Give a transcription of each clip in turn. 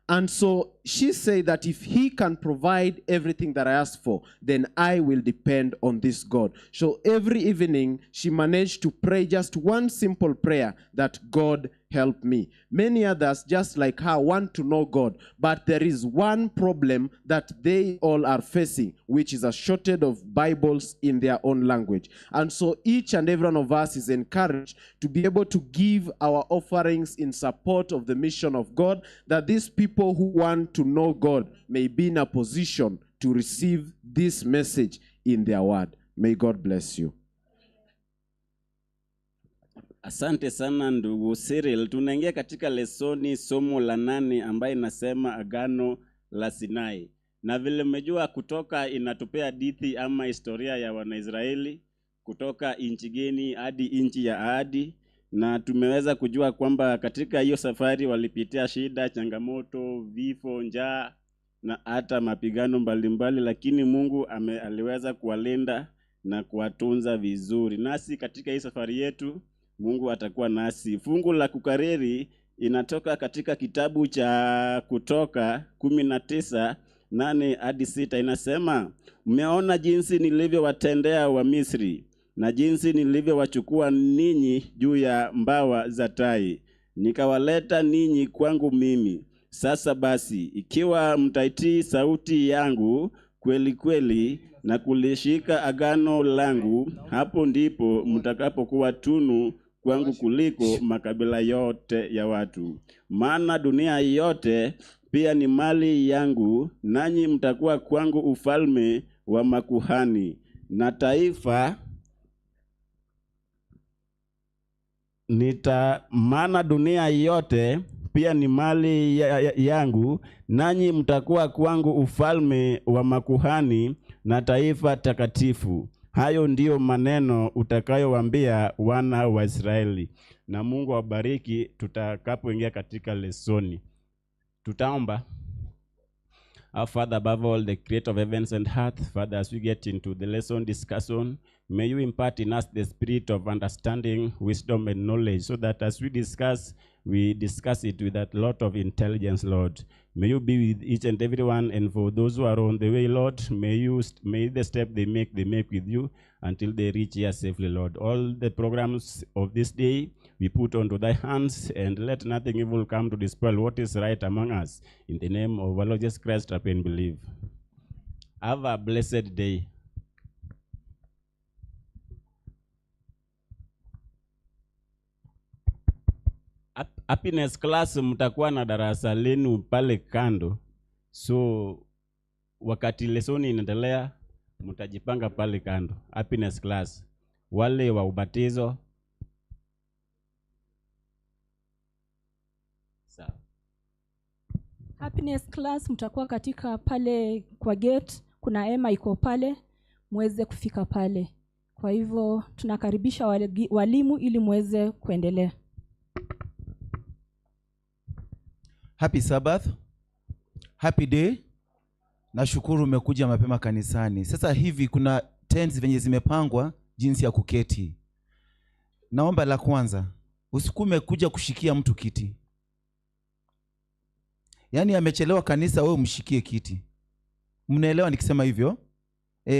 And so she said that if he can provide everything that I asked for, then I will depend on this God. So every evening, she managed to pray just one simple prayer, that God help me. Many others, just like her, want to know God, but there is one problem that they all are facing, which is a shortage of Bibles in their own language. And so each and every one of us is encouraged to be able to give our offerings in support of the mission of God, that these people who want to know God may be in a position to receive this message in their word. May God bless you. Asante sana ndugu Cyril. Tunaingia katika lesoni somo la 8 ambayo inasema Agano la Sinai. Na vile mmejua, Kutoka inatupea hadithi ama historia ya Wanaisraeli kutoka nchi geni hadi nchi ya ahadi, na tumeweza kujua kwamba katika hiyo safari walipitia shida, changamoto, vifo, njaa na hata mapigano mbalimbali, lakini Mungu aliweza kuwalinda na kuwatunza vizuri. Nasi katika hii safari yetu Mungu atakuwa nasi. Fungu la kukariri inatoka katika kitabu cha Kutoka 19:8-6, inasema, mmeona jinsi nilivyowatendea wa Misri na jinsi nilivyowachukua ninyi juu ya mbawa za tai, nikawaleta ninyi kwangu mimi. Sasa basi, ikiwa mtaitii sauti yangu kweli kweli na kulishika agano langu, hapo ndipo mtakapokuwa tunu kwangu kuliko makabila yote ya watu. Maana dunia yote pia ni mali yangu, nanyi mtakuwa kwangu ufalme wa makuhani na taifa. Maana dunia yote pia ni mali yangu, nanyi mtakuwa kwangu ufalme wa makuhani na taifa takatifu. Hayo ndiyo maneno utakayowaambia wana wa Israeli. Na Mungu awabariki tutakapoingia katika lesoni. Tutaomba. Our Father above all, the creator of heavens and earth, Father, as we get into the lesson discussion, may you impart in us the spirit of understanding, wisdom, and knowledge, so that as we discuss it with a lot of intelligence, Lord. May you be with each and everyone, and for those who are on the way, Lord, may the step they make with you until they reach here safely, Lord. All the programs of this day we put onto thy hands, and let nothing evil come to dispel what is right among us. In the name of our Lord Jesus Christ, I pray and believe. Have a blessed day. Happiness class mtakuwa na darasa lenu pale kando. So wakati lesoni inaendelea mtajipanga pale kando. Happiness class. Wale wa ubatizo. Sawa. Happiness class mtakuwa katika pale kwa gate, kuna hema iko pale, muweze kufika pale. Kwa hivyo tunakaribisha walimu ili muweze kuendelea. Happy Sabbath. Happy day. Nashukuru umekuja mapema kanisani. Sasa hivi kuna tents venye zimepangwa jinsi ya kuketi. Naomba la kwanza, usikume kuja kushikia mtu kiti. Yaani amechelewa kanisa, wewe umshikie kiti. Mnaelewa nikisema hivyo?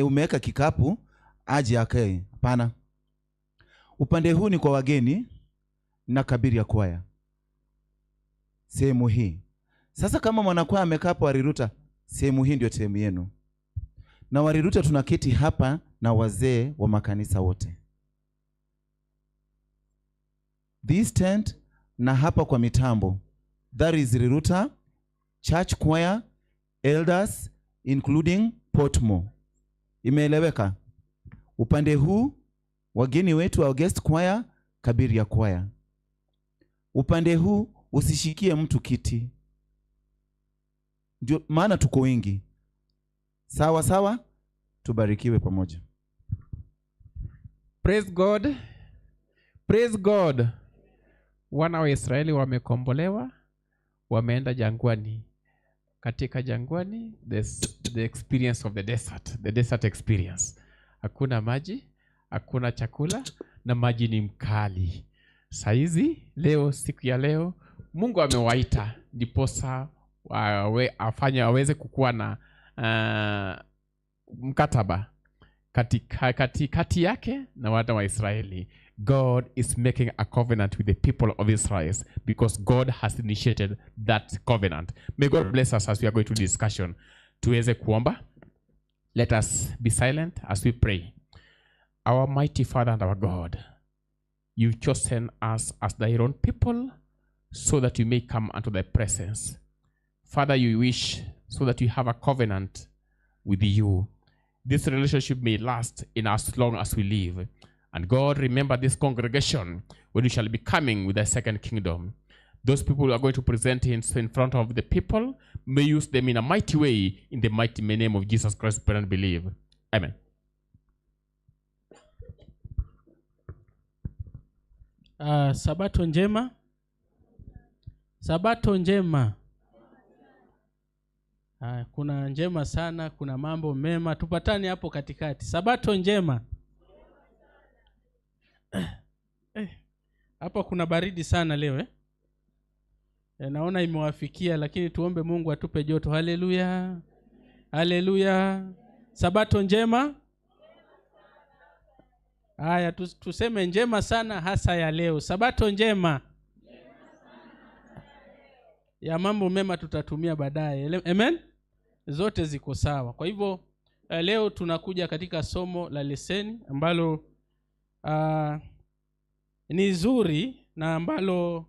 Umeweka kikapu aje akae. Hapana. Upande huu ni kwa wageni na kabiri ya kwaya. Sehemu hii. Sasa kama mwanakwaya amekaa hapo Wariruta, sehemu hii ndio sehemu yenu. Na Wariruta tunaketi hapa na wazee wa makanisa wote. This tent na hapa kwa mitambo. That is Riruta, church choir, elders, including Portmore. Imeeleweka? Upande huu, wageni wetu wa guest choir, kabiri ya choir. Upande huu, usishikie mtu kiti. Ndio maana tuko wengi. Sawa sawa, tubarikiwe pamoja. Praise God. Praise God. Wana wa Israeli wamekombolewa, wameenda jangwani. Katika jangwani, the experience of the desert, the desert experience. Hakuna maji, hakuna chakula, na maji ni mkali. Saizi, leo, siku ya leo, Mungu amewaita ndiposa Afanye aweze kukuwa na mkataba kati yake na wana wa Israeli. God is making a covenant with the people of Israel because God has initiated that covenant. May God bless us as we are going to discussion. Tuweze kuomba. Let us be silent as we pray. Our mighty Father and our God, you've chosen us as thy own people so that you may come unto thy presence. Father, you wish so that you have a covenant with you. This relationship may last in as long as we live. And God, remember this congregation when you shall be coming with the second kingdom. Those people who are going to present in front of the people may use them in a mighty way, in the mighty name of Jesus Christ, pray and believe. Amen. Sabato njema. Sabato njema. Kuna njema sana, kuna mambo mema. Tupatane hapo katikati. Sabato njema. Hapa kuna baridi sana leo eh? Naona imewafikia, lakini tuombe Mungu atupe joto. Haleluya. Haleluya. Sabato njema. Haya, tuseme njema sana hasa ya leo. Sabato njema. Ya mambo mema tutatumia baadaye. Amen. Zote ziko sawa. Kwa hivyo leo tunakuja katika somo la leseni ambalo ni zuri na ambalo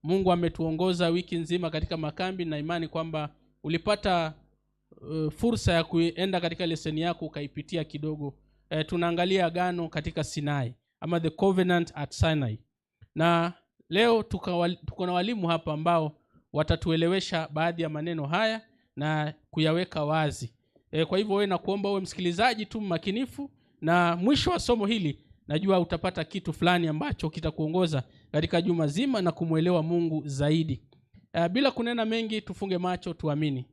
Mungu ametuongoza wiki nzima katika makambi, na imani kwamba ulipata fursa ya kuenda katika leseni yako ukaipitia kidogo. Tunaangalia agano katika Sinai ama the covenant at Sinai. Na leo tuko na walimu hapa ambao watatuelewesha baadhi ya maneno haya na kuyaweka wazi. Kwa hivyo wewe nakuomba uwe msikilizaji tu makinifu, na mwisho wa somo hili najua utapata kitu fulani ambacho kitakuongoza katika juma zima na kumuelewa Mungu zaidi. Bila kunena mengi, tufunge macho tuamini.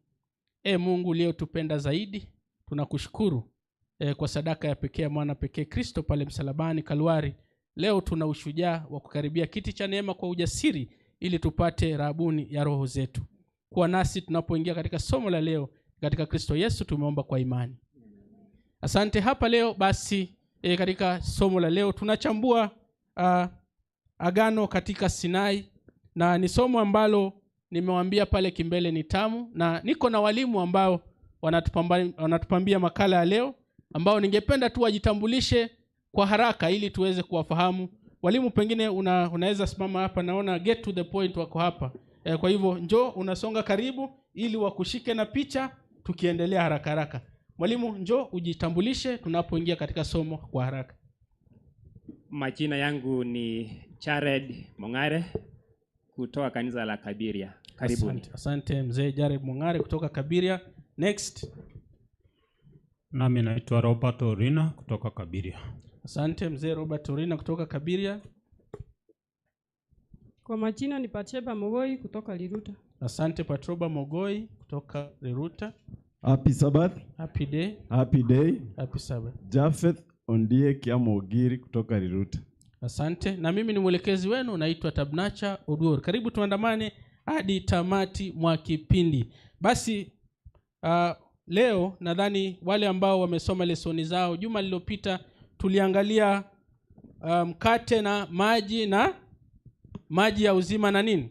Mungu uliyotupenda zaidi, tunakushukuru kwa sadaka ya pekee mwana pekee Kristo pale msalabani Kalwari. Leo tuna ushujaa wa kukaribia kiti cha neema kwa ujasiri ili tupate rabuni ya roho zetu. Kuwa nasi tunapoingia katika somo la leo, katika Kristo Yesu tumeomba kwa imani. Asante. Hapa leo basi katika somo la leo tunachambua agano katika Sinai, na ni somo ambalo nimewaambia pale kimbele ni tamu, na niko na walimu ambao wanatupambia makala ya leo, ambao ningependa tu wajitambulishe kwa haraka ili tuweze kuwafahamu. Walimu, pengine unaweza simama hapa, naona get to the point wako hapa. Kwa hivyo njoo unasonga karibu ili wakushike na picha tukiendelea haraka haraka. Mwalimu, njoo ujitambulishe tunapoingia katika somo kwa haraka. Majina yangu ni Jared Mongare kutoka kanisa la Kabiria. Karibuni. Asante mzee Jared Mongare kutoka Kabiria. Next. Nami naitwa Robert Orina kutoka Kabiria. Asante mzee Robert Orina kutoka Kabiria. Kwa majina ni Patreba Mogoi kutoka Liruta. Asante Patroba Mogoi kutoka Liruta. Happy Sabbath. Happy day. Happy day. Happy Sabbath. Jafeth Ondie Kiamogiri kutoka Liruta. Asante. Na mimi ni mwelekezi wenu naitwa Tabnacha Oduor. Karibu tuandamane hadi tamati mwa kipindi. Basi leo nadhani wale ambao wamesoma lesoni zao juma lililopita tuliangalia mkate na maji na maji ya uzima na nini?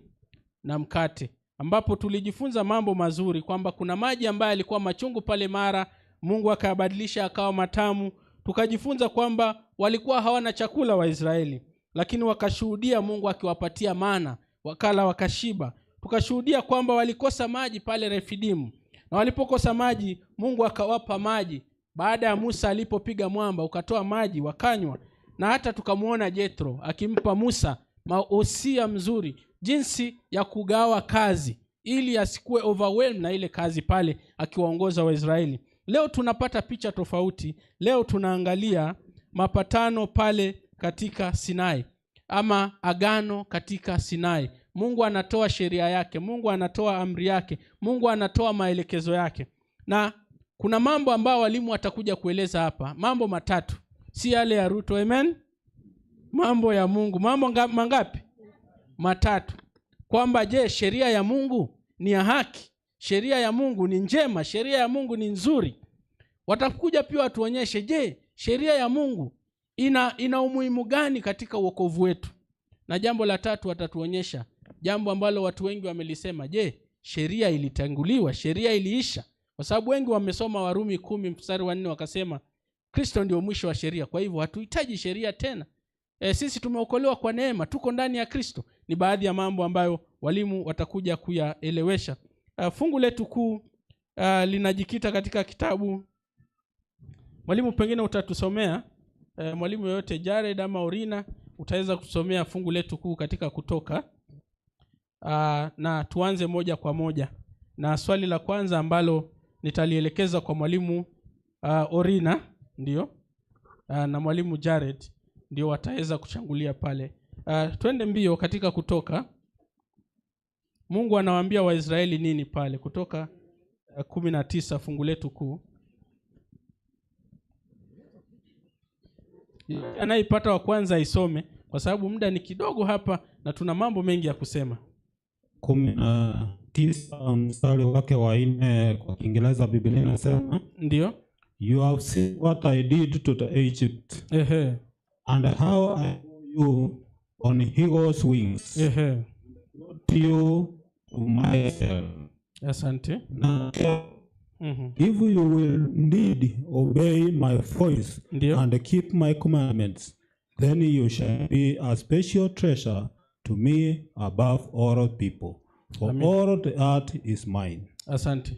Na mkate, ambapo tulijifunza mambo mazuri kwamba kuna maji ambayo yalikuwa machungu pale Mara, Mungu akayabadilisha akawa matamu. Tukajifunza kwamba walikuwa hawana chakula wa Israeli, lakini wakashuhudia Mungu akiwapatia mana, wakala wakashiba. Tukashuhudia kwamba walikosa maji pale Refidimu, na walipokosa maji Mungu akawapa maji. Baada ya Musa alipopiga mwamba ukatoa maji wakanywa. Na hata tukamuona Jethro akimpa Musa maosia mzuri jinsi ya kugawa kazi ili asikuwe overwhelmed na ile kazi pale akiwaongoza Waisraeli. Leo tunapata picha tofauti. Leo tunaangalia mapatano pale katika Sinai ama agano katika Sinai. Mungu anatoa sheria yake, Mungu anatoa amri yake, Mungu anatoa maelekezo yake. Na kuna mambo ambayo walimu watakuja kueleza hapa, mambo matatu, si yale ya Ruto, amen. Mambo ya Mungu, mambo mangapi? Matatu. Kwamba je, sheria ya Mungu ni ya haki? Sheria ya Mungu ni njema, sheria ya Mungu ni nzuri. Watakuja pia watuonyeshe, je, sheria ya Mungu ina umuhimu gani katika wokovu wetu? Na jambo la tatu watatuonyesha jambo ambalo watu wengi wamelisema, je, sheria ilitanguliwa, sheria iliisha? Kwa sababu wengi wamesoma Warumi 10:4 wakasema Kristo ndio mwisho wa sheria, kwa hivyo hatuhitaji sheria tena. Sisi tumeokolewa kwa neema, tuko ndani ya Kristo. Ni baadhi ya mambo ambayo walimu watakuja kuyaelewesha. Fungu letu kuu linajikita katika kitabu. Mwalimu pengine utatusomea, mwalimu yoyote Jared ama Orina utaweza kutusomea fungu letu kuu katika Kutoka. Na tuanze moja kwa moja. Na swali la kwanza ambalo nitalielekeza kwa mwalimu Orina ndio na mwalimu Jared ndio wataweza kuchangulia pale. Twende mbio katika Kutoka. Mungu anawaambia Waisraeli nini pale? Kutoka 19 fungu letu kuu. Anaipata wa kwanza isome kwa sababu muda ni kidogo hapa na tuna mambo mengi ya kusema. 19 mstari wake wa 4 kwa Kiingereza Biblia inasema, ndio, You have seen what I did to the Egypt. Ehe. And how I bore you on eagle's wings. Ehe. Brought you to myself. Asante. Now, if you will indeed obey my voice, ndio, and keep my commandments, then you shall be a special treasure to me above all people, for Amen. All the earth is mine. Asante.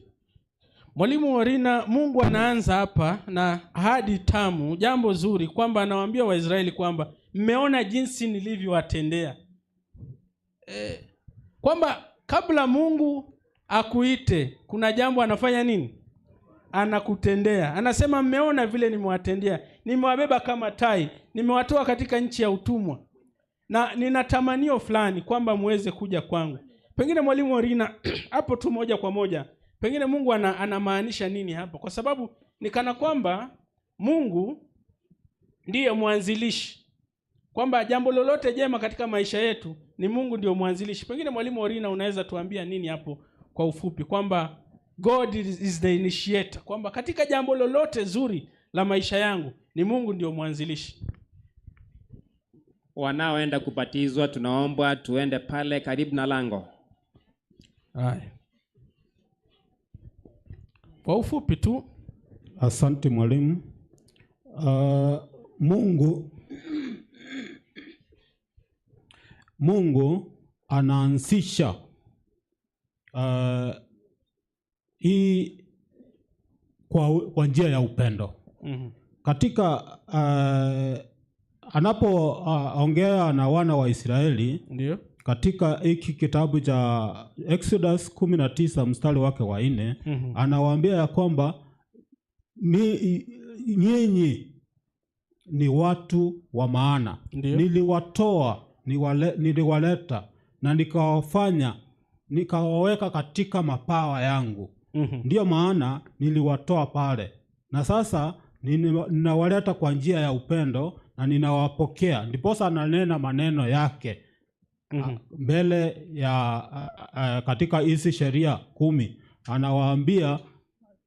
Mwalimu Orina, Mungu anaanza hapa na ahadi tamu, jambo zuri kwamba anawaambia Waisraeli kwamba mmeona jinsi nilivyowatendea. Kwamba kabla Mungu akuite kuna jambo anafanya nini? Anakutendea. Anasema mmeona vile nimewatendea, nimewabeba kama tai, nimewatoa katika nchi ya utumwa, na nina tamanio fulani kwamba muweze kuja kwangu. Pengine mwalimu Orina hapo tu moja kwa moja, pengine Mungu anamaanisha nini hapa? Kwa sababu ni kana kwamba Mungu ndiye mwanzilishi, kwamba jambo lolote jema katika maisha yetu ni Mungu ndio mwanzilishi. Pengine mwalimu Orina unaweza tuambia nini hapo kwa ufupi, kwamba God is the initiator, kwamba katika jambo lolote zuri la maisha yangu ni Mungu ndio mwanzilishi. Wanaoenda kubatizwa tunaomba tuende pale karibu na lango. Haya. Kwa ufupi tu. Asante mwalimu. Mungu anaanzisha hii kwa njia ya upendo. Katika anapoongea na wana wa Israeli, ndio, katika hiki kitabu cha Exodus 19 mstari wake wa 4, anawaambia ya kwamba nyinyi ni watu wa maana. Niliwatoa, niliwaleta na nikawafanya, nikawaweka katika mapawa yangu. Ndiyo maana niliwatoa pale, na sasa ninawaleta kwa njia ya upendo na ninawapokea. Ndiposa ananena maneno yake mbele ya katika hizi sheria 10, anawaambia,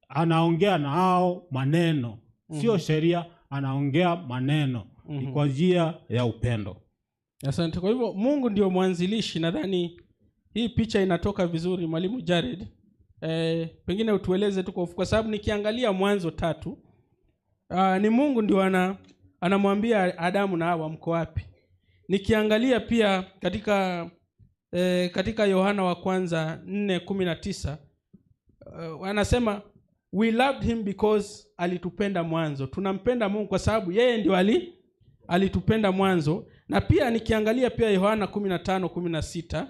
anaongea na hao maneno, sio sheria, anaongea maneno kwa njia ya upendo. Asante. Kwa hivyo Mungu ndio mwanzilishi. Nadhani hii picha inatoka vizuri mwalimu Jared. Pengine utueleze tu kwa sababu nikiangalia Mwanzo 3, ni Mungu ndio anamwambia Adamu na Hawa mko wapi. Nikiangalia pia katika Yohana wa kwanza 4:19, anasema we loved him because alitupenda mwanzo. Tunampenda Mungu kwa sababu yeye ndio alitupenda mwanzo. Na pia nikiangalia pia Yohana 15:16,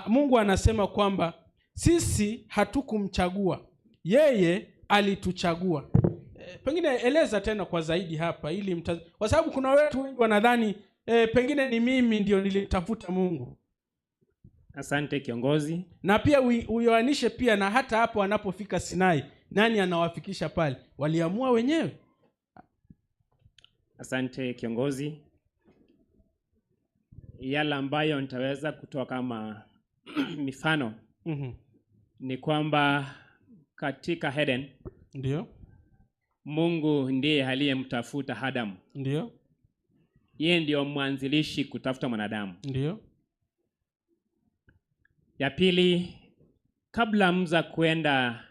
Mungu anasema kwamba sisi hatukumchagua, yeye alituchagua. Pengine eleza tena kwa zaidi hapa ili kwa sababu kuna watu wengi wanadhani pengine ni mimi ndio nilitafuta Mungu. Asante kiongozi. Na pia uyoanishe pia na hata hapo anapofika Sinai, nani anawafikisha pale? Waliamua wenyewe. Asante kiongozi. Yale ambayo nitaweza kutoa kama mifano Ni kwamba katika Eden, Ndio. Mungu ndiye aliyemtafuta Adamu. Ndio. Yeye ndio mwanzilishi kutafuta mwanadamu. Ndio. Ya pili, kabla Musa kwenda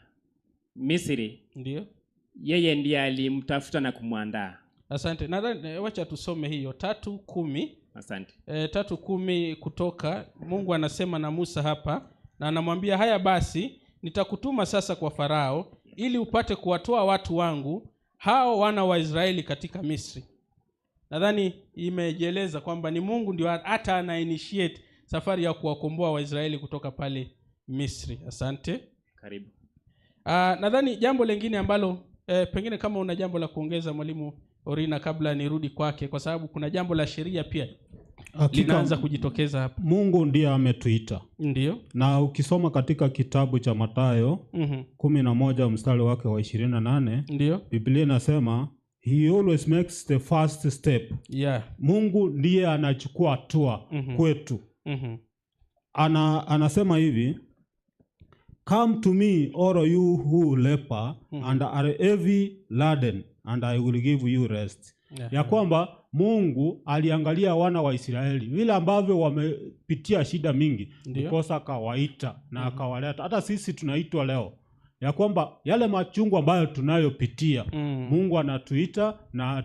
Misri, Ndio. yeye ndiye alimtafuta na kumwandaa. Asante. Nadhani wacha tusome hiyo 3:10. Asante. 3:10 Kutoka. Mungu anasema na Musa hapa na anamwambia, haya basi nitakutuma sasa kwa Farao ili upate kuwatoa watu wangu hao wana wa Israeli katika Misri. Nadhani imejieleza kwamba ni Mungu ndio hata ana initiate safari ya kuwakomboa Waisraeli kutoka pale Misri. Asante. Karibu. Nadhani jambo lingine ambalo pengine kama una jambo la kuongeza Mwalimu Orina kabla nirudi kwake, kwa sababu kuna jambo la sheria pia linaanza kujitokeza hapa. Mungu ndiye ametuita. Ndio. Na ukisoma katika kitabu cha Mathayo 11 mstari wake wa 28, Ndio. Biblia inasema he always makes the first step. Yeah. Mungu ndiye anachukua hatua kwetu. Anasema hivi, come to me all you who labor and are heavy laden and I will give you rest. Yeah. Ya kwamba Mungu aliangalia wana wa Israeli vile ambavyo wamepitia shida mingi, ndiposa akawaita na akawaleta. Hata sisi tunaitwa leo ya kwamba yale machungu ambayo tunayopitia, Mungu anatuita na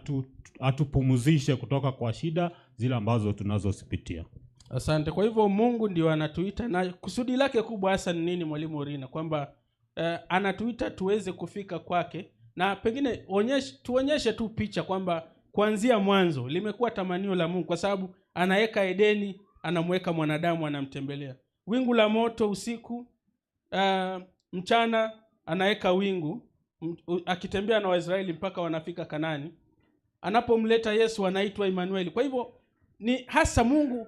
atupumzishe kutoka kwa shida zile ambazo tunazozipitia. Asante. Kwa hivyo Mungu ndio anatuita, na kusudi lake kubwa hasa ni nini Mwalimu Orina? Kwamba anatuita tuweze kufika kwake, na pengine tuonyeshe tu picha kwamba kuanzia mwanzo limekuwa tamanio la Mungu, kwa sababu anaweka Edeni, anamweka mwanadamu, anamtembelea. Wingu la moto usiku, mchana anaweka wingu, akitembea na Waisraeli mpaka wanafika Kanani. Anapomleta Yesu anaitwa Emmanuel. Kwa hivyo ni hasa Mungu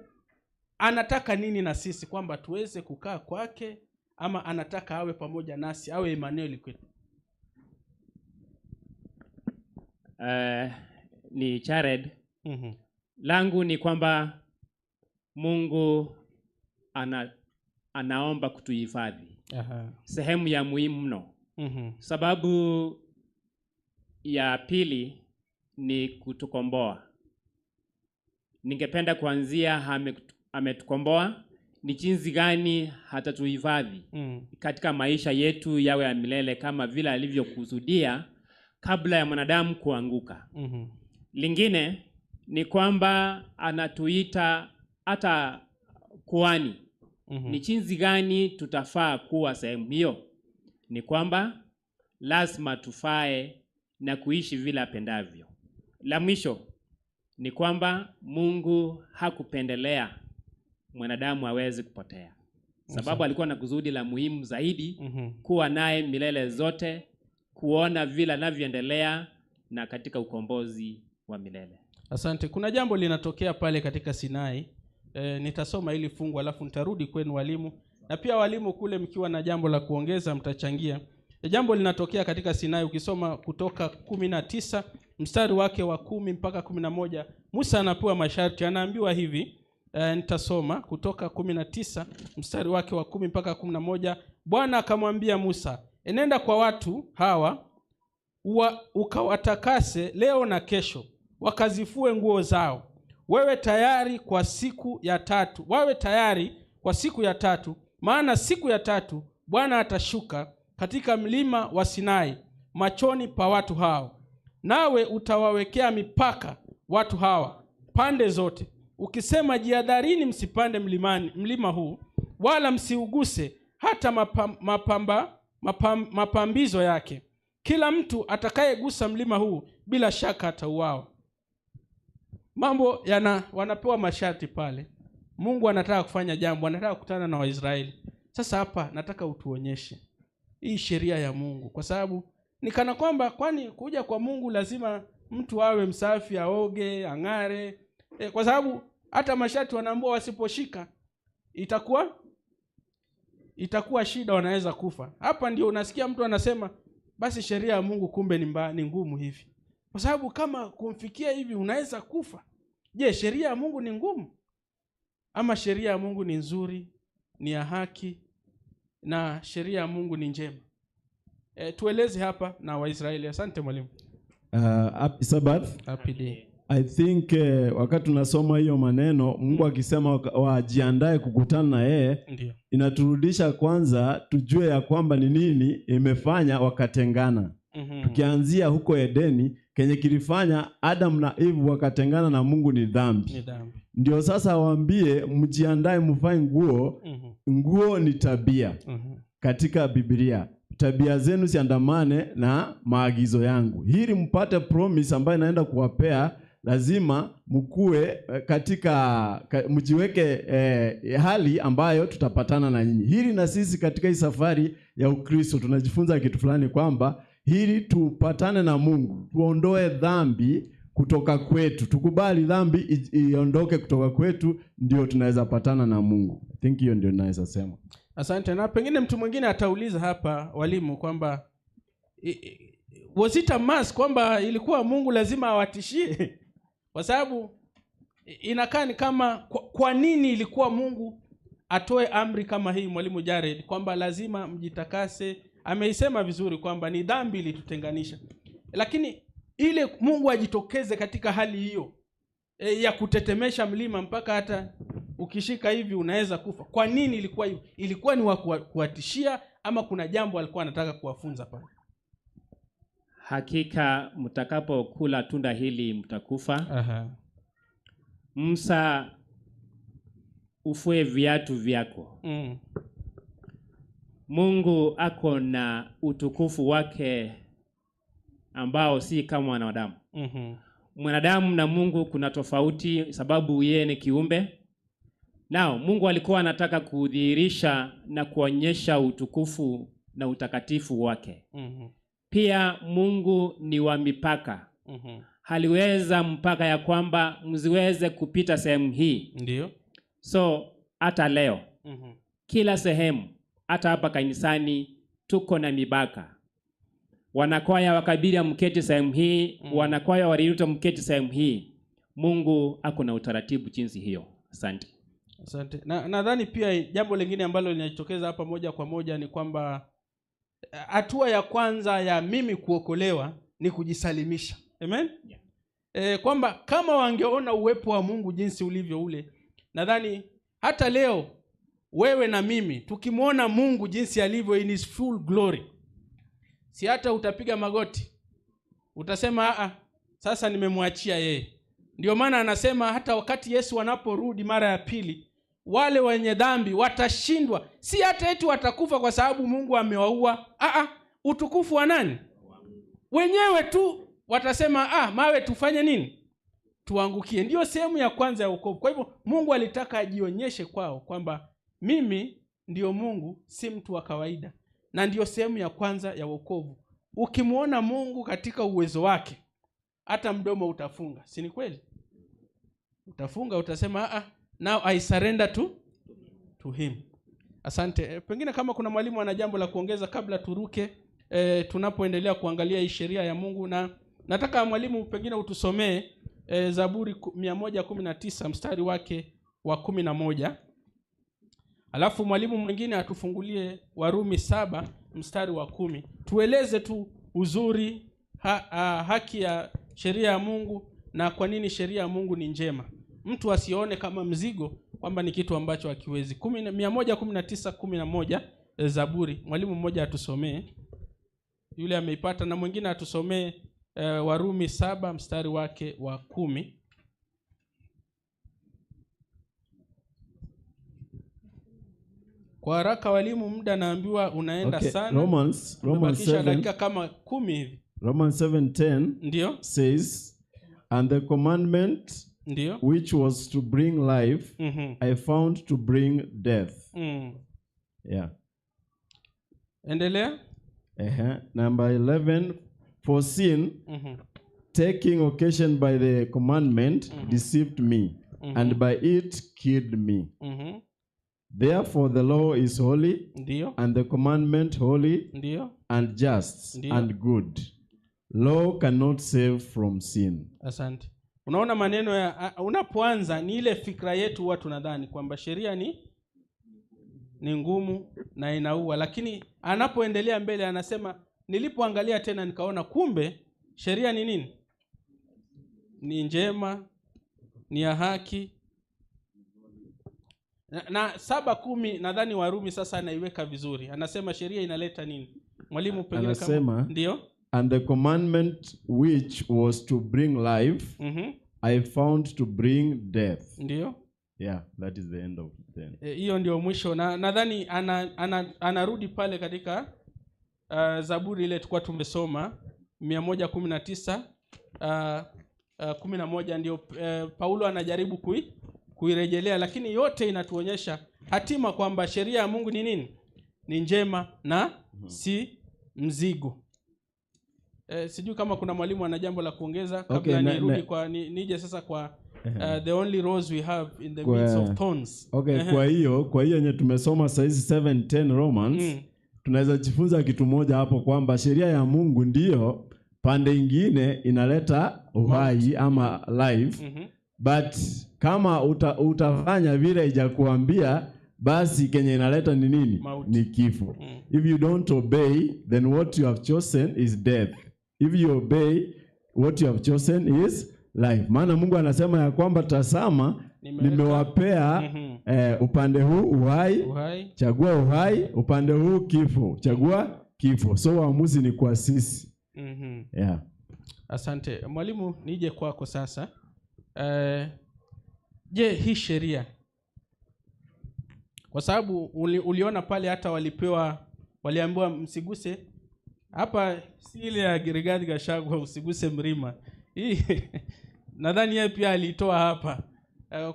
anataka nini na sisi, kwamba tuweze kukaa kwake, ama anataka awe pamoja nasi, awe Emmanuel kwetu? Ni Jared. Langu ni kwamba Mungu anaomba kutuhifadhi. Sehemu ya muhimu mno. Sababu ya pili ni kutukomboa. Ningependa kuanzia ametukomboa, ni jinsi gani hatatuhifadhi katika maisha yetu yawe ya milele kama vile alivyokusudia kabla ya mwanadamu kuanguka. Lingine ni kwamba anatuita hata kuhani. Ni jinsi gani tutafaa kuwa sehemu hiyo? Ni kwamba lazima tufae na kuishi vile apendavyo. La mwisho ni kwamba Mungu hakupendelea mwanadamu aweze kupotea. Sababu alikuwa na kusudi la muhimu zaidi, kuwa naye milele zote, kuona vile anavyoendelea na katika ukombozi wa milele. Asante. Kuna jambo linatokea pale katika Sinai. Nitasoma ili fungu alafu nitarudi kwenu walimu, na pia walimu kule mkiwa na jambo la kuongeza mtachangia. Jambo linatokea katika Sinai, ukisoma Kutoka 19 mstari wake wa 10 mpaka 11, Musa anapewa masharti, anaambiwa hivi. Nitasoma Kutoka 19 mstari wake wa 10 mpaka 11. Bwana akamwambia Musa, enenda kwa watu hawa ukawatakase leo na kesho, wakazifue nguo zao. Wewe tayari kwa siku ya tatu, wawe tayari kwa siku ya tatu, maana siku ya tatu Bwana atashuka katika mlima wa Sinai machoni pa watu hao. Nawe utawawekea mipaka watu hawa pande zote, ukisema, jihadharini msipande mlima huu, wala msiuguse hata mapambizo yake. Kila mtu atakayegusa mlima huu bila shaka atauawa. Mambo wanapewa masharti pale. Mungu anataka kufanya jambo, anataka kukutana na Waisraeli. Sasa hapa nataka utuonyeshe hii sheria ya Mungu, kwa sababu ni kana kwamba kwani kuja kwa Mungu lazima mtu awe msafi, aoge, ang'are. Kwa sababu hata masharti wanaambiwa wasiposhika itakuwa shida, wanaweza kufa. Hapa ndio unasikia mtu anasema basi sheria ya Mungu kumbe ni ngumu hivi. Kwa sababu kama kumfikia hivi unaweza kufa. Je, sheria ya Mungu ni ngumu? Ama sheria ya Mungu ni nzuri, ni ya haki? na sheria ya Mungu ni njema. Tueleze hapa na Waisraeli. Asante mwalimu. Happy Sabbath. Happy day. I think wakati tunasoma hiyo maneno, Mungu akisema wajiandae kukutana na yeye, inaturudisha kwanza tujue ya kwamba ni nini imefanya wakatengana. Tukianzia huko Edeni, kenye kilifanya Adam na Eve wakatengana na Mungu ni dhambi. Ni dhambi. Ndio sasa waambie mjiandae mvae nguo. Nguo ni tabia. Katika Biblia, tabia zenu siandamane na maagizo yangu. Hili mpate promise ambayo naenda kuwapea, lazima mkue katika mjiweke hali ambayo tutapatana na nyinyi. Hili na sisi katika hii safari ya Ukristo tunajifunza kitu fulani kwamba hili tupatane na Mungu, tuondoe dhambi kutoka kwetu, tukubali dhambi iondoke kutoka kwetu, ndio tunaweza patana na Mungu. I think hiyo ndio naweza sema. Asante. Na pengine mtu mwingine atauliza hapa walimu kwamba was it a must kwamba ilikuwa Mungu lazima awatishie? Kwa sababu inakaa ni kama kwa nini ilikuwa Mungu atoe amri kama hii, mwalimu Jared, kwamba lazima mjitakase? Ameisema vizuri kwamba ni dhambi ilitutenganisha. Lakini ile Mungu ajitokeze katika hali hiyo ya kutetemesha mlima mpaka hata ukishika hivi unaweza kufa. Kwa nini ilikuwa hivyo? Ilikuwa ni kuwatishia ama kuna jambo alikuwa anataka kuwafunza pale? Hakika mtakapokula tunda hili mtakufa. Musa, ufue viatu vyako. Mungu ako na utukufu wake ambao si kama wanadamu. Mwanadamu na Mungu kuna tofauti sababu yeye ni kiumbe. Nao Mungu alikuwa anataka kudhihirisha na kuonyesha utukufu na utakatifu wake. Pia Mungu ni wa mipaka. Haliweza mpaka ya kwamba msiweze kupita sehemu hii. Ndio. So hata leo kila sehemu, hata hapa kanisani tuko na mipaka. Wanakwaya wa Kabiria mketi sehemu hii, wanakwaya wa Riruta mketi sehemu hii. Mungu ako na utaratibu jinsi hiyo. Asante. Asante. Na nadhani pia jambo lingine ambalo linajitokeza hapa moja kwa moja ni kwamba hatua ya kwanza ya mimi kuokolewa ni kujisalimisha. Amen? Yeah. Kwamba kama wangeona uwepo wa Mungu jinsi ulivyo ule, nadhani hata leo wewe na mimi tukimuona Mungu jinsi alivyo in his full glory, si hata utapiga magoti, utasema sasa nimemwachia yeye. Ndio maana anasema hata wakati Yesu anaporudi mara ya pili, wale wenye dhambi watashindwa. Si hata eti watakufa kwa sababu Mungu amewaua. Utukufu wa nani? Wenyewe tu watasema mawe tufanye nini? Tuangukie. Ndio sehemu ya kwanza ya wokovu. Kwa hivyo Mungu alitaka ajionyeshe kwao kwamba mimi ndio Mungu, si mtu wa kawaida. Na ndio sehemu ya kwanza ya wokovu. Ukimuona Mungu katika uwezo wake, hata mdomo utafunga. Si ni kweli? Utafunga, utasema now I surrender to him. Asante. Pengine kama kuna mwalimu ana jambo la kuongeza kabla turuke tunapoendelea kuangalia hii sheria ya Mungu. Na nataka mwalimu pengine utusomee Zaburi 119 mstari wake wa 11. Alafu mwalimu mwingine atufungulie Warumi 7 mstari wa 10. Tueleze tu uzuri haki ya sheria ya Mungu na kwa nini sheria ya Mungu ni njema. Mtu asione kama mzigo kwamba ni kitu ambacho hakiwezi. 119:11 Zaburi. Mwalimu mmoja atusomee. Yule ameipata, na mwingine atusomee Warumi 7 mstari wake wa 10. Kwa haraka walimu, muda naambiwa unaenda sana. Romans 7 dakika kama 10 hivi. Romans 7:10 ndio says, and the commandment ndio which was to bring life, I found to bring death. Yeah. Endelea. Number 11, for sin, taking occasion by the commandment, deceived me, and by it killed me. Therefore the law is holy, Ndiyo. And the commandment holy, Ndiyo. And just, Ndiyo. And good. Law cannot save from sin. Asante. Unaona maneno ya unapoanza ni ile fikra yetu watu nadhani kwamba sheria ni ni ngumu na inaua. Lakini anapoendelea mbele anasema, nilipoangalia tena nikaona kumbe sheria ni nini? Ni njema, ni ya haki. Na 7:10 nadhani Warumi sasa anaiweka vizuri. Anasema sheria inaleta nini? Mwalimu pengine anasema, kama ndio? And the commandment which was to bring life, I found to bring death. Ndio? Yeah, that is the end of then. Hiyo ndio mwisho. Na nadhani anarudi pale katika Zaburi ile tulikuwa tumesoma 119 11, ndio Paulo anajaribu kuirejelea, lakini yote inatuonyesha hatima kwamba sheria ya Mungu ni nini? Ni njema na si mzigo. Sijui kama kuna mwalimu ana jambo la kuongeza kabla nirudi kwa nije sasa kwa the only rose we have in the midst of thorns. Okay, kwa hiyo yenye tumesoma saizi 7:10 Romans, tunaweza jifunza kitu moja hapo kwamba sheria ya Mungu ndiyo pande ingine inaleta uhai ama life. But kama utafanya vile ijakuambia, basi kenye inaleta ni nini? Mauti. Ni kifo. If you don't obey, then what you have chosen is death. If you obey, what you have chosen is life. Maana Mungu anasema ya kwamba tazama, nimewapea upande huu uhai, chagua uhai, upande huu kifo, chagua kifo. So uamuzi ni kwa sisi. Yeah. Asante. Mwalimu, nije kwako sasa. Je, hii sheria, kwa sababu uliona pale hata waliambiwa msiguse hapa, si ile ya Rigathi Gachagua usiguse mlima hii. Nadhani yeye pia alitoa hapa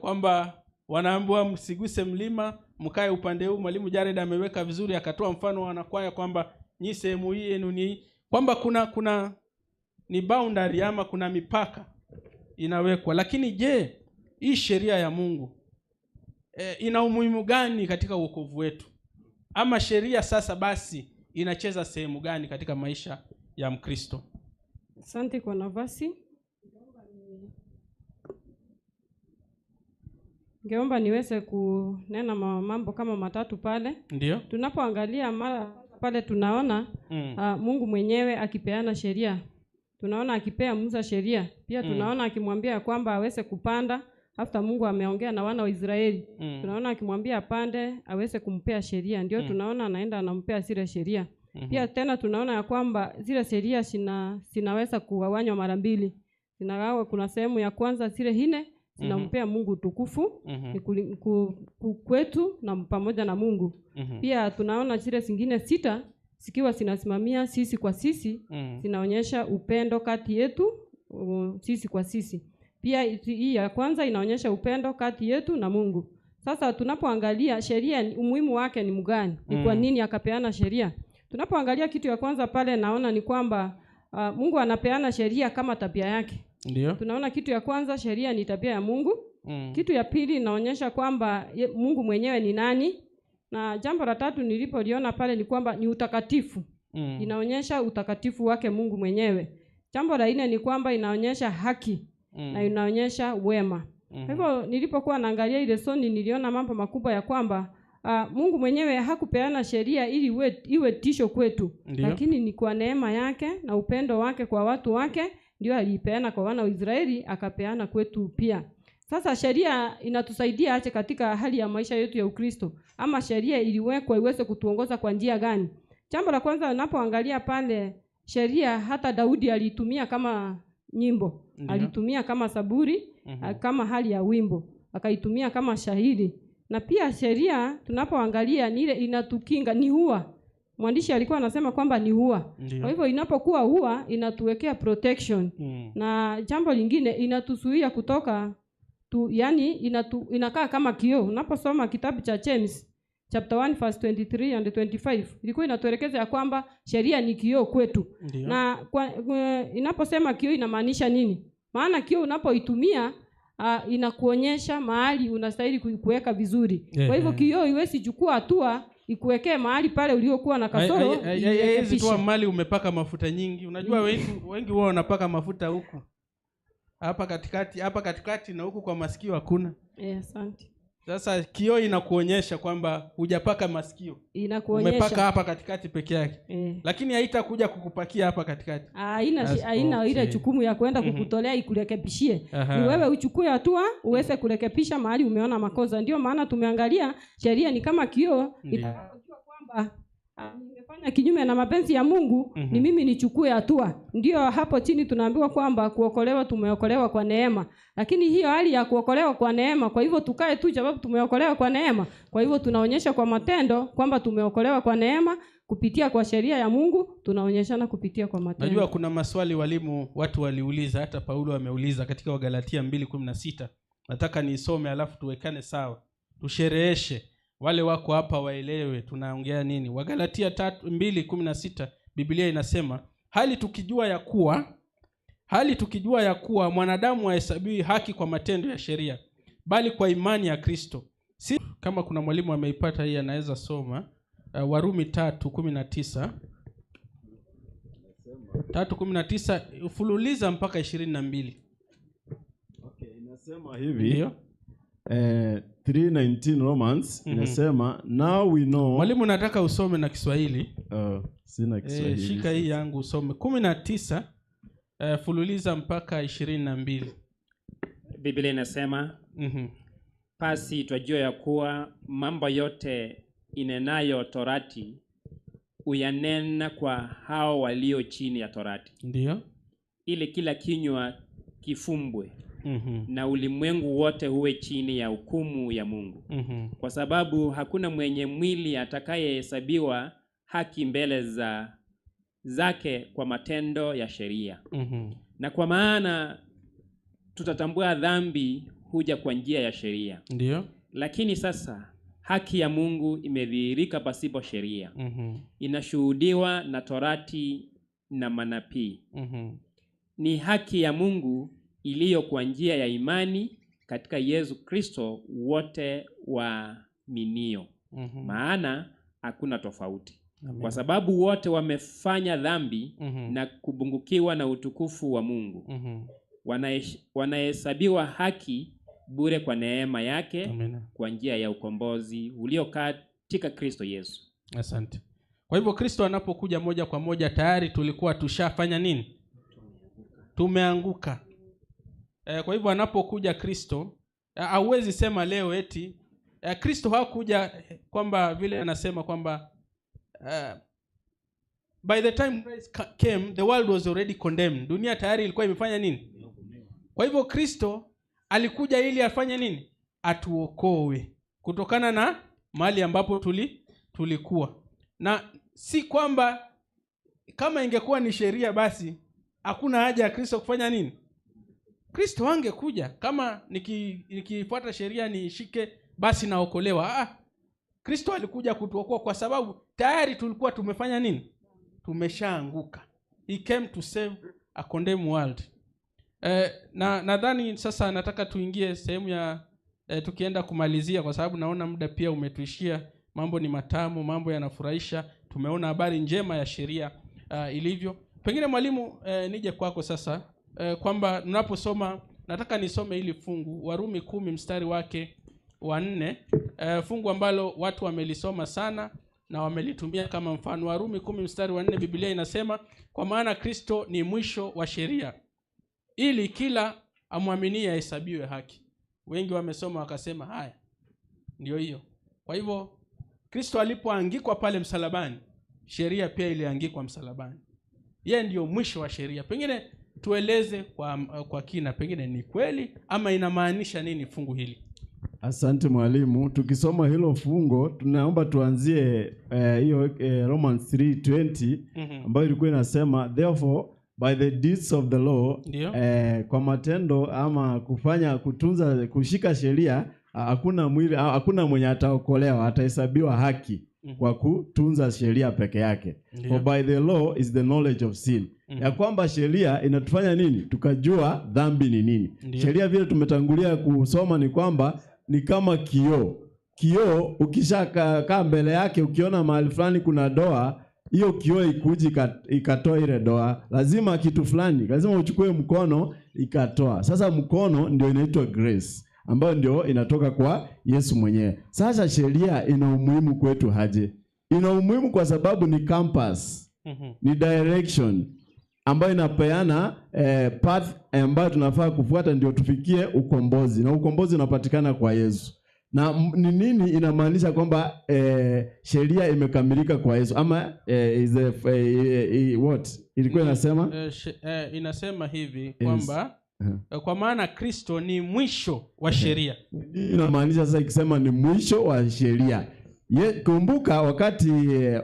kwamba wanaambiwa msiguse mlima, mkae upande huu. Mwalimu Jared ameweka vizuri, akatoa mfano wanakwaya kwamba nyi sehemu hii yenu ni kwamba kuna ni boundary ama kuna mipaka inawekwa. Lakini je, hii sheria ya Mungu ina umuhimu gani katika wokovu wetu? Ama sheria sasa basi inacheza sehemu gani katika maisha ya Mkristo? Asante kwa nafasi. Ningeomba niweze kunena mambo kama matatu pale. Ndio. Tunapoangalia mara pale tunaona Mungu mwenyewe akipeana sheria. Tunaona akipea Musa sheria. Pia tunaona akimwambia kwamba aweze kupanda after Mungu ameongea na wana wa Israeli. Tunaona akimwambia apande aweze kumpea sheria. Ndio tunaona anaenda anampea zile sheria. Pia tena tunaona ya kwamba zile sheria zinaweza kugawanywa mara mbili. Zinagawa, kuna sehemu ya kwanza zile nne zinampea Mungu utukufu kwetu na pamoja na Mungu. Pia tunaona zile zingine 6 zikiwa zinasimamia sisi kwa sisi, zinaonyesha upendo kati yetu sisi kwa sisi. Pia hii ya kwanza inaonyesha upendo kati yetu na Mungu. Sasa tunapoangalia sheria, umuhimu wake ni mgani? Ni kwa nini akapeana sheria? Tunapoangalia kitu ya kwanza pale naona ni kwamba Mungu anapeana sheria kama tabia yake. Ndio. Tunaona kitu ya kwanza, sheria ni tabia ya Mungu. Kitu ya pili inaonyesha kwamba Mungu mwenyewe ni nani. Na jambo la tatu nilipoliona pale ni kwamba ni utakatifu. Inaonyesha utakatifu wake Mungu mwenyewe. Jambo la nne ni kwamba inaonyesha haki na inaonyesha wema. Hivyo nilipokuwa naangalia ile soni niliona mambo makubwa ya kwamba Mungu mwenyewe hakupeana sheria ili iwe tisho kwetu. Ndiyo. Lakini ni kwa neema yake na upendo wake kwa watu wake ndio aliipeana kwa wana wa Israeli, akapeana kwetu pia. Sasa sheria inatusaidia aje katika hali ya maisha yetu ya Ukristo? Ama sheria iliwekwa iweze kutuongoza kwa njia gani? Jambo la kwanza unapoangalia pale sheria, hata Daudi aliitumia kama nyimbo. Ndiyo. Alitumia kama saburi, kama hali ya wimbo, akaitumia kama shahidi. Na pia sheria tunapoangalia ni ile inatukinga, ni hua. Mwandishi alikuwa anasema kwamba ni hua. Kwa hivyo inapokuwa hua inatuwekea protection. Na jambo lingine inatuzuia kutoka yani inakaa kama kioo. Unaposoma kitabu cha James chapter 1 verse 23 and 25 ilikuwa inatuelekeza ya kwamba sheria ni kioo kwetu. Ndiyo. Na inaposema kioo inamaanisha nini? Maana kioo unapoitumia inakuonyesha mahali unastahili kuweka vizuri. Kwa hivyo kioo iwezi chukua hatua ikuwekee mahali pale uliokuwa na kasoro. Haiwezi toa mahali umepaka mafuta nyingi. Unajua wengi wao wanapaka mafuta huku. Hapa katikati na huku kwa masikio hakuna. Asante. Sasa kioo inakuonyesha kwamba hujapaka masikio. Inakuonyesha. Umepaka hapa katikati peke yake. Lakini haitakuja kukupakia hapa katikati. Haina ile jukumu ya kwenda kukutolea ikurekebishie. Ni wewe uchukue hatua uweze kurekebisha mahali umeona makosa. Ndio maana tumeangalia sheria ni kama kioo, itakujua kwamba nimefanya kinyume na mapenzi ya Mungu, ni mimi nichukue hatua. Ndio hapo chini tunaambiwa kwamba kuokolewa, tumeokolewa kwa neema. Lakini hiyo hali ya kuokolewa kwa neema, kwa hivyo tukae tu sababu tumeokolewa kwa neema. Kwa hivyo tunaonyesha kwa matendo kwamba tumeokolewa kwa neema kupitia kwa sheria ya Mungu, tunaonyeshana kupitia kwa matendo. Najua kuna maswali walimu watu waliuliza, hata Paulo ameuliza katika Wagalatia 2:16. Nataka niisome alafu tuwekane sawa. Tushereheshe. Wale wako hapa waelewe tunaongea nini. Wagalatia 2:16 Biblia inasema, hali tukijua ya kuwa mwanadamu hahesabiwi haki kwa matendo ya sheria, bali kwa imani ya Kristo. Si kama kuna mwalimu ameipata hii anaweza soma. Warumi 3:19. 3:19 ufululiza mpaka 22. Okay, inasema hivi. Ndio. 3:19 Romans inasema now we know. Mwalimu nataka usome na Kiswahili. Sina Kiswahili. Shika hii yangu usome 19 fululiza mpaka 22. Biblia inasema pasi twajua ya kuwa mambo yote inenayo torati uyanena kwa hao walio chini ya torati. Ndio. Ili kila kinywa kifumbwe. Na ulimwengu wote huwe chini ya hukumu ya Mungu. Kwa sababu hakuna mwenye mwili atakayehesabiwa haki mbele zake kwa matendo ya sheria. Na kwa maana tutatambua dhambi huja kwa njia ya sheria. Ndio. Lakini sasa haki ya Mungu imedhihirika pasipo sheria. Inashuhudiwa na torati na manabii. Ni haki ya Mungu iliyo kwa njia ya imani katika Yesu Kristo wote waaminio. Maana hakuna tofauti. Amen. Kwa sababu wote wamefanya dhambi na kubungukiwa na utukufu wa Mungu. Wanahesabiwa haki bure kwa neema yake. Amen. Kwa njia ya ukombozi ulio katika Kristo Yesu. Asante. Kwa hivyo Kristo anapokuja moja kwa moja tayari tulikuwa tushafanya nini? Tumeanguka. Kwa hivyo anapokuja Kristo, hauwezi sema leo eti Kristo hakuja kwamba vile anasema kwamba by the time Christ came the world was already condemned. Dunia tayari ilikuwa imefanya nini? Kwa hivyo Kristo alikuja ili afanye nini? Atuokoe kutokana na mahali ambapo tulikuwa. Na si kwamba kama ingekuwa ni sheria basi hakuna haja ya Kristo kufanya nini? Kristo angekuja. Kama nikifuata sheria nishike basi naokolewa. Kristo alikuja kutuokoa kwa sababu tayari tulikuwa tumefanya nini? Tumeshaanguka. He came to save a condemned world. Na nadhani sasa nataka tuingie sehemu ya tukienda kumalizia, kwa sababu naona muda pia umetuishia. Mambo ni matamu, mambo yanafurahisha. Tumeona habari njema ya sheria ilivyo. Pengine mwalimu, nije kwako sasa. Kwamba tunaposoma, nataka nisome hili fungu Warumi 10 mstari wake wa 4, fungu ambalo watu wamelisoma sana na wamelitumia kama mfano. Warumi 10 mstari wa 4, Biblia inasema, kwa maana Kristo ni mwisho wa sheria ili kila amwaminie ahesabiwe haki. Wengi wamesoma wakasema haya ndio hiyo. Kwa hivyo Kristo alipoangikwa pale msalabani, sheria pia iliangikwa msalabani. Yeye ndio mwisho wa sheria. Pengine tueleze kwa kina, pengine ni kweli ama inamaanisha nini fungu hili? Asante mwalimu. Tukisoma hilo fungo tunaomba tuanzie hiyo Romans 3:20 ambayo ilikuwa inasema therefore by the deeds of the law, kwa matendo ama kufanya, kutunza, kushika sheria, hakuna mwili, hakuna mwenye ataokolewa, atahesabiwa haki kwa kutunza sheria peke yake. For by the law is the knowledge of sin. Ya kwamba sheria inatufanya nini? Tukajua dhambi ni nini. Sheria vile tumetangulia kusoma ni kwamba ni kama kioo. Kioo ukishakaa mbele yake ukiona mahali fulani kuna doa, hiyo kioo ikuji ikatoa ile doa. Lazima kitu fulani, lazima uchukue mkono ikatoa. Sasa mkono ndio inaitwa grace. ambayo ndio inatoka kwa Yesu mwenyewe. Sasa sheria ina umuhimu kwetu aje? Ina umuhimu kwa sababu ni compass, ni direction ambayo inapeana path ambayo tunafaa kufuata ndio tufikie ukombozi, na ukombozi unapatikana kwa Yesu. Na ni nini inamaanisha kwamba sheria imekamilika kwa Yesu ama is what ilikuwa inasema? Inasema hivi kwamba kwa maana Kristo ni mwisho wa sheria. Inamaanisha sasa ikisema ni mwisho wa sheria. Kumbuka wakati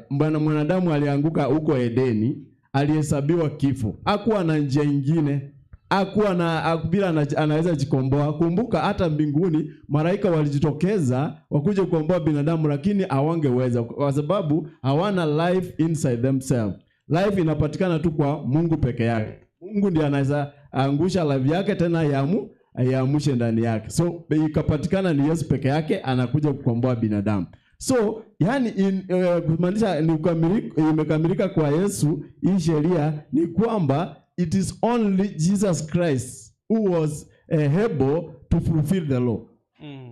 mwanadamu alianguka huko Edeni, alihesabiwa kifo. Hakuwa na njia nyingine. Hakuwa na bila anaweza jikomboa. Kumbuka hata mbinguni malaika walijitokeza wakuje kukomboa binadamu, lakini hawangeweza kwa sababu hawana life inside themselves. Life inapatikana tu kwa Mungu peke yake. Mungu ndiye anaweza angusha life yake tena yaamshe ndani yake. So ikapatikana ni Yesu peke yake anakuja kukomboa binadamu. So yani kumaanisha ni imekamilika kwa Yesu hii sheria ni kwamba it is only Jesus Christ who was able to fulfill the law.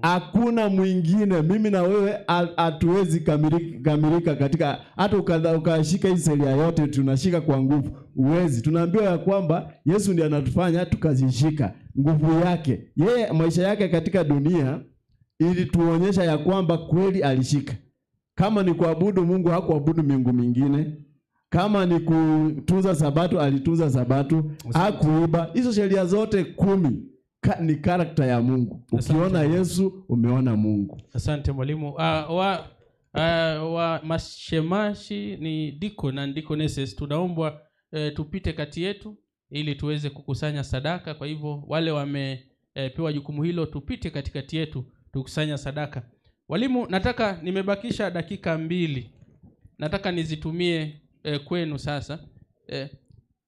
Hakuna mwingine. Mimi na wewe hatuwezi kamilika katika, hata ukashika hii sheria yote tunashika kwa nguvu, uwezi. Tunaambiwa ya kwamba Yesu ndiye anatufanya tukazishika nguvu yake. Yeye maisha yake katika dunia ili tuonyesha ya kwamba kweli alishika. Kama ni kuabudu Mungu hakuabudu miungu mingine. Kama ni kutunza sabato alitunza sabato, hakuiba. Hizo sheria zote 10 ni karakta ya Mungu. Ukiona Yesu umeona Mungu. Asante mwalimu. Wa mashemashi ni diko na deaconesses, tunaombwa tupite kati yetu ili tuweze kukusanya sadaka. Kwa hivyo wale wamepewa jukumu hilo, tupite katikati yetu tukusanya sadaka. Walimu, nataka nimebakisha dakika 2. Nataka nizitumie kwenu sasa.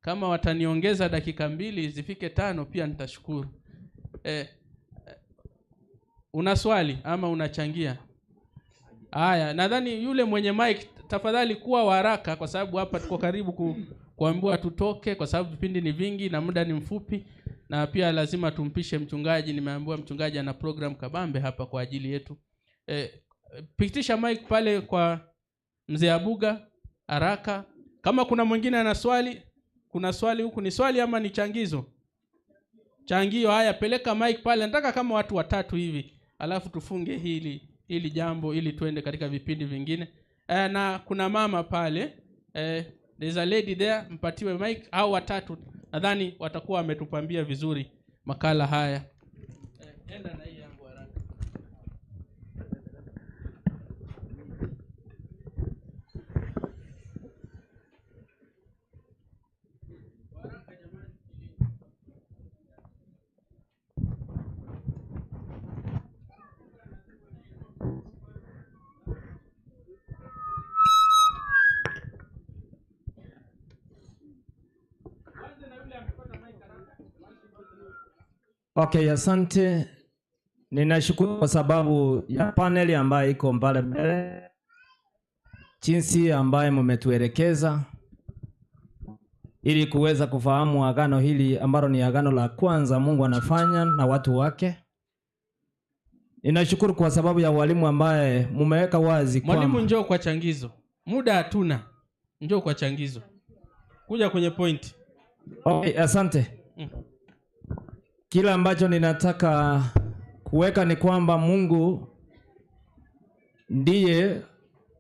Kama wataniongeza dakika 2 zifike 5 pia nitashukuru. Una swali ama unachangia? Haya, nadhani yule mwenye mic tafadhali kuwa haraka kwa sababu hapa tuko karibu kuambiwa tutoke kwa sababu vipindi ni vingi na muda ni mfupi, na pia lazima tumpishe mchungaji. Nimeambiwa mchungaji ana program kabambe hapa kwa ajili yetu. Pitisha mic pale kwa mzee Abuga haraka. Kama kuna mwingine ana swali, kuna swali huku, ni swali ama ni changizo? Changio. Haya, peleka mic pale. Nataka kama watu watatu hivi, alafu tufunge hili jambo ili tuende katika vipindi vingine. Na kuna mama pale, there's a lady there, mpatiwe mic au watatu. Nadhani watakuwa wametupambia vizuri makala haya. Enda na hii yangu haraka. Okay, asante. Ninashukuru kwa sababu ya paneli ambayo iko mbele mbele, jinsi ambayo mmetuelekeza ili kuweza kufahamu agano hili ambalo ni agano la kwanza Mungu anafanya na watu wake. Ninashukuru kwa sababu ya walimu ambaye mmeweka wazi kwamba. Mwalimu, njoo kwa changizo. Muda hatuna. Njoo kwa changizo. Kuja kwenye point. Okay, asante. Kila ambacho ninataka kuweka ni kwamba Mungu ndiye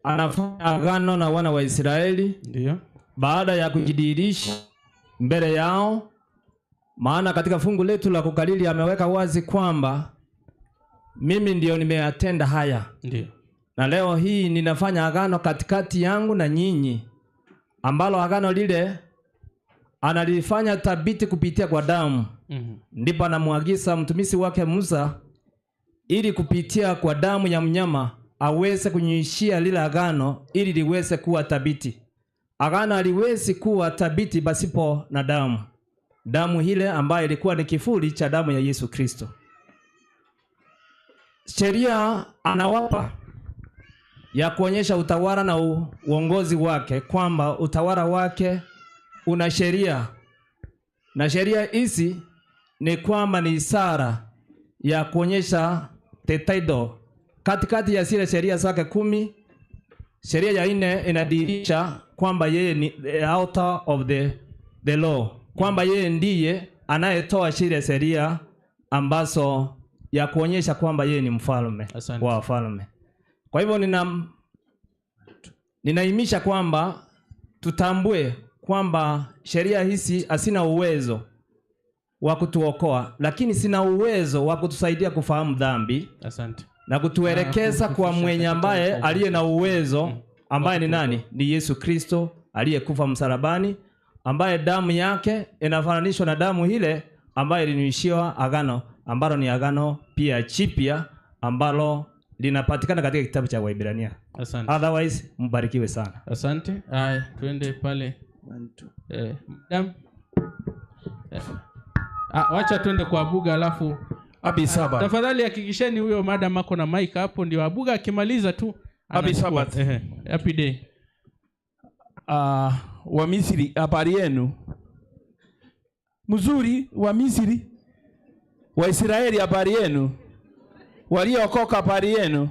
anafanya agano na wana wa Israeli. Ndiyo. Baada ya kujidhihirisha mbele yao, maana katika fungu letu la kukalili ameweka wazi kwamba mimi ndio nimeyatenda haya. Ndiyo. Na leo hii ninafanya agano katikati yangu na nyinyi, ambalo agano lile analifanya thabiti kupitia kwa damu. Ndipo anamuagiza mtumishi wake Musa ili kupitia kwa damu ya mnyama aweze kunyunyishia lile agano ili liweze kuwa thabiti. Agano haliwezi kuwa thabiti pasipo na damu. Damu ile ambayo ilikuwa ni kifuli cha damu ya Yesu Kristo. Sheria anawapa ya kuonyesha utawala na uongozi wake, kwamba utawala wake una sheria. Na sheria hizi ni kwamba ni isara ya kuonyesha the title. Katikati ya zile sheria zake 10, sheria ya 4 inadhihirisha kwamba yeye ni the author of the law, kwamba yeye ndiye anayetoa zile sheria ambazo ya kuonyesha kwamba yeye ni mfalme wa wafalme. Kwa hivyo ninaimisha kwamba tutambue kwamba sheria hizi hazina uwezo wa kutuokoa, lakini sina uwezo wa kutusaidia kufahamu dhambi. Asante. Na kutuelekeza kwa mwenye ambaye aliye na uwezo, ambaye ni nani? Ni Yesu Kristo aliyekufa msalabani, ambaye damu yake inafananishwa na damu ile ambayo ilinyunyishiwa agano, ambalo ni agano pia jipya ambalo linapatikana katika kitabu cha Waebrania. Asante. Otherwise mbarikiwe sana. Asante. Haya, tuende pale. 1 2. Madam. Wacha tuende kwa Abuga alafu Happy Sabbath. Tafadhali hakikisheni huyo madam ako na mic hapo, ndio Abuga akimaliza tu. Happy Sabbath. Happy day. Wa Misri, habari yenu? Mzuri wa Misri. Wa Israeli, habari yenu? Waliookoka, habari yenu?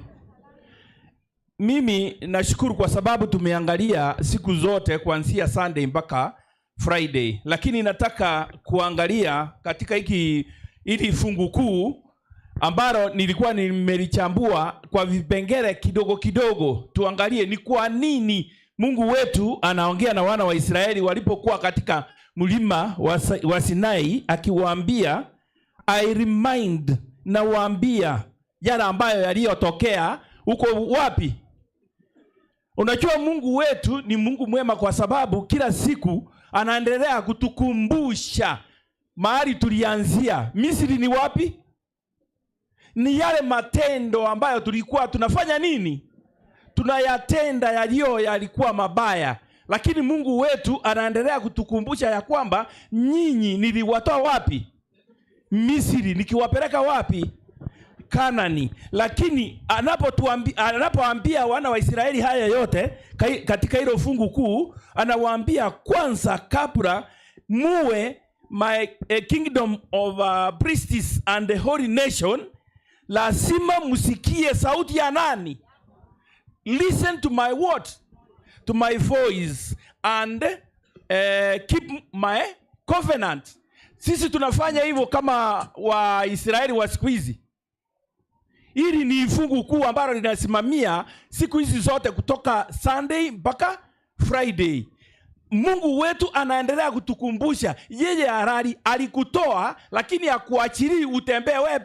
Mimi nashukuru kwa sababu tumeangalia siku zote kuanzia Sunday mpaka Friday, lakini nataka kuangalia katika hili fungu kuu ambalo nilikuwa nimelichambua kwa vipengele kidogo kidogo. Tuangalie ni kwa nini Mungu wetu anaongea na wana wa Israeli walipokuwa katika mlima wa Sinai, akiwaambia I remind, na waambia yale ambayo yaliyotokea huko wapi. Unajua Mungu wetu ni Mungu mwema kwa sababu kila siku anaendelea kutukumbusha mahali tulianzia. Misri ni wapi? Ni yale matendo ambayo tulikuwa tunafanya nini? Tunayatenda yaliyo yalikuwa mabaya. Lakini Mungu wetu anaendelea kutukumbusha ya kwamba nyinyi niliwatoa wapi? Misri. Nikiwapeleka wapi? Kanani. Lakini anapoambia wana wa Israeli haya yote katika hilo fungu kuu, anawaambia kwanza kabla muwe my kingdom of priests and the holy nation, lazima musikie sauti ya nani? Listen to my word, to my voice, and keep my covenant. Sisi tunafanya hivyo kama wa Israeli wa siku hizi. Hili ni fungu kuu ambalo linasimamia siku hizi zote kutoka Sunday mpaka Friday. Mungu wetu anaendelea kutukumbusha yeye halali alikutoa, lakini hakuachilii utembee wewe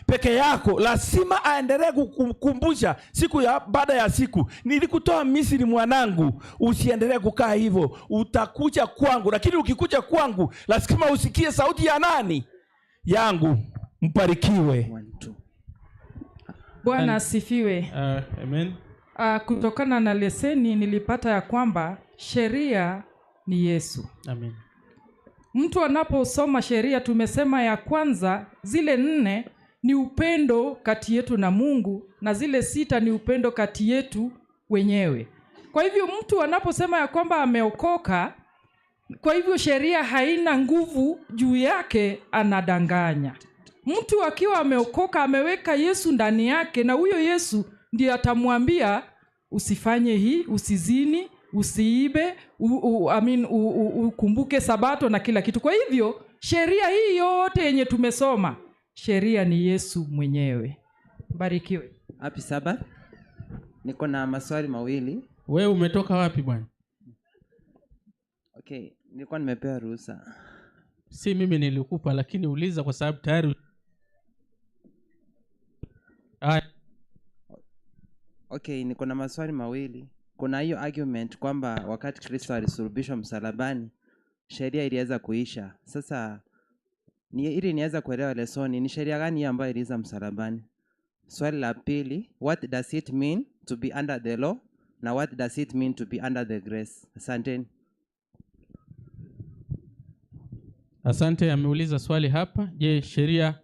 peke yako. Lazima aendelee kukukumbusha siku ya baada ya siku. Nilikutoa Misri mwanangu, usiendelee kukaa hivyo, utakuja kwangu. Lakini ukikuja kwangu lazima usikie sauti ya nani? Yangu. Mbarikiwe. Bwana asifiwe. Amen. Kutokana na leseni nilipata ya kwamba sheria ni Yesu. Amen. Mtu anaposoma sheria, tumesema ya kwanza zile 4 ni upendo kati yetu na Mungu, na zile 6 ni upendo kati yetu wenyewe. Kwa hivyo mtu anaposema ya kwamba ameokoka, kwa hivyo sheria haina nguvu juu yake, anadanganya. Mtu akiwa ameokoka, ameweka Yesu ndani yake, na huyo Yesu ndiye atamwambia usifanye hii, usizini, usiibe, ukumbuke Sabato na kila kitu. Kwa hivyo sheria hii yote yenye tumesoma, sheria ni Yesu mwenyewe. Barikiwe. Happy Sabbath. Niko na maswali mawili. Wewe umetoka wapi bwana? Okay, nilikuwa nimepewa ruhusa. Si mimi nilikupa, lakini uliza kwa sababu tayari. Okay, niko na maswali mawili. Kuna hiyo argument kwamba wakati Kristo alisulubishwa msalabani, sheria iliweza kuisha. Sasa ili niweza kuelewa lesoni, ni sheria gani ambayo ilianza msalabani? Swali la pili, what does it mean to be under the law? Na what does it mean to be under the grace? Asanteni. Asante. Ameuliza swali hapa. Je, sheria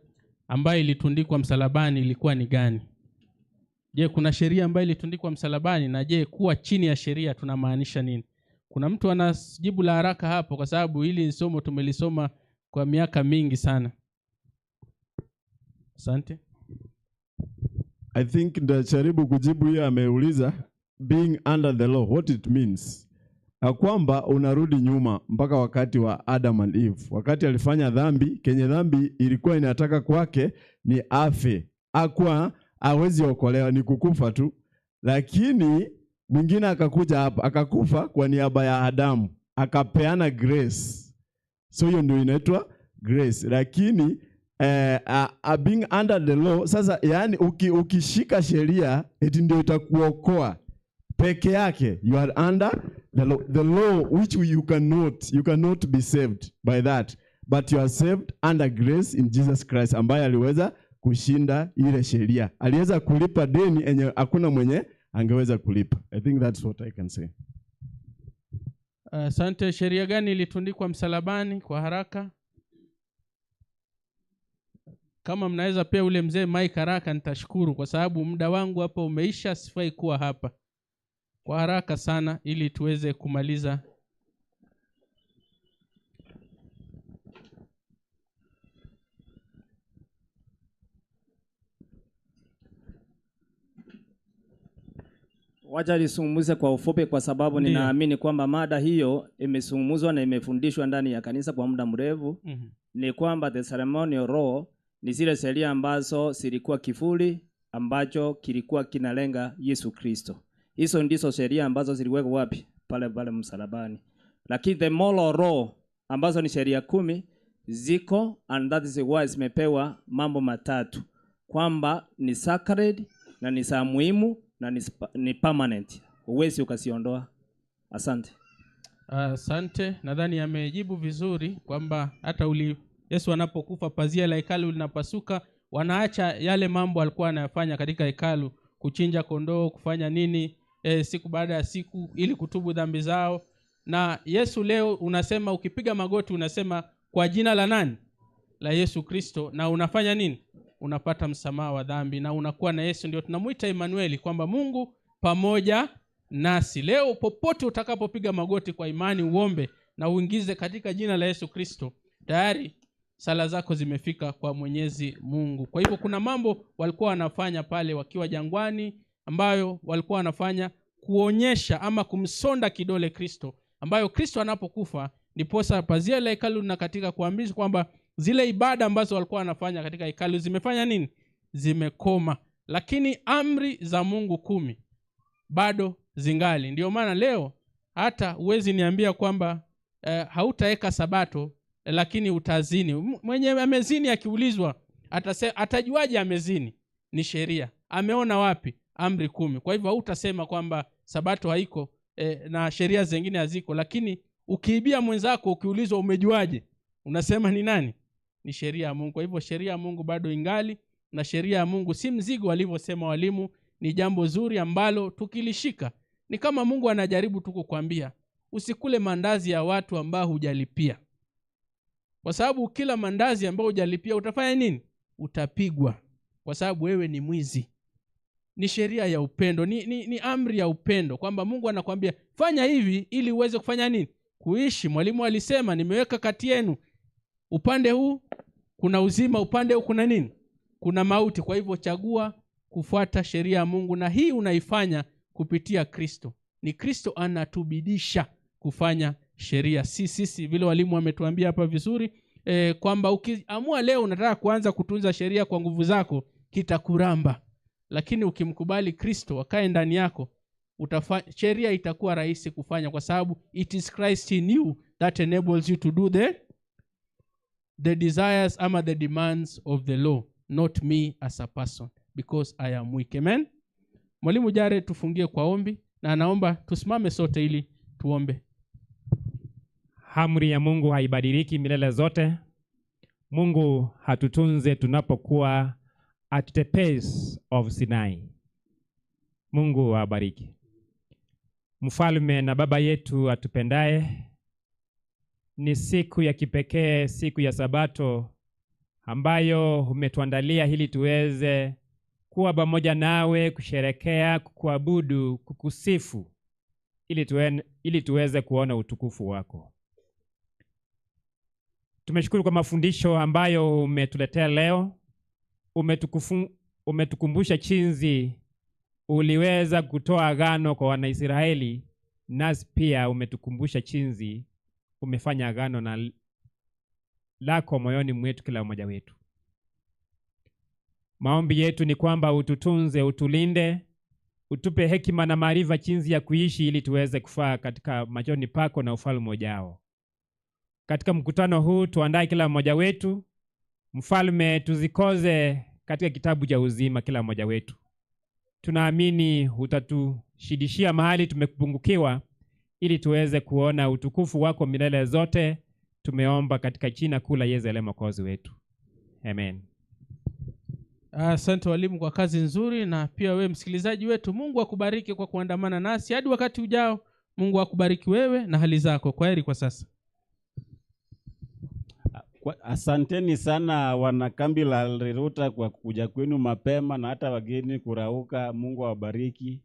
ambayo ilitundikwa msalabani ilikuwa ni gani? Je, kuna sheria ambayo ilitundikwa msalabani? Na je, kuwa chini ya sheria tunamaanisha nini? Kuna mtu ana jibu la haraka hapo, kwa sababu hili somo tumelisoma kwa miaka mingi sana. Asante. I think ndajaribu kujibu hiyo ameuliza, being under the law, what it means. Ya kwamba unarudi nyuma mpaka wakati wa Adam and Eve. Wakati alifanya dhambi, kenye dhambi ilikuwa inataka kwake ni afe. Hakuwa hawezi okolewa, ni kukufa tu. Lakini mwingine akakuja hapa, akakufa kwa niaba ya Adamu, akapeana grace. So hiyo ndio inaitwa grace. Lakini being under the law, sasa yani ukishika sheria eti ndio itakuokoa peke yake. You are under the law, the law which you cannot be saved by that, but you are saved under grace in Jesus Christ, ambaye aliweza kushinda ile sheria, aliweza kulipa deni enye hakuna mwenye angeweza kulipa. I think that's what I can say. Asante. Sheria gani ilitundikwa msalabani kwa haraka? Kama mnaweza pia ule mzee Mike haraka nitashukuru, kwa sababu muda wangu hapa umeisha, sifai kuwa hapa. Kwa haraka sana ili tuweze kumaliza. Wacha nisungumuze kwa ufupi, kwa sababu ninaamini kwamba mada hiyo imesungumuzwa na imefundishwa ndani ya kanisa kwa muda mrefu. Ni kwamba the ceremonial law ni zile sheria ambazo zilikuwa kivuli ambacho kilikuwa kinalenga Yesu Kristo. Hizo ndizo sheria ambazo ziliwekwa wapi? Pale pale msalabani. Lakini the moral law ambazo ni sheria 10 ziko, and that is why zimepewa mambo matatu, kwamba ni sacred na ni za muhimu na ni permanent, huwezi ukasiondoa. Asante. Asante. Nadhani amejibu vizuri kwamba hata Yesu anapokufa pazia la hekalu linapasuka, wanaacha yale mambo alikuwa anayafanya katika hekalu, kuchinja kondoo, kufanya nini siku baada ya siku ili kutubu dhambi zao. Na Yesu leo unasema ukipiga magoti unasema kwa jina la nani? La Yesu Kristo, na unafanya nini? Unapata msamaha wa dhambi na unakuwa na Yesu. Ndio tunamuita Emmanuel, kwamba Mungu pamoja nasi. Leo popote utakapopiga magoti kwa imani uombe na uingize katika jina la Yesu Kristo, tayari sala zako zimefika kwa Mwenyezi Mungu. Kwa hivyo kuna mambo walikuwa wanafanya pale wakiwa jangwani ambayo walikuwa wanafanya kuonyesha ama kumsonda kidole Kristo, ambayo Kristo anapokufa ndiposa pazia la hekalu na katika kuamrisha kwamba zile ibada ambazo walikuwa wanafanya katika hekalu zimefanya nini? Zimekoma. Lakini amri za Mungu 10 bado zingali. Ndio maana leo hata huwezi niambia kwamba hautaeka sabato lakini utazini. Mwenye amezini akiulizwa atajuaje amezini? Ni sheria. Ameona wapi? Amri 10. Kwa hivyo hautasema kwamba sabato haiko na sheria zingine haziko. Lakini ukiibia mwenzako ukiulizwa umejuaje, unasema ni nani? Ni sheria ya Mungu. Kwa hivyo sheria ya Mungu bado ingali, na sheria ya Mungu si mzigo walivyosema walimu, ni jambo zuri ambalo tukilishika ni kama Mungu anajaribu tu kukuambia usikule mandazi ya watu ambao hujalipia. Kwa sababu kila mandazi ambao hujalipia utafanya nini? Utapigwa. Kwa sababu wewe ni mwizi. Ni sheria ya upendo, ni amri ya upendo, kwamba Mungu anakuambia fanya hivi ili uweze kufanya nini? Kuishi. Mwalimu alisema nimeweka kati yenu upande huu kuna uzima, upande huu kuna nini? Kuna mauti. Kwa hivyo chagua kufuata sheria ya Mungu, na hii unaifanya kupitia Kristo. Ni Kristo anatubidisha kufanya sheria, si sisi, vile walimu wametuambia hapa vizuri kwamba ukiamua leo unataka kuanza kutunza sheria kwa nguvu zako kitakuramba. Lakini ukimkubali Kristo akae ndani yako, sheria itakuwa rahisi kufanya, kwa sababu it is Christ in you that enables you to do the desires ama the demands of the law, not me as a person, because I am weak. Amen. Mwalimu Jare, tufungie kwa ombi, na naomba tusimame sote ili tuombe. Amri ya Mungu haibadiliki milele zote. Mungu hatutunze tunapokuwa at the pace of Sinai. Mungu awabariki. Mfalme na Baba yetu atupendaye, ni siku ya kipekee, siku ya Sabato ambayo umetuandalia ili tuweze kuwa pamoja nawe, kusherekea, kukuabudu, kukusifu, ili tuweze kuona utukufu wako. Tumeshukuru kwa mafundisho ambayo umetuletea leo. Umetukumbusha chinzi uliweza kutoa agano kwa Wanaisraeli, nasi pia umetukumbusha chinzi umefanya agano na lako moyoni mwetu kila mmoja wetu. Maombi yetu ni kwamba ututunze, utulinde, utupe hekima na maarifa chinzi ya kuishi ili tuweze kufaa katika machoni pako na ufalme ujao. Katika mkutano huu tuandae kila mmoja wetu, Mfalme, tuzikoze katika kitabu cha uzima kila mmoja wetu. Tunaamini utatushidishia mahali tumepungukiwa ili tuweze kuona utukufu wako milele zote. Tumeomba katika jina kuu la Yesu aliye Mwokozi wetu. Amen. Asante walimu kwa kazi nzuri, na pia wewe msikilizaji wetu, Mungu akubariki kwa kuandamana nasi hadi wakati ujao. Mungu akubariki wewe na hali zako. Kwaheri kwa sasa. Asanteni sana wanakambi la Riruta kwa kuja kwenu mapema na hata wageni kurauka. Mungu awabariki.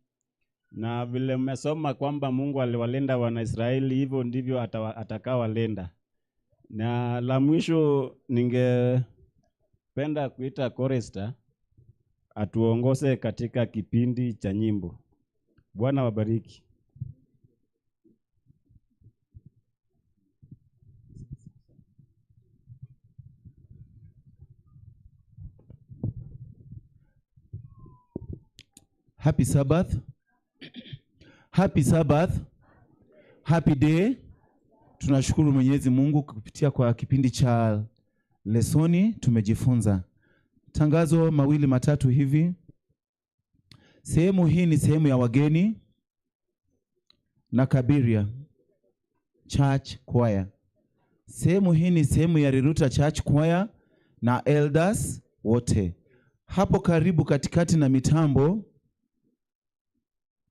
Na vile mmesoma kwamba Mungu aliwalinda Wanaisraeli, hivyo ndivyo atakawalinda. Na la mwisho ningependa kuita chorister atuongoze katika kipindi cha nyimbo. Bwana wabariki. Happy Sabbath. Happy Sabbath. Happy day. Tunashukuru Mwenyezi Mungu kupitia kwa kipindi cha lesoni tumejifunza. Tangazo mawili matatu hivi. Sehemu hii ni sehemu ya wageni na Kabiria Church Choir. Sehemu hii ni sehemu ya Riruta Church Choir na elders wote. Hapo karibu katikati na mitambo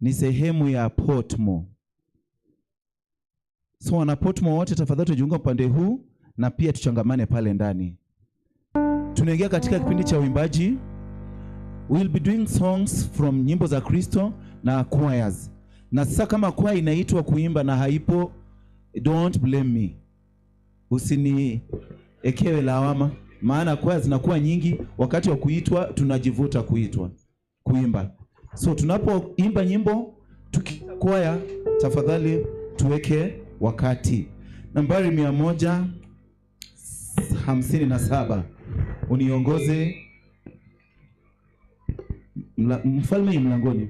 ni sehemu ya Portmore. So wana Portmore wote tafadhali tujiunge upande huu na pia tuchangamane pale ndani. Tunaingia katika kipindi cha uimbaji. We'll be doing songs from nyimbo za Kristo na choirs. Na sasa kama choir inaitwa kuimba na haipo, don't blame me. Usini ekewe lawama, maana choirs zinakuwa nyingi, wakati wa kuitwa tunajivuta kuitwa kuimba. So tunapoimba nyimbo tukikwaya, tafadhali tuweke wakati. Nambari 157 uniongoze mfalme mlangoni.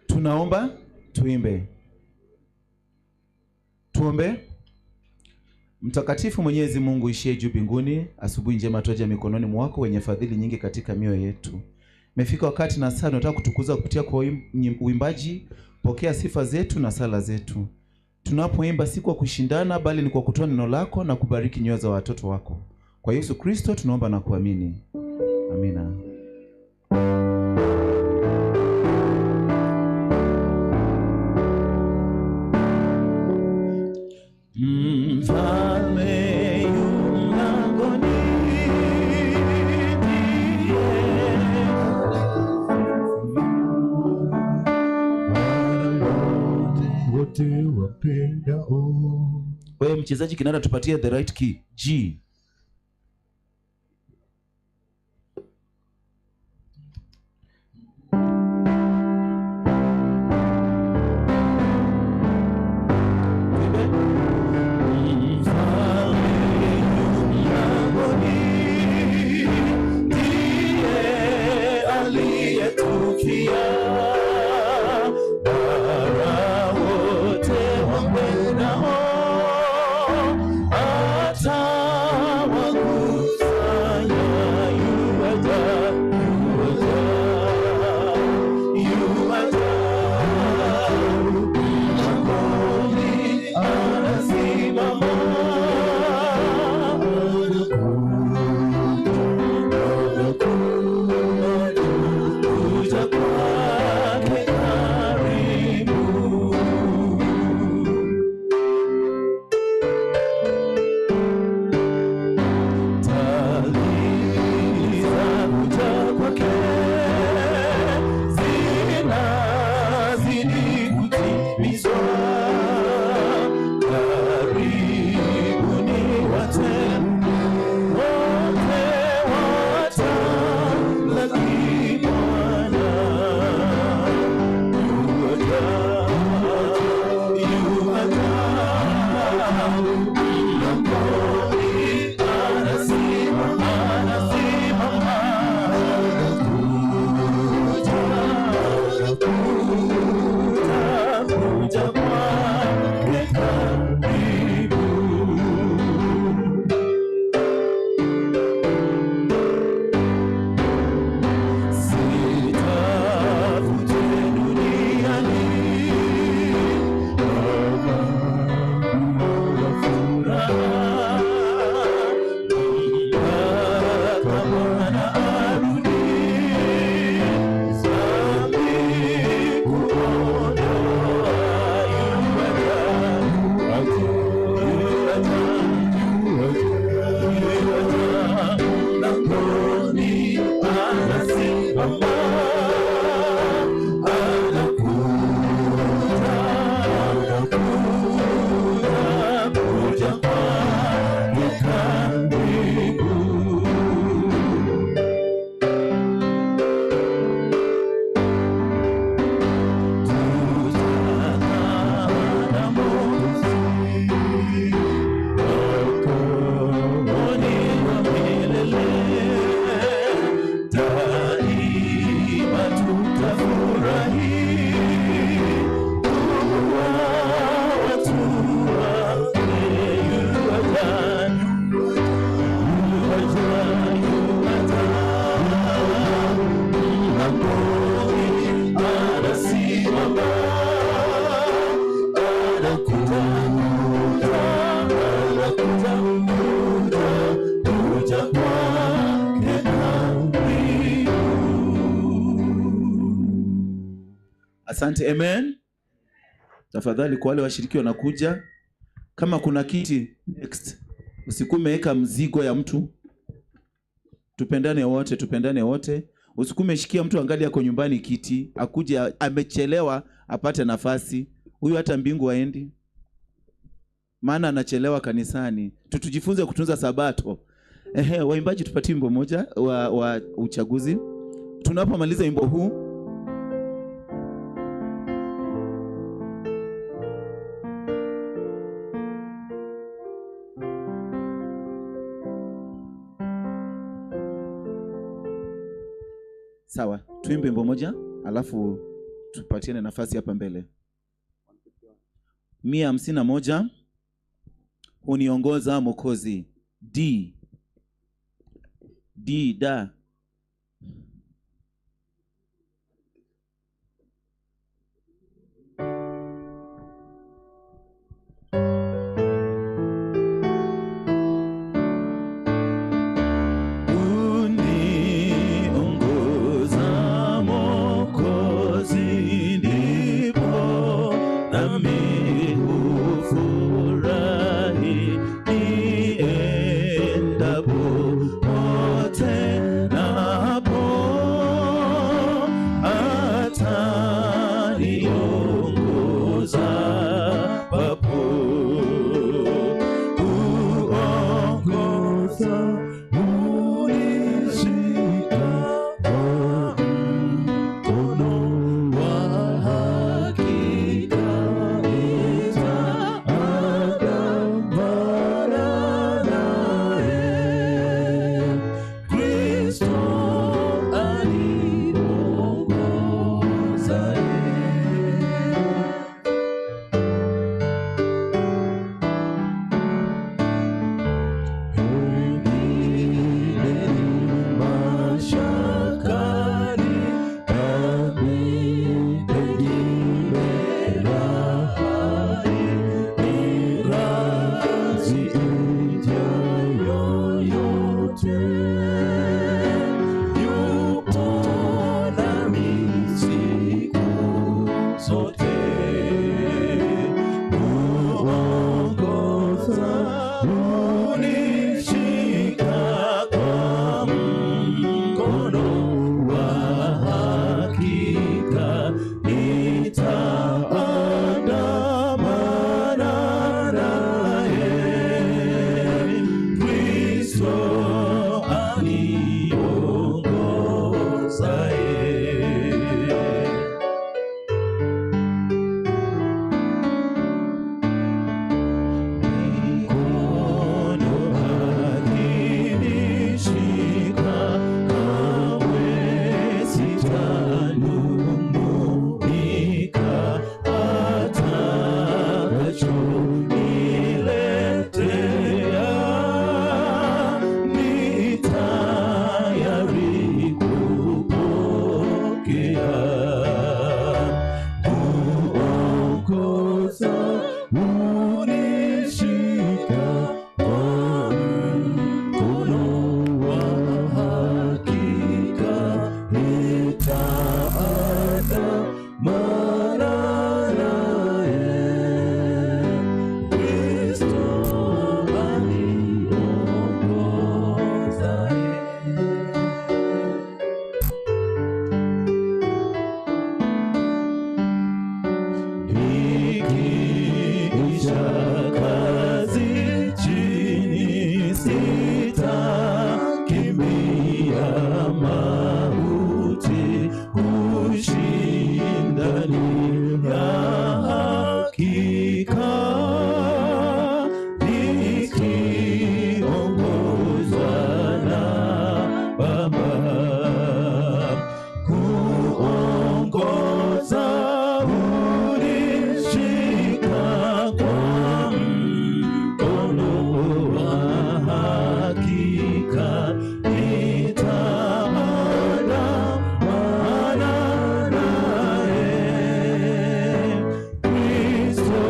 Tunaomba tuimbe. Tuombe. Mtakatifu Mwenyezi Mungu ishie juu mbinguni, asubuhi njema twaja mikononi mwako wenye fadhili nyingi katika mioyo yetu. Imefika wakati na saa tunataka kutukuza kupitia kwa uimbaji. Pokea sifa zetu na sala zetu. Tunapoimba si kwa kushindana bali ni kwa kutoa neno lako na kubariki nyoyo za watoto wako. Kwa Yesu Kristo tunaomba na kuamini. Amina. Mfalme yu mlangoni, wote wapendao. Wewe mchezaji kinara, tupatie the right key G. Bara wote wapendao, ata Asante. Amen. Tafadhali kwa wale washiriki wanakuja, kama kuna kiti next, usikume weka mzigo ya mtu. Tupendane wote, tupendane wote. Usikume shikia mtu angali yako nyumbani kiti, akuje amechelewa apate nafasi. Huyu hata mbingu haendi, maana anachelewa kanisani. Tujifunze kutunza Sabato. Ehe, waimbaji tupatie wimbo moja wa uchaguzi. Tunapomaliza wimbo huu, sawa, tuimbe wimbo moja alafu tupatiane nafasi hapa mbele. 151, Huniongoza Mwokozi. D D da. Uniongoza Mwokozi, ndipo nami hufurahi, niendapo pote napo ataniongoza papo. Huongoza, hunishika kwa mkono wa hakika, nitaandamana naye. Kristo aniongozaye. Mashakani, nami pengine rahani, ni kazi ijayo yote. Yupo nami siku zote, huongoza, hunishika kwa mkono wa hakika, nitaandamana naye. Kristo aniongozaye. Mkono akinishika, kamwe sitanung'unika, atakachoniletea ni tayari kupokea. Huongoza, hunishika kwa mkono wa hakika, nitaandamana naye. Kristo aniongozaye. Nikiisha kazi chini, sitakimbia mauti, kushinda ni ya hakika, nikiongozwa na Baba. Kuongoza, hunishika kwa mkono wa hakika, nitaandamana naye. Kristo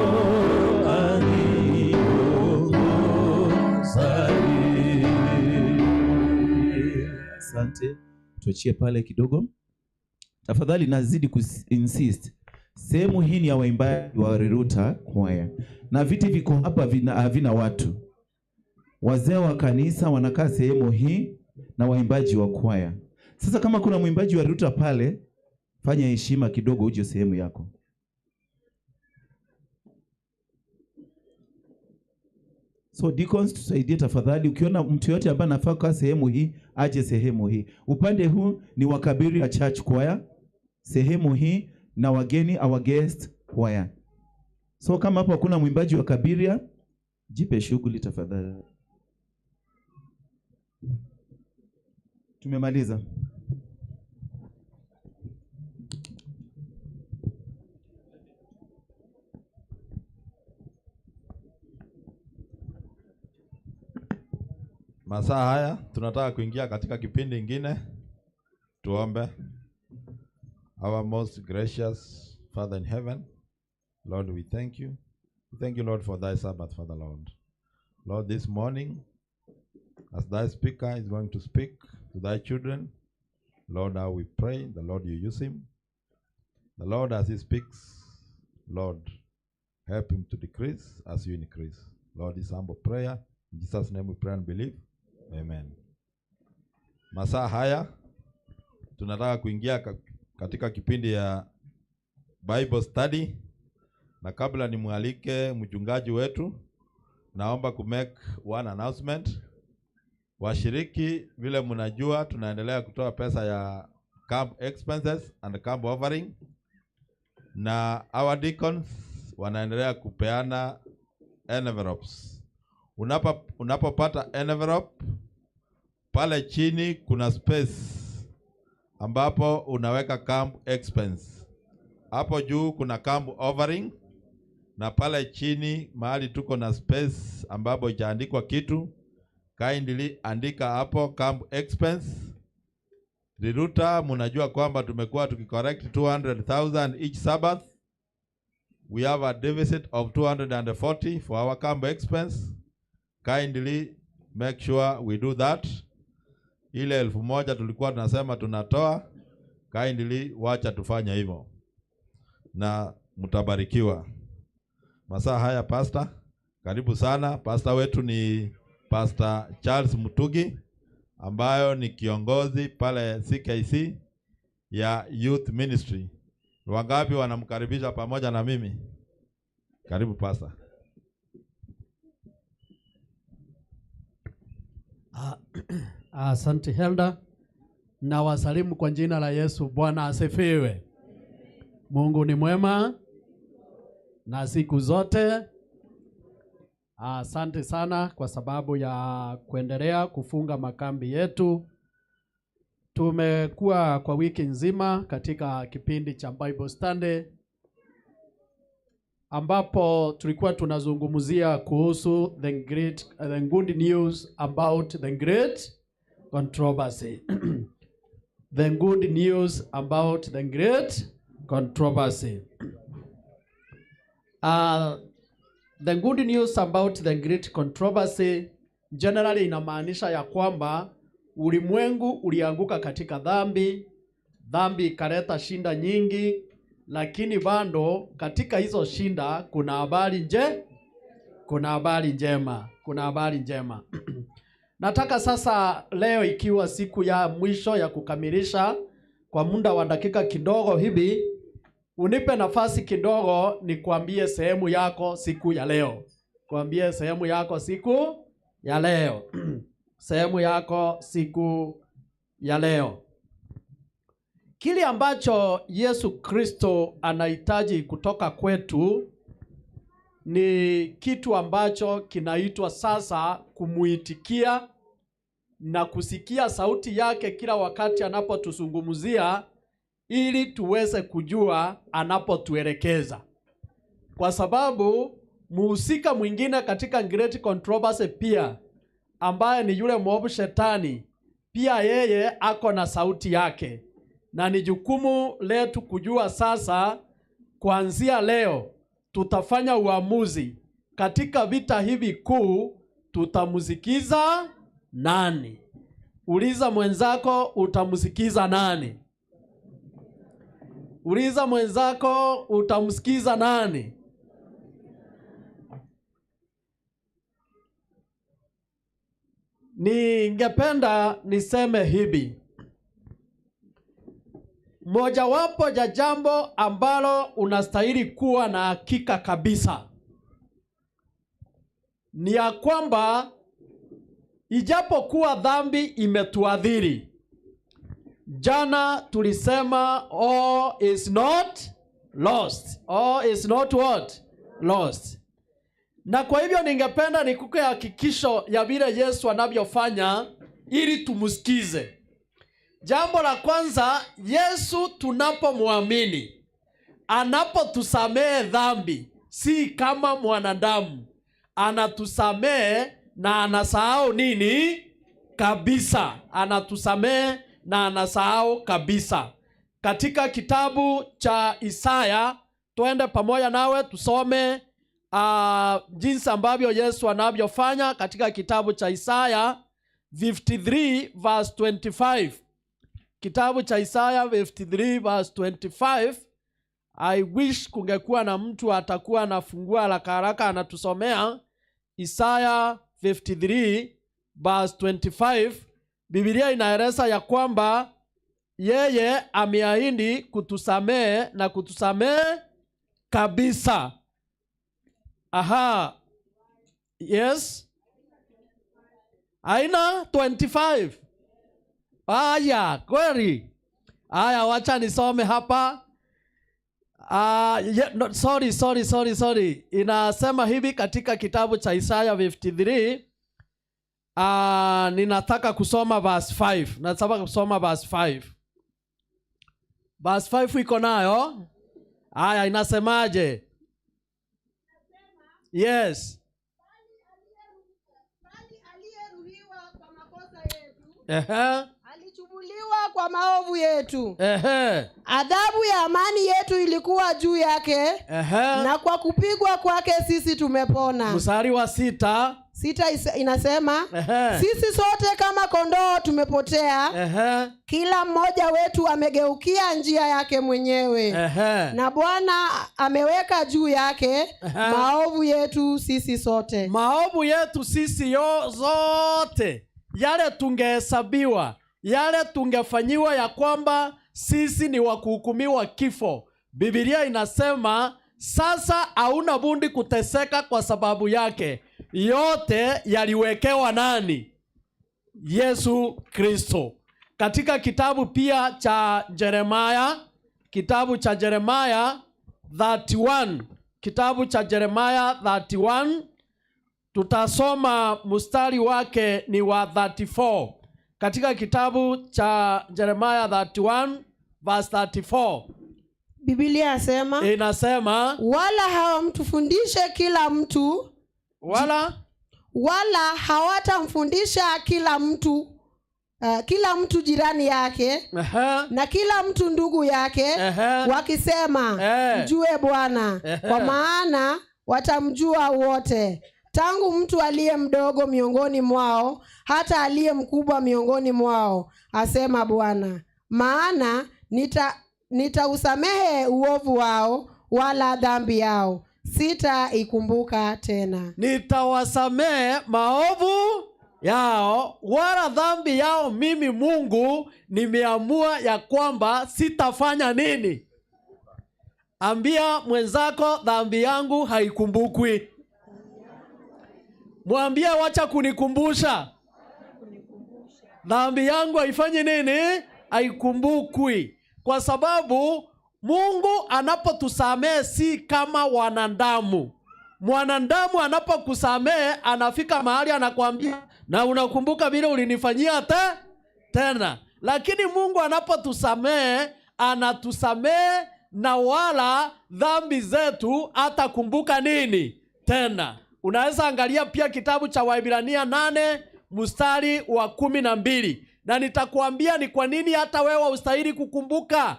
aniongozaye. Asante, tuachie pale kidogo tafadhali. Nazidi kuinsist, Sehemu hii ni ya waimbaji wa Riruta Choir. Na viti viko hapa havina watu. Wazee wa kanisa wanakaa sehemu hii na waimbaji wa choir. Sasa kama kuna mwimbaji wa Riruta pale, fanya heshima kidogo uje sehemu yako. So deacons, tusaidie tafadhali. Ukiona mtu yote ambaye anafaa kukaa sehemu hii, aje sehemu hii. Upande huu ni wa Kabiria Church Choir, sehemu hii na wageni, our guest choir. So kama hapo hakuna mwimbaji wa Kabiria, jipe shughuli tafadhali. Tumemaliza. Masaa haya tunataka kuingia katika kipindi kingine. Tuombe. Our most gracious Father in heaven, Lord, we thank you. We thank you, Lord, for thy Sabbath, Father Lord. Lord, this morning, as thy speaker is going to speak to thy children, Lord, how we pray, the Lord, you use him. The Lord, as he speaks, Lord, help him to decrease as you increase. Lord, this humble prayer, in Jesus' name we pray and believe. Amen. Masaa haya tunataka kuingia katika kipindi ya Bible study, na kabla nimwalike mchungaji wetu, naomba ku make one announcement. Washiriki, vile mnajua tunaendelea kutoa pesa ya camp expenses and camp offering, na our deacons wanaendelea kupeana envelopes. Unapopata envelope, pale chini kuna space ambapo unaweka camp expense. Hapo juu kuna camp offering, na pale chini mahali tuko na space ambapo ijaandikwa kitu, kindly andika hapo camp expense. Riruta, mnajua kwamba tumekuwa tukicorrect 200,000 each Sabbath. We have a deficit of 240 for our camp expense. Kindly make sure we do that. Ile 1,000 tulikuwa tunasema tunatoa, kindly wacha tufanye hivyo na mtabarikiwa. Masaa haya pastor, karibu sana. Pastor wetu ni Pastor Charles Mutugi, ambayo ni kiongozi pale CKC ya Youth Ministry. Wangapi wanamkaribisha pamoja na mimi? Karibu pastor. Asante Helda, na wasalimu kwa jina la Yesu. Bwana asifiwe. Mungu ni mwema na siku zote. Asante sana kwa sababu ya kuendelea kufunga makambi yetu. Tumekuwa kwa wiki nzima katika kipindi cha Bible Study, ambapo tulikuwa tunazungumzia kuhusu the good news about the great controversy. The good news about the great controversy. The good news about the great controversy generally inamaanisha ya kwamba ulimwengu ulianguka katika dhambi, dhambi ikaleta shinda nyingi, lakini bado katika hizo shinda kuna habari kuna habari njema, kuna habari njema. Nataka sasa leo, ikiwa siku ya mwisho ya kukamilisha kwa muda wa dakika kidogo hivi, unipe nafasi kidogo nikuambie sehemu yako siku ya leo. Kuambie sehemu yako siku ya leo. Sehemu yako siku ya leo. Kile ambacho Yesu Kristo anahitaji kutoka kwetu ni kitu ambacho kinaitwa sasa kumuitikia na kusikia sauti yake kila wakati anapotuzungumzia, ili tuweze kujua anapotuelekeza. Kwa sababu muhusika mwingine katika Great Controversy pia, ambaye ni yule mwovu shetani, pia yeye ako na sauti yake. Na ni jukumu letu kujua sasa, kuanzia leo tutafanya uamuzi katika vita hivi kuu, tutamusikiza nani? Uliza mwenzako, utamusikiza nani? Uliza mwenzako, utamsikiza nani? Ningependa niseme hivi. Mojawapo ya jambo ambalo unastahili kuwa na hakika kabisa ni ya kwamba ijapokuwa dhambi imetuadhiri. Jana tulisema all is not lost. All is not what? Lost. Na kwa hivyo ningependa nikupe hakikisho ya vile Yesu anavyofanya ili tumsikize. Jambo la kwanza, Yesu tunapomwamini, anapotusamehe dhambi, si kama mwanadamu. Anatusamehe na anasahau nini? Kabisa. Anatusamehe na anasahau kabisa. Katika kitabu cha Isaya, twende pamoja nawe tusome jinsi ambavyo Yesu anavyofanya katika kitabu cha Isaya 53 verse 25. Kitabu cha Isaya 53 verse 25. I wish kungekuwa na mtu atakuwa anafungua haraka haraka anatusomea Isaya 53 verse 25. Biblia inaeleza ya kwamba yeye ameahidi kutusamehe na kutusamehe kabisa. Aha. Yes. Aina 25. Aya, kweli. Aya, wacha nisome hapa. Yeah, no, sorry. Inasema hivi katika kitabu cha Isaya 53. Ninataka kusoma verse 5. Nataka kusoma verse 5. Verse 5 iko nayo? Aya, inasemaje? Yes. Alichubuliwa kwa maovu yetu. Adhabu ya amani yetu ilikuwa juu yake. Na kwa kupigwa kwake sisi tumepona. Mstari wa 6. 6 inasema, sisi sote kama kondoo tumepotea. Kila mmoja wetu amegeukia njia yake mwenyewe. Na Bwana ameweka juu yake maovu yetu sisi sote. Maovu yetu sisi zote. Yale tungehesabiwa, yale tungefanyiwa ya kwamba sisi ni wa kuhukumiwa kifo. Biblia inasema sasa hauna budi kuteseka kwa sababu yake. Yote yaliwekewa nani? Yesu Kristo. Katika kitabu pia cha Jeremiah, kitabu cha Jeremiah 31, kitabu cha Jeremiah 31, tutasoma mstari wake ni wa 34. Katika kitabu cha Jeremiah 31 verse 34. Biblia inasema, inasema wala hawamtufundishe kila mtu, wala hawatamfundisha kila mtu, kila mtu jirani yake, na kila mtu ndugu yake, wakisema mjue Bwana, kwa maana watamjua wote, tangu mtu aliye mdogo miongoni mwao hata aliye mkubwa miongoni mwao, asema Bwana. Maana nitausamehe uovu wao, wala dhambi yao sitaikumbuka tena. Nitawasamehe maovu yao wala dhambi yao. Mimi Mungu nimeamua ya kwamba sitafanya nini? Ambia mwenzako, dhambi yangu haikumbukwi. Mwambie wacha kunikumbusha. Dhambi yangu haifanyi nini? Haikumbukwi. Kwa sababu Mungu anapotusamehe si kama wanadamu. Mwanadamu anapokusamehe anafika mahali anakuambia, na unakumbuka vile ulinifanyia tena. Lakini Mungu anapotusamehe anatusamehe na wala dhambi zetu hatakumbuka nini tena. Unaweza angalia pia kitabu cha Waebrania 8 mstari wa 12. Na nitakuambia ni kwa nini hata wewe ustahili kukumbuka.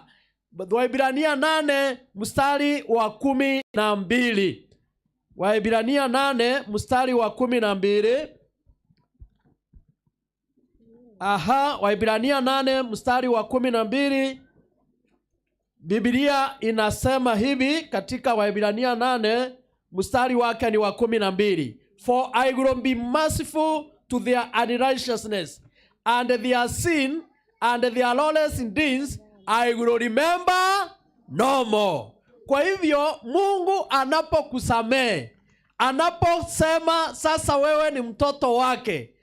Waebrania 8 mstari wa 12. Waebrania 8 mstari wa 12. Aha, Waebrania 8 mstari wa 12. Biblia inasema hivi katika Waebrania 8 mstari wake ni wa 12. For I will be merciful to their unrighteousness, and their sin and their lawless deeds I will remember no more. Kwa hivyo Mungu anapokusamehe, anaposema sasa wewe ni mtoto wake,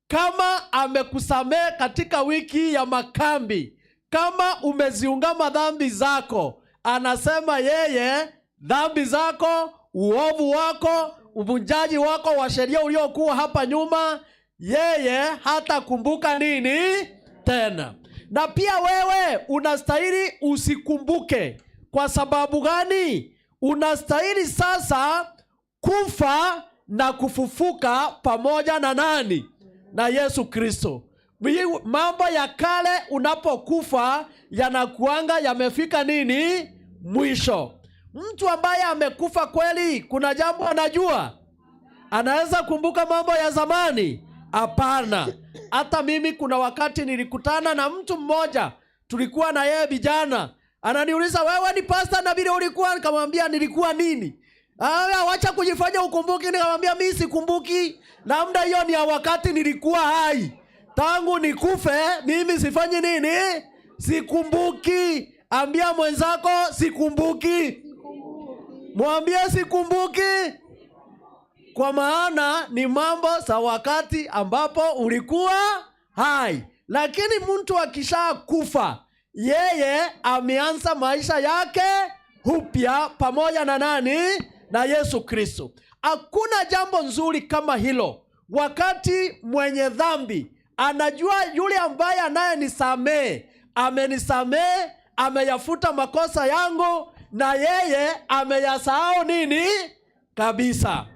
kama amekusamehe katika wiki ya makambi, kama umeziungama dhambi zako, anasema yeye dhambi zako, uovu wako, uvunjaji wako wa sheria uliokuwa hapa nyuma, yeye hatakumbuka nini tena. Na pia wewe unastahili usikumbuke. Kwa sababu gani? Unastahili sasa kufa na kufufuka pamoja na nani? Na Yesu Kristo. Mambo ya kale unapokufa yanakuanga yamefika nini? Mwisho. Mtu ambaye amekufa kweli, kuna jambo anajua? Anaweza kumbuka mambo ya zamani? Hapana. Hata mimi kuna wakati nilikutana na mtu mmoja, tulikuwa na yeye vijana. Ananiuliza, wewe ni pastor na vile ulikuwa? Nikamwambia nilikuwa nini? Wacha kujifanya ukumbuki. Nikamwambia mimi sikumbuki. Labda hiyo ni ya wakati nilikuwa hai. Tangu nikufe mimi sifanyi nini? Sikumbuki. Ambia mwenzako sikumbuki. Mwambie sikumbuki. Kwa maana ni mambo za wakati ambapo ulikuwa hai. Lakini mtu akishakufa, yeye ameanza maisha yake upya pamoja na nani? Na Yesu Kristo. Hakuna jambo nzuri kama hilo. Wakati mwenye dhambi anajua yule ambaye anayenisamehe, amenisamehe, ameyafuta makosa yangu, na yeye ameyasahau nini? Kabisa.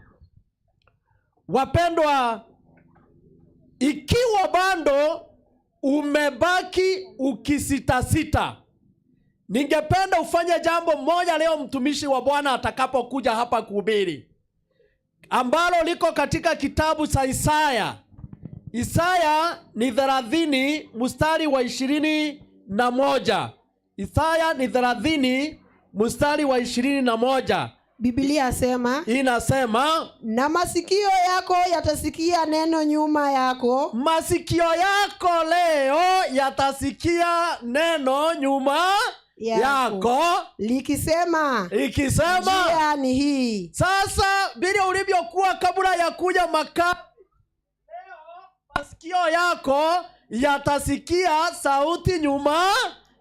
Wapendwa, ikiwa bado umebaki ukisitasita, ningependa ufanye jambo moja leo mtumishi wa Bwana atakapokuja hapa kuhubiri, ambalo liko katika kitabu cha Isaya. Isaya ni 30 mstari wa 21. Isaya ni 30 mstari wa 21. Biblia sema, inasema, na masikio yako yatasikia neno nyuma yako. Masikio yako leo yatasikia neno nyuma yako likisema, ikisema, njia ni hii. Sasa vile ulivyokuwa kabla ya kuja maka, leo masikio yako yatasikia sauti nyuma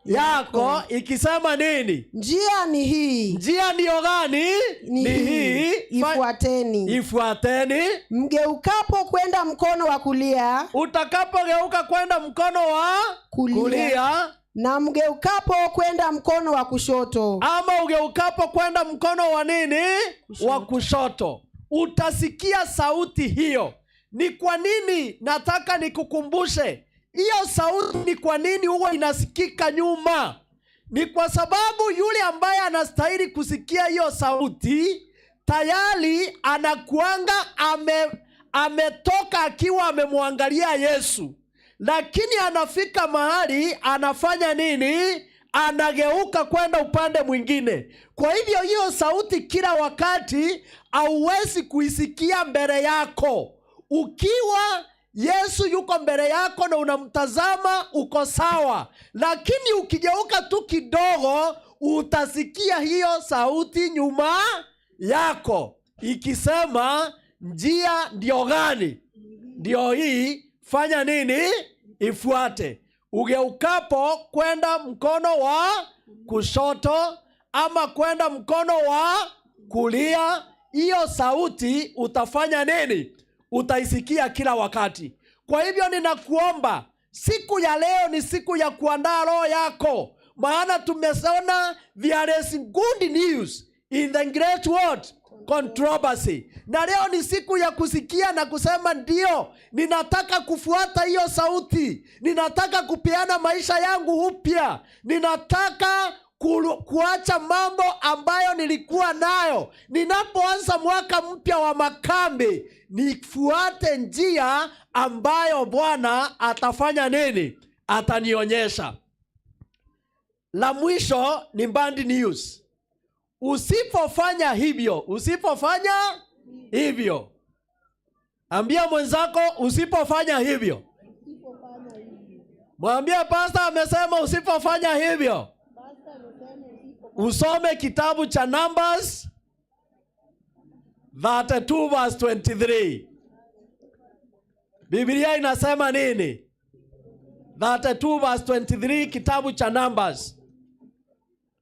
yako ikisema nini? Njia ni hii. Njia ndiyo gani? Ni hii. Ifuateni. Ifuateni. Mgeukapo kwenda mkono wa kulia, utakapogeuka kwenda mkono wa kulia, na mgeukapo kwenda mkono wa kushoto, ama ugeukapo kwenda mkono wa nini? Kushoto. Wa kushoto, utasikia sauti hiyo. Ni kwa nini nataka nikukumbushe hiyo sauti? Ni kwa nini huwa inasikika nyuma? Ni kwa sababu yule ambaye anastahili kusikia hiyo sauti tayari anakuanga ametoka akiwa amemwangalia Yesu. Lakini anafika mahali anafanya nini? Anageuka kwenda upande mwingine. Kwa hivyo hiyo sauti kila wakati hauwezi kuisikia mbele yako. Ukiwa Yesu yuko mbele yako na unamtazama, uko sawa. Lakini ukigeuka tu kidogo, utasikia hiyo sauti nyuma yako ikisema, njia ndio gani? Ndio hii, fanya nini? Ifuate. Ugeukapo kwenda mkono wa kushoto ama kwenda mkono wa kulia, hiyo sauti utafanya nini? Utaisikia kila wakati. Kwa hivyo ninakuomba, siku ya leo ni siku ya kuandaa roho yako. Maana tumesona there is good news in the great world controversy. Na leo ni siku ya kusikia na kusema ndio, ninataka kufuata hiyo sauti. Ninataka kupeana maisha yangu upya. Ninataka kuacha mambo ambayo nilikuwa nayo. Ninapoanza mwaka mpya wa makambi, nifuate njia ambayo Bwana atafanya nini? Atanionyesha. La mwisho ni bad news. Usipofanya hivyo, usipofanya hivyo, ambia mwenzako usipofanya hivyo. Mwambie pastor amesema usipofanya hivyo. Usome kitabu cha Numbers 32 verse 23. Biblia inasema nini? 32 verse 23, kitabu cha Numbers.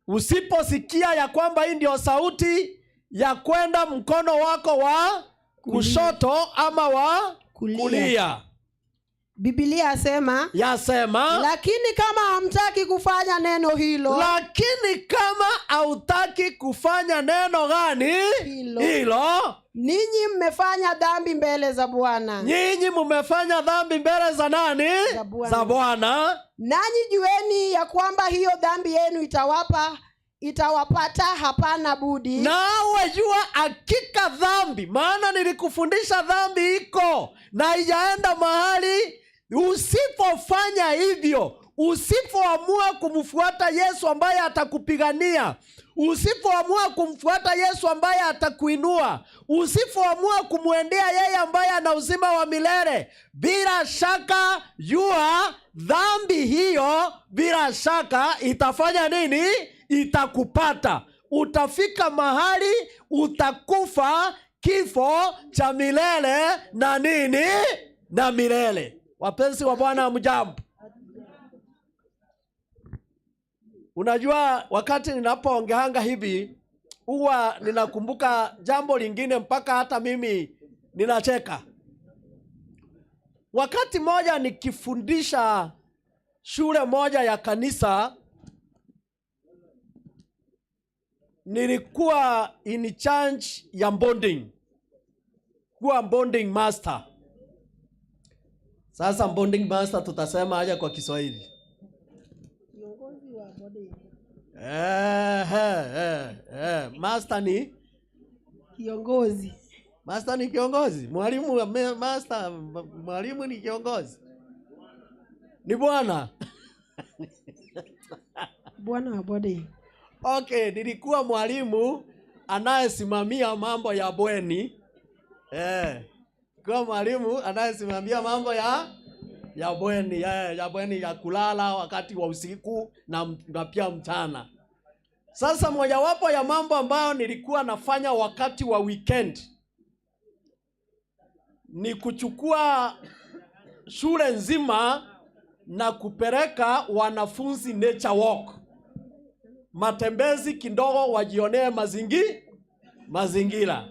Usiposikia ya kwamba hii ndio sauti ya kwenda mkono wako wa kushoto ama wa kulia. Biblia yasema, yasema, lakini kama hamtaki kufanya neno hilo, lakini kama hautaki kufanya neno gani? Hilo. Ninyi mmefanya dhambi mbele za Bwana. Nyinyi mmefanya dhambi mbele za nani? Za Bwana. Nanyi jueni ya kwamba hiyo dhambi yenu itawapata, hapana budi. Nawe jua hakika dhambi, maana nilikufundisha dhambi iko na haijaenda mahali. Usipofanya hivyo, usipoamua kumfuata Yesu ambaye atakupigania, usipoamua kumfuata Yesu ambaye atakuinua, usipoamua kumwendea yeye ambaye ana uzima wa milele, bila shaka jua dhambi hiyo bila shaka itafanya nini? Itakupata. Utafika mahali utakufa kifo cha milele na nini? Na milele. Wapenzi wa Bwana, hamjambo? Unajua, wakati ninapoongeanga hivi huwa ninakumbuka jambo lingine mpaka hata mimi ninacheka. Wakati moja nikifundisha shule moja ya kanisa, nilikuwa in charge ya bonding, kuwa bonding master. Sasa bonding master tutasema aje kwa Kiswahili? Master ni kiongozi. Master ni kiongozi. Mwalimu master, mwalimu ni kiongozi. Ni bwana. Bwana wa bodi. Okay, nilikuwa mwalimu anayesimamia mambo ya bweni. Kwa mwalimu anayesimamia mambo ya bweni, ya bweni ya kulala wakati wa usiku na pia mchana. Sasa mojawapo ya mambo ambayo nilikuwa nafanya wakati wa weekend ni kuchukua shule nzima na kupeleka wanafunzi nature walk. Matembezi kidogo wajionee mazingira.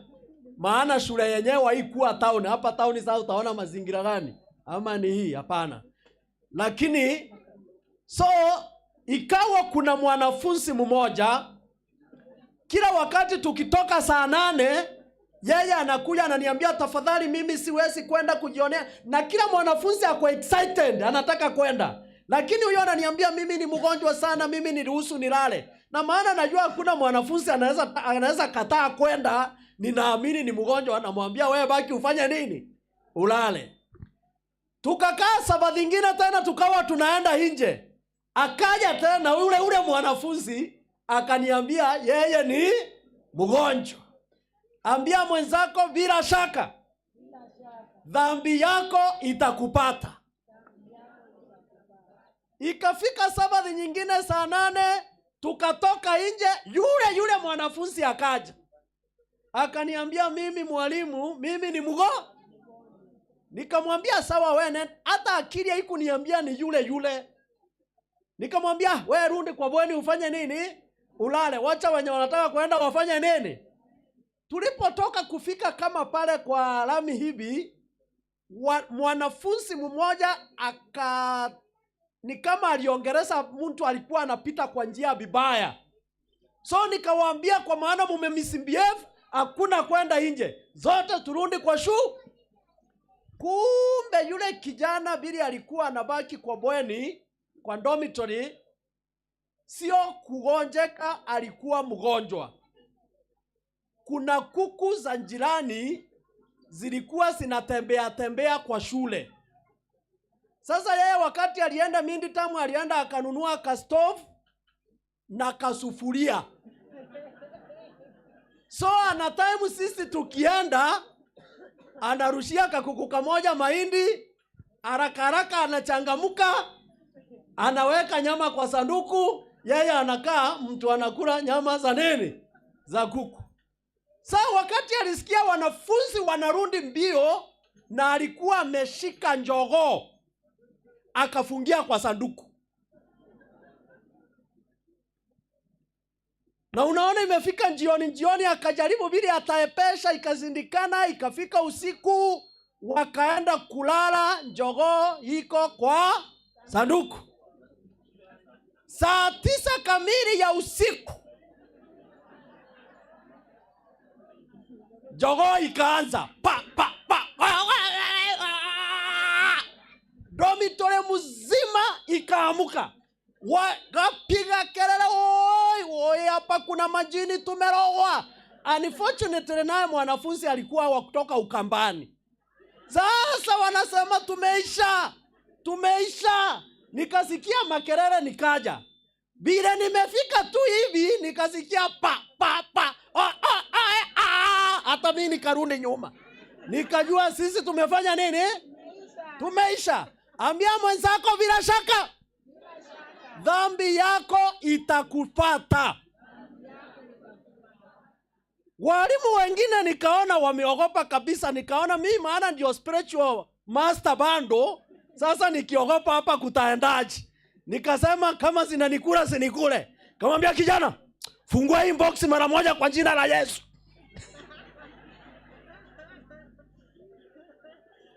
Maana shule yenyewe haikuwa town. Hapa town sasa utaona mazingira gani? Ama ni hii? Hapana. Lakini so ikawa kuna mwanafunzi mmoja, kila wakati tukitoka 8:00 yeye anakuja ananiambia, tafadhali mimi siwezi kwenda kujionea. Na kila mwanafunzi ako excited anataka kwenda, lakini huyo ananiambia mimi ni mgonjwa sana, mimi niruhusu nilale. Na maana najua hakuna mwanafunzi anaweza kataa kwenda, ninaamini ni mgonjwa, anamwambia wewe baki ufanye nini? Ulale. Tukakaa Sabato nyingine tena tukawa tunaenda nje. Akaja tena ule mwanafunzi akaniambia yeye ni mgonjwa. Ambia mwenzako, bila shaka dhambi yako itakupata. Ikafika Sabato nyingine 8:00 tukatoka nje, yule mwanafunzi akaja akaniambia mimi mwalimu, mimi ni mgonjwa. Nikamwambia sawa wewe, hata akili haikuniambia ni yule. Nikamwambia wewe rudi kwa bweni ufanye nini? Ulale. Wacha wenye wanataka kwenda wafanye nini? Tulipotoka kufika kama pale kwa lami hivi, mwanafunzi mmoja ni kama aliongereza mtu alikuwa anapita kwa njia vibaya. So nikawaambia kwa maana mumemisbehave, hakuna kwenda nje. Zote turudi kwa shule. Kumbe yule kijana bili alikuwa anabaki kwa bweni, kwa dormitory, sio kugonjeka, alikuwa mgonjwa. Kuna kuku za jirani zilikuwa zinatembea tembea kwa shule. Sasa yeye wakati alienda mindi tamu, alienda akanunua ka stove, na kasufuria. So ana time sisi tukienda, anarushia kakuku kamoja mahindi, haraka haraka anachangamuka, anaweka nyama kwa sanduku, yeye anakaa, mtu anakula nyama za nini? Za kuku. Sasa wakati alisikia wanafunzi wanarudi mbio, na alikuwa ameshika njogoo akafungia kwa sanduku. Na unaona imefika jioni, jioni akajaribu vile ataepesha, ikazindikana, ikafika usiku, wakaenda kulala, njogoo iko kwa sanduku. Saa 9 kamili ya usiku jogoo ikaanza pa pa pa, dormitory mzima ikaamuka, wakapiga kelele, oi oi, hapa kuna majini, tumerogwa. Unfortunately naye mwanafunzi alikuwa wa kutoka Ukambani. Sasa wanasema tumeisha, tumeisha. Nikasikia makelele nikaja. Bila nimefika tu hivi nikasikia pa pa pa, a, a, a, a. Hata mimi nikarudi nyuma. Nikajua sisi tumefanya nini? Tumeisha. Ambia mwenzako bila shaka dhambi yako itakupata. Walimu wengine nikaona wameogopa kabisa, nikaona mimi maana ndio spiritual master bando, sasa nikiogopa hapa kutaendaje? Nikasema kama zinanikula sinikule. Kamwambia kijana, fungua hii box mara moja kwa jina la Yesu.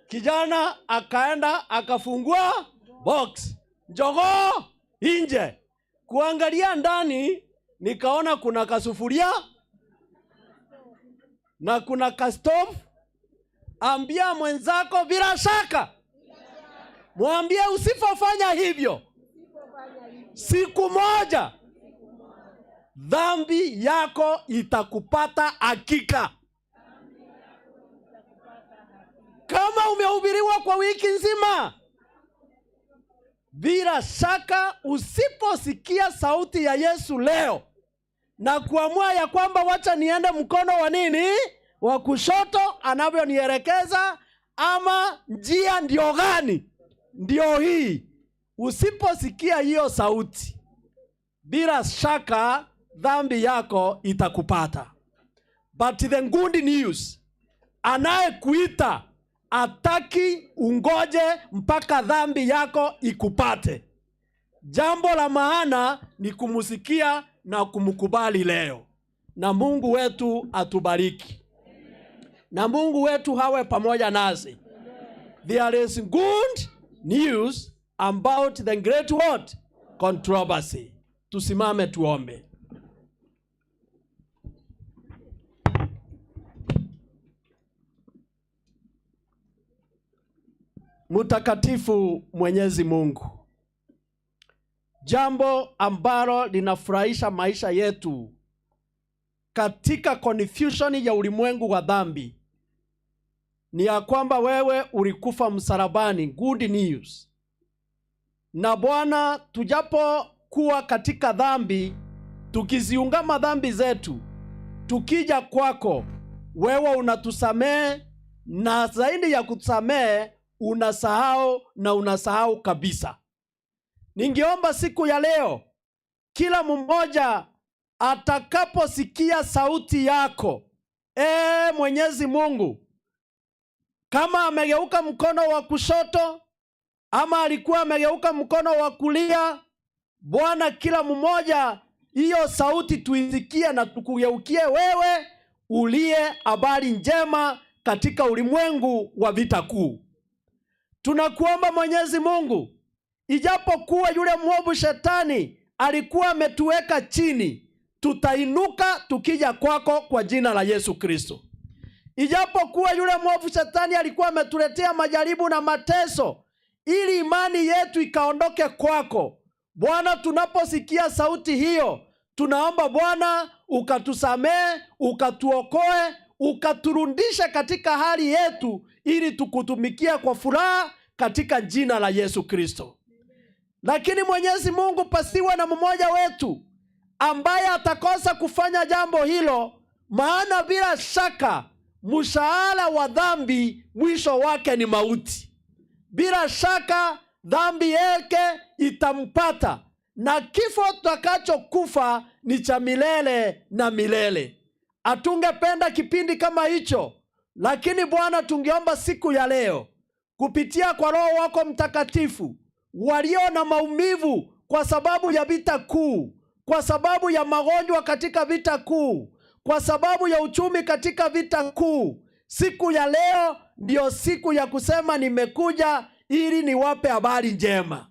Kijana akaenda akafungua box. Njogoo nje. Kuangalia ndani nikaona kuna kasufuria na kuna kastove. Ambia mwenzako bila shaka, mwambie usipofanya hivyo siku moja dhambi yako itakupata hakika. Kama umehubiriwa kwa wiki nzima, bila shaka usiposikia sauti ya Yesu leo na kuamua ya kwamba wacha niende mkono wa nini, wa kushoto anavyonielekeza, ama njia ndio gani, ndio hii, usiposikia hiyo sauti, bila shaka dhambi yako itakupata. But the good news, anayekuita ataki ungoje mpaka dhambi yako ikupate. Jambo la maana ni kumusikia na kumkubali leo. Na Mungu wetu atubariki. Na Mungu wetu hawe pamoja nasi. There is good news about the great what? Controversy. Tusimame tuombe. Mtakatifu Mwenyezi Mungu, jambo ambalo linafurahisha maisha yetu katika confusion ya ulimwengu wa dhambi ni ya kwamba wewe ulikufa msalabani. Good news. Na Bwana, tujapokuwa katika dhambi, tukiziungama dhambi zetu, tukija kwako wewe unatusamehe, na zaidi ya kutusamehe unasahau na unasahau kabisa. Ningeomba siku ya leo kila mmoja atakaposikia sauti yako, Mwenyezi Mungu, kama amegeuka mkono wa kushoto ama alikuwa amegeuka mkono wa kulia, Bwana, kila mmoja hiyo sauti tuisikie na tukugeukie wewe uliye habari njema katika ulimwengu wa vita kuu. Tunakuomba Mwenyezi Mungu, ijapokuwa yule mwovu shetani alikuwa ametuweka chini, tutainuka tukija kwako kwa jina la Yesu Kristo. Ijapokuwa yule mwovu shetani alikuwa ametuletea majaribu na mateso ili imani yetu ikaondoke kwako, Bwana, tunaposikia sauti hiyo, tunaomba Bwana ukatusamee, ukatuokoe, ukaturudishe katika hali yetu ili tukutumikie kwa furaha katika jina la Yesu Kristo. Lakini Mwenyezi Mungu, pasiwe na mmoja wetu ambaye atakosa kufanya jambo hilo, maana bila shaka mshahara wa dhambi mwisho wake ni mauti. Bila shaka dhambi yake itampata, na kifo tutakachokufa ni cha milele na milele. Hatungependa kipindi kama hicho, lakini Bwana, tungeomba siku ya leo kupitia kwa Roho wako Mtakatifu, walio na maumivu kwa sababu ya vita kuu, kwa sababu ya magonjwa katika vita kuu, kwa sababu ya uchumi katika vita kuu, siku ya leo ndiyo siku ya kusema nimekuja ili niwape habari njema.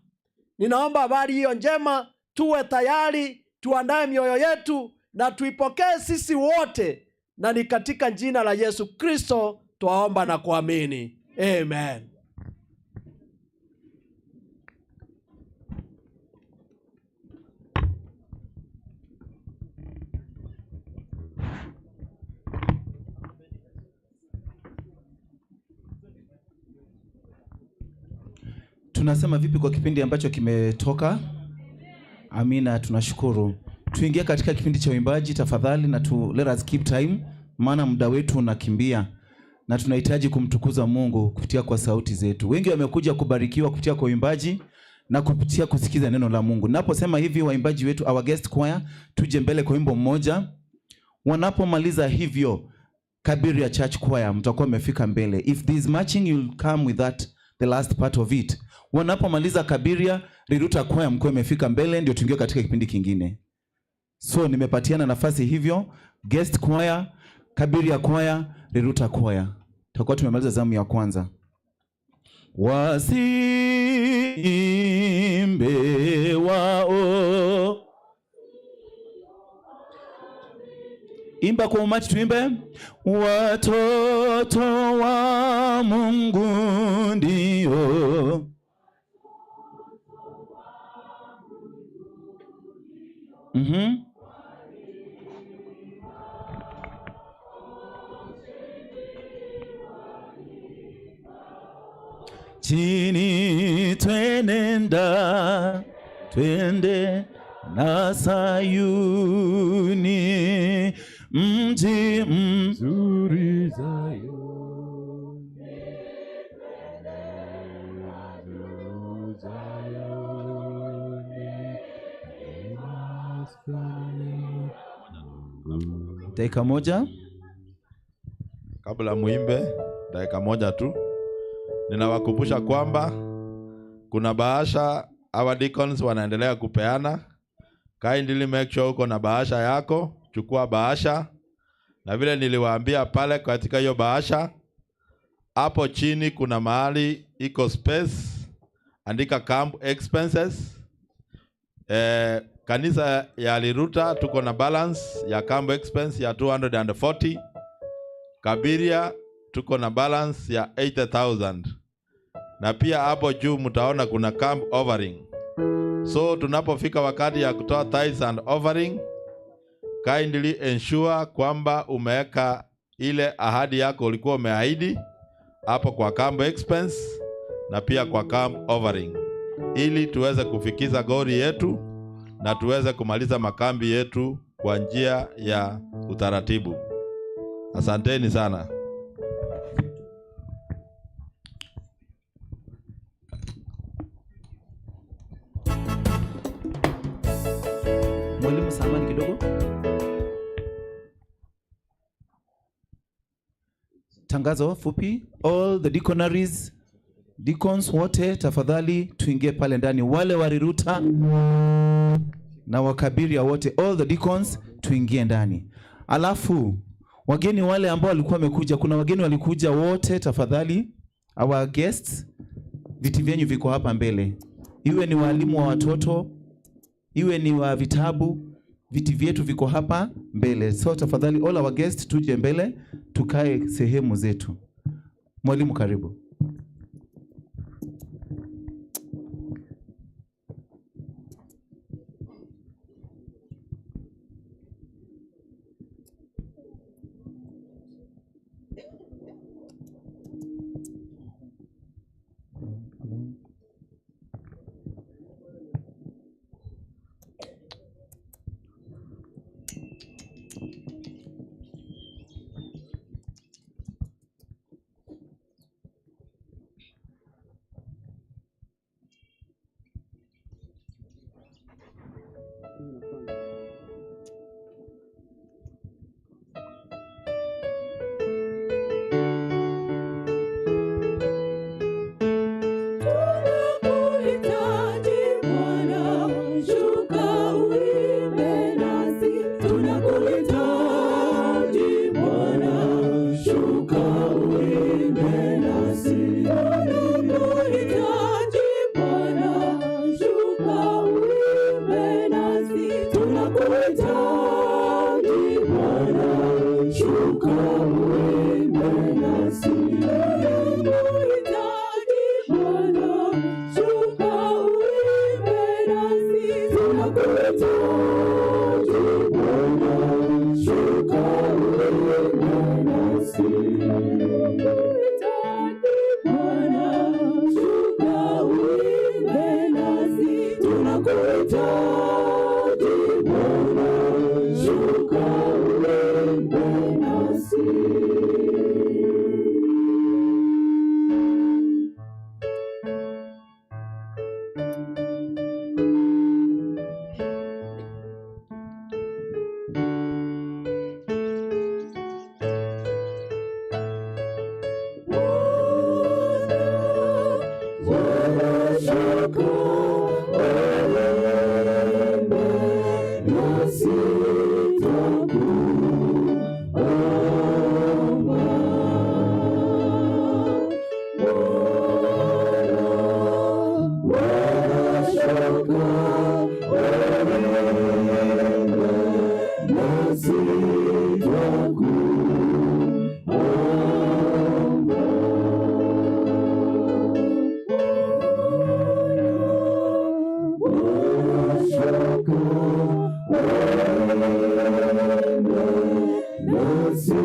Ninaomba habari hiyo njema, tuwe tayari, tuandae mioyo yetu na tuipokee sisi wote, na ni katika jina la Yesu Kristo twaomba na kuamini. Amen. Tunasema vipi kwa kipindi ambacho kimetoka? Amina, tunashukuru. Tuingie katika kipindi cha uimbaji tafadhali, na let us keep time, maana muda wetu unakimbia na tunahitaji kumtukuza Mungu kupitia kwa sauti zetu. Wengi wamekuja kubarikiwa kupitia kwa uimbaji na kupitia kusikiza neno la Mungu. Naposema hivi, waimbaji wetu, our guest choir, tuje mbele kwa wimbo mmoja. Wanapomaliza hivyo, Kabiria Church Choir mtakuwa mmefika mbele. If this matching, you'll come with that, the last part of it. Wanapomaliza Kabiria, Riruta Choir mkuwe mmefika mbele, ndio tuingie katika kipindi kingine. So nimepatiana nafasi hivyo, guest choir, Kabiria Choir, Riruta Choir. Tutakuwa tumemaliza zamu ya kwanza. Wasiimbe wao. Imba kwa umati, tuimbe. Watoto wa Mungu ndio. Chini twenenda, twende na Sayuni, mji mzuri Zayuni. Dakika moja kabla muimbe, dakika moja tu. Ninawakumbusha kwamba kuna bahasha our deacons wanaendelea kupeana. Kindly make sure uko na bahasha yako, chukua bahasha. Na vile niliwaambia pale katika hiyo bahasha, hapo chini kuna mahali iko space, andika camp expenses. Kanisa ya Riruta tuko na balance ya camp expense ya 240. Kabiria tuko na balance ya 80,000. Na pia hapo juu mtaona kuna camp offering. So tunapofika wakati ya kutoa tithes and offering, kindly ensure kwamba umeweka ile ahadi yako ulikuwa umeahidi hapo kwa camp expense na pia kwa camp offering, ili tuweze kufikiza goli yetu na tuweze kumaliza makambi yetu kwa njia ya utaratibu. Asanteni sana. Mwalimu, samahani kidogo. Tangazo fupi. All the deaconaries, deacons wote tafadhali tuingie pale ndani. Wale wa Riruta na Wakabiria wote, all the deacons tuingie ndani. Alafu wageni wale ambao walikuwa wamekuja, kuna wageni walikuja wote tafadhali, our guests, viti vyenyu viko hapa mbele. Iwe ni walimu wa watoto, iwe ni wa vitabu, viti vyetu viko hapa mbele. So tafadhali all our guests tuje mbele, tukae sehemu zetu. Mwalimu, karibu. shuka uimbe nasi. Tunakuhitaji Bwana, shuka uimbe nasi. Tunakuhitaji Bwana, shuka uimbe nasi. Tunakuhitaji Bwana, shuka uimbe nasi. Tunakuhitaji Bwana, shuka uimbe nasi. Tunakuhitaji Bwana, shuka uimbe nasi. Tunakuhitaji Bwana, shuka uimbe nasi. Bwana shuka uimbe nasi, twakuomba. Bwana shuka uimbe nasi, twakuomba. Bwana shuka uimbe nasi,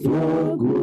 twakuomba.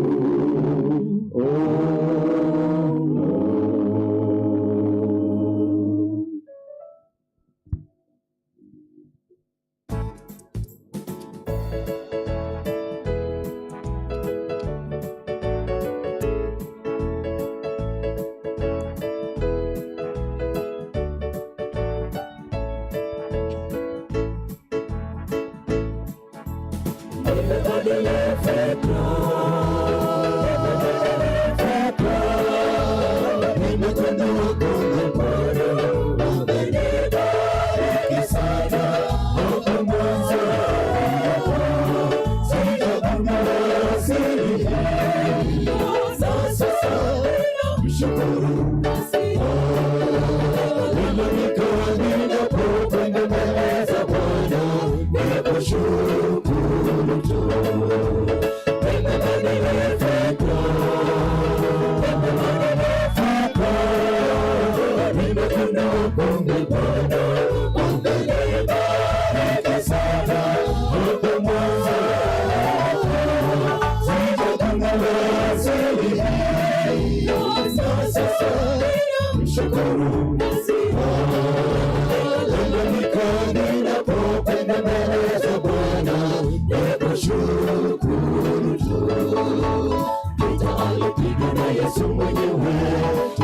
Yesu mwenyewe,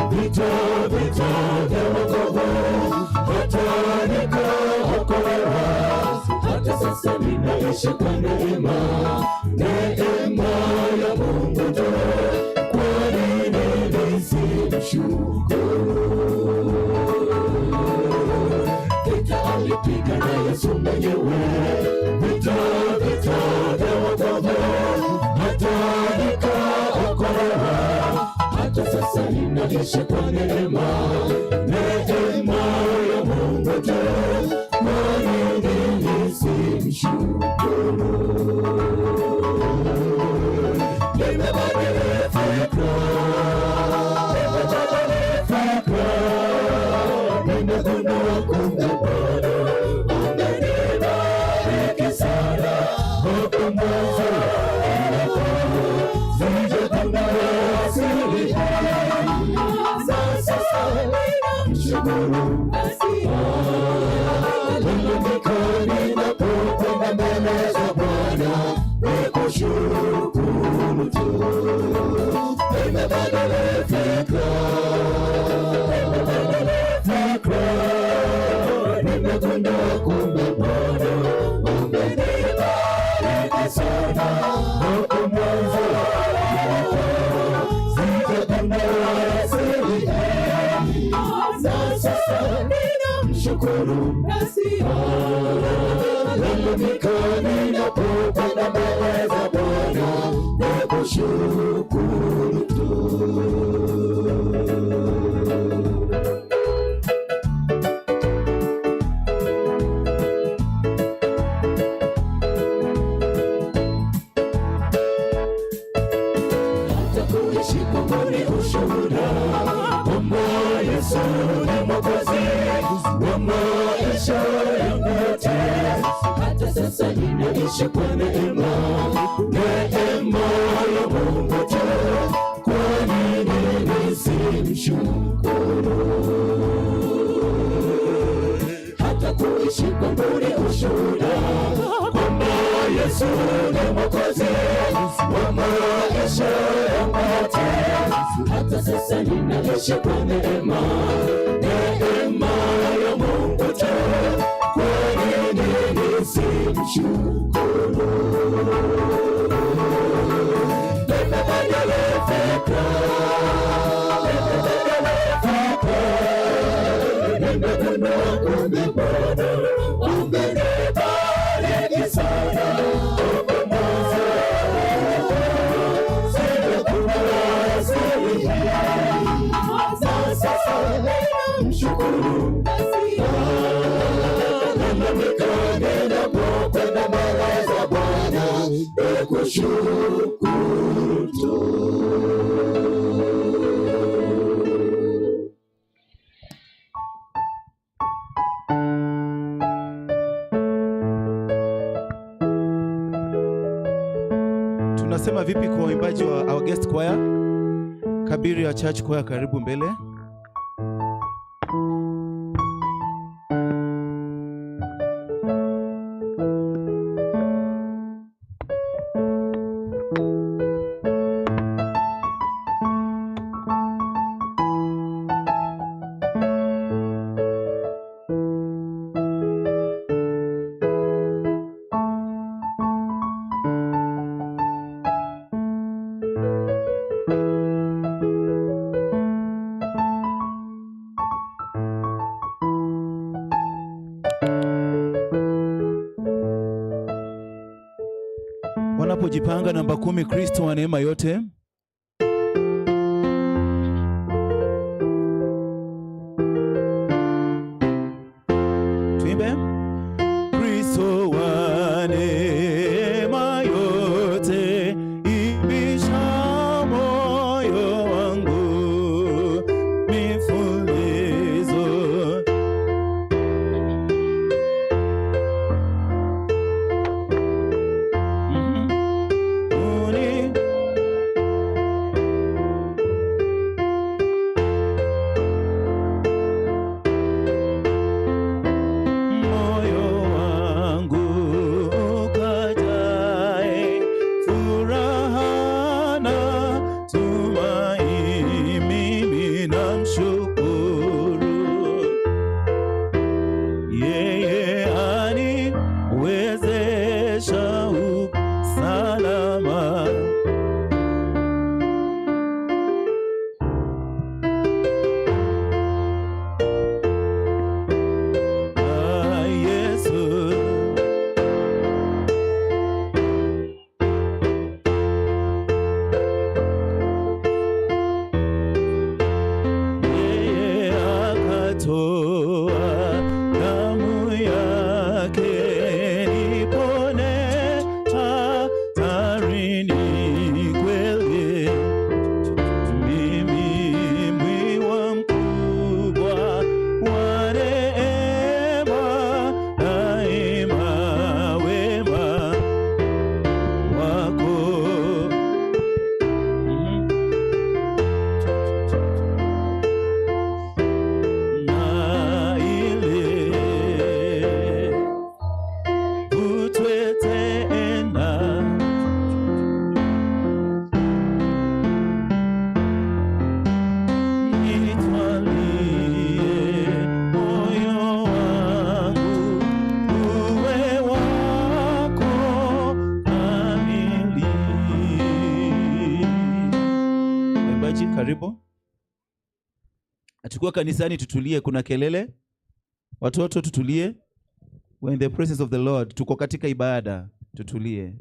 vita vita vya wokovu, hata nikaokolewa, hata sasa ninaishi kwa neema, neema ya Mungu tu. Kwa nini nisimshukuru? Vita alipiga na Yesu mwenyewe, vita vita vya wokovu, hata nikaokolewa, hata sasa ninaishi kwa neema, neema ya Mungu tu. Kwa nini nisimshukuru? Nimebadili fikra, nimebadili fikra, nimegundua kumbe Bwana amenibariki sana. Hapo mwanzo sijagundua siri hii, sasa ninamshukuru. Ninapokwenda mbele za Bwana nikushukuru tu. Nimebadili fikra, nimebadili fikra, nimegundua kumbe Bwana amenibariki sana. Hapo mwanzo sijagundua siri hii, sasa ninamshukuru. Ninapokwenda mbele za Bwana nikushukuru. Nikushukuru tu. Hata kuishi kwangu ni ushuhuda kwamba Yesu ni Mwokozi wa maisha yangu yote. Hata sasa ninaishi kwa neema, neema ya Mungu tu. Kwa nini nisimshukuru? Hata kuishi kwangu ni ushuhuda kwamba Yesu ni Mwokozi wa maisha yangu yote. Hata sasa ninaishi kwa neema, neema ya Mungu tu. Kwa nini nisimshukuru? Nimebadili fikra, nimebadili fikra, nimegundua kumbe Bwana umenibariki sana. Mshukuru, nalalamika ninapokwenda mbele za Bwana, nikushukuru tu. Tunasema vipi kwa waimbaji wa our guest choir? Kabiri ya church choir, karibu mbele. Wanapojipanga, namba 10, Kristo wa neema yote. Tuimbe. Kristo wa neema yote, imbisha moyo wangu mifulizo. Moyo wangu ukajae furaha na tumaini, mimi namshukuru yeye aniwezesha usalama. Ah, Yesu. Yeye akatoa damu yake nipone hatarini kweli. Mimi mwiwa mkubwa wa neema, daima wema wako. Na ile vutwe tena nitwalie moyo wangu uwe wako kamili. Mwimbaji, karibu. Achukua kanisani, tutulie, kuna kelele. Watoto tutulie. We're in the presence of the Lord. Tuko katika ibada, tutulie.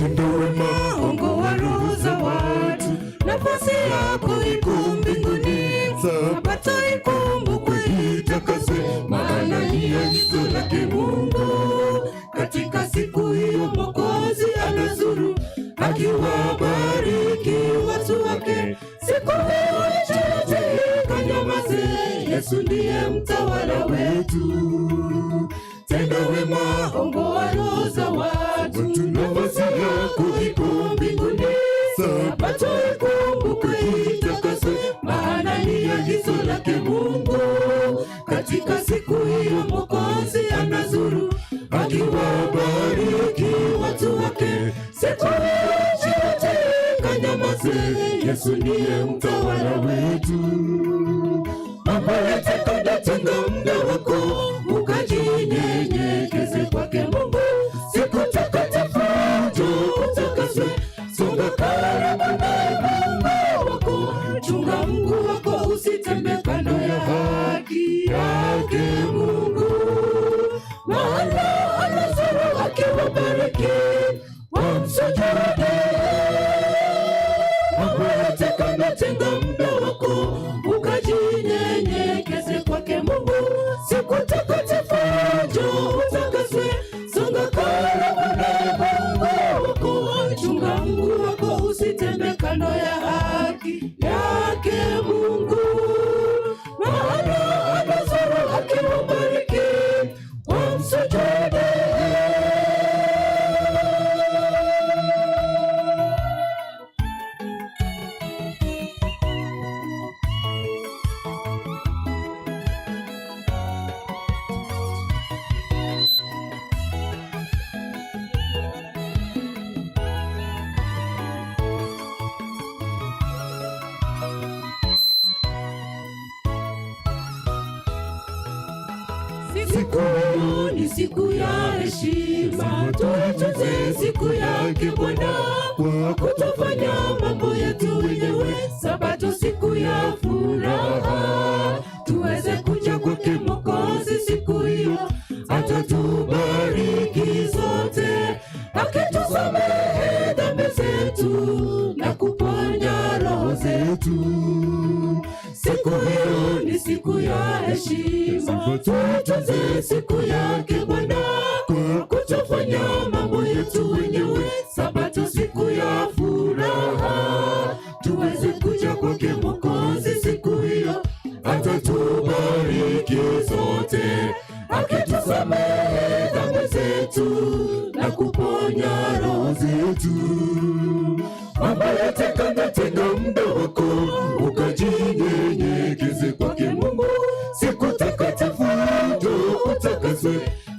Tenda wema, ongoa roho za watu, nafasi yako iko mbinguni. Sabato ikumbukwe, itakaswe, maana ni agizo lake Mungu. Katika siku hiyo Mwokozi anazuru, akiwabariki watu wake. Siku hiyo chote ikanyamaze, Yesu ndiye mtawala wetu. Tenda wema, ongoa roho za watu, nafasi yako iko mbinguni. Sabato ikumbukwe, itakaswe, maana ni agizo lake Mungu. Katika siku hiyo Mwokozi anazuru, akiwabariki watu wake. Siku hiyo chote ikanyamaze, Yesu ndiye mtawala wetu. Mambo yote tenga muda wako, ukajinyenyekeze kwake Mungu. Siku takatifu njoo utakaswe, songa karibu naye Mungu wako. Chunga Mungu wako, usitembe kando ya haki yake Mungu. Maana anazuru akiwabariki wamsujudie. Mambo yote kando, tenga muda wako, ukajinyenyekeze kwake Mungu. Siku takatifu njoo utakaswe, songa karibu naye Mungu wako. Chunga Mungu wako, usitembe kando ya haki yake Mungu. Maana anazuru akiwabariki wamsujudie. Siku hiyo ni siku ya heshima, tuitunze siku yake Bwana, kwa kutofanya mambo yetu wenyewe. Sabato siku ya furaha, tuweze kuja kwake Mwokozi siku hiyo, atatubariki sote, akitusamehe dhambi zetu na kuponya roho zetu. Siku hiyo ni siku ya heshima, tuitunze siku yake Bwana, kwa kutofanya mambo yetu wenyewe. Sabato siku ya furaha, tuweze kuja kwake Mwokozi siku hiyo, atatubariki sote, akitusamehe dhambi zetu na kuponya roho zetu. Mambo yote kando, tenga muda wako, ukajinyenyekeze kwake Mungu. Siku takatifu njoo utakaswe,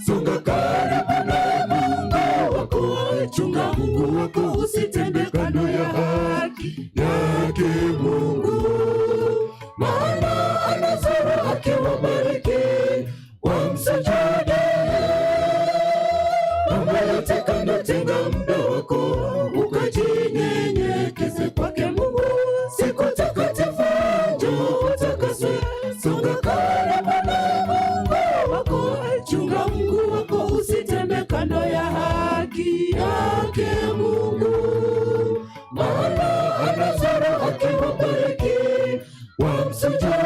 songa karibu na Mungu wako. Chunga Mungu wako, usitembe kando ya haki yake Mungu. Maana anazuru akiwabariki wamsujudie. Mambo yote kando, tenga muda wako, ukajinyenyekeze kwake Mungu. Siku takatifu njoo utakaswe, songa karibu na Mungu wako. Chunga Mungu wako, usitembe kando ya haki yake Mungu. Maana anazuru akiwabariki wamsujudie.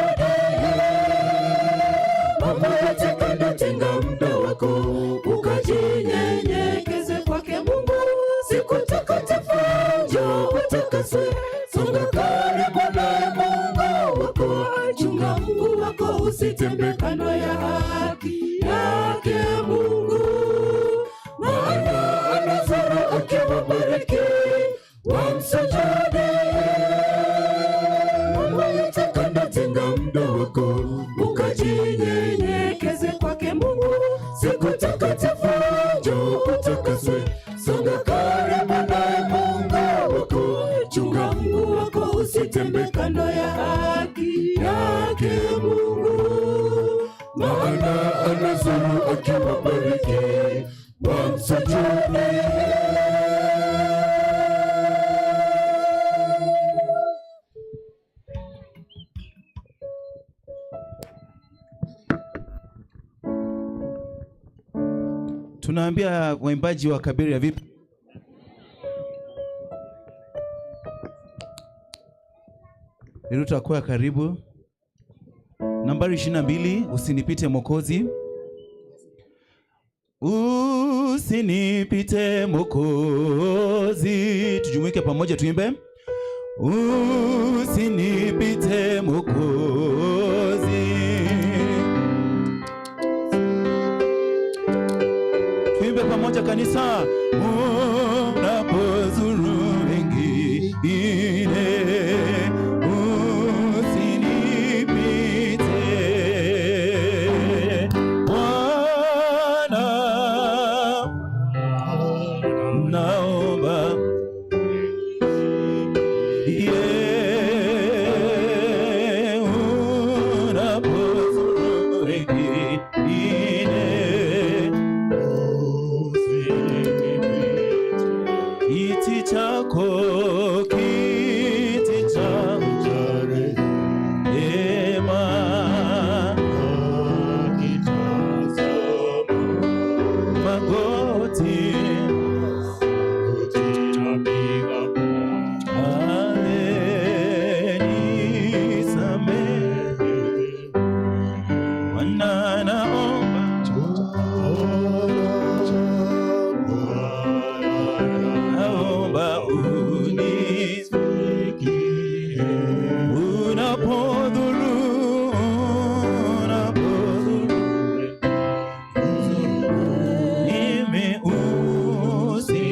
Mambo yote kando, tenga muda wako, ukajinyenyekeze kwake Mungu. Siku takatifu njoo utakaswe, songa karibu na Mungu wako. Chunga Mungu wako, usitembe kando ya haki yake Mungu. Maana anazuru akiwabariki wamsujudie. Mambo yote kando, tenga muda wako, ukajinyenyekeze kwake Mungu. Siku takatifu njoo utakaswe, songa karibu na Mungu wako. Chunga Mungu wako, usitembe kando ya haki yake Mungu. Maana anazuru akiwabariki wamsujudie. Tunaambia waimbaji wa Kabiria vipi? Riruta kwa karibu. Nambari 22, usinipite Mwokozi. Usinipite Mwokozi. Tujumuike pamoja tuimbe. Usinipite Mwokozi. Tuimbe pamoja kanisa. Unapozuru wengine, usinipite. Bwana, naomba. Yeah, unapozuru wengine, kiti chako, kiti chako rehema, magoti ale nisamehe. Bwana, naomba. Naomba unisikie. Unapodhuru, unapodhuru, mimi usinipite.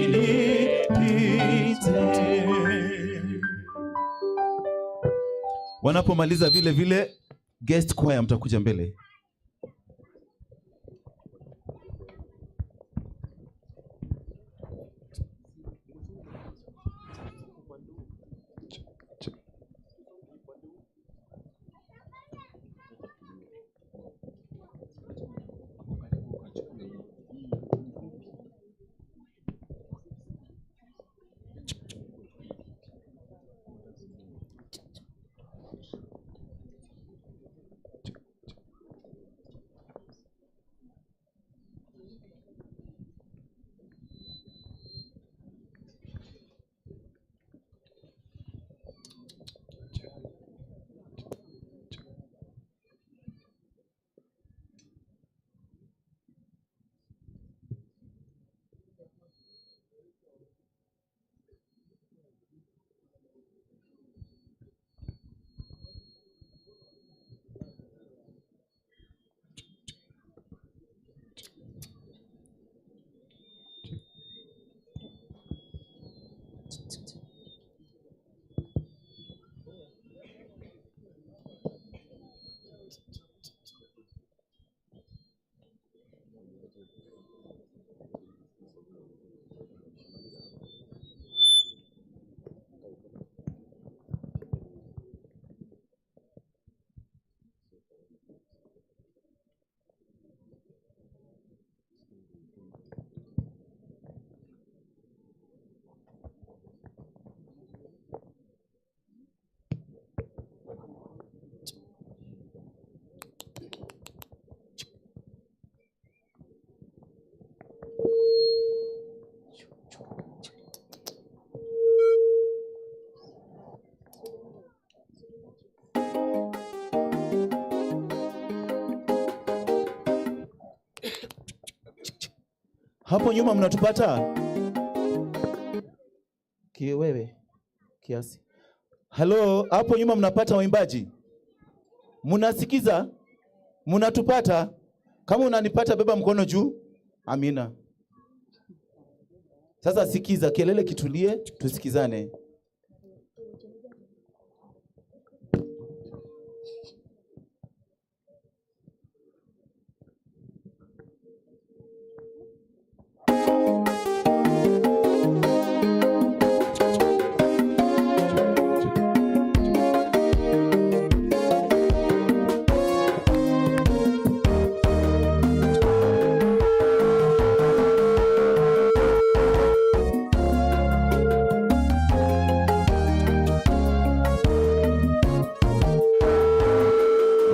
Wanapomaliza vile vile guest choir mtakuja mbele. Hapo nyuma mnatupata? Kiwewe kiasi. Halo, hapo nyuma mnapata waimbaji? Mnasikiza? Mnatupata? Kama unanipata beba mkono juu. Amina. Sasa sikiza, kelele kitulie, tusikizane.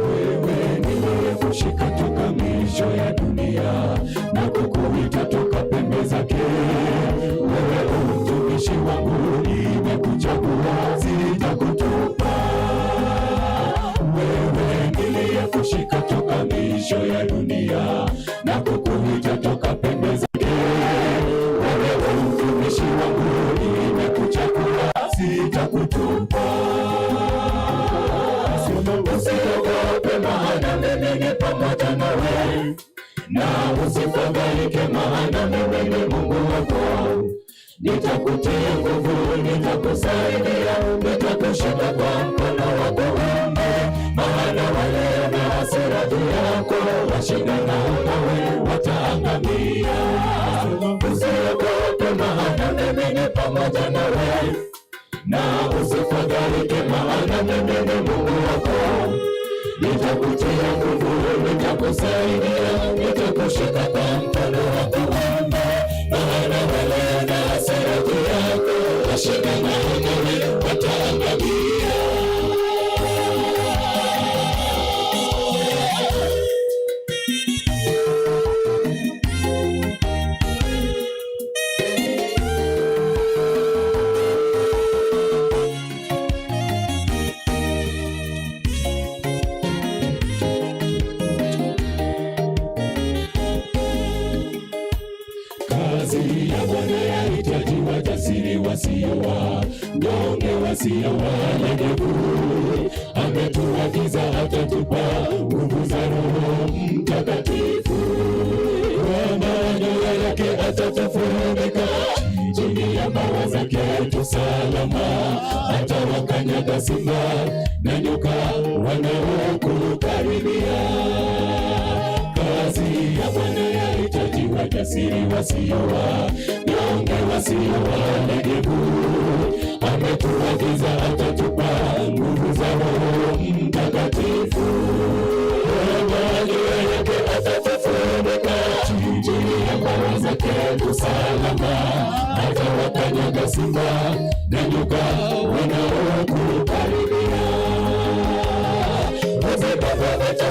Wewe niliyekushika toka miisho ya dunia na kukuita toka pembe zake. Wewe u mtumishi wangu, nimekuchagua, sitakutupa. usifadhaike, maana mimi ni Mungu wako. Nitakutia nguvu, nitakusaidia, nitakushika kwa mkono wa kuume. Maana wale na hasira juu yako washindanao nawe wataangamia. Usiogope, maana mimi ni pamoja nawe, na usifadhaike, maana mimi ni Mungu wako. Nitakutia nguvu, nitakusaidia, nitakushika kwa mkono wa kuume. Maana wale na hasira juu yako washindanao nawe wataangamia. Kazi ya Bwana yahitaji wajasiri wasio wanyonge, wasio walegevu. Ametuagiza atatupa nguvu za Roho Mtakatifu. Kwa manyoya yake atatufunika, chini ya mbawa zake tu salama. Atawakanyaga simba na nyoka wanaokukaribia. Kazi ya Bwana yahitaji wajasiri wasio wanyonge, wasio walegevu. Ametuagiza atatupa nguvu za Roho Mtakatifu. Manyoya yake atatufunika, chini ya mbawa zake tu salama. Atawakanyaga simba na nyoka wanaokukaribia.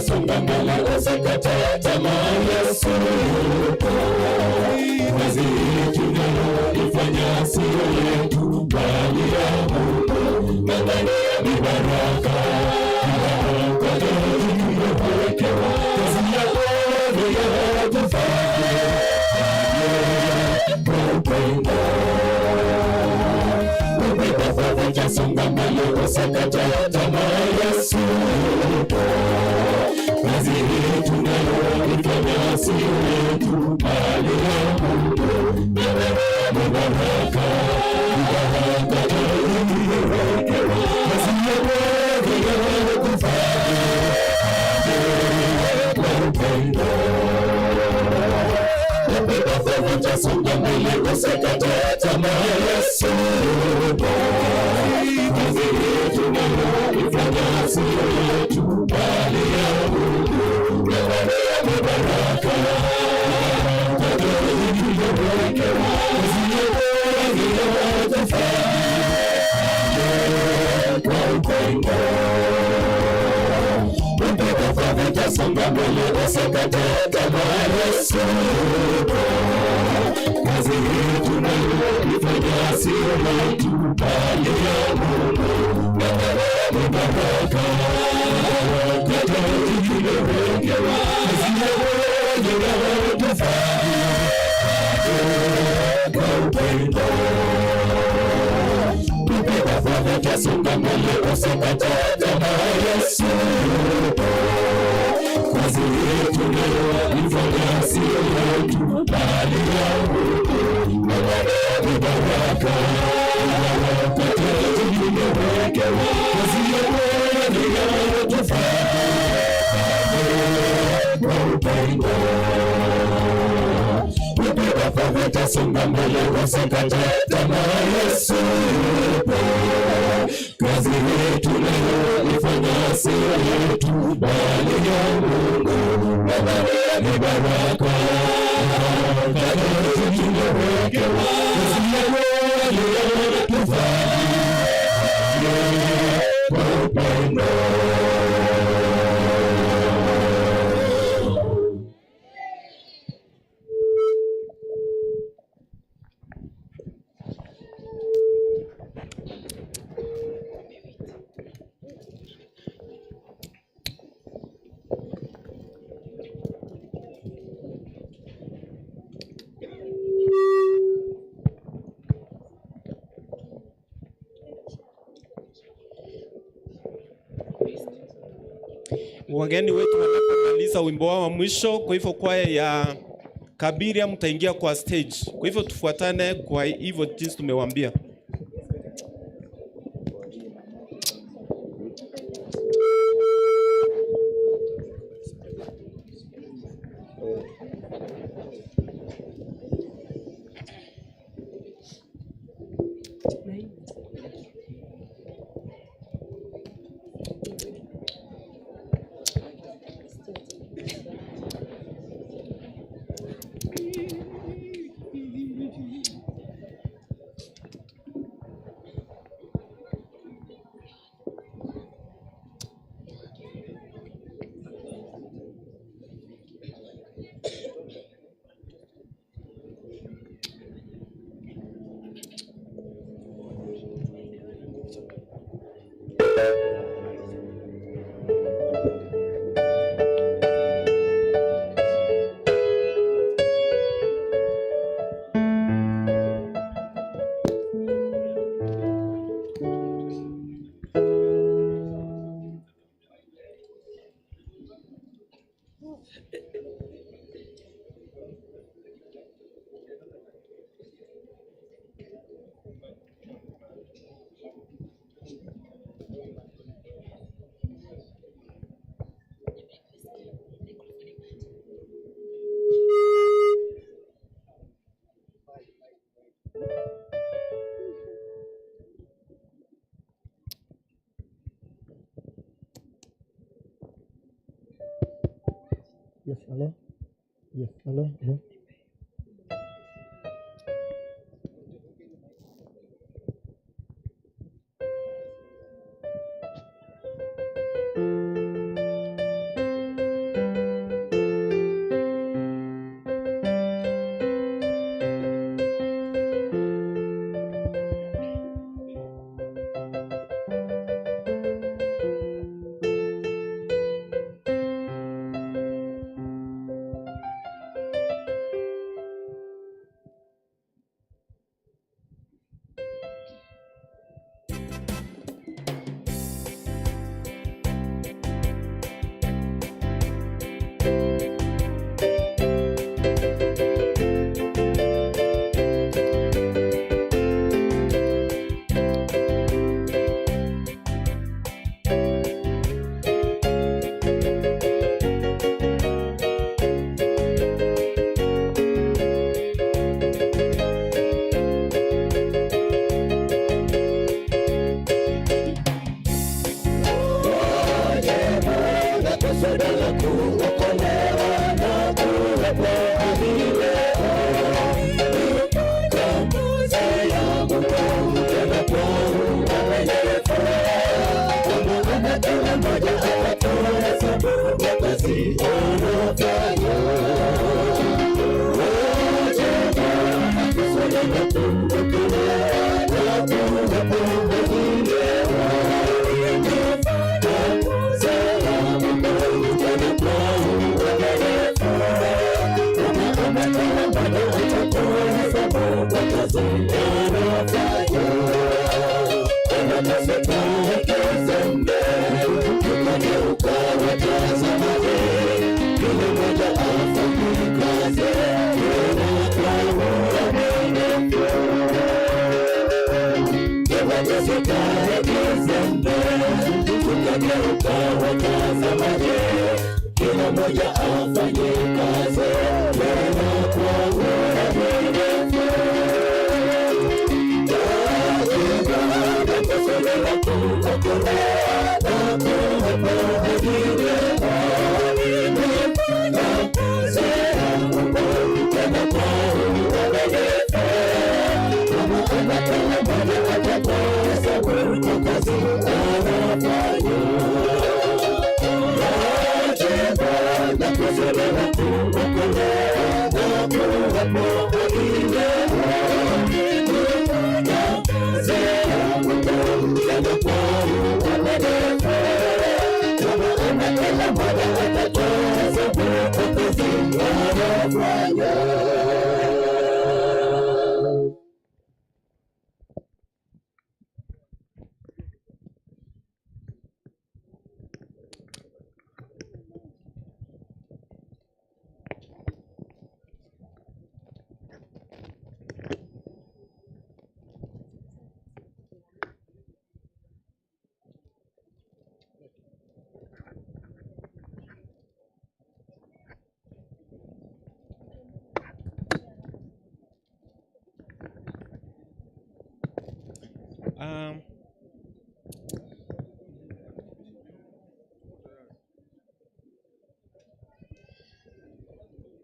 Songa mbele, usikate tamaa, Yesu yupo. Kazi tunayoifanya sio yetu, bali ya Mungu. Ng'ang'ania ni baraka, baraka tumewekewa. Kazi ya Bwana yatufanye kwa upendo. Songa mbele, usikate tamaa, Yesu yupo. Kazi hii tunayoifanya sio yetu, bali ya Mungu. Ni baraka, baraka tumewekewa. Kazi ya Bwana yatufanye kwa upendo. Songa mbele, usikate tamaa, Yesu yupo. Kazi hii tunayoifanya sio yetu, bali ya Mungu. Ni baraka, baraka tumewekewa. Kazi ya Bwana yatufanye kwa upendo. Songa mbele, usikate tamaa, Yesu yupo. Kazi hii tunayoifanya sio yetu, bali ya Mungu. Ni baraka, baraka tumewekewa. Kazi ya Bwana yatufanye kwa upendo. Songa mbele, usikate tamaa, Yesu yupo. Kazi hii tunayoifanya sio yetu, bali ya Mungu. Ni baraka, baraka tumewekewa. Kazi ya Bwana yatufanye kwa upendo. Songa mbele, usikate tamaa, Yesu yupo. Kazi hii tunayoifanya sio yetu, bali ya Mungu. Ni baraka, baraka tumewekewa. Kazi ya Bwana yatufanye kwa upendo. Wageni wetu wanapomaliza wimbo wao wa mwisho, kwa hivyo kwaya ya Kabiria mtaingia kwa stage. Kwa hivyo tufuatane kwa hivyo jinsi tumewaambia. Yes, hello. Yes, hello, hello.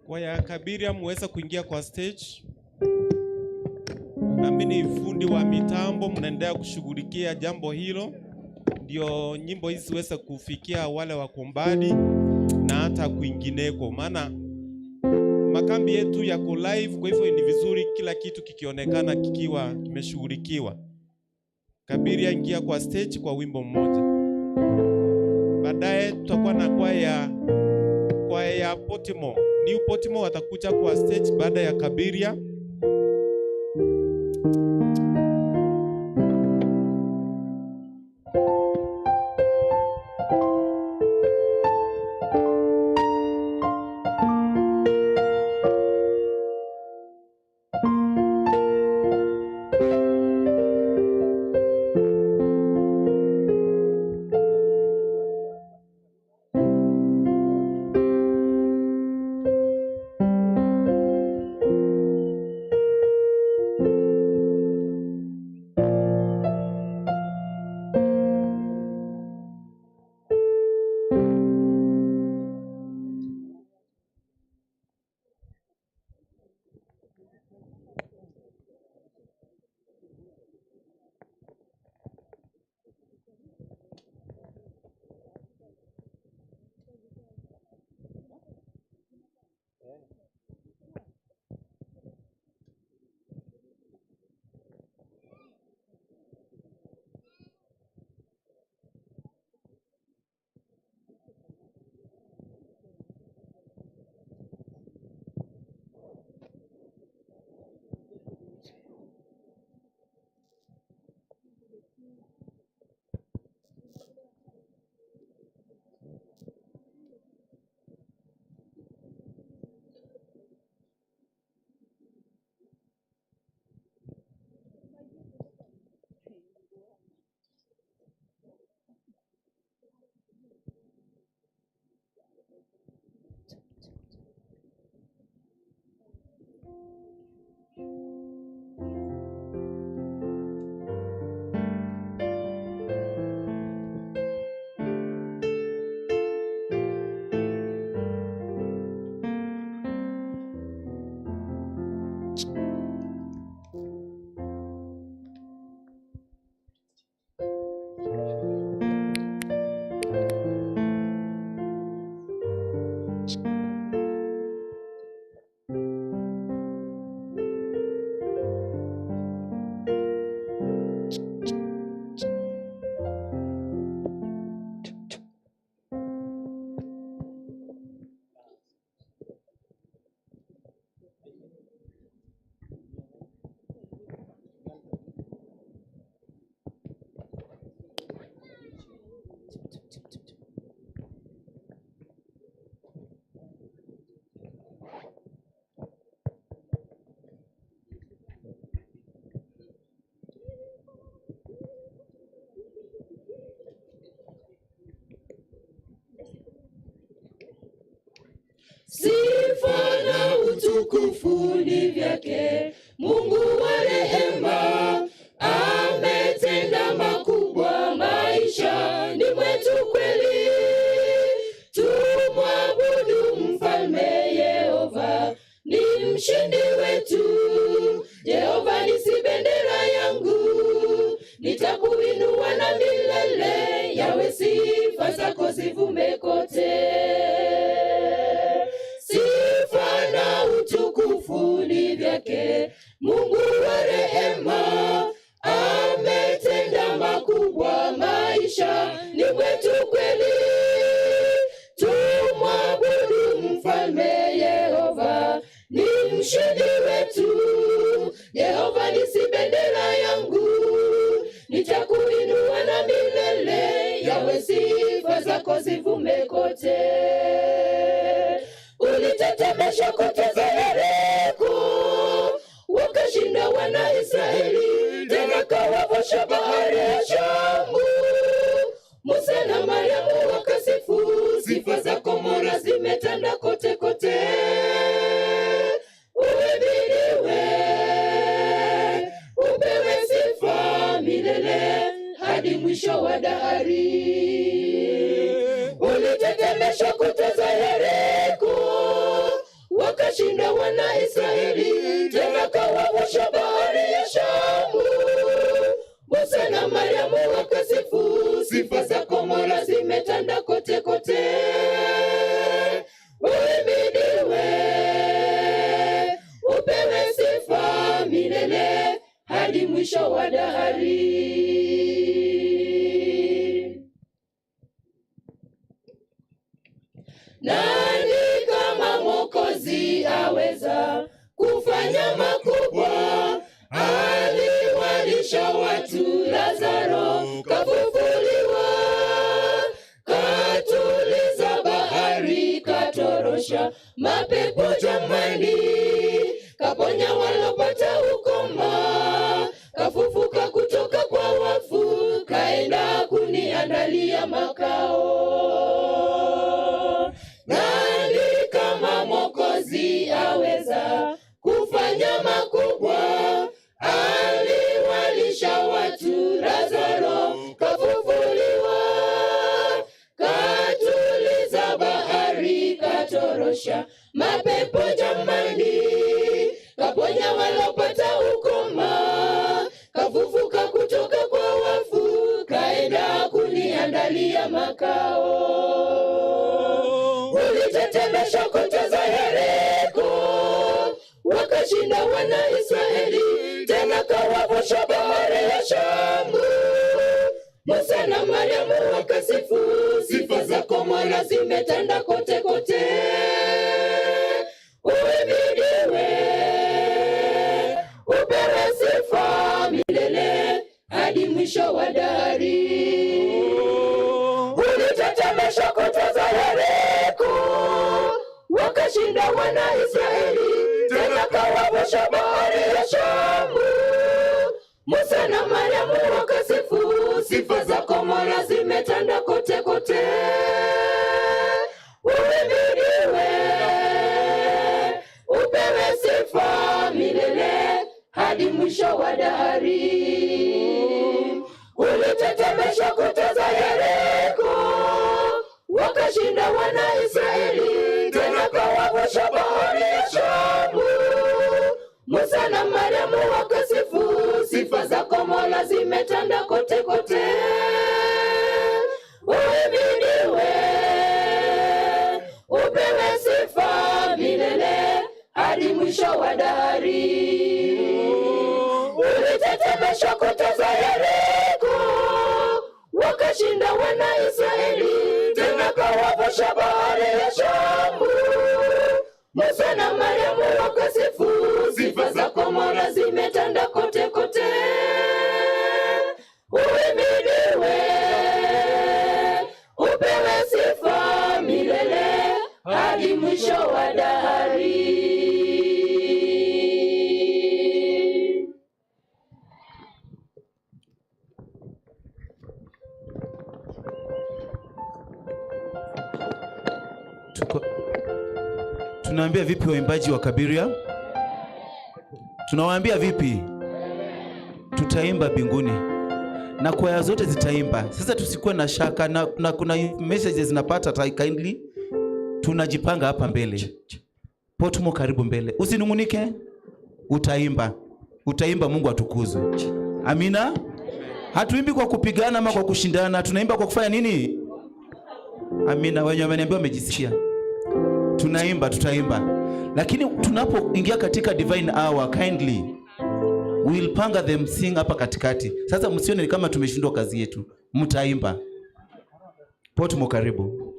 Kwaya Kabiria muweza kuingia kwa stage. Naamini fundi wa mitambo mnaendelea kushughulikia jambo hilo, ndio nyimbo hizi ziweze kufikia wale wako mbali na hata kwingineko, maana makambi yetu yako live. Kwa hivyo ni vizuri kila kitu kikionekana kikiwa kimeshughulikiwa. Kabiria, ingia kwa stage kwa wimbo mmoja. Baadaye tutakuwa na kwaya ya Portmore. New Portmore watakuja kwa stage baada ya Kabiria. Sifa na utukufu ni vyake Mungu wa rehema, ametenda makubwa maisha ni mwetu kweli. Tumwabudu mfalme Yehova, ni mshindi wetu. Yehova ni si bendera yangu, nitakuinua na milele. Yawe sifa zako zivume kote. Sifa na utukufu ni vyake Mungu wa rehema, ametenda makubwa maisha ni mwetu kweli. Tumwabudu mfalme Yehova, ni mshindi wetu. Yehova ni si bendera yangu, nitakuinua na milele. Yawe sifa zako zivume kote. Ulitetemesha kuta za Yeriko, wakashinda wana Israeli, tena kawavusha bahari ya Shamu. Musa na Mariamu wakasifu, sifa zako mora zimetanda kote kote. Uhimidiwe hadi mwisho wa dahari. Ulitetemesha kuta za Yeriko, wakashinda wana Israeli, tena kawavusha bahari ya Shamu. Musa na Mariamu wakasifu, sifa zako Mola zimetanda kote kote. Uhimidiwe, upewe sifa milele hadi mwisho wa dahari. Nani kama Mwokozi aweza kufanya makubwa? Aliwalisha watu, Lazaro kafufuliwa, katuliza bahari, katorosha mapepo jamani, kaponya walopata ukoma, kafufuka kutoka kwa wafu, kaenda kuniandalia makao. Nani kama Mwokozi aweza kufanya makubwa? Aliwalisha watu, Lazaro kafufuliwa, katuliza bahari, katorosha mapepo jamani, kaponya walopata ukoma, kafufuka kutoka kwa wafu, kaenda kuniandalia makao. Ulitetemesha kuta za Yeriko, wakashinda wana Israeli, tena kawavusha bahari ya Shamu. Musa na Mariamu wakasifu, sifa zako Mola zimetanda kote kote. Uhimidiwe, upewe sifa milele hadi mwisho wa dahari. Ulitetemesha kuta za Yeriko, wakashinda wana Israeli, tena kawavusha bahari ya Shamu. Musa na Mariamu wakasifu, sifa zako Mola zimetanda kote kote. Uhimidiwe, upewe sifa milele hadi mwisho wa dahari. Ulitetemesha kuta za Yeriko, wakashinda wana Israeli, tena kawavusha bahari ya Shamu. Musa na Mariamu wakasifu, sifa zako Mola zimetanda kote kote. Uhimidiwe, upewe sifa milele hadi mwisho wa dahari. Ulitetemesha kuta za Yeriko, wakashinda wana Israeli, tena kawavusha bahari ya Shamu. Musa na Mariamu wakasifu, sifa zako Mola zimetanda kote kote. Uhimidiwe, upewe sifa milele hadi mwisho wa dahari. Tunaambia vipi waimbaji wa Kabiria? Tunawaambia vipi? Tutaimba mbinguni na kwaya zote zitaimba. Sasa tusikuwe na shaka na kuna messages zinapata kindly. Tunajipanga hapa mbele. Potmo karibu mbele. Usinungunike. Utaimba. Utaimba, Mungu atukuzwe. Amina. Hatuimbi kwa kupigana ama kwa kushindana, tunaimba kwa kufanya nini? Amina. Wenye wameniambia wamejisikia. Tunaimba, tutaimba. Lakini tunapoingia katika divine hour, kindly we'll panga them sing hapa katikati. Sasa msione kama tumeshindwa kazi yetu. Mtaimba. Potmo karibu.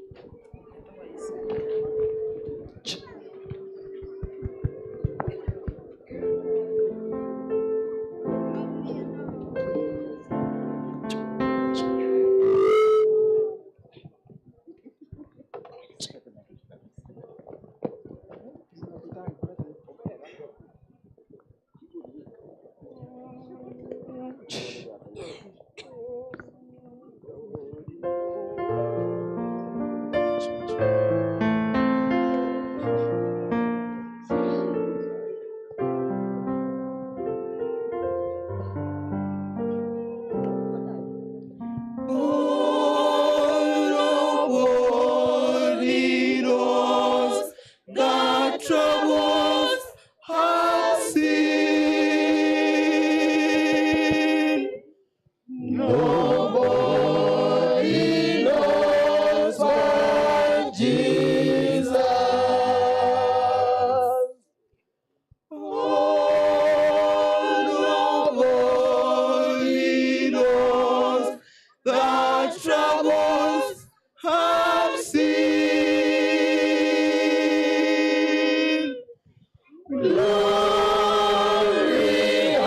Glory,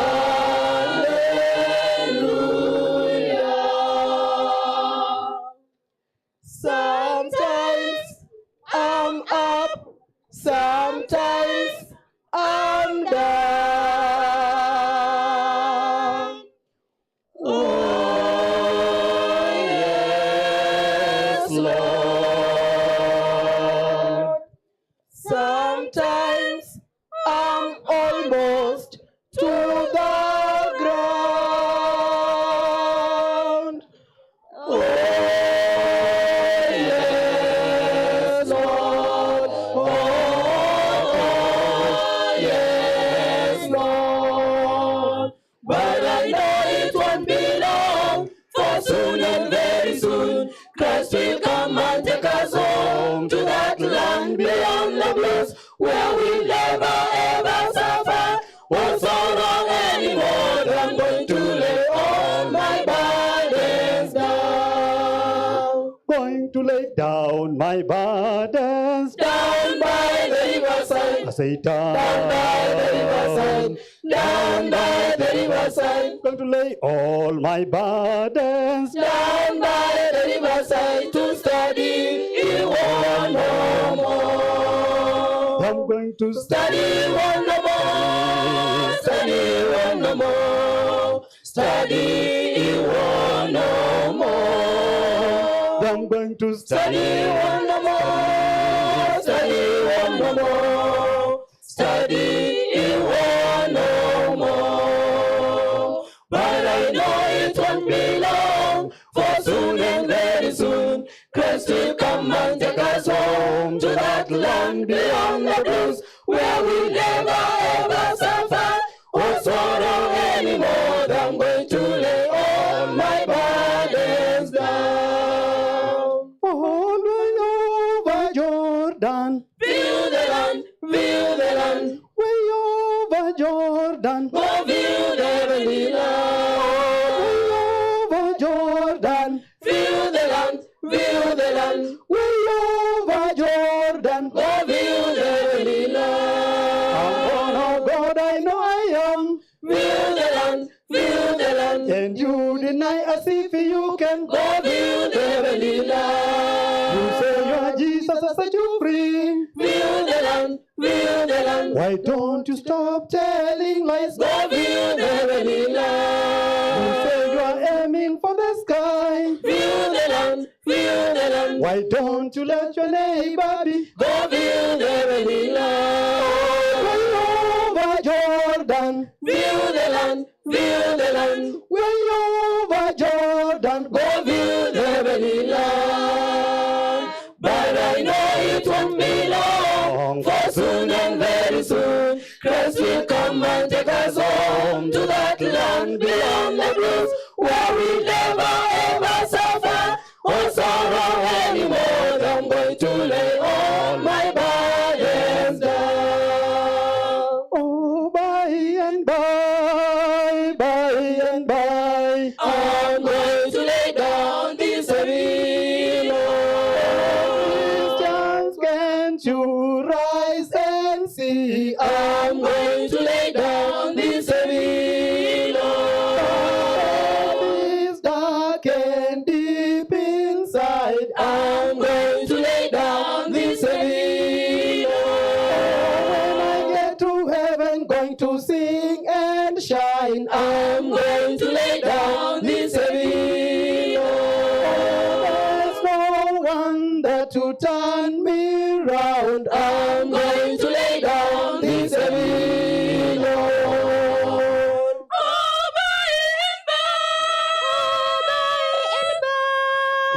hallelujah. Sometimes I'm up, sometimes I'm down. Oh, yes, Lord. Sometimes I'm almost to the ground. Oh, yes, Lord. Oh, yes, Lord. But I know it won't be long, for soon and very soon, Christ will come and take us home to that land beyond the blues, where we'll never ever suffer or sorrow anymore. I'm going to lay all my burdens down. Going to lay down my burdens Down by the riverside. I say down, Down by the riverside. Down by the riverside. Going to lay all my burdens Down by the riverside to study it one no more. I'm going to Study one no more. Study one no more. Study it one no more. I'm going to Study one no more. Study one no more. Study it one no more. But I know it won't be long, for soon and very soon, Christ will come and take us home to that land beyond the blues, where we'll never ever suffer or sorrow anymore. I'm going to lay all my burdens down. All the way over Jordan. View the land, view the land, Way over Jordan. go view the heavenly land. Way over Jordan. View the land, view the land, Way over Jordan. go view the heavenly land. I'm born of God, I know I am. View the land, view the land, And you deny as if you can. go view the heavenly land. You say you are Jesus, I set you free. View the land, view the land, Why don't you stop telling lies? go view the heavenly land. You say you are aiming for the sky. View the land, view the land, Why don't you let your neighbor be? go view the heavenly land. Way over Jordan. View the land, view the land, Way over Jordan. go view the heavenly land. But I know it won't be long, for soon and very soon, Christ will come and take us home to that land beyond the blues, where we never ever suffer or sorrow anymore. I'm going to lay all my burdens down. Oh, by and by, by and by. I'm going to lay down this heavy load. Christians, can't you rise and see? I'm going to lay down this heavy load. Is dark and deep inside. I'm going to lay down this heavy load. When I get to heaven, going to sing and shine. I'm going to lay down this heavy load. There's no one there to turn me round. I'm going to lay down this heavy load.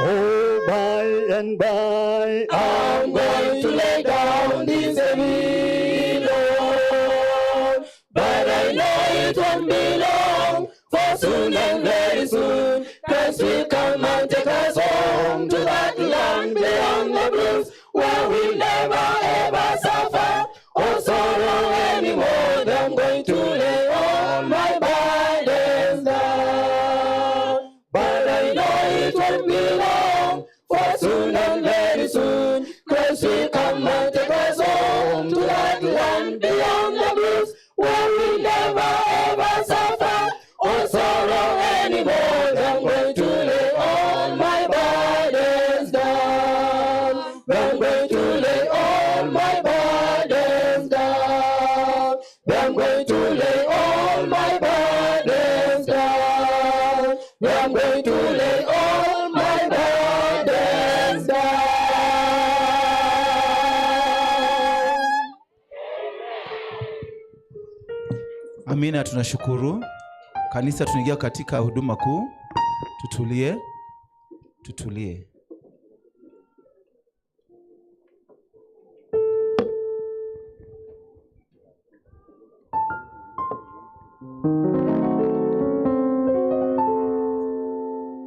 Oh, by and by, I'm going to lay down this heavy load. But I know it won't be long, for soon and very soon, Christ will come and take us home to that land beyond the blues, where we'll never ever suffer or sorrow anymore. I'm going to lay all my burdens down. But I know it won't be long, for soon and very soon, Christ will come and take us home to that land beyond the blue. I'm going to lay all my burdens down. I'm going to lay all my burdens down. Amina, tunashukuru. Kanisa, tunaingia katika huduma kuu. Tutulie, tutulie.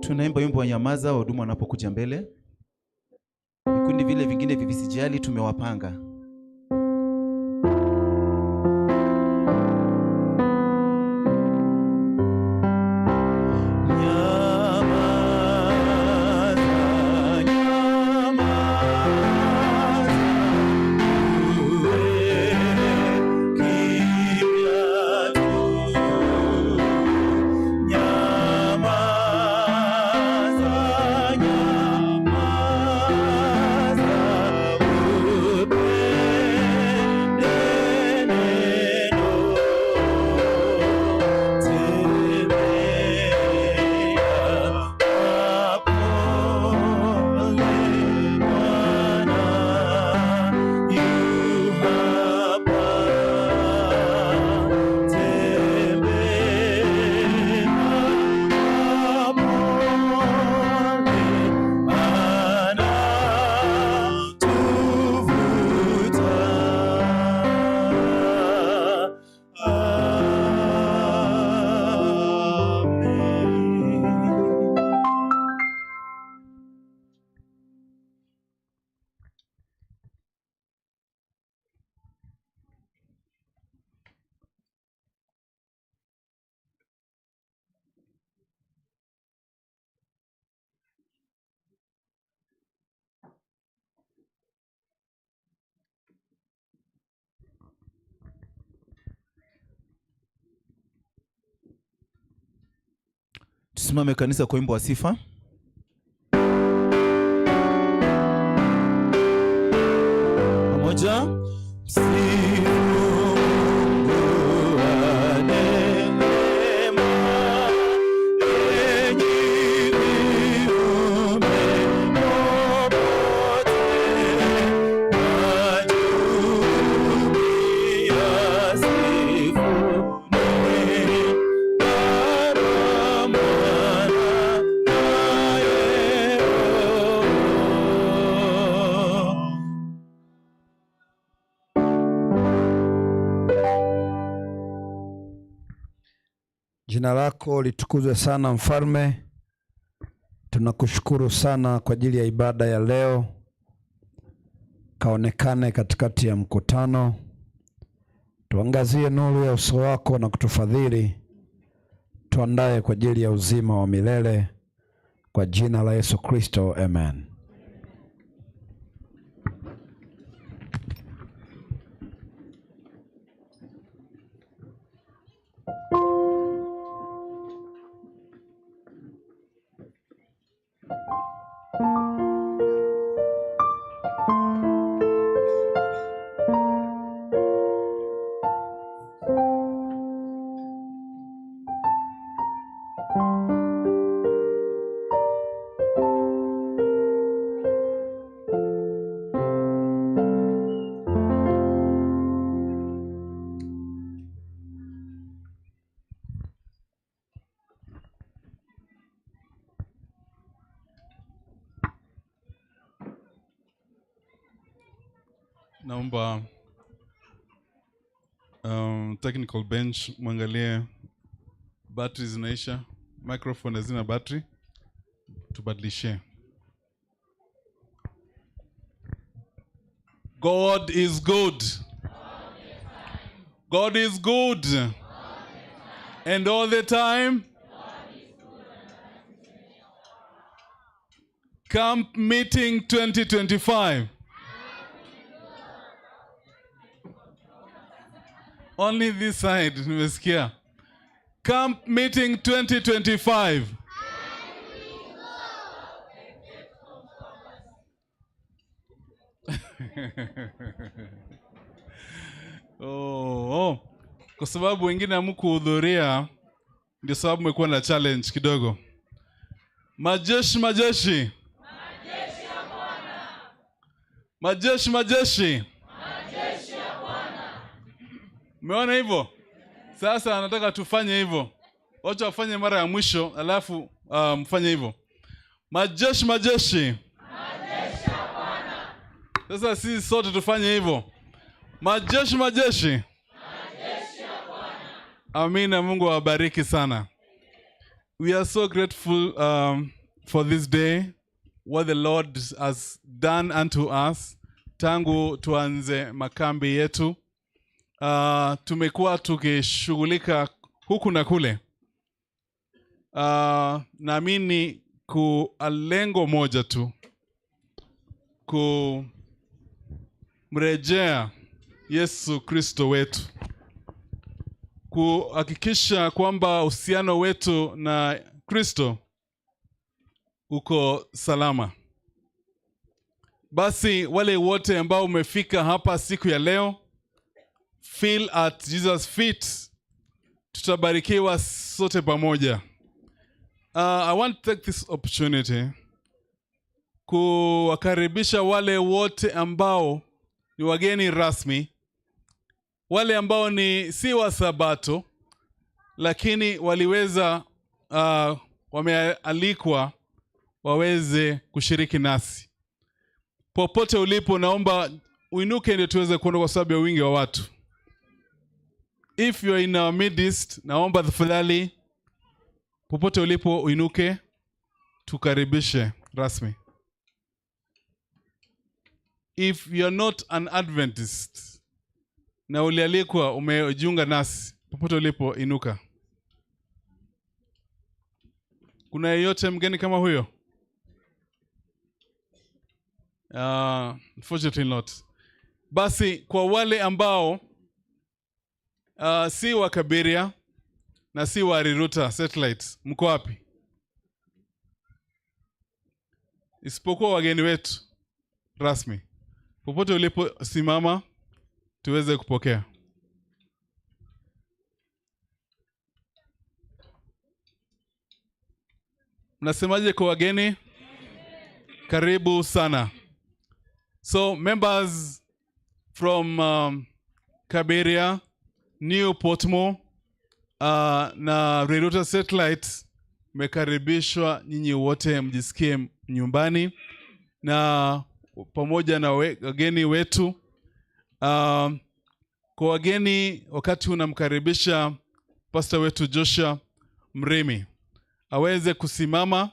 Tunaimba wimbo wa Nyamaza, wahudumu wanapokuja mbele. Vikundi vile vingine visijali, tumewapanga. Tusimame kanisa kwa wimbo wa sifa. Pamoja. Msifu Mungu wa neema, enyi viumbe popote, na juu pia sifuni Baba, Mwana naye Roho. Jina lako litukuzwe sana Mfalme. Tunakushukuru sana kwa ajili ya ibada ya leo. Kaonekane katikati ya mkutano, tuangazie nuru ya uso wako na kutufadhili. Tuandae kwa ajili ya uzima wa milele, kwa jina la Yesu Kristo, amen. Naomba technical bench mwangalie battery zinaisha, microphone hazina battery, tubadilishe. God is good. God is good. And all the time. Camp Meeting 2025. Only this side, nimesikia. Camp Meeting 2025. Oh. Kwa sababu wengine hamkuhudhuria, ndio sababu mmekuwa na challenge kidogo. Majeshi, majeshi. Majeshi ya Bwana. Majeshi, majeshi. Majeshi ya Bwana. Umeona hivyo? Sasa nataka tufanye hivyo. Wacha wafanye mara ya mwisho, alafu mfanye hivyo. Majeshi, majeshi. Majeshi ya Bwana. Sasa sisi sote tufanye hivyo. Majeshi, majeshi. Majeshi ya Bwana. Amina, Mungu awabariki sana. We are so grateful for this day, what the Lord has done unto us tangu tuanze makambi yetu. Tumekuwa tukishughulika huku na kule. Naamini kwa lengo moja tu, kumrejea Yesu Kristo wetu, kuhakikisha kwamba uhusiano wetu na Kristo uko salama. Basi wale wote ambao umefika hapa siku ya leo, feel at Jesus' feet, tutabarikiwa sote pamoja. I want to take this opportunity kuwakaribisha wale wote ambao ni wageni rasmi, wale ambao ni si wa Sabato lakini waliweza wamealikwa waweze kushiriki nasi. Popote ulipo, naomba uinuke ndio tuweze kuona kwa sababu ya wingi wa watu. If you are in our midst, naomba tafadhali popote ulipo uinuke tukaribishe rasmi. If you are not an Adventist na ulialikwa umejiunga nasi, popote ulipo inuka. Kuna yeyote mgeni kama huyo? Unfortunately not. Basi kwa wale ambao si wa Kabiria na si wa Riruta Satellite, mko wapi? Isipokuwa wageni wetu rasmi. Popote ulipo simama tuweze kupokea. Mnasemaje kwa wageni? Karibu sana. So members from Kabiria, New Portmore na Riruta Satellite, mmekaribishwa nyinyi wote, mjisikie nyumbani na pamoja na wageni wetu. Kwa wageni, wakati unamkaribisha pastor wetu Joshua Mrimi aweze kusimama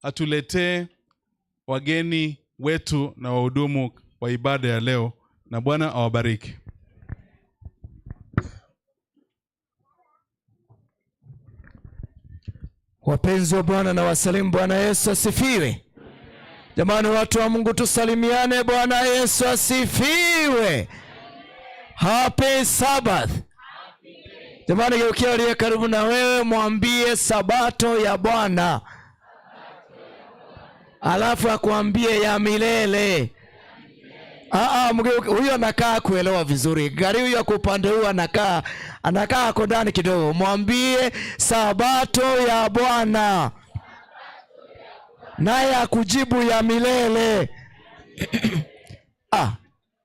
atuletee wageni wetu na wahudumu wa ibada ya leo, na Bwana awabariki. Wapenzi wa Bwana na wasalimu. Bwana Yesu asifiwe. Jamani, watu wa Mungu tusalimiane. Bwana Yesu asifiwe. Happy Sabbath. Jamani, geukia aliye karibu na wewe, mwambie Sabato ya Bwana, alafu akuambie ya milele. Huyo anakaa kuelewa vizuri. Gari huyo kwa upande huu anakaa ako ndani kidogo. Mwambie Sabato ya Bwana, naye akujibu ya milele.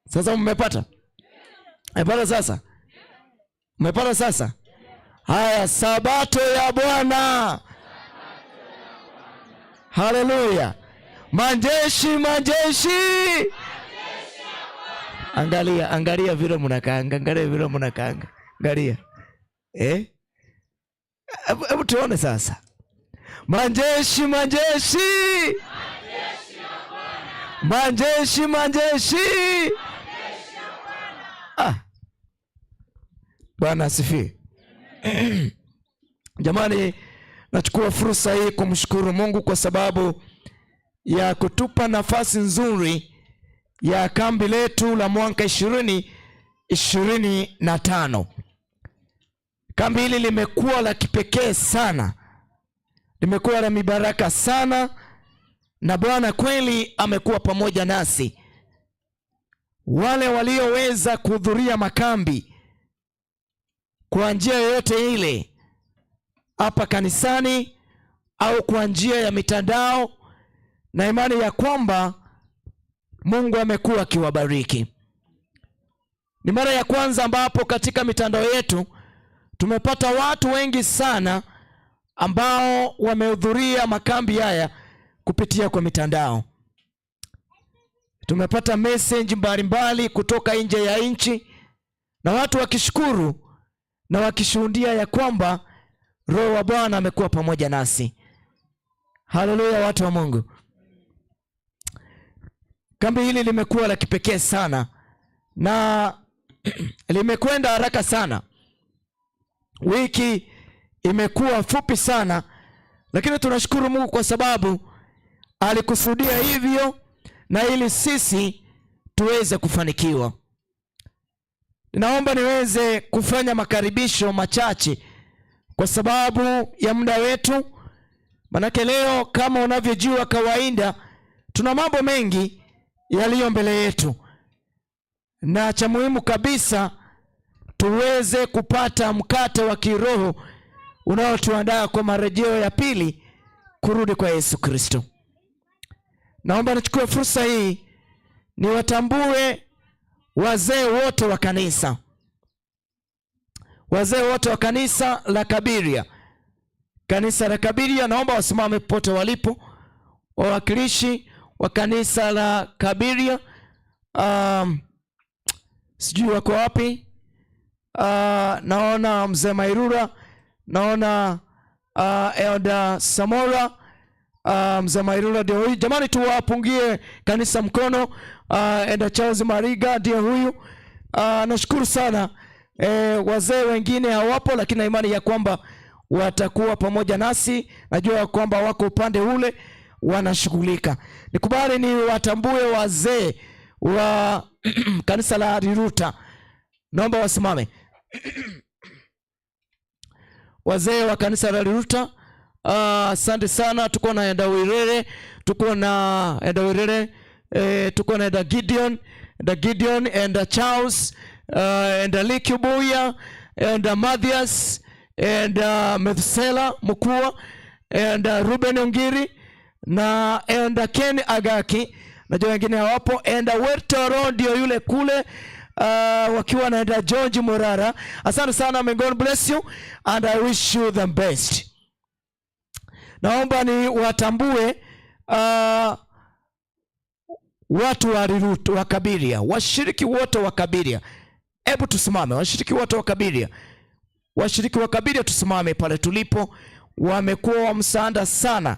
Sasa mmepata? Mmepata sasa? Mmepata sasa? Haya, Sabato ya Bwana. Haleluya. Majeshi, majeshi. Angalia, angalia vile mnakaanga, angalia vile mnakaanga. Angalia. Hebu tuone sasa. Majeshi, majeshi. Majeshi, majeshi. Bwana asifiwe. Jamani, nachukua fursa hii kumshukuru Mungu kwa sababu ya kutupa nafasi nzuri ya kambi letu la mwaka 2025. Kambi hili limekuwa la kipekee sana, limekuwa la mibaraka sana, na Bwana kweli amekuwa pamoja nasi. Wale walioweza kuhudhuria makambi kwa njia yoyote ile, hapa kanisani au kwa njia ya mitandao, na imani ya kwamba Mungu amekuwa akiwabariki. Ni mara ya kwanza ambapo katika mitandao yetu tumepata watu wengi sana ambao wamehudhuria makambi haya kupitia kwa mitandao. Tumepata message mbalimbali kutoka nje ya nchi na watu wakishukuru na wakishuhudia ya kwamba Roho wa Bwana amekuwa pamoja nasi. Haleluya, watu wa Mungu. Kambi hili limekuwa la kipekee sana na limekwenda haraka sana. Wiki imekuwa fupi sana, lakini tunashukuru Mungu kwa sababu alikusudia hivyo na ili sisi tuweze kufanikiwa. Ninaomba niweze kufanya makaribisho machache kwa sababu ya muda wetu, manake leo kama unavyojua kawaida, tuna mambo mengi yaliyo mbele yetu, na cha muhimu kabisa tuweze kupata mkate wa kiroho unaotuandaa kwa marejeo ya pili kurudi kwa Yesu Kristo. Naomba nichukue fursa hii niwatambue wazee wote wa kanisa, wazee wote wa kanisa la Kabiria, kanisa la Kabiria, naomba wasimame popote walipo, wawakilishi wa kanisa la Kabiria. Sijui wako wapi. Naona mzee Mairura, naona Elder Samora. Mzee Mairura ndio huyu. Jamani, tuwapungie kanisa mkono. Elder Charles Mariga ndio huyu. Nashukuru sana. Wazee wengine hawapo, lakini na imani ya kwamba watakuwa pamoja nasi. Najua kwamba wako upande ule wanashughulika. Nikubali ni watambue wazee wa kanisa la Riruta, naomba wasimame. Wazee wa kanisa la Riruta, asante sana. Tuko na Enda Wirere, tuko na Enda Wirere, tuko na Enda Gideon, Enda Gideon, Enda Charles, Enda Likibuya, Enda Mathias, Enda Methusela Mukua, Enda Ruben Ongiri na Enda Ken Agaki. Najua wengine hawapo. Enda Wertoro ndio yule kule, wakiwa na Enda George Morara. Asante sana, may God bless you and I wish you the best. Naomba ni watambue watu wa Riruta, wa Kabiria, washiriki wote wa Kabiria. Hebu tusimame, washiriki wote wa Kabiria. Washiriki wa Kabiria tusimame pale tulipo. Wamekuwa wa msaada sana,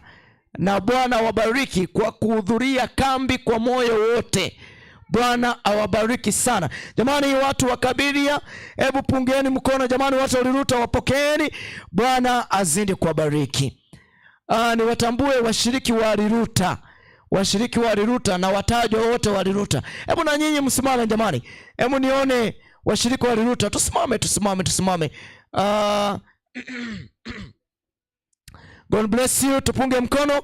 na Bwana awabariki kwa kuhudhuria kambi kwa moyo wote. Bwana awabariki sana. Jamani, watu wa Kabiria, hebu pungieni mkono jamani, watu wa Riruta wapokeeni. Bwana azidi kuwabariki. Niwatambue washiriki wa Riruta, washiriki wa Riruta na watajwa wote wa Riruta. Hebu na nyinyi msimame jamani, hebu nione washiriki wa Riruta, tusimame, tusimame, tusimame. God bless you, tupunge mkono.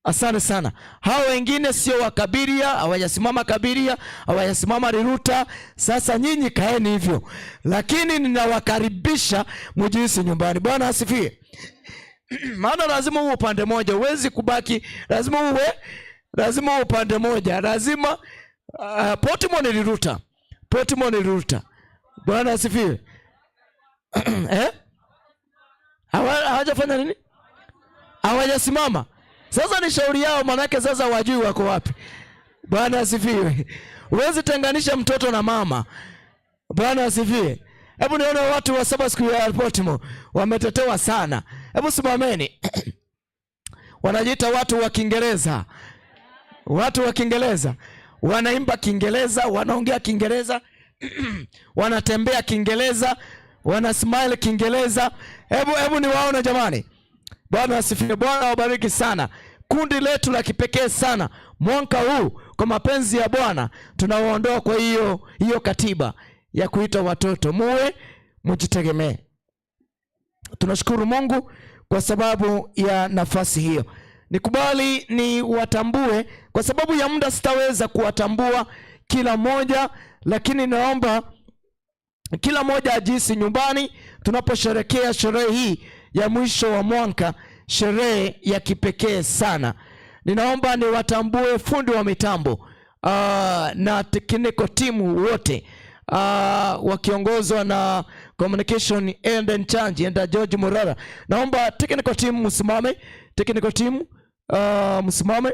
Asante sana. Hao wengine sio wa Kabiria, hawajasimama Kabiria, hawajasimama Riruta. Sasa nyinyi kaeni hivyo, lakini ninawakaribisha mjihisi nyumbani. Bwana asifiwe. Maana lazima uwe upande moja, huwezi kubaki, lazima uwe upande moja, lazima Portmore ni Riruta, Portmore ni Riruta. Bwana asifiwe. Hawajafanya nini? Hawajasimama. Sasa ni shauri yao, manake sasa wajui wako wapi. Bwana asifiwe. Huwezi tenganisha mtoto na mama. Bwana asifiwe. Hebu nione watu wa saba siku ya Portmore wametetewa sana. Hebu simameni. Wanajiita watu wa Kiingereza. Watu wa Kiingereza. Wanaimba Kiingereza, wanaongea Kiingereza, wanatembea Kiingereza, wana smile Kiingereza. Hebu niwaone jamani. Bwana asifiwe. Bwana awabariki sana. Kundi letu la kipekee sana mwaka huu, kwa mapenzi ya Bwana tunawaondoa kwa hiyo katiba ya kuita watoto muwe mjitegemee. Tunashukuru Mungu kwa sababu ya nafasi hiyo. Nikubali ni watambue, kwa sababu ya muda sitaweza kuwatambua kila mmoja, lakini naomba Kila mmoja ajihisi nyumbani tunaposherekea sherehe hii ya mwisho wa mwaka, sherehe ya kipekee sana. Ninaomba niwatambue fundi wa mitambo na technical team wote wakiongozwa na communication Enden Chanji and George Murara. Naomba technical team msimame, technical team msimame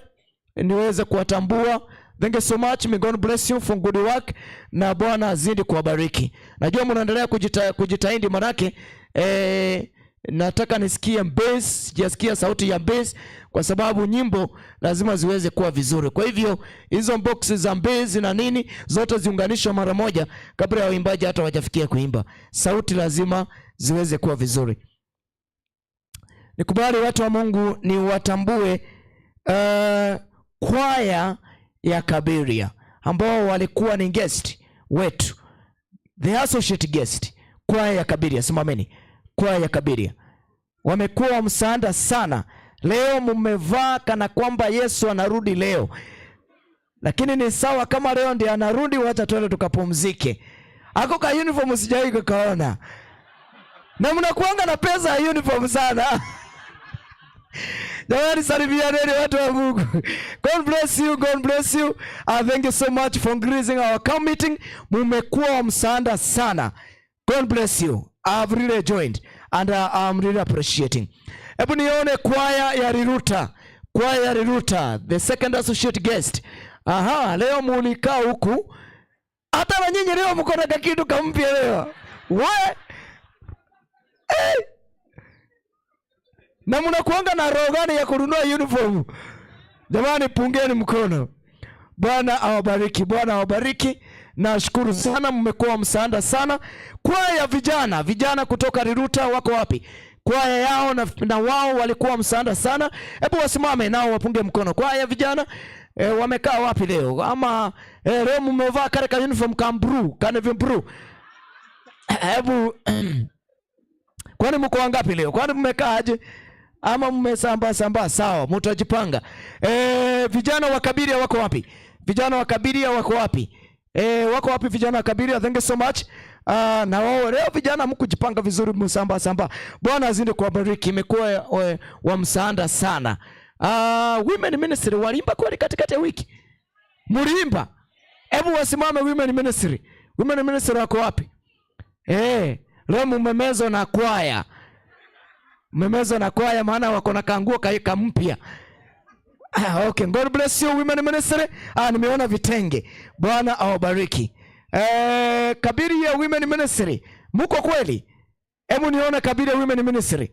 niweze kuwatambua. Thank you so much. May God bless you for good work, na Bwana azidi kuwabariki. Najua mnaendelea kujitahidi manake nataka nisikie bass, sijasikia sauti ya bass kwa sababu nyimbo lazima ziweze kuwa vizuri. Kwa hivyo hizo boxes za bass na nini zote ziunganishwe mara moja kabla ya waimbaji hata hawajafikia kuimba. Sauti lazima ziweze kuwa vizuri. Nikubali watu wa Mungu ni watambue kwaya ya Kabiria ambao walikuwa ni guest wetu, the associate guest. Kwaya ya Kabiria, simameni. Kwaya ya Kabiria wamekuwa msaada sana. Leo mmevaa kana kwamba Yesu anarudi leo, lakini ni sawa kama leo ndiye anarudi, wacha twende tukapumzike. Ako ka uniform sijawahi kukaona, na mnakuanga na pesa ya uniform sana. Jamani, salimianeni watu wa Mungu. God bless you, God bless you. Thank you so much for gracing our camp meeting. Mumekuwa msaada sana. God bless you. I've really joined and I'm really appreciating. Hebu nione kwaya ya Riruta. Kwaya ya Riruta, the second associate guest. Aha, leo mulikaa huku. Hata na nyinyi leo mko na kitu kampya leo. We? Eh. Na mnakuanga na roho gani ya kununua uniform? Jamani, pungeni mkono. Bwana awabariki, Bwana awabariki. Nashukuru sana, mmekuwa msaada sana. Kwaya ya vijana, vijana kutoka Riruta wako wapi? Kwaya yao na wao walikuwa msaada sana. Hebu wasimame nao wapunge mkono. Kwaya ya vijana wamekaa wapi leo? Ama leo mmevaa kale ka uniform ka blue, ka navy blue. Hebu kwani mko wangapi leo? Kwani mmekaa aje? Ama mmesambaa sambaa? Sawa, mtajipanga. Vijana wa Kabiria wako wapi? Vijana wa Kabiria wako wapi? Wako wapi vijana wa Kabiria? Thank you so much. Na wao leo vijana mkujipanga vizuri, msamba samba. Bwana azidi kuwabariki, imekuwa wa msaada sana. Women ministry walimba kweli katikati ya wiki? Mulimba? Hebu wasimame women ministry. Women ministry wako wapi? Leo mmemezwa na kwaya. Mmemezwa na kwaya maana wako na kanguo kaika mpya. Okay, God bless you women ministry. Nimeona vitenge. Bwana awabariki. Kabiri ya women ministry. Muko kweli? Hebu nione kabiri ya women ministry.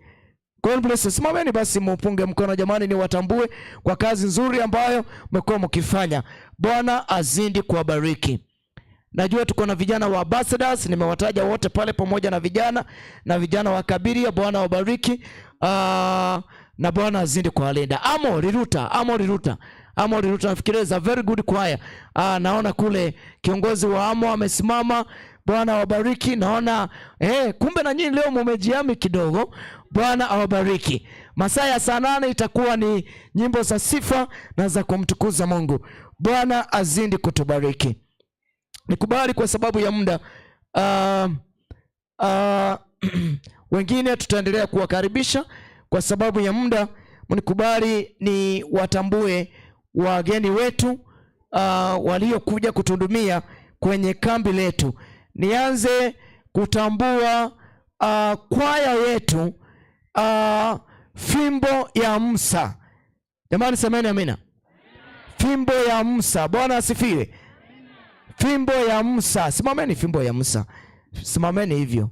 God bless you. Simameni basi mupunge mkono jamani, niwatambue kwa kazi nzuri ambayo mmekuwa mkifanya. Bwana azidi kuwabariki. Najua tuko na vijana wa ambassadors, nimewataja wote pale pamoja na vijana na vijana wa Kabiria. Bwana awabariki. Na Bwana azidi kuwalinda. Amo Riruta, Amo Riruta, Amo Riruta, nafikiria is a very good choir. Naona kule kiongozi wa Amo amesimama. Bwana awabariki. Naona kumbe na nyinyi leo mmejiami kidogo. Bwana awabariki. Masaa ya saa 8 itakuwa ni nyimbo za sifa na za kumtukuza Mungu. Bwana azidi kutubariki. Nikubali kwa sababu ya muda. Wengine tutaendelea kuwakaribisha kwa sababu ya muda. Mnikubali ni watambue wageni wetu waliokuja kutuhudumia kwenye kambi letu. Nianze kutambua kwaya yetu, fimbo ya Musa. Jamani, semeni amina. Fimbo ya Musa. Bwana asifiwe. Fimbo ya Musa. Simameni fimbo ya Musa. Simameni hivyo.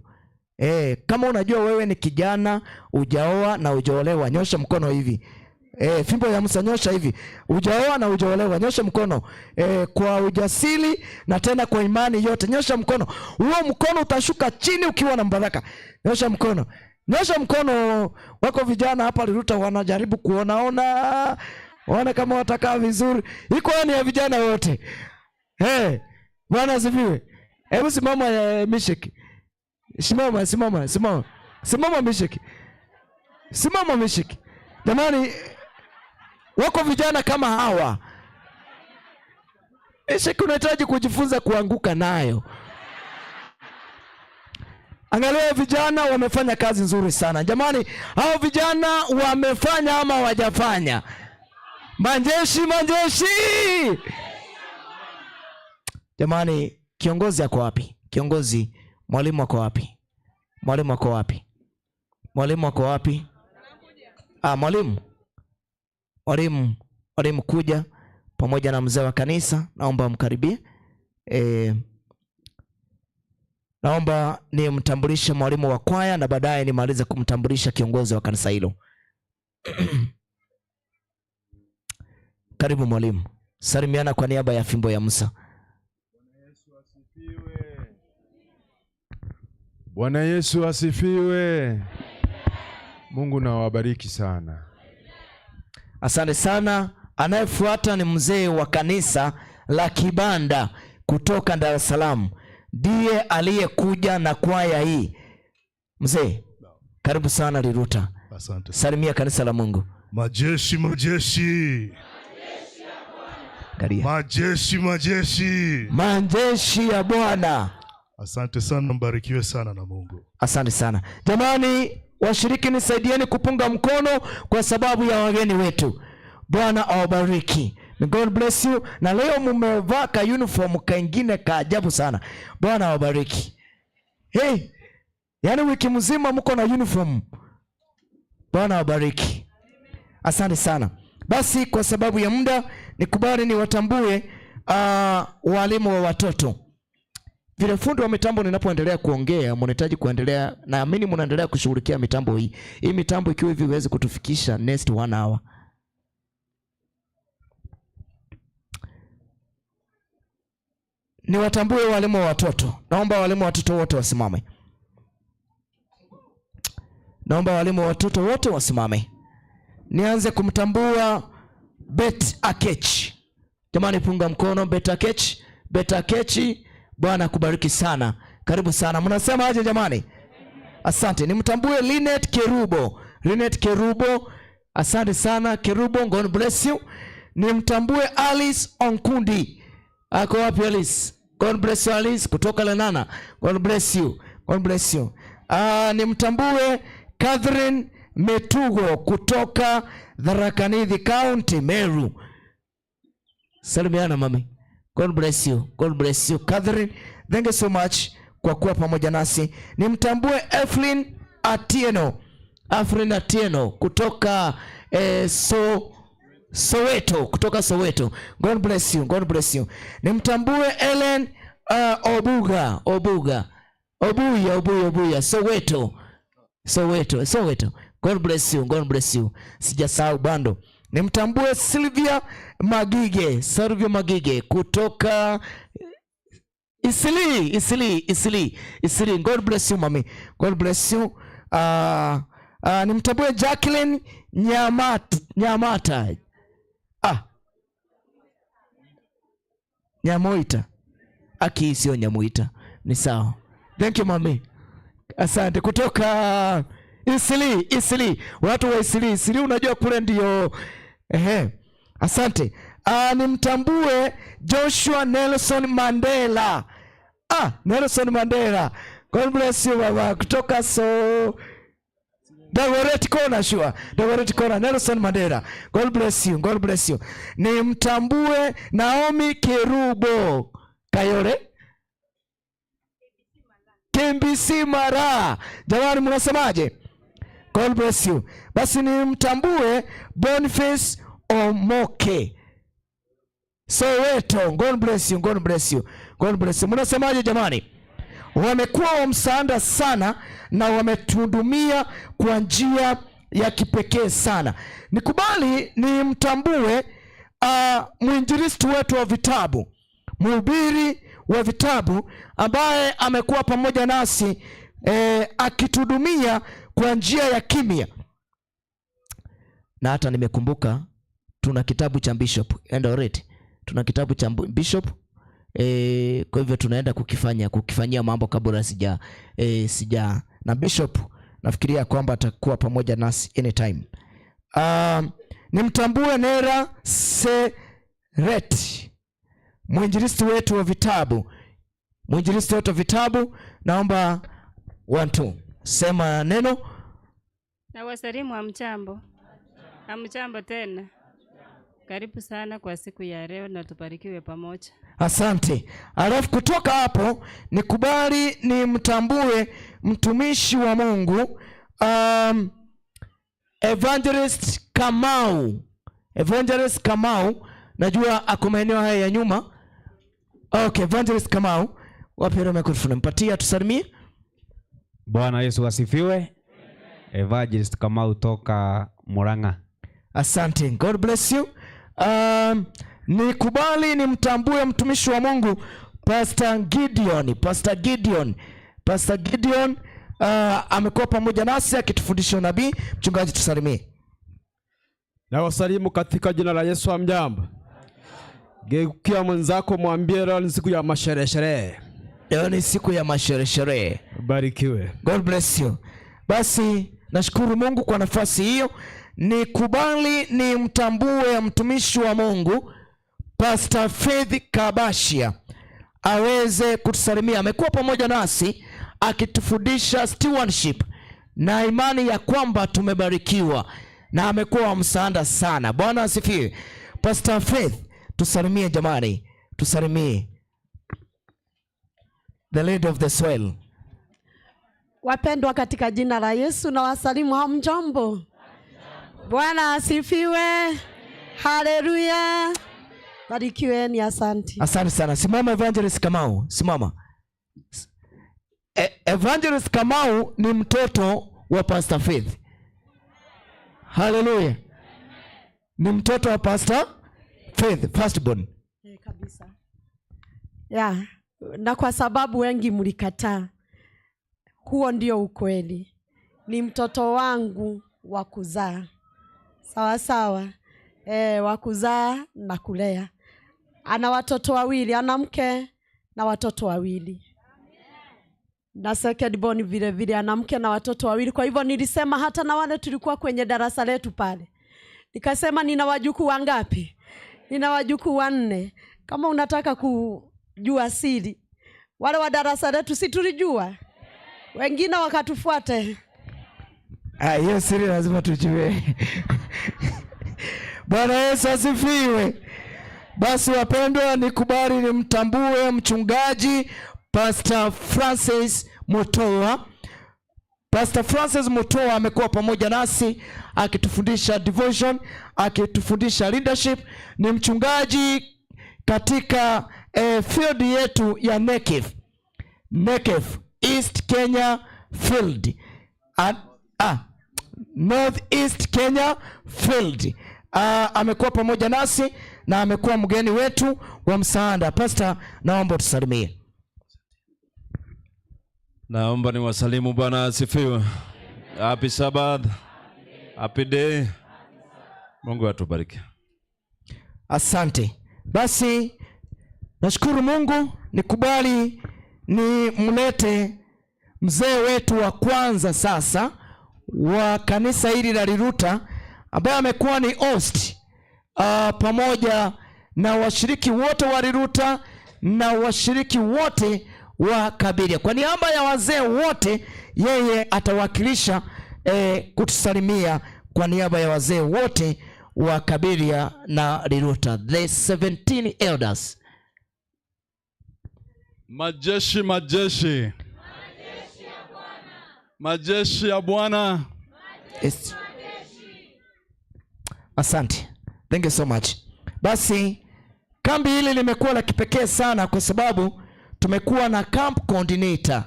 Kama unajua wewe ni kijana, hujaoa na hujaolewa, nyosha mkono hivi. Fimbo ya Musa nyosha hivi. Hujaoa na hujaolewa, nyosha mkono. Kwa ujasiri na tena kwa imani yote, nyosha mkono. Huo mkono utashuka chini ukiwa na baraka. Nyosha mkono. Nyosha mkono. Wako vijana hapa Riruta wanajaribu kuonaona, waone kama watakaa vizuri. Iko ni ya vijana wote. Bwana asifiwe. Hebu simama Misheki. Simama, simama, simama. Simama Misheki. Simama Misheki. Jamani, wako vijana kama hawa. Misheki, unahitaji kujifunza kuanguka nayo. Angalia vijana wamefanya kazi nzuri sana. Jamani, hao vijana wamefanya ama hawajafanya? Majeshi, majeshi! Jamani, kiongozi ako wapi? Kiongozi, mwalimu ako wapi? Mwalimu ako wapi? Mwalimu ako wapi? Mwalimu. Mwalimu, mwalimu kuja pamoja na mzee wa kanisa, naomba mkaribie. Naomba nimtambulishe mwalimu wa kwaya na baadaye nimalize kumtambulisha kiongozi wa kanisa hilo. Karibu mwalimu. Salimiana kwa niaba ya fimbo ya Musa. Bwana Yesu asifiwe. Mungu na awabariki sana. Asante sana. Anayefuata ni mzee wa kanisa la Kibanda kutoka Dar es Salaam. Ndiye aliyekuja na kwaya hii. Mzee, karibu sana Riruta. Asante. Salimia kanisa la Mungu. Majeshi, majeshi. Angalia. Majeshi, majeshi. Majeshi ya Bwana. Asante sana, mbarikiwe sana na Mungu. Asante sana. Jamani, washiriki nisaidieni kupunga mkono kwa sababu ya wageni wetu. Bwana awabariki. May God bless you. Na leo mmevaa ka uniform kaingine ka ajabu sana. Bwana awabariki. Hey, yaani wiki mzima mko na uniform. Bwana awabariki. Asante sana. Basi kwa sababu ya muda nikubali niwatambue walimu wa watoto. Vile fundi wa mitambo ninapoendelea kuongea, mnahitaji kuendelea, naamini mnaendelea kushughulikia mitambo hii. Hii mitambo ikiwa hivi iweze kutufikisha next 1 hour. Niwatambue walimu wa watoto. Naomba walimu wa watoto wote wasimame. Naomba walimu wa watoto wote wasimame. Nianze kumtambua Bet Akech. Jamani, punga mkono Bet Akech. Bet Akech, Bwana akubariki sana. Karibu sana. Mnasema aje jamani? Asante. Nimtambue Linet Kerubo. Linet Kerubo, asante sana Kerubo, God bless you. Nimtambue Alice Onkundi. Ako wapi Alice? God bless you Alice kutoka Lenana. God bless you. God bless you. Nimtambue Catherine Metugo kutoka Tharaka Nithi County, Meru. Salimiana mami. God bless you. God bless you Catherine. Thank you so much kwa kuwa pamoja nasi. Nimtambue Eflin Atieno. Eflin Atieno kutoka Soweto, kutoka Soweto. God bless you. God bless you. Nimtambue Ellen Obuga, Obuga. Obuya, Obuya, Obuya, Soweto. Soweto, Soweto. God bless you. God bless you. Sijasahau bando. Nimtambue Sylvia Magige, Sylvia Magige kutoka Isili, Isili, Isili, Isili. God bless you mami. God bless you. Nimtambue Jacqueline Nyamata. Nyamoita. Aki sio Nyamoita. Ni sawa. Thank you mami. Asante kutoka Isili, Isili. Watu wa Isili, Isili unajua kule ndio. Ehe. Asante. Nimtambue Joshua Nelson Mandela. Nelson Mandela. God bless you baba kutoka Dagoretti Corner, sure. Dagoretti Corner, Nelson Mandela. God bless you. God bless you. Nimtambue Naomi Kerubo Kayole. KMBC Mara. Jamani mnasemaje? God bless you. Basi nimtambue Boniface Omoke Soweto. God bless you. God bless you. God bless you. Mnasemaje jamani? Wamekuwa wa msaada sana na wametuhudumia kwa njia ya kipekee sana. Nikubali nimtambue mwinjilisti wetu wa vitabu, mhubiri wa vitabu ambaye amekuwa pamoja nasi akituhudumia kwa njia ya kimya. Na hata nimekumbuka tuna kitabu cha Bishop Eldoret. Tuna kitabu cha Bishop. Kwa hivyo tunaenda kukifanyia mambo kabla sija na Bishop nafikiria kwamba atakuwa pamoja nasi anytime. Nimtambue Nera Seret, mwinjilisti wetu wa vitabu. Mwinjilisti wetu wa vitabu, naomba 1 2. Sema neno. Na wasalimu, hamjambo. Hamjambo tena. Karibu sana kwa siku ya leo na tubarikiwe pamoja. Asante. Alafu kutoka hapo nikubali nimtambue mtumishi wa Mungu Evangelist Kamau. Evangelist Kamau, najua ako maeneo haya ya nyuma. Okay, Evangelist Kamau, wapi ile microphone? Mpatie atusalimie. Bwana Yesu asifiwe. Evangelist Kamau toka Murang'a. Asante. God bless you. Nikubali nimtambue mtumishi wa Mungu Pastor Gideon. Pastor Gideon. Pastor Gideon amekuwa pamoja nasi akitufundisha unabii. Mchungaji, tusalimie. Na wasalimu katika jina la Yesu. Hamjambo? Geukia mwenzako mwambie leo ni siku ya masherehe. Leo ni siku ya masherehe. Barikiwe. God bless you. Basi nashukuru Mungu kwa nafasi hiyo. Nikubali nimtambue mtumishi wa Mungu Pastor Faith Kabashia aweze kutusalimia. Amekuwa pamoja nasi akitufundisha stewardship na imani ya kwamba tumebarikiwa, na amekuwa wa msaada sana. Bwana asifiwe. Pastor Faith, tusalimie jamani, tusalimie. The lady of the soil. Wapendwa katika jina la Yesu na wasalimu, hamjambo? Bwana asifiwe. Haleluya. Barikiweni, asante. Asante sana. Simama Evangelist Kamau, simama. Evangelist Kamau ni mtoto wa Pastor Faith. Haleluya. Ni mtoto wa Pastor Faith, firstborn. Kabisa. Yeah, na kwa sababu wengi mlikataa, huo ndio ukweli. Ni mtoto wangu wa kuzaa. Sawa sawa. Wa kuzaa na kulea. Ana watoto wawili, ana mke na watoto wawili. Na second born vile vile ana mke na watoto wawili. Kwa hivyo nilisema hata na wale tulikuwa kwenye darasa letu pale, nikasema nina wajukuu wangapi? Nina wajukuu 4. Kama unataka kujua siri, wale wa darasa letu si tulijua, wengine wakatufuate. Hiyo siri lazima tujue. Bwana Yesu asifiwe. Basi wapendwa, nikubali nimtambue mchungaji Pastor Francis Mutoa. Pastor Francis Mutoa amekuwa pamoja nasi akitufundisha devotion, akitufundisha leadership. Ni mchungaji katika field yetu ya Nekef. Nekef, East Kenya Field. North East Kenya Field. Amekuwa pamoja nasi na amekuwa mgeni wetu wa msaada. Pastor, naomba tusalimie. Naomba niwasalimu. Bwana asifiwe. Happy Sabbath. Happy day. Mungu atubariki. Asante. Basi nashukuru Mungu, nikubali ni mlete mzee wetu wa kwanza sasa wa kanisa hili la Riruta, ambaye amekuwa ni host pamoja na washiriki wote wa Riruta na washiriki wote wa Kabiria. Kwa niaba ya wazee wote, yeye atawakilisha kutusalimia kwa niaba ya wazee wote wa Kabiria na Riruta, the 17 elders. Majeshi, majeshi. Majeshi ya Bwana. Yes. Asante. Thank you so much. Basi kambi hili limekuwa la kipekee sana kwa sababu tumekuwa na camp coordinator.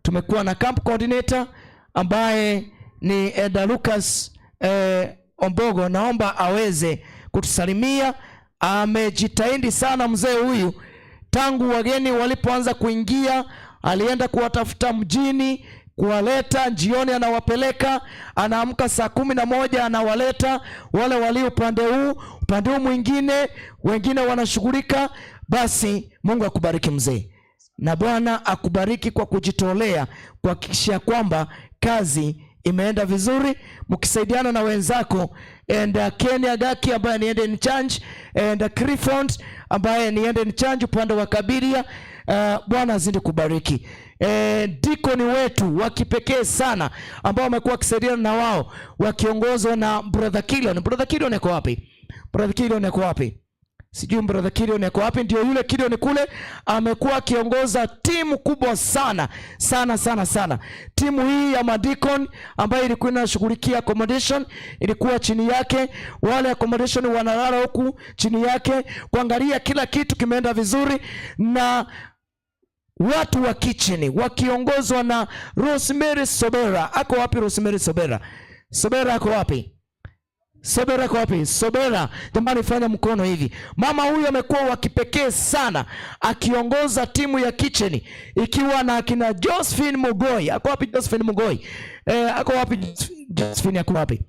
Tumekuwa na camp coordinator ambaye ni Eda Lucas Ombogo. Naomba aweze kutusalimia. Amejitahidi sana mzee huyu tangu wageni walipoanza kuingia, alienda kuwatafuta mjini, kuwaleta jioni, anawapeleka, anaamka saa 11 anawaleta wale walio upande huu, upande huu mwingine, wengine wanashughulika. Basi Mungu akubariki mzee, na Bwana akubariki kwa kujitolea kuhakikisha kwamba kazi imeenda vizuri, mkisaidiana na wenzako. And Ken Agaki ambaye ni Eden Change, and Clifford ambaye ni Eden Change upande wa Kabiria. Bwana azidi kubariki. Dikoni wetu wa kipekee sana ambao wamekuwa wakisaidiana na wao wakiongozwa na Brother Kilion. Brother Kilion yuko wapi? Brother Kilion yuko wapi? Sijui Brother Kilion yuko wapi. Ndio yule Kilion kule amekuwa akiongoza timu kubwa sana sana sana sana. Timu hii ya madikon ambayo ilikuwa inashughulikia accommodation ilikuwa chini yake, wale accommodation wanalala huku chini yake kuangalia kila kitu kimeenda vizuri, na watu wa kitchen wakiongozwa na Rosemary Sobera. Ako wapi Rosemary Sobera? Sobera ako wapi? Sobera ako wapi? Sobera, jamani, fanya mkono hivi. Mama huyu amekuwa wa kipekee sana akiongoza timu ya kitchen ikiwa na akina Josephine Mugoi. Ako wapi Josephine Mugoi? Ako wapi Josephine? Ako wapi?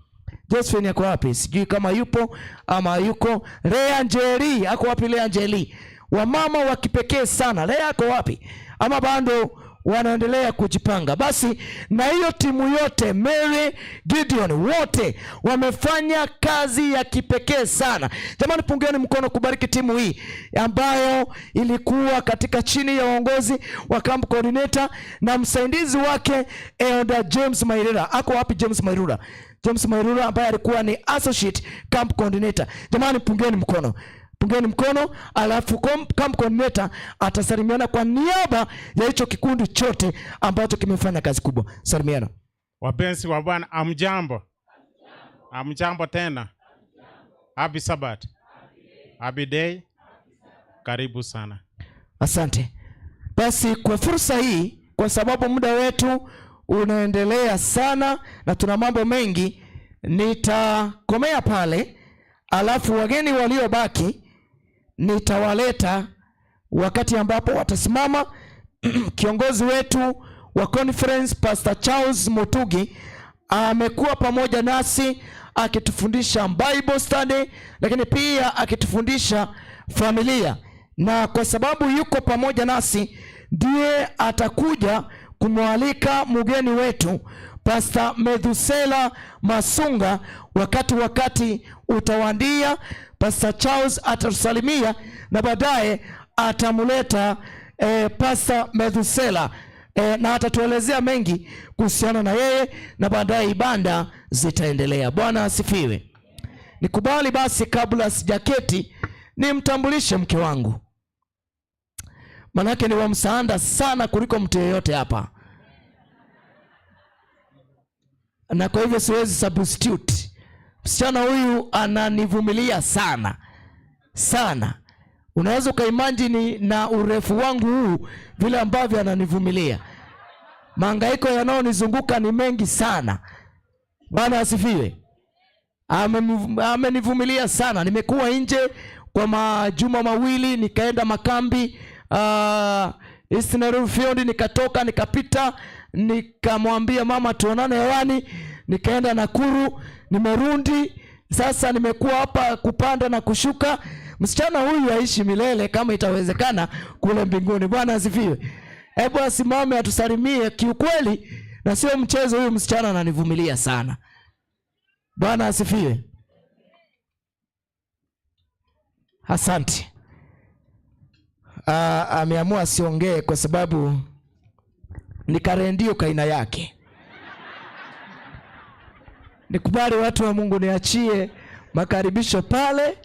Josephine ako wapi? Sijui kama yupo ama yuko. Lea Njeri, ako wapi Lea Njeri? Wamama wa kipekee sana. Lea ako wapi? Ama bado wanaendelea kujipanga. Basi na hiyo timu yote, Mary Gideon, wote wamefanya kazi ya kipekee sana. Jamani, pungieni mkono kubariki timu hii ambayo ilikuwa katika chini ya uongozi wa camp coordinator na msaidizi wake Elder James Mairura. Ako wapi James Mairura? James Mairura ambaye alikuwa ni associate camp coordinator. Jamani, pungieni mkono. Pungeni mkono, alafu camp coordinator atasalimiana kwa niaba ya hicho kikundi chote ambacho kimefanya kazi kubwa. Salimiana. Wapenzi wa Bwana, amjambo. Amjambo tena. Happy Sabbath. Happy day. Karibu sana. Asante. Basi kwa fursa hii, kwa sababu muda wetu unaendelea sana na tuna mambo mengi, nitakomea pale, alafu wageni waliobaki nitawaleta wakati ambapo watasimama. Kiongozi wetu wa conference Pastor Charles Mutugi amekuwa pamoja nasi akitufundisha Bible study, lakini pia akitufundisha familia, na kwa sababu yuko pamoja nasi ndiye atakuja kumwalika mgeni wetu Pastor Methusela Masunga. Wakati utawandia, Pastor Charles atatusalimia na baadaye atamleta Pastor Methusela na atatuelezea mengi kuhusiana na yeye, na baadaye ibada zitaendelea. Bwana asifiwe. Nikubali basi kabla sijaketi nimtambulishe mke wangu, manake ni wa msaada sana kuliko mtu yeyote hapa, na kwa hivyo siwezi substitute. Msichana huyu ananivumilia sana sana. Unaweza ukaimagine na urefu wangu huu vile ambavyo ananivumilia. Mahangaiko yanayonizunguka ni mengi sana. Bwana asifiwe. Amenivumilia sana. Nimekuwa nje kwa majuma mawili, nikaenda makambi, East Nairobi Field, nikatoka nikapita, nikamwambia mama tuonane hewani, nikaenda Nakuru, nimerudi. Sasa nimekuwa hapa kupanda na kushuka. Msichana huyu aishi milele kama itawezekana kule mbinguni. Bwana asifiwe. Hebu asimame atusalimie. Kiukweli na sio mchezo, huyu msichana ananivumilia sana. Bwana asifiwe. Asante. Ameamua asiongee kwa sababu ni karendio kaina yake. Nikubali watu wa Mungu, niachie makaribisho pale,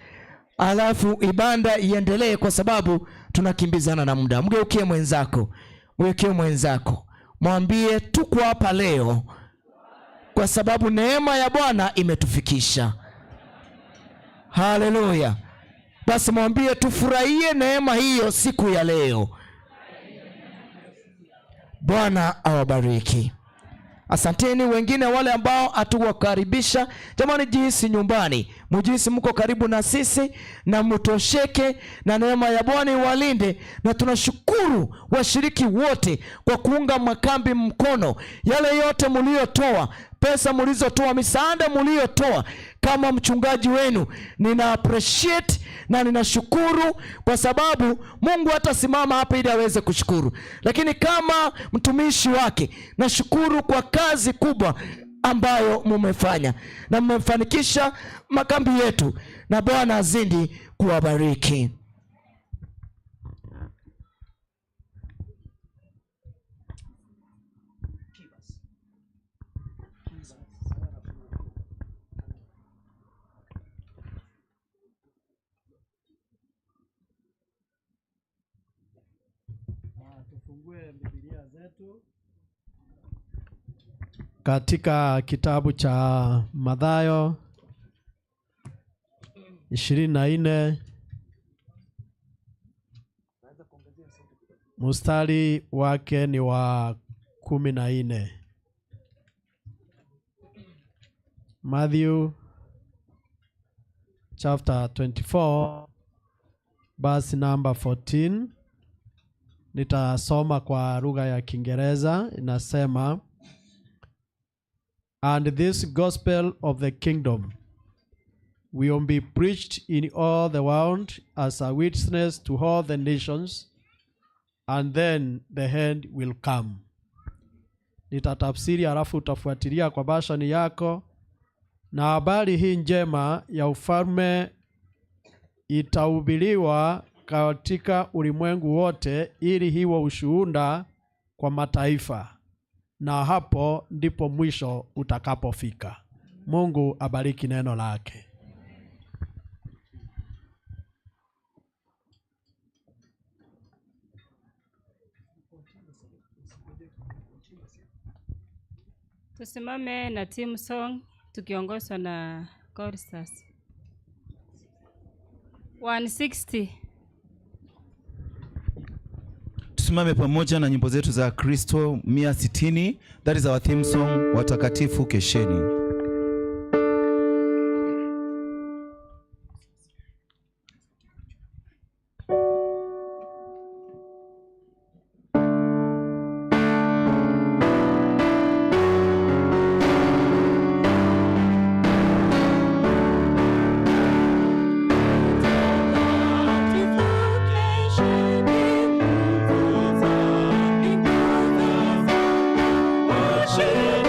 alafu ibada iendelee kwa sababu tunakimbizana na muda. Mgeukie mwenzako, mgeukie mwenzako, mwambie tuko hapa leo kwa sababu neema ya Bwana imetufikisha. Haleluya. Basi mwambie tufurahie neema hiyo siku ya leo. Bwana awabariki. Asanteni wengine wale ambao hatuwakaribisha. Jamani, jihisi nyumbani, mjihisi mko karibu na sisi na mtosheke, na neema ya Bwana iwalinde. Na tunashukuru washiriki wote kwa kuunga makambi mkono, yale yote mliotoa, pesa mlizotoa, misaada mliotoa. Kama mchungaji wenu nina appreciate na ninashukuru, kwa sababu Mungu hatasimama hapa ili aweze kushukuru, lakini kama mtumishi wake nashukuru kwa kazi kubwa ambayo mumefanya na mmefanikisha makambi yetu, na Bwana azidi kuwabariki. zetu katika kitabu cha Mathayo 24 mstari wake ni wa 14. Matthew chapter 24 verse number 14. Nitasoma kwa lugha ya Kiingereza. Inasema, and this gospel of the kingdom will be preached in all the world as a witness to all the nations, and then the end will come. Nitatafsiri halafu utafuatilia kwa bashani yako. Na habari hii njema ya ufalme itahubiriwa katika ulimwengu wote ili hiwo ushuhuda kwa mataifa, na hapo ndipo mwisho utakapofika. Mungu abariki neno lake. Tusimame na team song tukiongozwa na choristers. 160. Tusimame pamoja na nyimbo zetu za Kristo 160. That is our theme song, Watakatifu Kesheni. Shame.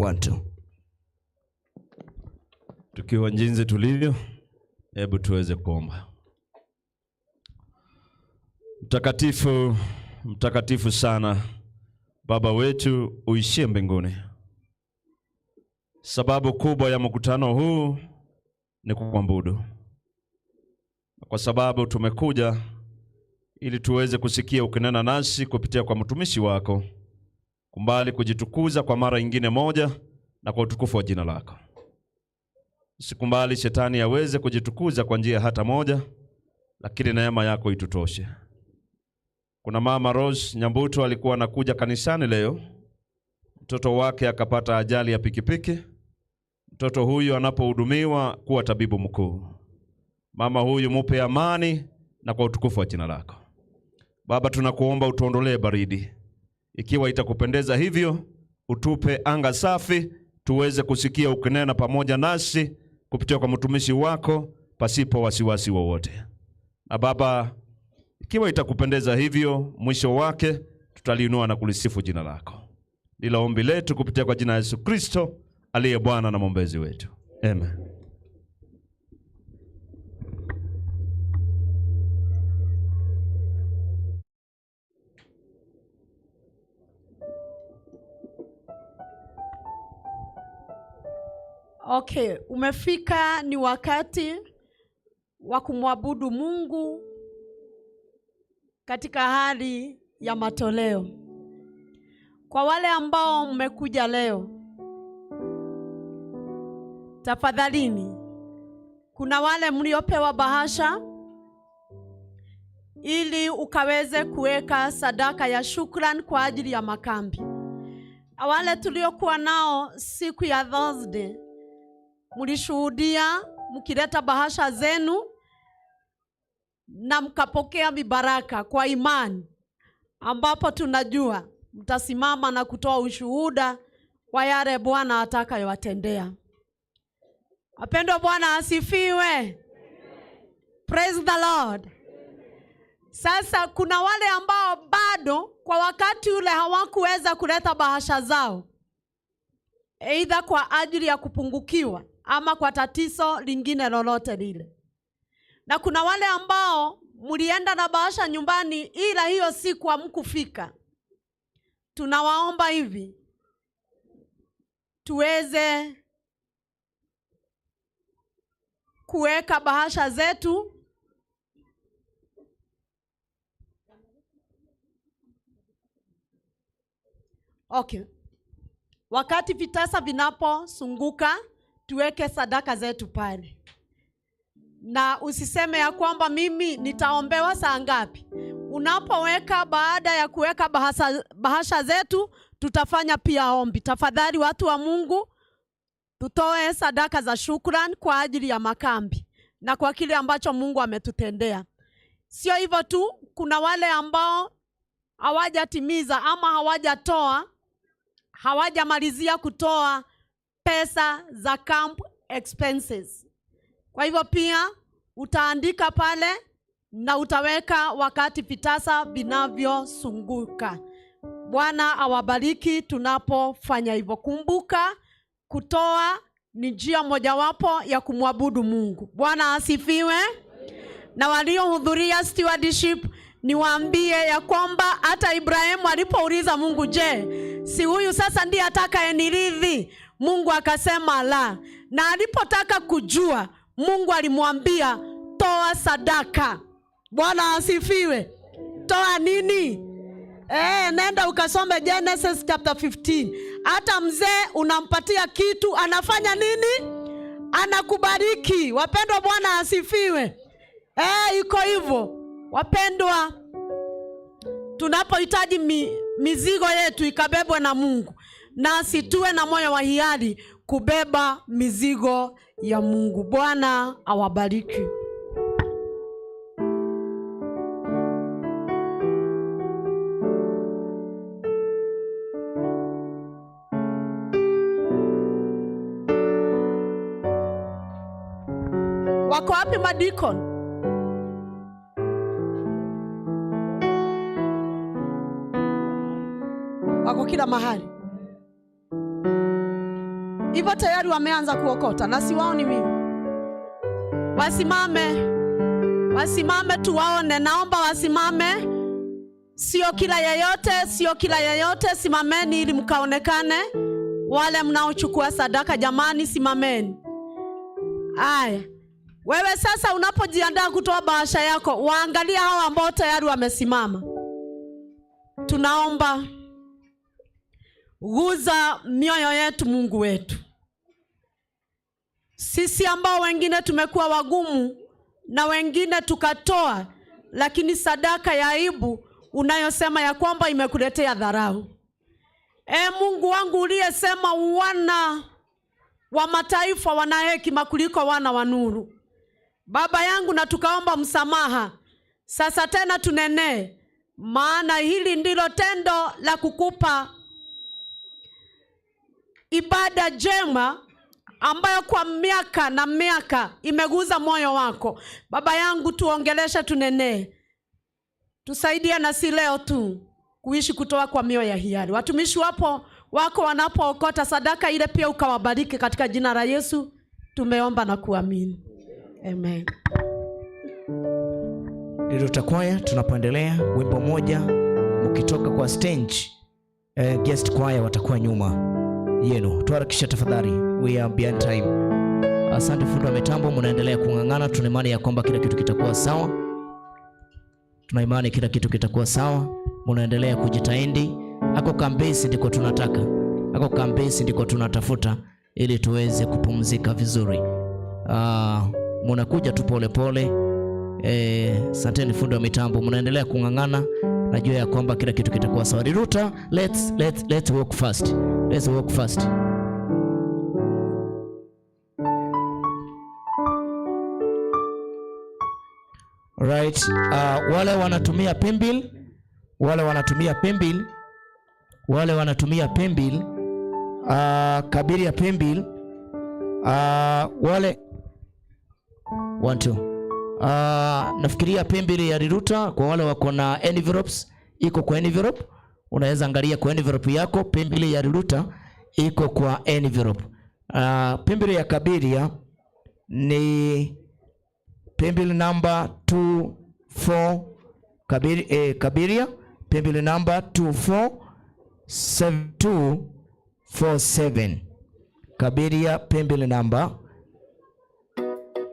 1 2. Tukiwa jinsi tulivyo, hebu tuweze kuomba. Mtakatifu, mtakatifu sana Baba wetu uishie mbinguni. Sababu kubwa ya mkutano huu ni kukuabudu. Kwa sababu tumekuja ili tuweze kusikia ukinena nasi kupitia kwa mtumishi wako, kumbali kujitukuza kwa mara nyingine moja na kwa utukufu wa jina lako. Usikumbali shetani aweze kujitukuza kwa njia hata moja, lakini neema yako itutoshe. Kuna mama Rose Nyambuto alikuwa anakuja kanisani leo, mtoto wake akapata ajali ya pikipiki. Mtoto huyu anapohudumiwa kuwa tabibu mkuu. Mama huyu mupe amani na kwa utukufu wa jina lako. Baba, tunakuomba utuondolee baridi. Ikiwa itakupendeza hivyo, utupe anga safi tuweze kusikia ukinena pamoja nasi kupitia kwa mtumishi wako pasipo wasiwasi wowote. Na Baba, ikiwa itakupendeza hivyo, mwisho wake tutaliinua na kulisifu jina lako. Ndilo ombi letu kupitia kwa jina la Yesu Kristo aliye Bwana na mwombezi wetu. Amen. Okay, umefika ni wakati wa kumwabudu Mungu katika hali ya matoleo. Kwa wale ambao mmekuja leo, tafadhalini, kuna wale mliopewa bahasha ili ukaweze kuweka sadaka ya shukrani kwa ajili ya makambi. Na wale tuliokuwa nao siku ya Thursday, mlishuhudia mkileta bahasha zenu na mkapokea mibaraka kwa imani, ambapo tunajua mtasimama na kutoa ushuhuda kwa yale Bwana atakayowatendea. Wapendwa, Bwana asifiwe. Praise the Lord. Sasa kuna wale ambao bado kwa wakati ule hawakuweza kuleta bahasha zao, aidha kwa ajili ya kupungukiwa ama kwa tatizo lingine lolote lile. Na kuna wale ambao mlienda na bahasha nyumbani ila hiyo siku hamkufika. Tunawaomba hivi tuweze kuweka bahasha zetu Okay. Wakati vitasa vinaposunguka, tuweke sadaka zetu pale. Na usiseme ya kwamba mimi nitaombewa saa ngapi. Unapoweka, baada ya kuweka bahasha zetu, tutafanya pia ombi. Tafadhali watu wa Mungu, tutoe sadaka za shukrani kwa ajili ya makambi na kwa kile ambacho Mungu ametutendea. Sio hivyo tu, kuna wale ambao hawajatimiza ama hawajatoa, hawajamalizia kutoa pesa za camp expenses. Kwa hivyo pia utaandika pale na utaweka wakati vitasa vinavyosunguka. Bwana awabariki tunapofanya hivyo. Kumbuka, kutoa ni njia mojawapo ya kumwabudu Mungu. Bwana asifiwe. Na waliohudhuria stewardship, niwaambie ya kwamba hata Ibrahimu alipouliza Mungu, je, si huyu sasa ndiye atakayenirithi? Mungu akasema la. Na alipotaka kujua, Mungu alimwambia toa sadaka. Bwana asifiwe. Toa nini? Nenda ukasome Genesis chapter 15. Hata mzee unampatia kitu, anafanya nini? Anakubariki. Wapendwa, Bwana asifiwe. Iko hivyo. Wapendwa, tunapohitaji mizigo yetu ikabebwe na Mungu, nasi tuwe na moyo wa hiari kubeba mizigo ya Mungu. Bwana awabariki. Wako wapi madikon? Wako kila mahali. Hivyo tayari wameanza kuokota na siwaoni mimi. Wasimame, wasimame tuwaone. Naomba wasimame, sio kila yeyote, sio kila yeyote. Simameni ili mkaonekane. Wale mnaochukua sadaka, jamani, simameni. Aya, wewe sasa unapojiandaa kutoa bahasha yako, waangalie hawa ambao tayari wamesimama. Tunaomba guza mioyo yetu, Mungu wetu. Sisi ambao wengine tumekuwa wagumu na wengine tukatoa, lakini sadaka ya aibu unayosema ya kwamba imekuletea dharau. E Mungu wangu uliyesema wana wa mataifa wana hekima kuliko wana wa nuru. Baba yangu, na tukaomba msamaha. Sasa tena tunenee, maana hili ndilo tendo la kukupa ibada njema ambayo kwa miaka na miaka imeguza moyo wako. Baba yangu, tuongeleshe, tunenee, tusaidie na si leo tu kuishi kutoa kwa mioyo ya hiari. Watumishi wapo wako wanapookota sadaka ile, pia ukawabariki katika jina la Yesu tumeomba na kuamini, amen. Riruta Choir, tunapoendelea wimbo moja, mkitoka kwa stage guest choir watakuwa nyuma yenu. Tuharakisha tafadhali, we are behind time. Asante fundi wa mitambo, mnaendelea kung'ang'ana. Tuna imani ya kwamba kila kitu kitakuwa sawa, tuna imani kila kitu kitakuwa sawa. Mnaendelea kujitahidi. Ako kambesi ndiko tunataka, ako kambesi ndiko tunatafuta ili tuweze kupumzika vizuri. Mnakuja tu pole pole. Asanteni fundi wa mitambo, mnaendelea kung'ang'ana. Najua ya kwamba kila kitu kitakuwa sawa. Riruta, let's walk fast. Let's walk fast. Right. Wale wanatumia paybill, wale wanatumia paybill, wale wanatumia paybill, Kabiria paybill, wale 1 2. Nafikiria paybill ya Riruta kwa wale wako na envelopes, iko kwa envelope. Unaweza angalia kwa envelope yako, paybill ya Riruta iko kwa envelope. Paybill ya Kabiria ni paybill number 24 Kabiria paybill number 247247. Kabiria paybill number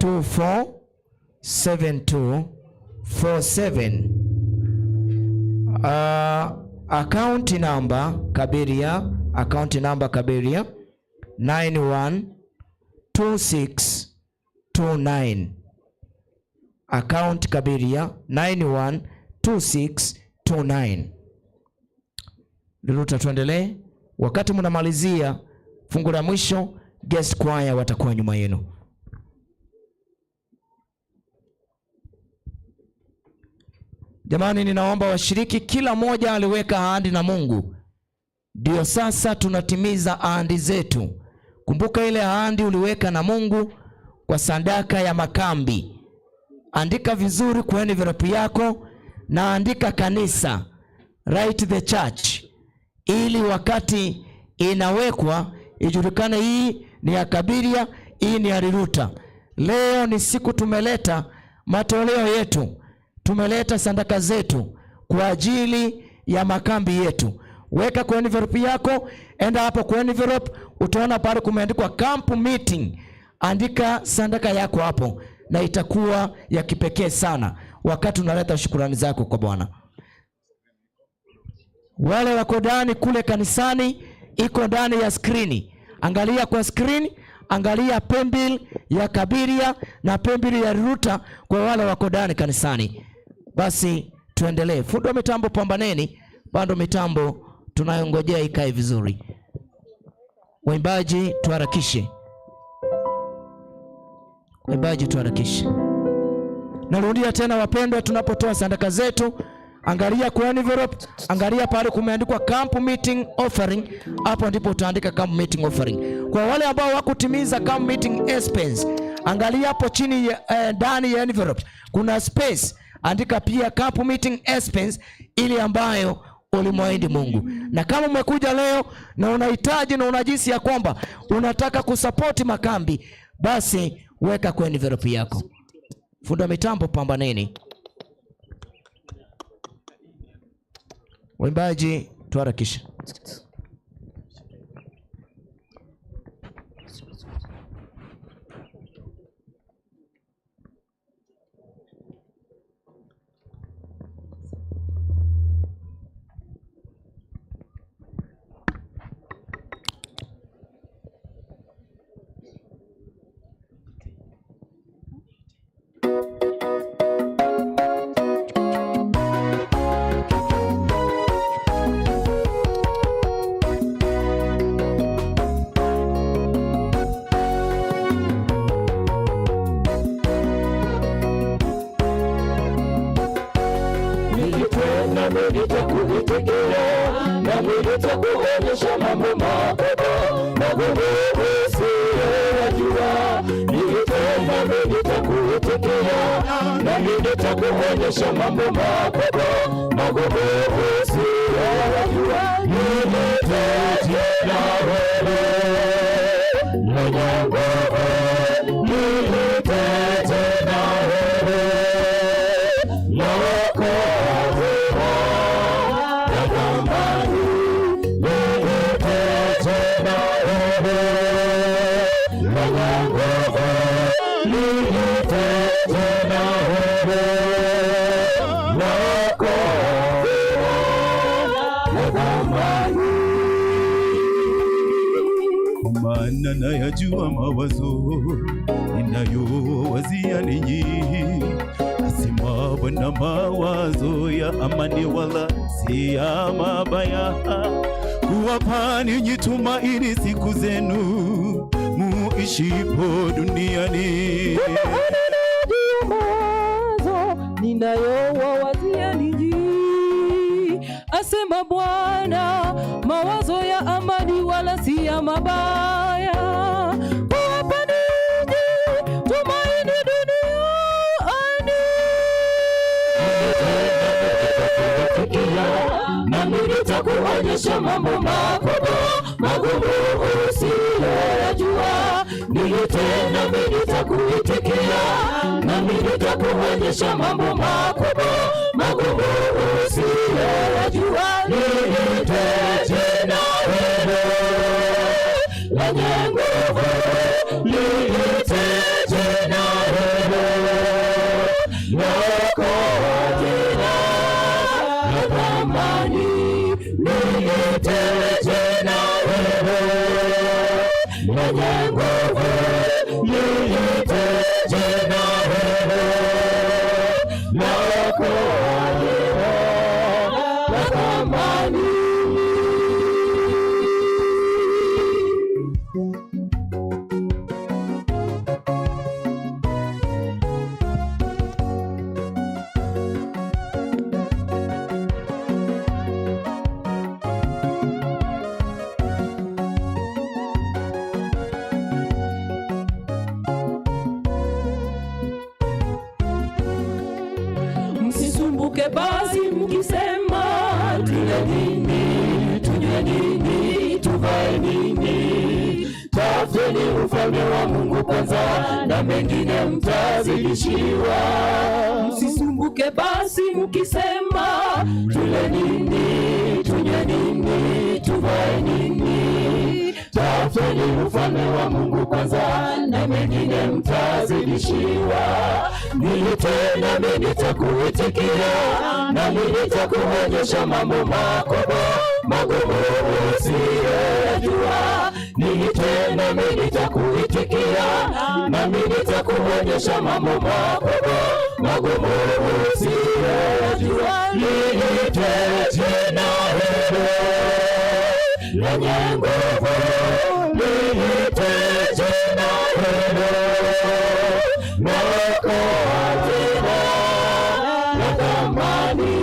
247247. Account number Kabiria, account number Kabiria 912629. Account Kabiria 912629. Riruta, tuendelee. Wakati mnamalizia fungu la mwisho, guest choir watakuwa nyuma yenu. Jamani, ninaomba washiriki, kila mmoja aliweka ahadi na Mungu. Ndio sasa tunatimiza ahadi zetu. Kumbuka ile ahadi uliweka na Mungu kwa sadaka ya makambi. Andika vizuri kwa envelope yako na andika kanisa, write the church, ili wakati inawekwa ijulikane hii ni ya Kabiria, hii ni ya Riruta. Leo ni siku tumeleta matoleo yetu, tumeleta sadaka zetu kwa ajili ya makambi yetu. Weka kwa envelope yako, enda hapo kwa envelope, utaona pale kumeandikwa camp meeting. Andika sadaka yako hapo na itakuwa ya kipekee sana wakati unaleta shukrani zako kwa Bwana. Wale wako ndani kule kanisani, iko ndani ya skrini. Angalia kwa screen, angalia paybill ya Kabiria na paybill ya Riruta kwa wale wako ndani kanisani. Basi tuendelee. Fundi wa mitambo, pambaneni, bado mitambo tunayongojea ikae vizuri. Waimbaji tuharakishe. Waimbaji tuharakishe. Narudia tena wapendwa, tunapotoa sadaka zetu, angalia kwa envelope, angalia pale kumeandikwa camp meeting offering, hapo ndipo utaandika camp meeting offering. Kwa wale ambao hawakutimiza camp meeting expense, angalia hapo chini ndani ya envelope kuna space, andika pia camp meeting expense ili ambayo ulimwahidi Mungu. Na kama umekuja leo na unahitaji na unajisi ya kwamba unataka kusapoti makambi, basi weka kwenye envelope yako. Fundi wa mitambo, pambaneni. Waimbaji, tuharakishe. Nitakuonyesha mambo makubwa magumu usiyoyajua. Nami nitakuitikia, nami nitakuonyesha mambo makubwa magumu usiyoyajua. Niite jina wewe mwenye nguvu, niite jina wewe Mwokozi wa thamani. Niite jina wewe mwenye nguvu, niite jina wewe Mwokozi wa thamani. Maana nayajua mawazo ninayowazia ninyi, asema Bwana, mawazo ya amani wala si ya mabaya, kuwapa ninyi tumaini siku zenu muishipo duniani. Mawazo ninayowawazia ninyi, asema Bwana, mawazo ya amani wala si ya mabaya, kuwapa ninyi tumaini duniani. Nami nitakuonyesha mambo makubwa magumu usiyoyajua. Niite nami nitakuitikia, nami nitakuonyesha mambo makubwa magumu usiyoyajua. Niite jina wewe lenye nguvu, niite jina wewe Mwokozi wa thamani. Niite jina wewe mwenye nguvu, niite jina wewe Mwokozi wa thamani. Msisumbuke basi mkisema, tule nini, tunywe nini, tuvae nini? Tafuteni ufalme wa Mungu kwanza, na mengine mtazidishiwa. Msisumbuke basi mkisema, tule nini, tunywe nini, tuvae nini? Tafuteni ufalme wa Mungu kwanza, na mengine mtazidishiwa. Niite nami nitakuitikia, nami nitakuonyesha mambo makubwa magumu usiyoyajua. Niite nami nitakuitikia, nami nitakuonyesha mambo makubwa magumu usiyoyajua. Niite jina hilo lenye nguvu, niite jina hilo Mwokozi wa thamani.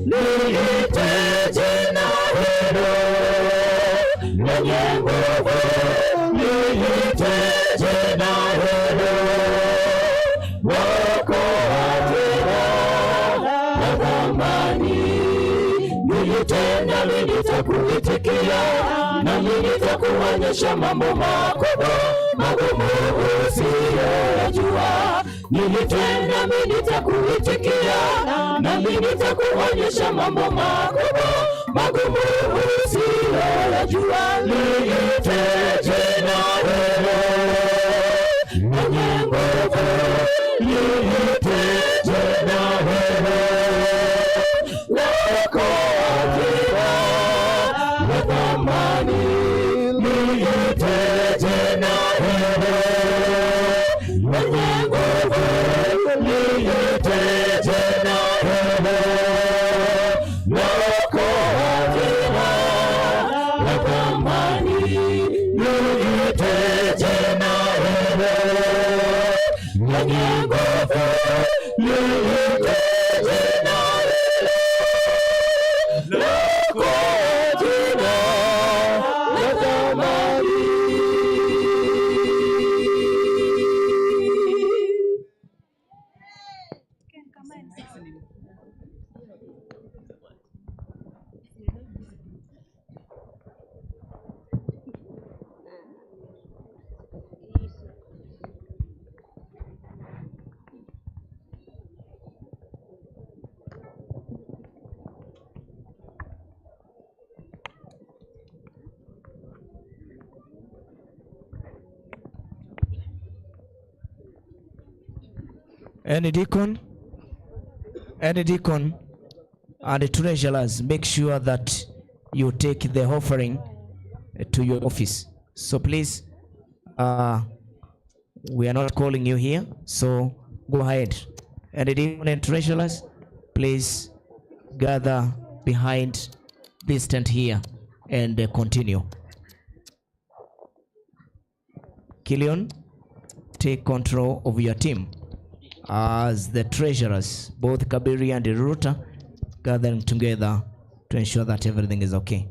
Niite jina hilo lenye nguvu, niite jina hilo Mwokozi wa thamani. Niite nami nitakuitikia, nami nitakuonyesha mambo makubwa magumu usiyoyajua. Niite nami nitakuitikia, nami nitakuonyesha mambo makubwa magumu usiyoyajua. Niite jina hilo lenye nguvu, niite jina hilo lako jina la thamani, niite jina hilo lenye nguvu, niite jina hilo lako jina la thamani, niite jina hilo lenye nguvu, niite jina hilo lako jina la thamani. Any deacon and the treasurers, make sure that you take the offering to your office. So please, we are not calling you here, so go ahead. Any deacon and treasurers, please gather behind this tent here and continue. Killian, take control of your team as the treasurers, both Kabiri and Ruta, gathering together to ensure that everything is okay.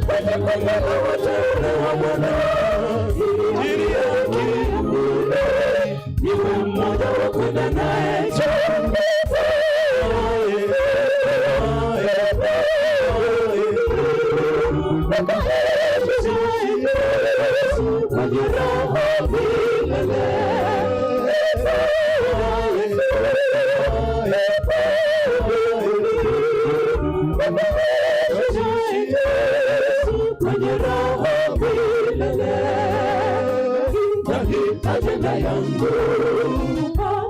Kwenye kundi la wateule wa Bwana, ili akirudi niwe mmoja wa kwenda naye. Kwenye raha milele. Kwenye raha milele. Ajenda yangu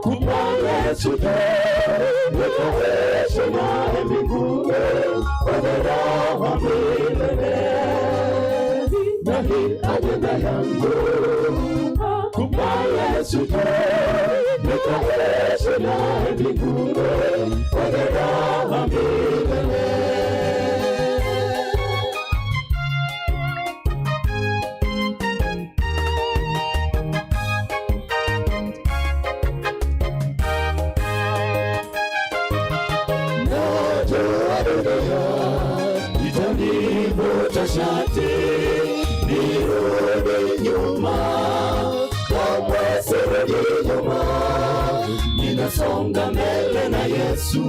kumpa Yesu, nikaishi naye mbinguni kwenye raha milele. Na hii ajenda yangu kumpa Yesu, nikaishi naye mbinguni kwenye raha milele. Najua dunia itanivuta shati nirudi nyuma, kamwe sirudi nyuma, ninasonga mbele na Yesu.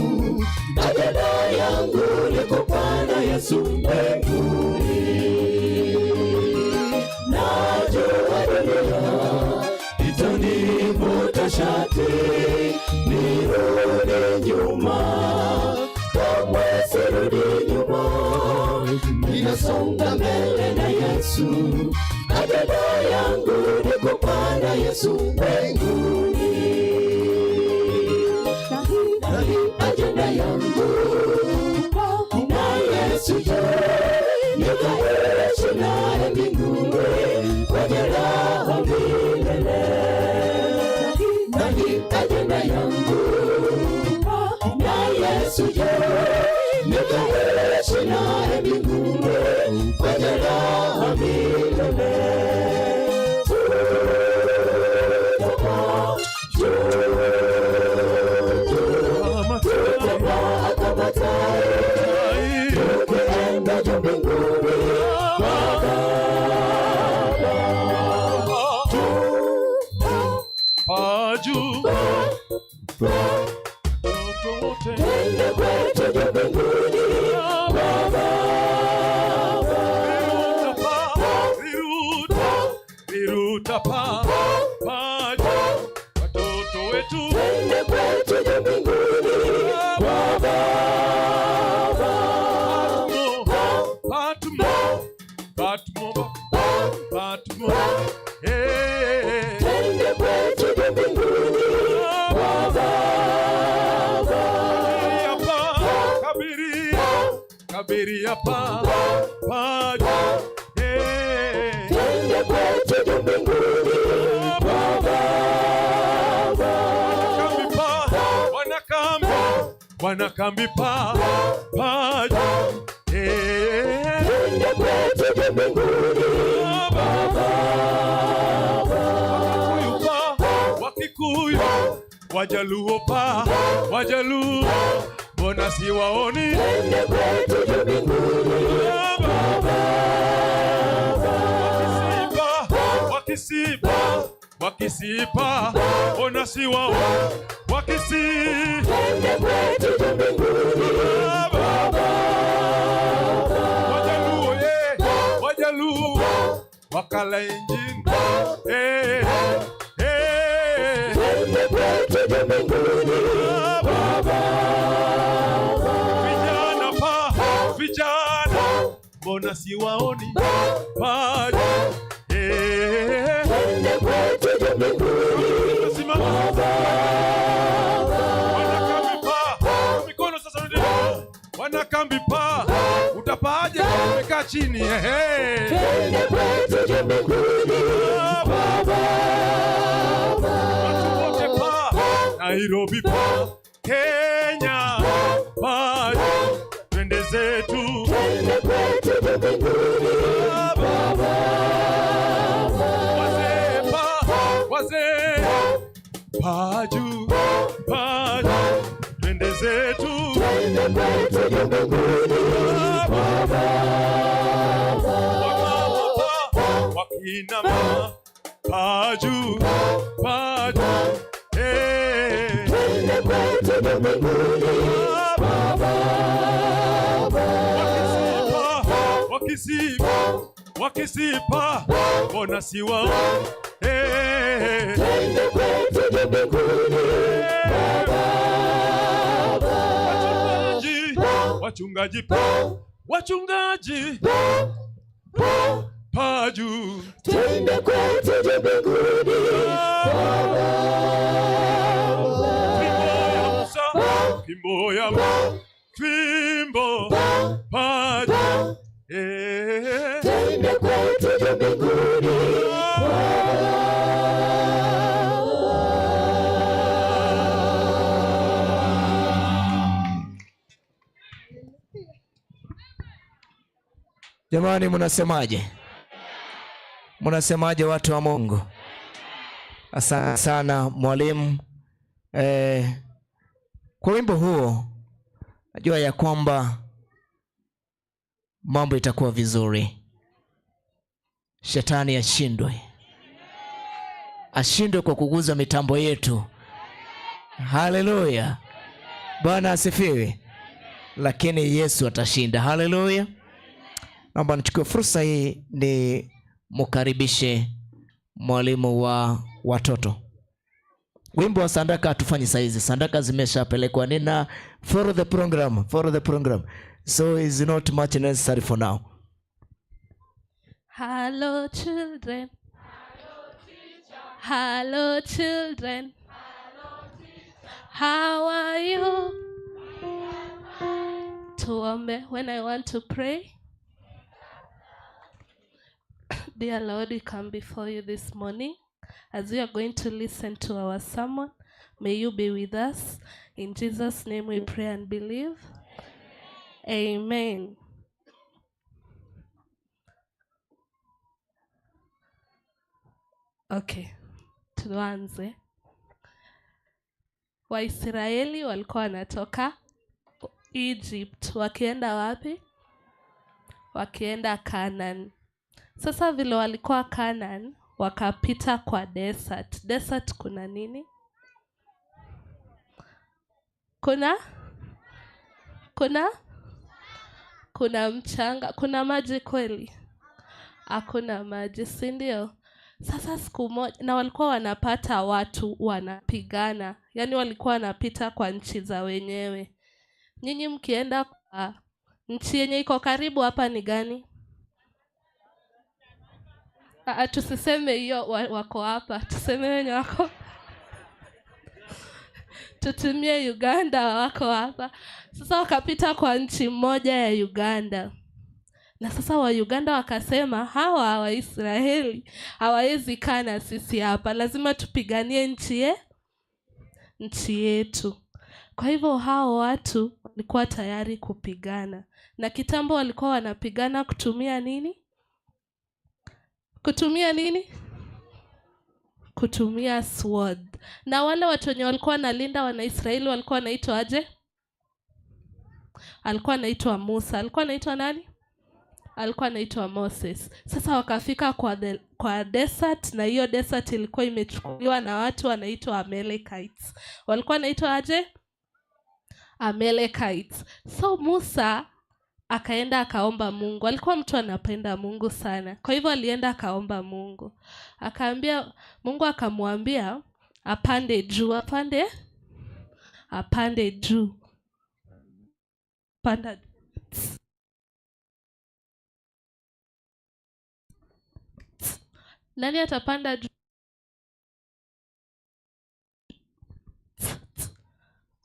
Ajenda yangu ni kupanda Yesu mbinguni. Najua dunia itanivuta shati nirudi nyuma, kamwe sirudi nyuma, ninasonga mbele na Yesu. Ajenda yangu ni kupanda Yesu mbinguni. Na hii ajenda yangu na Yesu juu, nikaishi naye mbinguni kwenye raha milele. Na hii ajenda yangu na Yesu juu, nikaishi naye mbinguni kwenye raha milele. Tutapaa juu, tutapaa kama tai, tukienda juu mbinguni kwa Baba. Paa juu. Twende kwetu juu mbinguni kwa Baba. Riruta pa pa juu. Watoto wetu. Twende kwetu juu mbinguni kwa Baba. Patmo, Patmo, Patmo, eh. Twende kwetu juu mbinguni kwa Baba. Kabiri, kabiri pa pa juu. Eh. Twende kwetu juu mbinguni kwa Baba. Wanakambi pa, wanakambi, wanakambi pa pa juu. Eh. Twende kwetu juu mbinguni kwa Baba. Wakikuyu pa, Wakikuyu, Wajaluo pa, Wajaluo, mbona siwaoni? Twende kwetu juu mbinguni kwa Wakisipa, wakisipa, wakisipa, mbona siwaoni? Wakisi, Twende kwetu juu mbinguni kwa Baba. Wajaluo ye, Wajaluo, Wakalenjin, eh, eh. Twende kwetu juu mbinguni kwa Baba. Vijana pa, vijana, mbona siwaoni? Pa, eh. Twende kwetu juu mbinguni Simama. kwa Baba. Wanakambi pa, mikono sasa twende. Wanakambi pa, utapaaje kama umekaa chini? Ehe. Twende kwetu juu mbinguni kwa Baba. Watu wote pa, Nairobi pa, Kenya pa, twende zetu. Twende kwetu juu mbinguni kwa Baba. Wazee pa, wazee pa juu, pa juu, twende zetu. Twende kwetu kwetu juu mbinguni kwa Baba. Wakinama pa juu, pa juu, eh. Twende kwetu juu mbinguni kwa Baba. Wakisipa, wakisipa, mbona si wao? Eh. Twende kwetu juu mbinguni kwa Baba. Wachungaji, wachungaji, wachungaji, pa juu. Twende kwetu juu mbinguni kwa Baba. Fimbo ya Musa, fimbo pa juu. Eh. Twende kwetu juu mbinguni kwa Jamani, mnasemaje? Mnasemaje watu wa Mungu? Asante sana mwalimu. Kwa wimbo huo najua ya kwamba mambo itakuwa vizuri. Shetani ashindwe, ashindwe kwa kuguza mitambo yetu. Haleluya, Bwana asifiwe. Lakini Yesu atashinda. Haleluya. Naomba nichukue fursa hii ni mukaribishe mwalimu wa watoto. Wimbo wa sandaka hatufanyi saizi, sandaka zimeshapelekwa. Nina follow the program, follow the program, so it's not much necessary for now. Hello, children. Hello, children. How are you? Tuombe. When I want to pray, dear Lord, we come before you this morning as we are going to listen to our sermon. May you be with us. In Jesus' name we pray and believe. Amen. Okay, tuanze. Waisraeli walikuwa wanatoka Egypt wakienda wapi? Wakienda Canaan. Sasa vile walikuwa Canaan, wakapita kwa desert. Desert kuna nini? Kuna? Kuna? Kuna mchanga, kuna maji kweli? Hakuna maji, si ndio? Sasa siku moja, na walikuwa wanapata watu wanapigana. Yaani walikuwa wanapita kwa nchi za wenyewe. Nyinyi mkienda kwa nchi yenye iko karibu hapa ni gani? Tusiseme hiyo wako hapa, tuseme wenye wako. Tutumie Uganda wako hapa. Sasa wakapita kwa nchi moja ya Uganda. Na sasa wa Uganda wakasema hawa Waisraeli hawawezi kaa na sisi hapa, lazima tupiganie nchi yetu. Kwa hivyo hao watu walikuwa tayari kupigana. Na kitambo walikuwa wanapigana kutumia nini? Kutumia nini? Kutumia sword. Na wale watu wenye walikuwa wanalinda Wanaisraeli walikuwa wanaitwa aje? Alikuwa anaitwa Musa. Alikuwa anaitwa nani? Alikuwa anaitwa Moses. Sasa wakafika kwa desert, na hiyo desert ilikuwa imechukuliwa na watu wanaitwa Amalekites. Walikuwa wanaitwa aje? Amalekites. So Musa akaenda akaomba Mungu. Alikuwa mtu anapenda Mungu sana. Kwa hivyo alienda akaomba Mungu. Akaambia Mungu, akamwambia apande juu, apande, apande juu. Panda. Nani atapanda juu?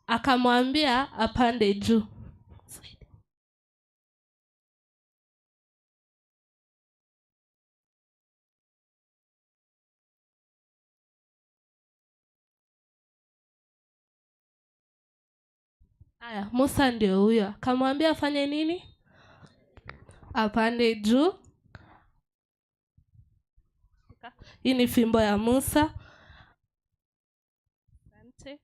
Akamwambia apande juu. Aya, Musa ndio huyo. Akamwambia afanye nini? Apande juu. Hii ni fimbo ya Musa. Asante.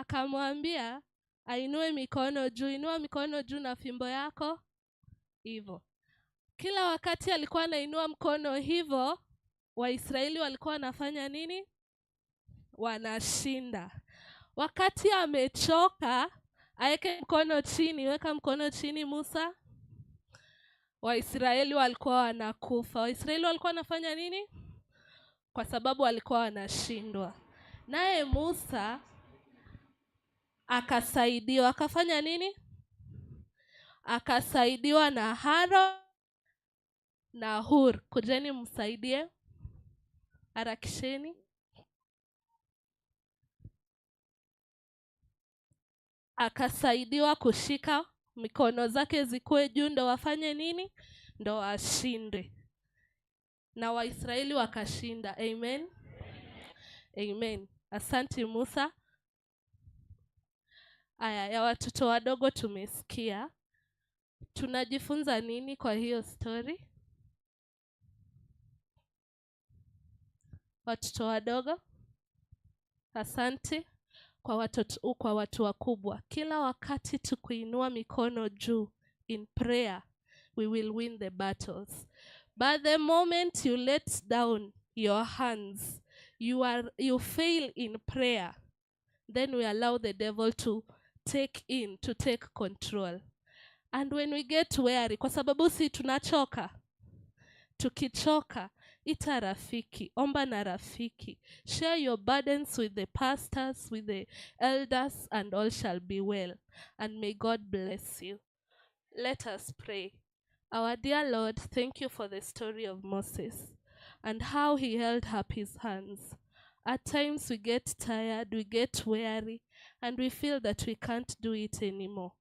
Akamwambia ainue mikono juu, inua mikono juu na fimbo yako hivyo. Kila wakati alikuwa anainua mkono hivyo, Waisraeli walikuwa wanafanya nini? Wanashinda. Wakati amechoka, aeke mkono chini, weka mkono chini Musa. Waisraeli walikuwa wanakufa. Waisraeli walikuwa wanafanya nini? Kwa sababu walikuwa wanashindwa. Naye Musa akasaidiwa, akafanya nini? Akasaidiwa na Haron na Hur. Kujeni msaidie, harakisheni. Akasaidiwa kushika mikono zake zikuwe juu, ndo wafanye nini? Ndo washinde. Na Waisraeli wakashinda. Amen. Amen. Asante Musa. Aya, ya watoto wadogo tumesikia. Tunajifunza nini kwa hiyo story? Watoto wadogo. Asante. Kwa watoto, kwa watu wakubwa, kila wakati tukuinua mikono juu in prayer, we will win the battles. But the moment you let down your hands, you fail in prayer. Then we allow the devil to take in, to take control. And when we get weary, kwa sababu si tunachoka. Tukichoka, ita rafiki, omba na rafiki. Share your burdens with the pastors, with the elders, and all shall be well. And may God bless you. Let us pray. Our dear Lord, thank you for the story of Moses and how he held up his hands. At times we get tired, we get weary, and we feel that we can't do it anymore.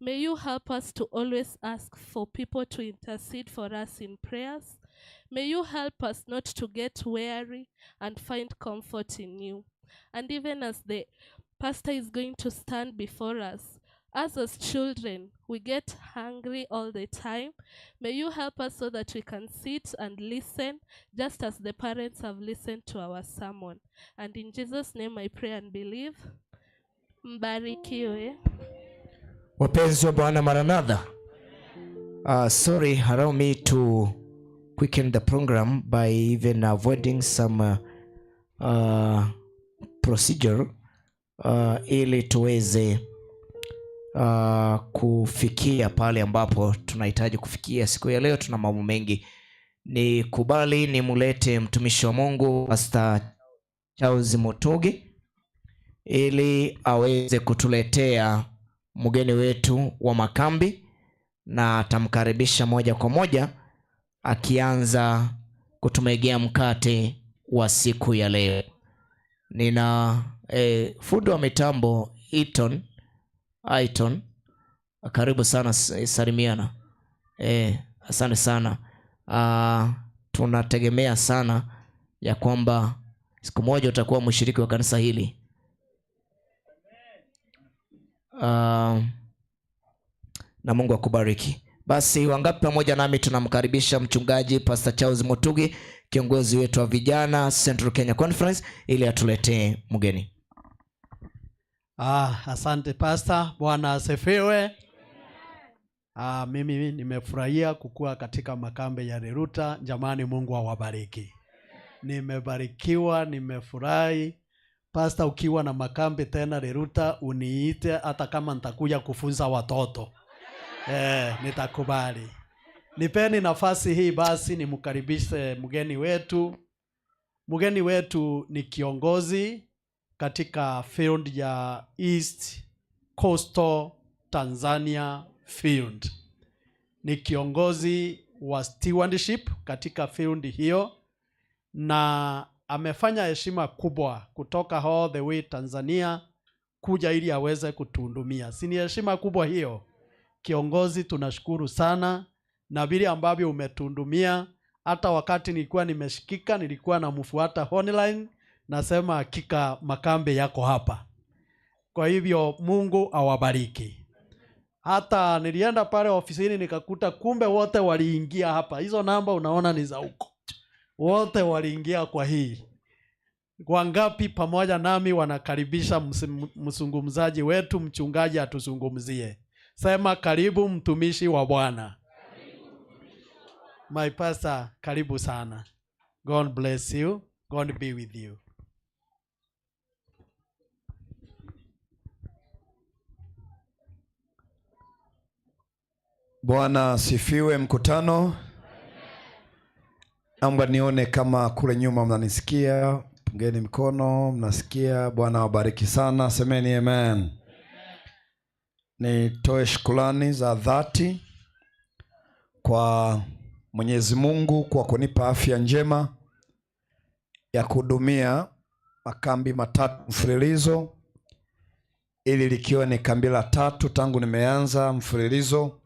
May you help us to always ask for people to intercede for us in prayers. May you help us not to get weary and find comfort in you. And even as the pastor is going to stand before us, us as children, we get hungry all the time. May you help us so that we can sit and listen, just as the parents have listened to our sermon. And in Jesus' name I pray and believe. Mbarikiwe. Wapenzi wa Bwana, Maranatha. Sorry, allow me to quicken the program by even avoiding some procedure ili tuweze kufikia pale ambapo tunahitaji kufikia siku ya leo. Tuna mambo mengi. Ni kubali nimulete mtumishi wa Mungu Pastor Charles Mutugi ili aweze kutuletea mgeni wetu wa makambi, na atamkaribisha moja kwa moja akianza kutumegea mkate wa siku ya leo. Nina fundi wa mitambo Aiton, karibu sana, salimiana. Asante sana. Tunategemea sana ya kwamba siku moja utakuwa mshiriki wa kanisa hili. Na Mungu akubariki. Basi wangapi pamoja nami tunamkaribisha mchungaji Pastor Charles Mutugi, kiongozi wetu wa vijana Central Kenya Conference, ili atuletee mgeni. Asante Pastor, Bwana asifiwe. Mimi nimefurahia kukua katika makambi ya Riruta. Jamani, Mungu awabariki. Nimebarikiwa, nimefurahi. Pastor, ukiwa na makambi tena Riruta uniite, hata kama nitakuja kufunza watoto. Nitakubali. Nipeni nafasi hii basi nimkaribishe mgeni wetu. Mgeni wetu ni kiongozi katika field ya East Coastal Tanzania Field. Ni kiongozi wa stewardship katika field hiyo, na amefanya heshima kubwa kutoka all the way Tanzania kuja ili aweze kutuhudumia. Si ni heshima kubwa hiyo? Kiongozi, tunashukuru sana na vile ambavyo umetuhudumia. Hata wakati nilikuwa nimeshikika, nilikuwa namfuata online, nasema hakika makambi yako hapa. Kwa hivyo Mungu awabariki. Hata nilienda pale ofisini nikakuta kumbe wote waliingia hapa. Hizo namba unaona ni za huko. Wote waliingia kwa hii. Wangapi pamoja nami wanakaribisha mzungumzaji wetu, mchungaji atuzungumzie? Sema karibu mtumishi wa Bwana. My pastor, karibu sana. God bless you. God be with you. Bwana asifiwe mkutano. Naomba nione kama kule nyuma mnanisikia. Pungeni mkono, mnasikia. Bwana awabariki sana. Semeni amen. Nitoe shukrani za dhati kwa Mwenyezi Mungu kwa kunipa afya njema ya kuhudumia makambi matatu mfululizo, ili likiwa ni kambi la tatu tangu nimeanza mfululizo,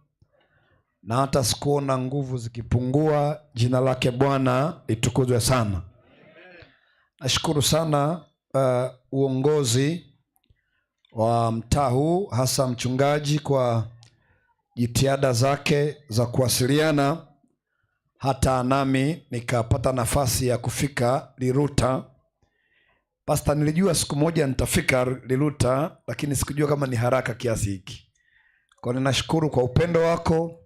na hata sikuona nguvu zikipungua. Jina lake Bwana litukuzwe sana. Nashukuru sana uongozi wa mtaa huu, hasa mchungaji kwa jitihada zake za kuwasiliana hata nami nikapata nafasi ya kufika Riruta. Pasta, nilijua siku moja nitafika Riruta, lakini sikujua kama ni haraka kiasi hiki. Kwa ninashukuru kwa upendo wako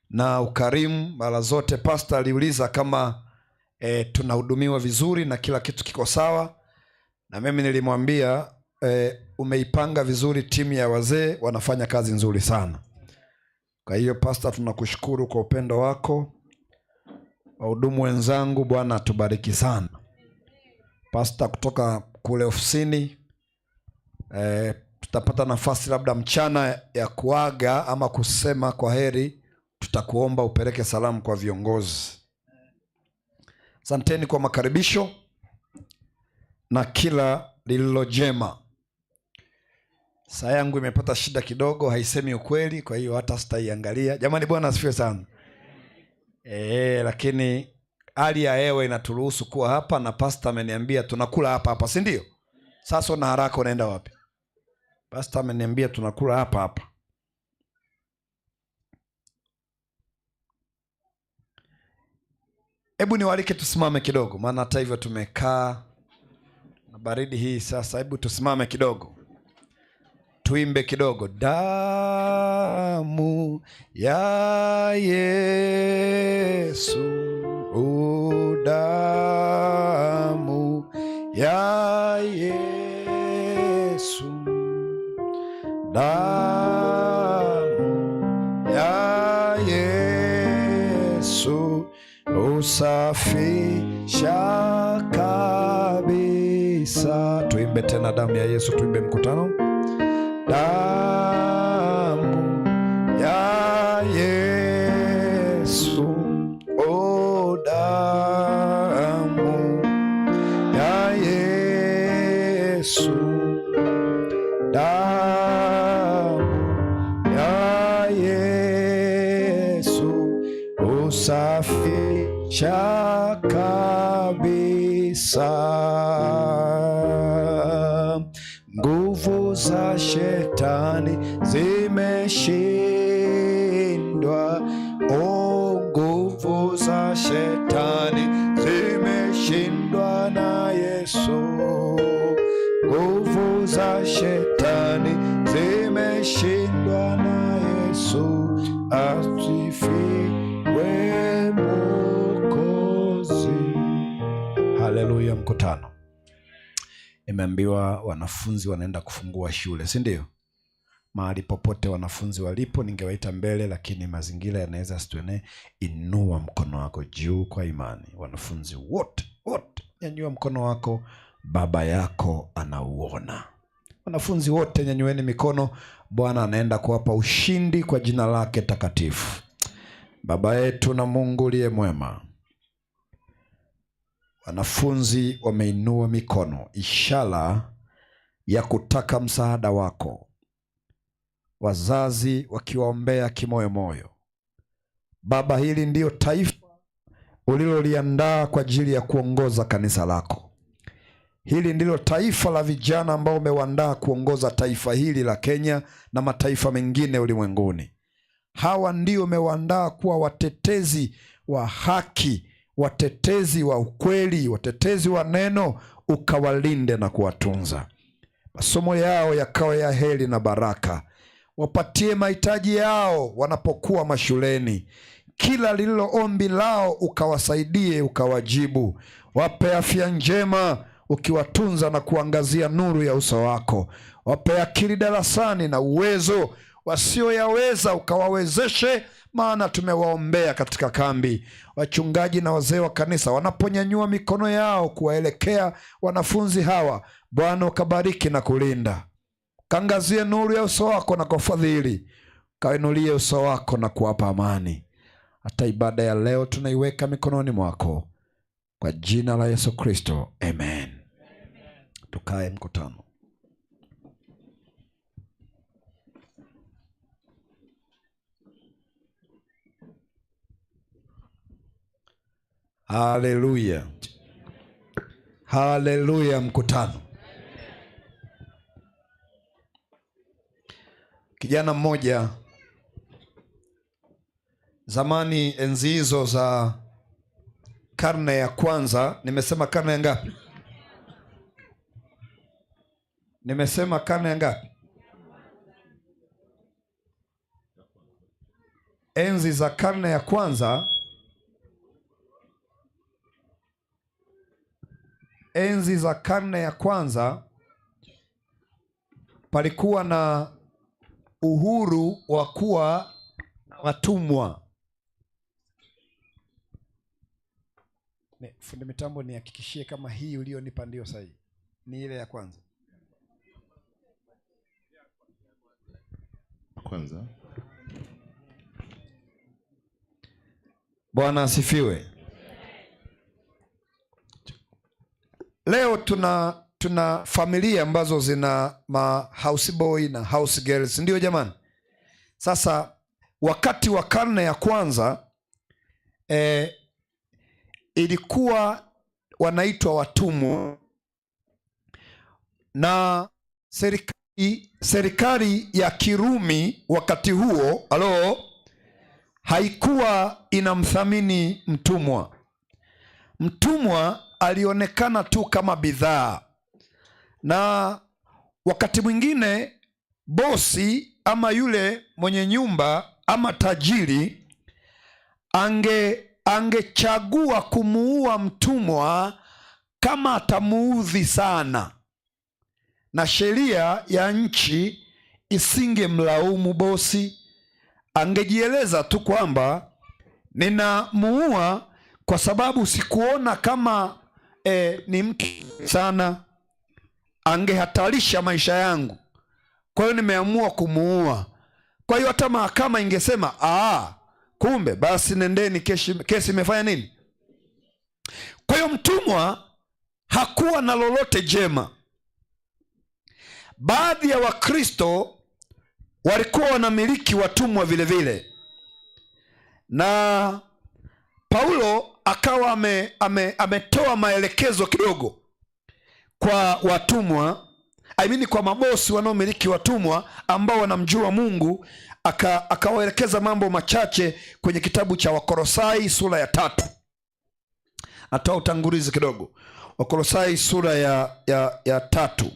na ukarimu mara zote. Pasta aliuliza kama tunahudumiwa vizuri na kila kitu kiko sawa, na mimi nilimwambia umeipanga vizuri, timu ya wazee wanafanya kazi nzuri sana. Kwa hiyo Pasta, tunakushukuru kwa upendo wako. Wahudumu wenzangu, Bwana atubariki sana. Pasta kutoka kule ofisini, tutapata nafasi labda mchana ya kuaga ama kusema kwa heri, tutakuomba upeleke salamu kwa viongozi. Asanteni kwa makaribisho na kila lililo jema. Saa yangu imepata shida kidogo, haisemi ukweli, kwa hiyo hata sitaiangalia. Jamani, Bwana asifiwe sana. Lakini hali ya hewa inaturuhusu kuwa hapa, na pastor ameniambia tunakula hapa hapa, si ndio? Sasa una haraka unaenda wapi? Pastor ameniambia tunakula hapa hapa. Hebu niwaalike tusimame kidogo, maana hata hivyo tumekaa na baridi hii sasa. Hebu tusimame kidogo, tuimbe kidogo. Damu ya Yesu, damu ya Yesu, damu ya Yesu usafisha kabisa. Tuimbe tena damu ya Yesu, tuimbe mkutano. Damu ya Yesu, oh damu ya Yesu, damu ya Yesu usafisha kabisa. Nguvu za shetani zimeshindwa, oh, nguvu za shetani zimeshindwa na Yesu. Nguvu za shetani zimeshindwa na Yesu. Asifiwe Mwokozi. Haleluya mkutano. Nimeambiwa wanafunzi wanaenda kufungua shule, si ndio? Mahali popote wanafunzi walipo, ningewaita mbele, lakini mazingira yanaweza asituenee. Inua mkono wako juu kwa imani. Wanafunzi wote, wote, nyanyua mkono wako, baba yako anauona. Wanafunzi wote nyanyueni mikono, Bwana anaenda kuwapa ushindi kwa jina lake takatifu. Baba yetu na Mungu uliye mwema, wanafunzi wameinua mikono, ishara ya kutaka msaada wako, wazazi wakiwaombea kimoyomoyo. Baba, hili ndiyo taifa uliloliandaa kwa ajili ya kuongoza kanisa lako. Hili ndilo taifa la vijana ambao umewaandaa kuongoza taifa hili la Kenya na mataifa mengine ulimwenguni. Hawa ndio umewaandaa kuwa watetezi wa haki, watetezi wa ukweli, watetezi wa neno. ukawalinde na kuwatunza. Masomo yao yakawa ya heri na baraka, wapatie mahitaji yao wanapokuwa mashuleni. Kila lililo ombi lao ukawasaidie, ukawajibu. Wape afya njema, ukiwatunza na kuangazia nuru ya uso wako. Wape akili darasani na uwezo, wasioyaweza ukawawezeshe, maana tumewaombea katika kambi. Wachungaji na wazee wa kanisa wanaponyanyua mikono yao kuwaelekea wanafunzi hawa, Bwana ukabariki na kulinda. Kaangazie nuru ya uso wako na kufadhili, kainulie uso wako na kuwapa amani. Hata ibada ya leo tunaiweka mikononi mwako kwa jina la Yesu Kristo, amen. Tukae mkutano. Haleluya, haleluya, mkutano. Kijana mmoja zamani, enzi hizo za karne ya kwanza, nimesema karne ya ngapi? Nimesema karne ya ngapi? Enzi za karne ya kwanza, enzi za karne ya kwanza palikuwa na uhuru wa kuwa watumwa. Fundi mitambo, nihakikishie kama hii ulionipa ndio sahihi. Ni ile ya kwanza. Kwanza. Bwana asifiwe. Leo tuna familia ambazo zina ma house boy na house girls, ndio jamani? Sasa wakati wa karne ya kwanza ilikuwa wanaitwa watumwa, na serikali ya Kirumi wakati huo haikuwa inamthamini mtumwa. Mtumwa alionekana tu kama bidhaa, na wakati mwingine bosi ama yule mwenye nyumba ama tajiri angechagua kumuua mtumwa kama atamuudhi sana, na sheria ya nchi isingemlaumu bosi. Angejieleza tu kwamba ninamuua kwa sababu sikuona kama ni mtu sana, angehatarisha maisha yangu, kwa hiyo nimeamua kumuua. Kwa hiyo hata mahakama ingesema kumbe basi nendeni, kesi imefanya nini? Kwa hiyo mtumwa hakuwa na lolote jema. Baadhi ya Wakristo walikuwa wanamiliki watumwa vile vile, na Paulo akawa ametoa maelekezo kidogo kwa watumwa, kwa mabosi wanaomiliki watumwa ambao wanamjua Mungu. Akawaelekeza mambo machache kwenye kitabu cha Wakolosai sura ya 3. Natoa utangulizi kidogo. Wakolosai sura ya 3.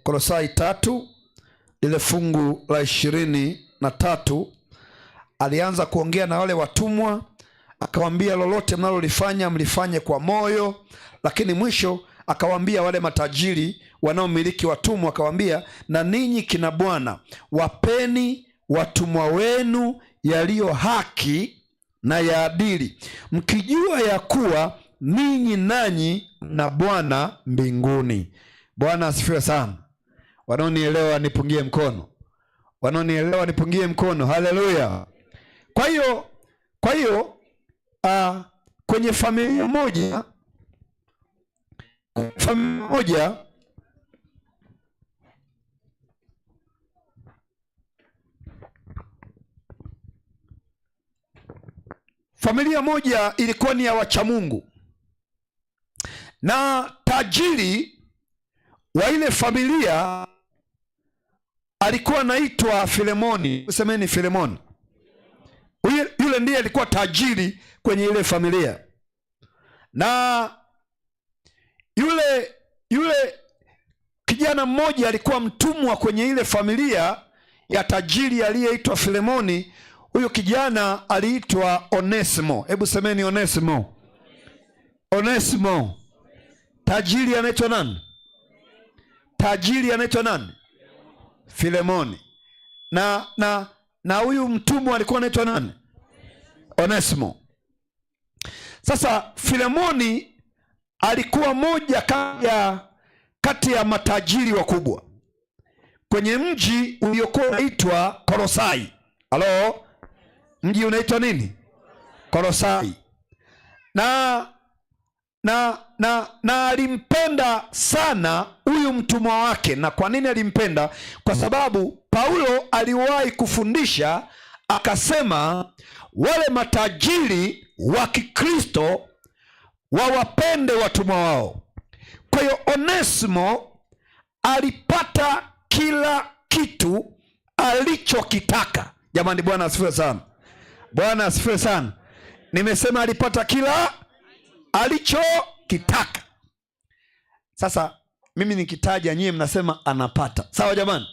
Kolosai 3 lile fungu la 23, alianza kuongea na wale watumwa, akawaambia lolote mnalolifanya mlifanye kwa moyo. Lakini mwisho akawaambia wale matajiri wanaomiliki watumwa, akawaambia na ninyi kina bwana, wapeni watumwa wenu yaliyo haki na ya adili, mkijua ya kuwa ninyi nanyi na Bwana mbinguni. Bwana asifiwe sana. Wanaonielewa nipungie mkono. Wanaonielewa nipungie mkono. Haleluya. Kwa hiyo kwenye familia moja, familia moja ilikuwa ni ya wacha Mungu, na tajiri wa ile familia alikuwa anaitwa Filemoni. Semeni Filemoni. Yule ndiye alikuwa tajiri kwenye ile familia. Na Yule kijana mmoja alikuwa mtumwa kwenye ile familia ya tajiri aliyeitwa Filemoni. Huyo kijana aliitwa Onesimo. Hebu semeni Onesimo. Onesimo. Tajiri anaitwa nani? Tajiri anaitwa nani? Filemoni. Na huyu mtumwa alikuwa anaitwa nani? Onesimo. Sasa Filemoni alikuwa moja kati ya matajiri wakubwa kwenye mji uliokuwa unaitwa Kolosai. Halo? Mji unaitwa nini? Kolosai. Na alimpenda sana huyu mtumwa wake. Na kwa nini alimpenda? Kwa sababu Paulo aliwahi kufundisha akasema wale matajiri wa Kikristo wawapende watumwa wao. Kwa hiyo Onesimo alipata kila kitu alichokitaka. Jamani, Bwana asifiwe sana. Bwana asifiwe sana. Nimesema alipata kila alichokitaka. Sasa mimi nikitaja nyie mnasema anapata. Sawa jamani?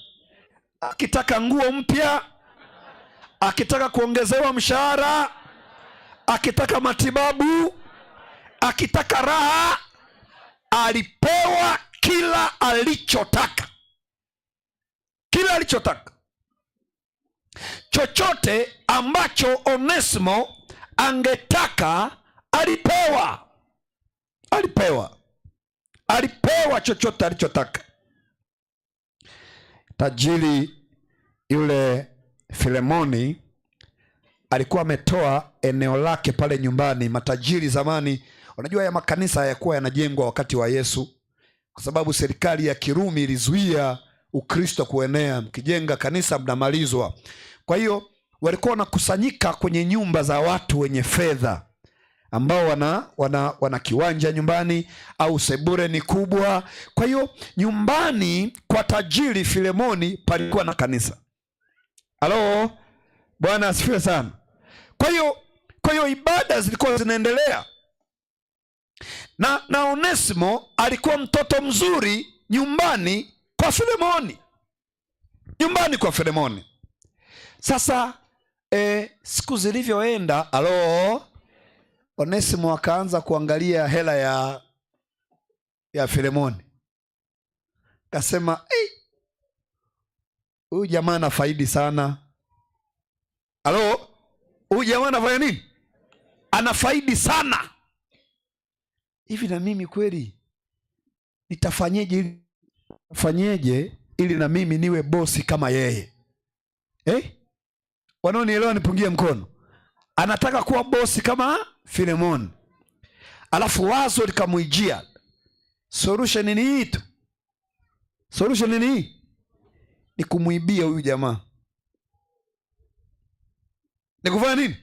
Akitaka nguo mpya, akitaka kuongezewa mshahara, akitaka matibabu, akitaka raha, alipewa kila alichotaka. Kila alichotaka. Chochote ambacho Onesimo angetaka alipewa. Alipewa. Alipewa chochote alichotaka. Tajiri yule Filemoni alikuwa ametoa eneo lake pale nyumbani. Matajiri zamani, unajua ya makanisa hayakuwa yanajengwa wakati wa Yesu, kwa sababu serikali ya Kirumi ilizuia Ukristo kuenea. Mkijenga kanisa mnamalizwa. Kwa hiyo walikuwa wanakusanyika kwenye nyumba za watu wenye fedha ambao wana kiwanja nyumbani au sebure ni kubwa. Kwa hiyo nyumbani kwa tajiri Filemoni palikuwa na kanisa. Halo, Bwana asifiwe sana. Kwa hiyo ibada zilikuwa zinaendelea. Na Onesimo alikuwa mtoto mzuri nyumbani kwa Filemoni. Nyumbani kwa Filemoni. Sasa siku zilivyoenda, halo, Onesimo akaanza kuangalia hela ya Filemoni. Akasema, huyu jamaa anafaidi sana. Halo, huyu jamaa anafanya nini? Anafaidi sana. Hivi na mimi kweli nitafanyeje ili na mimi niwe bosi kama yeye? Wanaonielewa nipungie mkono. Anataka kuwa bosi kama Filemoni. Alafu wazo likamwijia. Solution ni hii tu. Solution ni hii. Ni kumuibia huyu jamaa. Ni kufanya nini?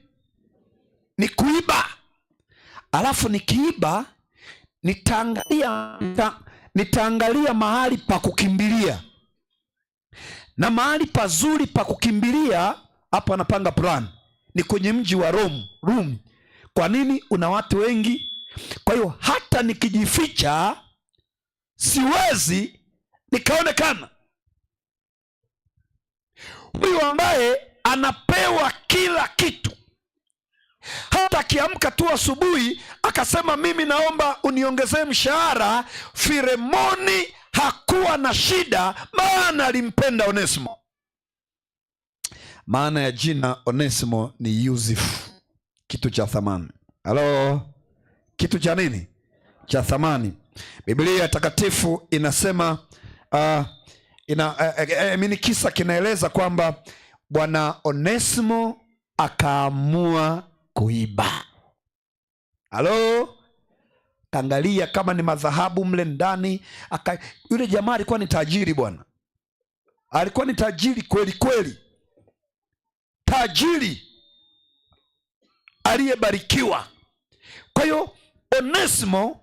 Ni kuiba. Alafu nikiiba nitaangalia mahali pa kukimbilia. Na mahali pazuri pa kukimbilia, hapa anapanga plan, ni kwenye mji wa Rumi. Kwa nini? Una watu wengi. Kwa hiyo hata nikijificha siwezi nikaonekana. Huyu ambaye anapewa kila kitu, hata akiamka tu asubuhi akasema mimi naomba uniongezee mshahara, Filemoni hakuwa na shida, maana alimpenda Onesimo. Maana ya jina Onesimo ni Yusuf, kitu cha thamani. Halo, kitu cha nini? Cha thamani. Biblia takatifu inasema kisa kinaeleza kwamba Bwana Onesimo akaamua kuiba. Halo, kaangalia kama ni madhahabu mle ndani. Yule jamaa alikuwa ni tajiri bwana. Alikuwa ni tajiri kweli kweli. Tajiri aliyebarikiwa. Kwa hiyo Onesimo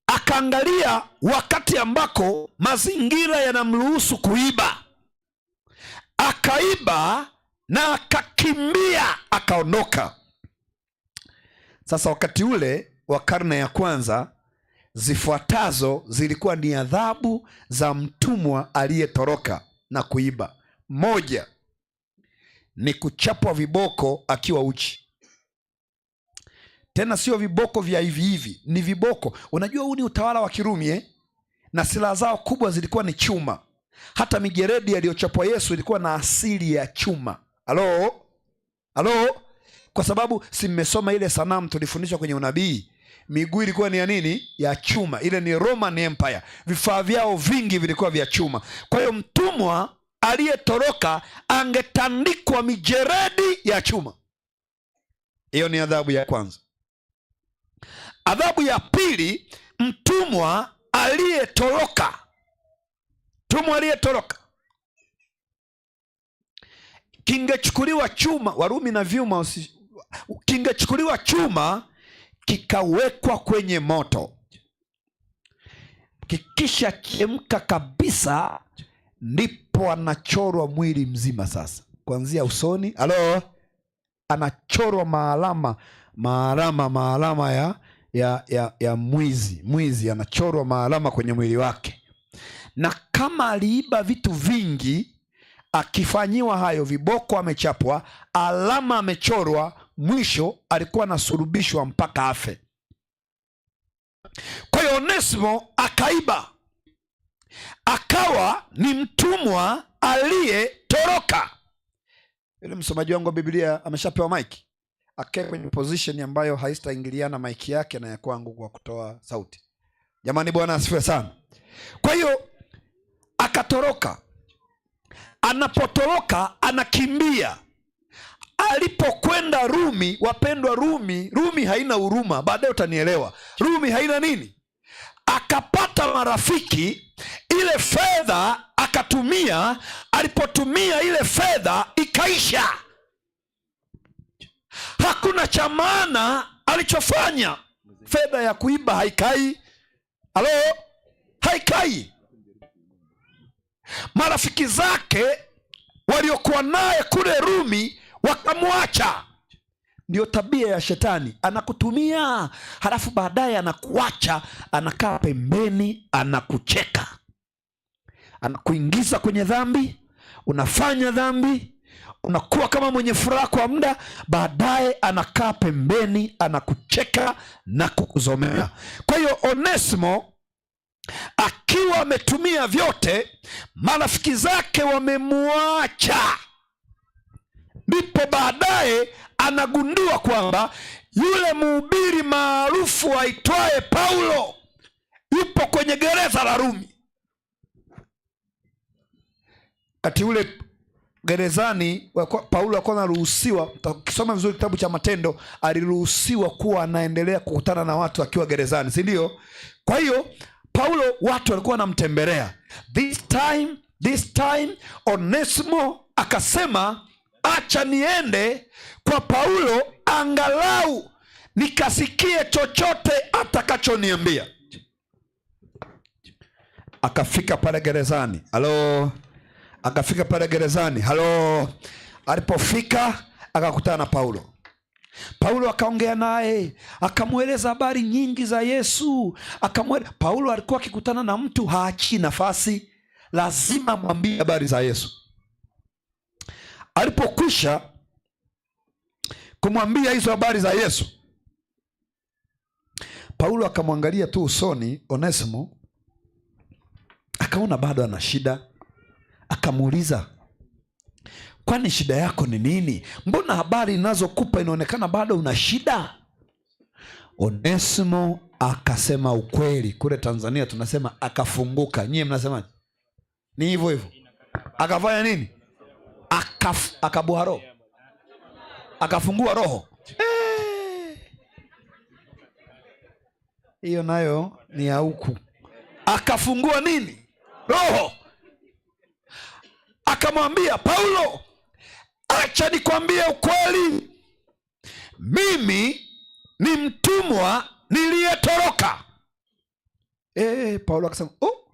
akaangalia wakati ambako mazingira yanamruhusu kuiba. Akaiba na akakimbia akaondoka. Sasa wakati ule wa karne ya kwanza Zifuatazo zilikuwa ni adhabu za mtumwa aliyetoroka na kuiba. Moja ni kuchapwa viboko akiwa uchi. Tena sio viboko vya hivi hivi, ni viboko. Unajua huu ni utawala wa Kirumi Na silaha zao kubwa zilikuwa ni chuma. Hata mijeredi aliyochapwa Yesu ilikuwa na asili ya chuma. Halo? Halo? Kwa sababu si mmesoma ile sanamu tulifundishwa kwenye unabii, miguu ilikuwa ni ya nini? Ya chuma. Ile ni Roman Empire. Vifaa vyao vingi vilikuwa vya chuma. Kwa hiyo mtumwa aliyetoroka angetandikwa mijeredi ya chuma. Hiyo ni adhabu ya kwanza. Adhabu ya pili, mtumwa aliyetoroka. Mtumwa aliyetoroka, kingechukuliwa chuma, Warumi na vyuma, kingechukuliwa chuma kikawekwa kwenye moto, kikisha chemka kabisa, ndipo anachorwa mwili mzima sasa, kuanzia usoni. Halo, anachorwa maalama, maalama, maalama ya mwizi. Mwizi anachorwa maalama kwenye mwili wake. Na kama aliiba vitu vingi, akifanyiwa hayo, viboko amechapwa, alama amechorwa, mwisho alikuwa anasulubishwa mpaka afe. Kwa hiyo Onesimo akaiba, akawa ni mtumwa aliyetoroka. Yule msomaji wangu wa Biblia ameshapewa mic, akae kwenye position ambayo haitaingiliana mic yake na ya kwangu kwa kutoa sauti. Jamani, Bwana asifiwe sana. Kwa hiyo akatoroka. Anapotoroka anakimbia. Alipokwenda Rumi, wapendwa, Rumi haina huruma, baadaye utanielewa. Rumi haina nini? Akapata marafiki, ile fedha akatumia, alipotumia ile fedha ikaisha. Hakuna cha maana alichofanya. Fedha ya kuiba haikai. Halo? Haikai. Marafiki zake waliokuwa naye kule Rumi wakamwacha. Ndio tabia ya shetani, anakutumia halafu baadaye anakuacha, anakaa pembeni, anakucheka, anakuingiza kwenye dhambi, unafanya dhambi, unakuwa kama mwenye furaha kwa muda, baadaye anakaa pembeni, anakucheka na kukuzomea. Kwa hiyo Onesimo akiwa ametumia vyote, marafiki zake wamemuacha, ndipo baadaye anagundua kwamba yule mhubiri maarufu aitwaye Paulo yupo kwenye gereza la Rumi. Kati ule gerezani Paulo alikuwa anaruhusiwa, ukisoma vizuri kitabu cha Matendo, aliruhusiwa kuwa anaendelea kukutana na watu akiwa gerezani, si ndio? Kwa hiyo Paulo watu walikuwa wanamtembelea. This time Onesimo akasema acha niende kwa Paulo angalau nikasikie chochote atakachoniambia. Akafika pale gerezani. Halo. Akafika pale gerezani. Halo. Alipofika akakutana na Paulo. Paulo akaongea naye, akamweleza habari nyingi za Yesu. Paulo alikuwa akikutana na mtu haachi nafasi, lazima amwambie habari za Yesu. Alipokwisha kumwambia hizo habari za Yesu, Paulo akamwangalia tu usoni Onesimo, akaona bado ana shida. Akamuuliza, kwani shida yako ni nini? Mbona habari ninazokupa inaonekana bado una shida? Onesimo akasema ukweli. Kule Tanzania tunasema akafunguka. Nyie mnasemaje? Ni hivyo hivyo. Akafanya nini? Akabuha roho. Akafungua roho. Hiyo nayo ni ya huku. Akafungua nini? Roho. Akamwambia Paulo, acha nikwambie ukweli, mimi ni mtumwa niliyetoroka. Paulo akasema, oh,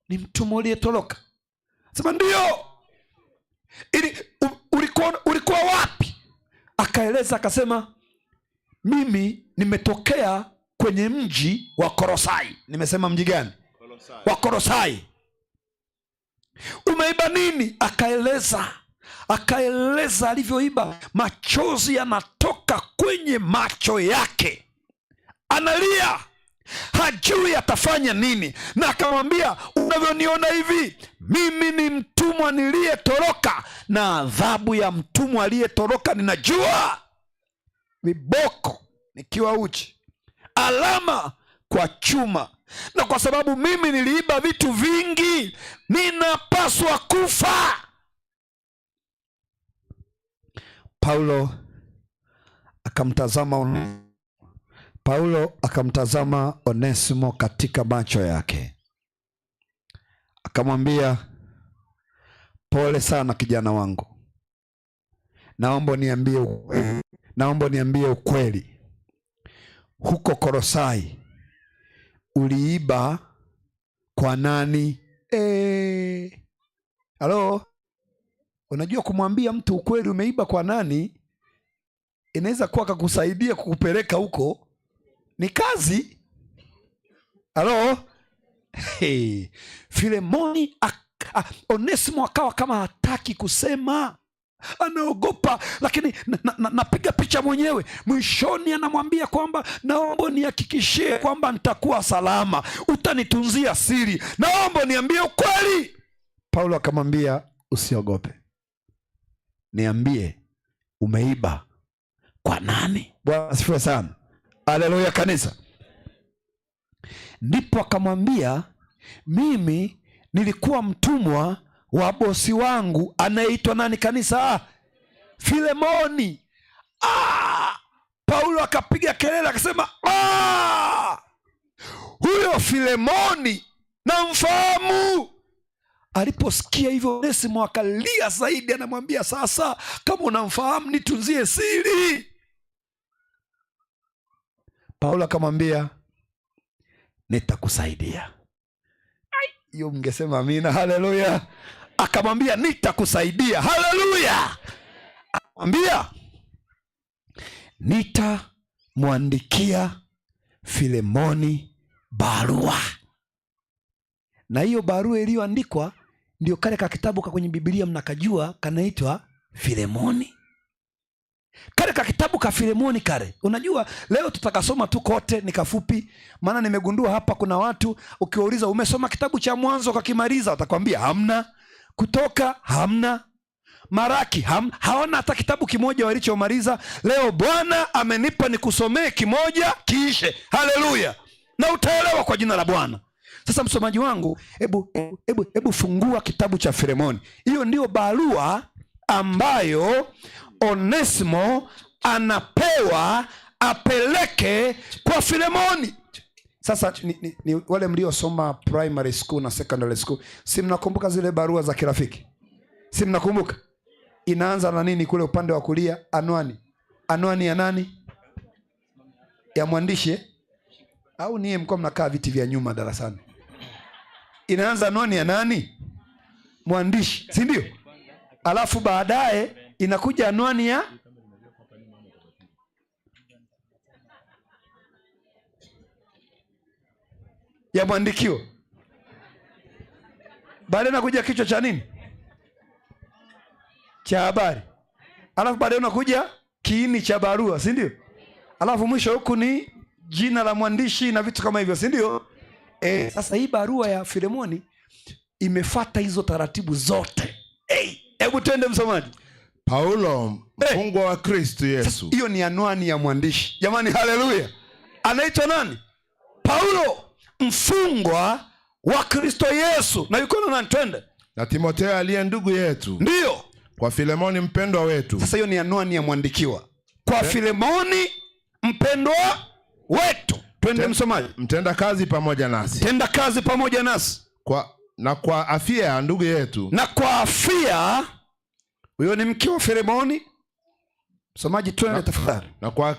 ni mtumwa uliyetoroka? Sema ndio. Ulikuwa wapi? Akaeleza akasema, mimi nimetokea kwenye mji wa Kolosai. Nimesema mji gani? Wa Kolosai. Umeiba nini? Akaeleza, akaeleza alivyoiba. Machozi yanatoka kwenye macho yake, analia, hajui atafanya nini. Na akamwambia, unavyoniona hivi, mimi ni mtumwa niliyetoroka, na adhabu ya mtumwa aliyetoroka ninajua, viboko nikiwa uchi, alama kwa chuma, na kwa sababu mimi niliiba vitu vingi, ninapaswa kufa. Paulo akamtazama Onesimo katika macho yake, akamwambia, pole sana kijana wangu, naomba niambie ukweli, naomba niambie ukweli. Huko Kolosai uliiba kwa nani? Halo? Unajua kumwambia mtu ukweli umeiba kwa nani, inaweza kuwa akakusaidia kukupeleka huko, ni kazi. Halo? Hey. Filemoni Onesimo akawa kama hataki kusema, anaogopa, lakini napiga picha mwenyewe. Mwishoni anamwambia kwamba naomba nihakikishie kwamba nitakuwa salama, utanitunzia siri, naomba niambie ukweli. Paulo akamwambia, usiogope, niambie umeiba kwa nani? Bwana asifiwe sana. Haleluya kanisa. Ndipo akamwambia, mimi nilikuwa mtumwa wa bosi wangu anayeitwa nani kanisa? Filemoni. Paulo akapiga kelele akasema, huyo Filemoni namfahamu. Aliposikia hivyo Onesimo akalia zaidi, anamwambia, sasa kama unamfahamu nitunzie siri. Paulo akamwambia, nitakusaidia. Hiyo mngesema amina, haleluya. Akamwambia nitakusaidia, haleluya. Akamwambia nitamwandikia Filemoni barua. Na hiyo barua iliyoandikwa ndio kale ka kitabu ka kwenye Biblia mnakajua kanaitwa Filemoni. Kale ka kitabu ka Filemoni kale. Unajua leo tutakasoma tu kote ni kafupi, maana nimegundua hapa kuna watu ukiwauliza umesoma kitabu cha Mwanzo ukakimaliza watakwambia hamna, Kutoka hamna, Maraki hawana hata kitabu kimoja walichomaliza. Leo Bwana amenipa nikusomee kimoja kiishe. Haleluya. Na utaelewa kwa jina la Bwana. Sasa msomaji wangu, hebu fungua kitabu cha Filemoni. Hiyo ndio barua ambayo Onesimo anapewa apeleke kwa Filemoni. Sasa ni wale mliosoma primary school na secondary school, si mnakumbuka zile barua za kirafiki? Si mnakumbuka? Inaanza na nini kule upande wa kulia? Anwani. Anwani ya nani? Ya mwandishi? Au niye mko mnakaa viti vya nyuma darasani? Inaanza anwani ya nani? Mwandishi, si ndio? Alafu baadaye inakuja anwani ya mwandikio. Baadaye inakuja kichwa cha nini? Cha habari. Alafu baadaye unakuja kiini cha barua, si ndio? Alafu mwisho huku ni jina la mwandishi na vitu kama hivyo, si ndio? Sasa hii barua ya Filemoni imefuata hizo taratibu zote. Hebu twende msomaji. Paulo, mfungwa wa Kristo Yesu. Hiyo ni anwani ya mwandishi. Jamani, haleluya. Anaitwa nani? Paulo, mfungwa wa Kristo Yesu. Na yuko na nani? Twende. Na Timotheo aliye ndugu yetu. Ndio. Kwa Filemoni mpendwa wetu. Sasa hiyo ni anwani ya mwandikiwa. Kwa Filemoni mpendwa wetu. Twende msomaji. Mtenda kazi pamoja nasi. Tenda kazi pamoja nasi. Na kwa afia ndugu yetu. Na kwa afia, huyo ni mke wa Filemoni. Msomaji twende tafadhali. Na kwa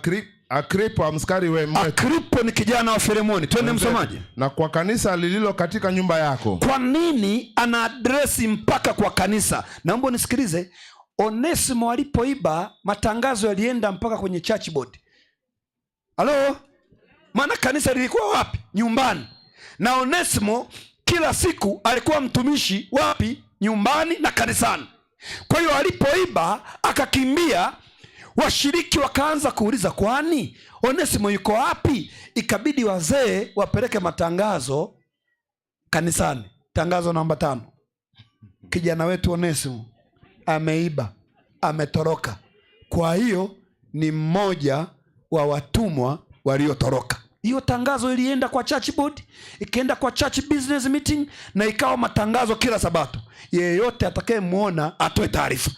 Akripo askari wetu. Akripo ni kijana wa Filemoni. Twende msomaji. Na kwa kanisa lililo katika nyumba yako. Kwa nini ana adresi mpaka kwa kanisa? Naomba unisikilize. Onesimo alipoiba, matangazo yalienda mpaka kwenye church board. Halo? Maana kanisa lilikuwa wapi? Nyumbani. Na Onesimo kila siku alikuwa mtumishi wapi? Nyumbani na kanisani. Kwa hiyo alipoiba akakimbia, washiriki wakaanza kuuliza, kwani Onesimo yuko wapi? Ikabidi wazee wapeleke matangazo kanisani. Tangazo namba 5, kijana wetu Onesimo ameiba, ametoroka. Kwa hiyo ni mmoja wa watumwa waliotoroka. Hiyo tangazo ilienda kwa church board, ikaenda kwa church business meeting, na ikawa matangazo kila Sabato. Yeyote atakayemuona atoe taarifa.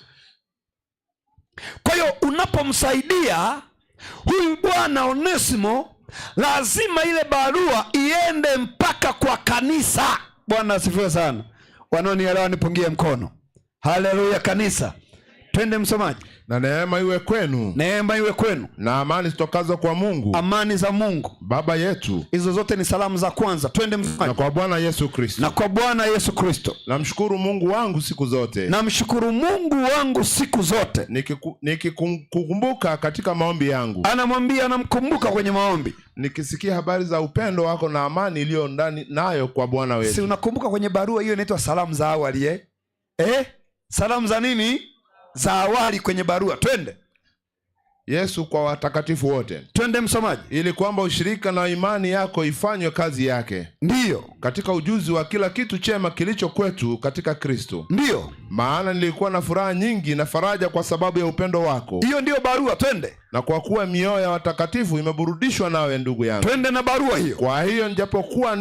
Kwa hiyo unapomsaidia huyu bwana Onesimo, lazima ile barua iende mpaka kwa kanisa. Bwana asifiwe sana. Wanaonielewa nipungie mkono. Haleluya kanisa. Twende msomaji. Na neema iwe kwenu. Neema iwe kwenu. Na amani zitokazo kwa Mungu. Amani za Mungu Baba yetu. Hizo zote ni salamu za kwanza. Twende msomaji. Na kwa Bwana Yesu Kristo. Na kwa Bwana Yesu Kristo. Namshukuru Mungu wangu siku zote. Namshukuru Mungu wangu siku zote. Nikikukumbuka katika maombi yangu. Anamwambia anamkumbuka kwenye maombi. Nikisikia habari za upendo wako na amani iliyo ndani nayo kwa Bwana wetu. Si unakumbuka kwenye barua hiyo inaitwa salamu za awali, eh? Salamu za nini? Za awali kwenye barua. Twende. Yesu kwa watakatifu wote. Twende msomaji. Ili kwamba ushirika na imani yako ifanywe kazi yake. Ndiyo. Katika ujuzi wa kila kitu chema kilicho kwetu katika Kristo. Ndiyo. Maana nilikuwa na furaha nyingi na faraja kwa sababu ya upendo wako. Hiyo ndiyo barua, twende. Na kwa kuwa mioyo ya watakatifu imeburudishwa nawe ndugu yangu. Twende na barua hiyo. Kwa hiyo nijapokuwa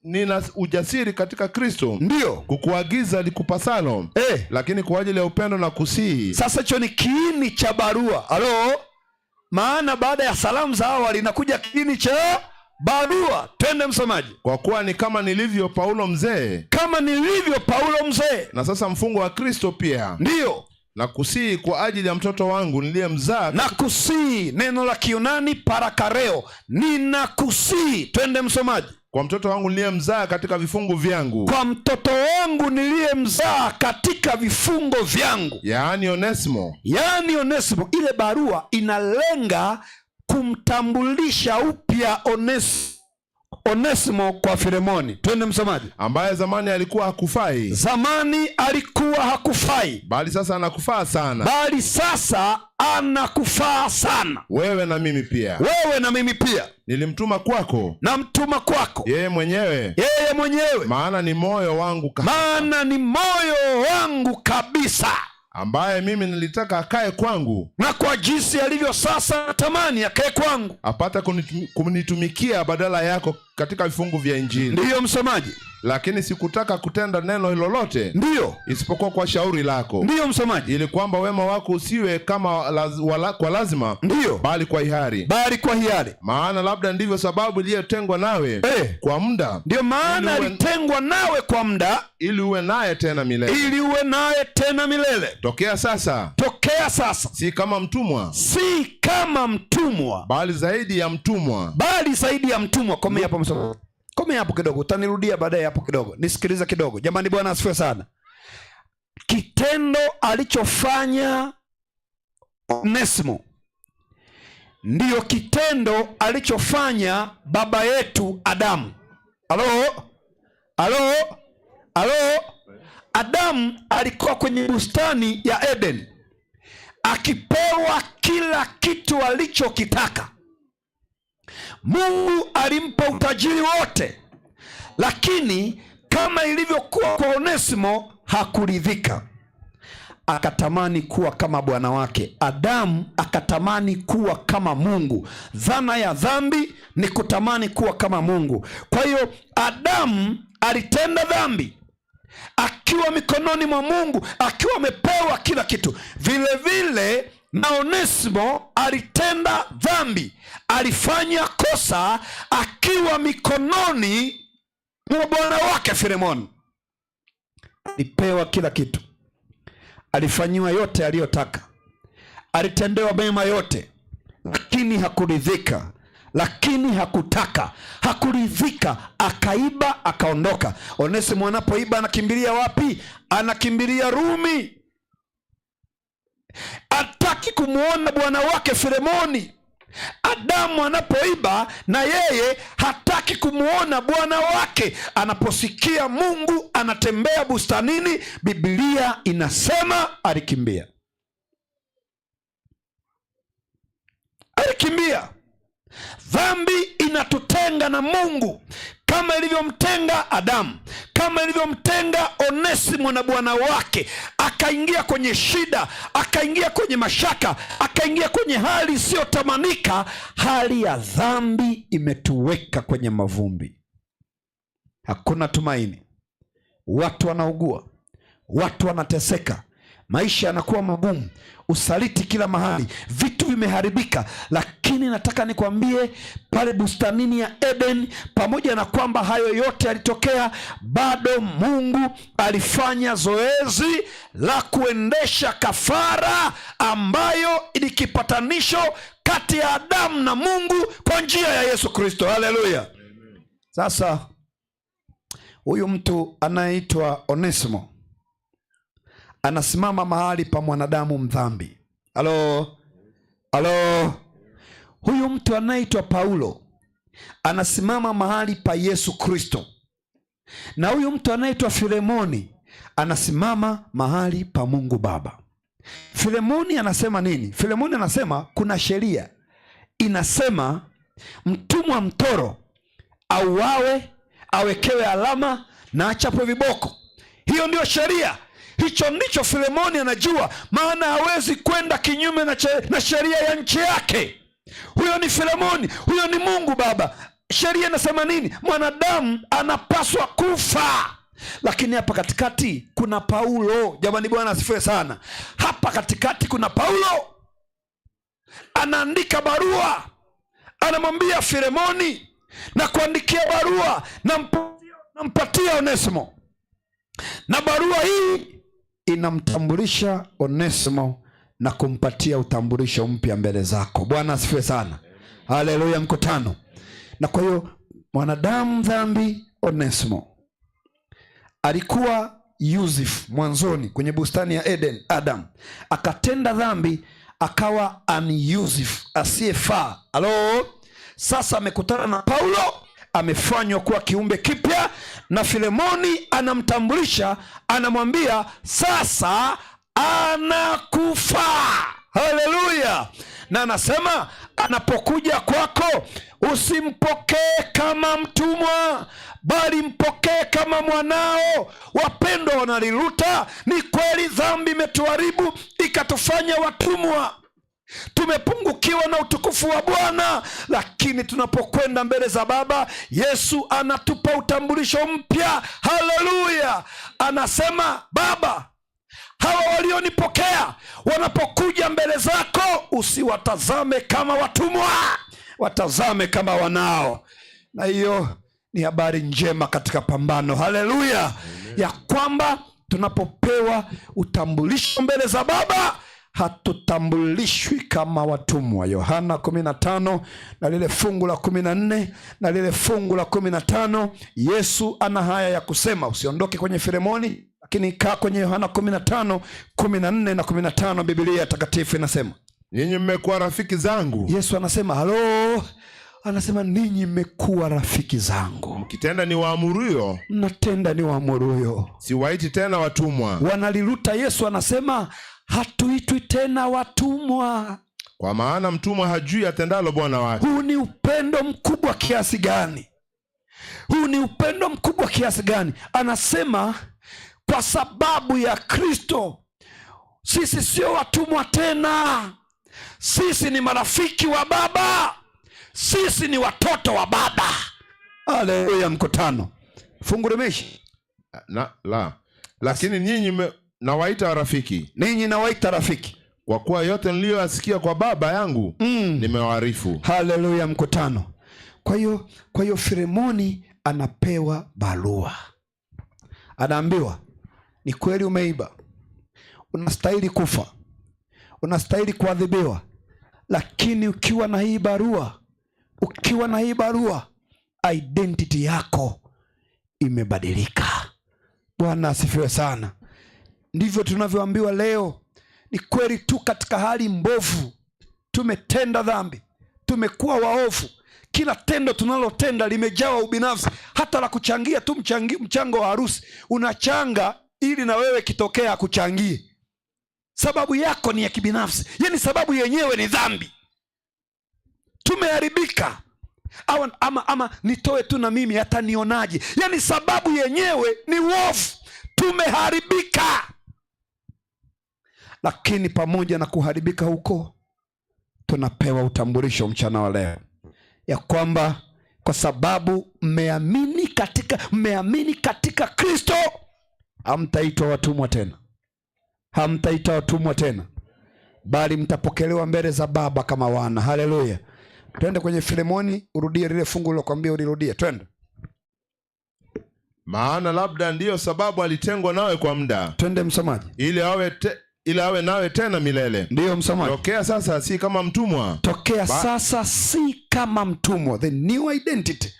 nina ujasiri katika Kristo, ndiyo, kukuagiza likupasalo, lakini kwa ajili ya upendo na kusihi. Sasa hicho ni kiini cha barua. Halo? Maana baada ya salamu za awali inakuja kiini cha barua. Twende msomaji. Kwa kuwa ni kama nilivyo Paulo mzee. Kama nilivyo Paulo mzee. Na sasa mfungwa wa Kristo pia. Ndiyo. Na kusihi kwa ajili ya mtoto wangu niliyemzaa. Na kusihi, neno la Kiyunani parakareo, ninakusihi. Twende msomaji. Kwa mtoto wangu niliyemzaa katika vifungo vyangu. Kwa mtoto wangu niliyemzaa katika vifungo vyangu. Yaani Onesimo. Yaani Onesimo. Ile barua inalenga kumtambulisha upya Onesimo kwa Filemoni. Twende msomaji. Ambaye zamani alikuwa hakufai. Zamani alikuwa hakufai. Bali sasa anakufaa sana. Bali sasa anakufaa sana. Wewe na mimi pia. Wewe na mimi pia. Nilimtuma kwako. Namtuma kwako. Yeye mwenyewe. Yeye mwenyewe. Maana ni moyo wangu kabisa. Maana ni moyo wangu kabisa. Ambaye mimi nilitaka akae kwangu. Na kwa jinsi alivyo sasa natamani akae kwangu. Apate kunitumikia badala yako katika vifungu vya Injili. Ndiyo msomaji. Lakini sikutaka kutenda neno lolote. Ndiyo. Isipokuwa kwa shauri lako. Ndiyo msomaji. Ili kwamba wema wako usiwe kama kwa lazima. Ndiyo. Bali kwa hiari. Bali kwa hiari. Maana labda ndivyo sababu iliyotengwa nawe kwa muda. Ndiyo maana alitengwa nawe kwa muda. Ili uwe naye tena milele. Ili uwe naye tena milele. Tokea sasa. Tokea sasa. Si kama mtumwa. Si kama mtumwa. Bali zaidi ya mtumwa. Bali zaidi ya mtumwa. Komea hapo msomaji. Komea hapo kidogo, utanirudia baadaye hapo kidogo. Nisikilize kidogo. Jamani, Bwana asifiwe sana. Kitendo alichofanya Onesimo ndiyo kitendo alichofanya baba yetu Adamu. Halo? Halo? Halo? Adamu alikuwa kwenye bustani ya Eden akipewa kila kitu alichokitaka. Mungu alimpa utajiri wote, lakini kama ilivyokuwa kwa Onesimo hakuridhika. Akatamani kuwa kama bwana wake. Adamu akatamani kuwa kama Mungu. Dhana ya dhambi ni kutamani kuwa kama Mungu. Kwa hiyo Adamu alitenda dhambi akiwa mikononi mwa Mungu, akiwa amepewa kila kitu. Vile vile na Onesimo alitenda dhambi, alifanya kosa akiwa mikononi mwa bwana wake Filemoni. Alipewa kila kitu, alifanyiwa yote aliyotaka, alitendewa mema yote, lakini hakuridhika, lakini hakutaka, hakuridhika, akaiba, akaondoka. Onesimo anapoiba anakimbilia wapi? Anakimbilia Rumi. Hataki kumuona bwana wake Filemoni. Adamu anapoiba na yeye hataki kumwona bwana wake. Anaposikia Mungu anatembea bustanini, Biblia inasema alikimbia. Alikimbia. Dhambi inatutenga na Mungu kama ilivyomtenga Adamu, kama ilivyomtenga Onesimo na bwana wake. Akaingia kwenye shida, akaingia kwenye mashaka, akaingia kwenye hali isiyotamanika. Hali ya dhambi imetuweka kwenye mavumbi, hakuna tumaini. Watu wanaugua, watu wanateseka, maisha yanakuwa magumu, usaliti kila mahali, vitu vimeharibika. Lakini nataka nikwambie, pale bustanini ya Eden, pamoja na kwamba hayo yote yalitokea, bado Mungu alifanya zoezi la kuendesha kafara ambayo ni kipatanisho kati ya Adamu na Mungu kwa njia ya Yesu Kristo. Haleluya! Sasa huyu mtu anayeitwa Onesimo anasimama mahali pa mwanadamu mdhambi. Halo, halo. Huyu mtu anayeitwa Paulo anasimama mahali pa Yesu Kristo, na huyu mtu anayeitwa Filemoni anasimama mahali pa Mungu Baba. Filemoni anasema nini? Filemoni anasema kuna sheria inasema mtumwa mtoro auawe, awekewe alama na achapwe viboko. Hiyo ndiyo sheria. Hicho ndicho Filemoni anajua, maana hawezi kwenda kinyume na sheria ya nchi yake. Huyo ni Filemoni, huyo ni Mungu Baba. Sheria inasema nini? Mwanadamu anapaswa kufa. Lakini hapa katikati kuna Paulo. Jamani, Bwana asifiwe sana. Hapa katikati kuna Paulo anaandika barua, anamwambia Filemoni na kuandikia barua, nampatia Onesimo, na barua hii inamtambulisha Onesimo na kumpatia utambulisho mpya mbele zako. Bwana asifiwe sana. Haleluya, mkutano. Na kwa hiyo mwanadamu dhambi Onesimo alikuwa Yusuf mwanzoni kwenye bustani ya Eden, Adam akatenda dhambi akawa an-Yusuf, asiyefaa. Halo, sasa amekutana na Paulo, amefanywa kuwa kiumbe kipya, na Filemoni anamtambulisha, anamwambia sasa anakufa. Haleluya! Na anasema anapokuja kwako usimpokee kama mtumwa, bali mpokee kama mwanao. Wapendwa wanaliruta, ni kweli dhambi imetuharibu ikatufanya watumwa, tumepungukiwa na utukufu wa Bwana, lakini tunapokwenda mbele za Baba, Yesu anatupa utambulisho mpya. Haleluya! Anasema Baba, hawa walionipokea wanapokuja mbele zako usiwatazame kama watumwa, watazame kama wanao. Na hiyo ni habari njema katika pambano. Haleluya! Ya kwamba tunapopewa utambulisho mbele za Baba hatutambulishwi kama watumwa. Yohana 15 na lile fungu la 14 na lile fungu la 15, Yesu ana haya ya kusema. Usiondoke kwenye Filemoni, lakini kaa kwenye Yohana 15, 14 na 15. Biblia takatifu inasema, ninyi mmekuwa rafiki zangu. Yesu anasema, halo, anasema ninyi mmekuwa rafiki zangu, mkitenda niwaamuruyo, mnatenda niwaamuruyo. Siwaiti tena watumwa. Wanaliruta. Yesu anasema hatuitwi tena watumwa, kwa maana mtumwa hajui atendalo bwana wake. Huu ni upendo mkubwa kiasi gani! Huu ni upendo mkubwa kiasi gani! Anasema kwa sababu ya Kristo sisi sio watumwa tena, sisi ni marafiki wa Baba, sisi ni watoto wa Baba. Haleluya, mkutano. Fungu limeisha. Na la. Lakini ninyi nawaita rafiki. Ninyi nawaita rafiki, kwa kuwa yote niliyoyasikia kwa Baba yangu nimewaarifu. Haleluya, mkutano. Kwa hiyo Filemoni anapewa barua, anaambiwa ni kweli umeiba, unastahili kufa, unastahili kuadhibiwa, lakini ukiwa na hii barua, ukiwa na hii barua, identity yako imebadilika. Bwana asifiwe sana. Ndivyo tunavyoambiwa leo. Ni kweli tu katika hali mbovu tumetenda dhambi, Tumekuwa waovu. Kila tendo tunalotenda limejawa ubinafsi. Hata la kuchangia tu mchango wa harusi unachanga ili na wewe kitokea akuchangie. Sababu yako ni ya kibinafsi, yaani sababu yenyewe ni dhambi. Tumeharibika. Ama nitoe tu na mimi hata nionaje? Yaani sababu yenyewe ni uovu. Tumeharibika. Lakini pamoja na kuharibika huko, tunapewa utambulisho mchana wa leo ya kwamba kwa sababu mmeamini katika Kristo, hamtaitwa watumwa tena. Hamtaitwa watumwa tena, bali mtapokelewa mbele za Baba kama wana. Haleluya. Twende kwenye Filemoni, urudie lile fungu nilokuambia ulirudie. Twende. Maana labda ndiyo sababu alitengwa nawe kwa muda. Twende msomaji. Ili awe nawe tena milele. Ndiyo msomaji. Tokea sasa si kama mtumwa. Tokea sasa si kama mtumwa. The new identity.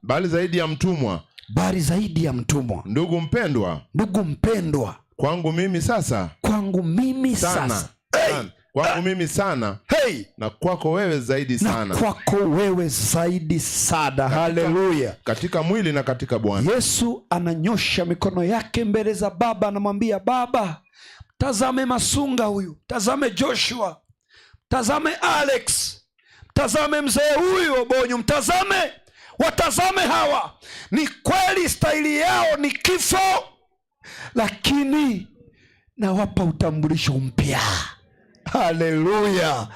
Bali zaidi ya mtumwa. Bali zaidi ya mtumwa. Ndugu mpendwa. Ndugu mpendwa. Kwangu mimi sasa. Kwangu mimi Sana. sasa. Sana. Kwangu mimi sana. Hey. Na kwako wewe zaidi Na sana. kwako wewe zaidi sana. Haleluya. Katika mwili na katika Bwana. Yesu ananyosha mikono yake mbele za Baba, anamwambia Baba, tazame Masunga huyu, tazame Joshua, tazame Alex, tazame mzee huyu Obonyo, mtazame, watazame hawa. Ni kweli staili yao ni kifo, lakini nawapa utambulisho mpya. Haleluya.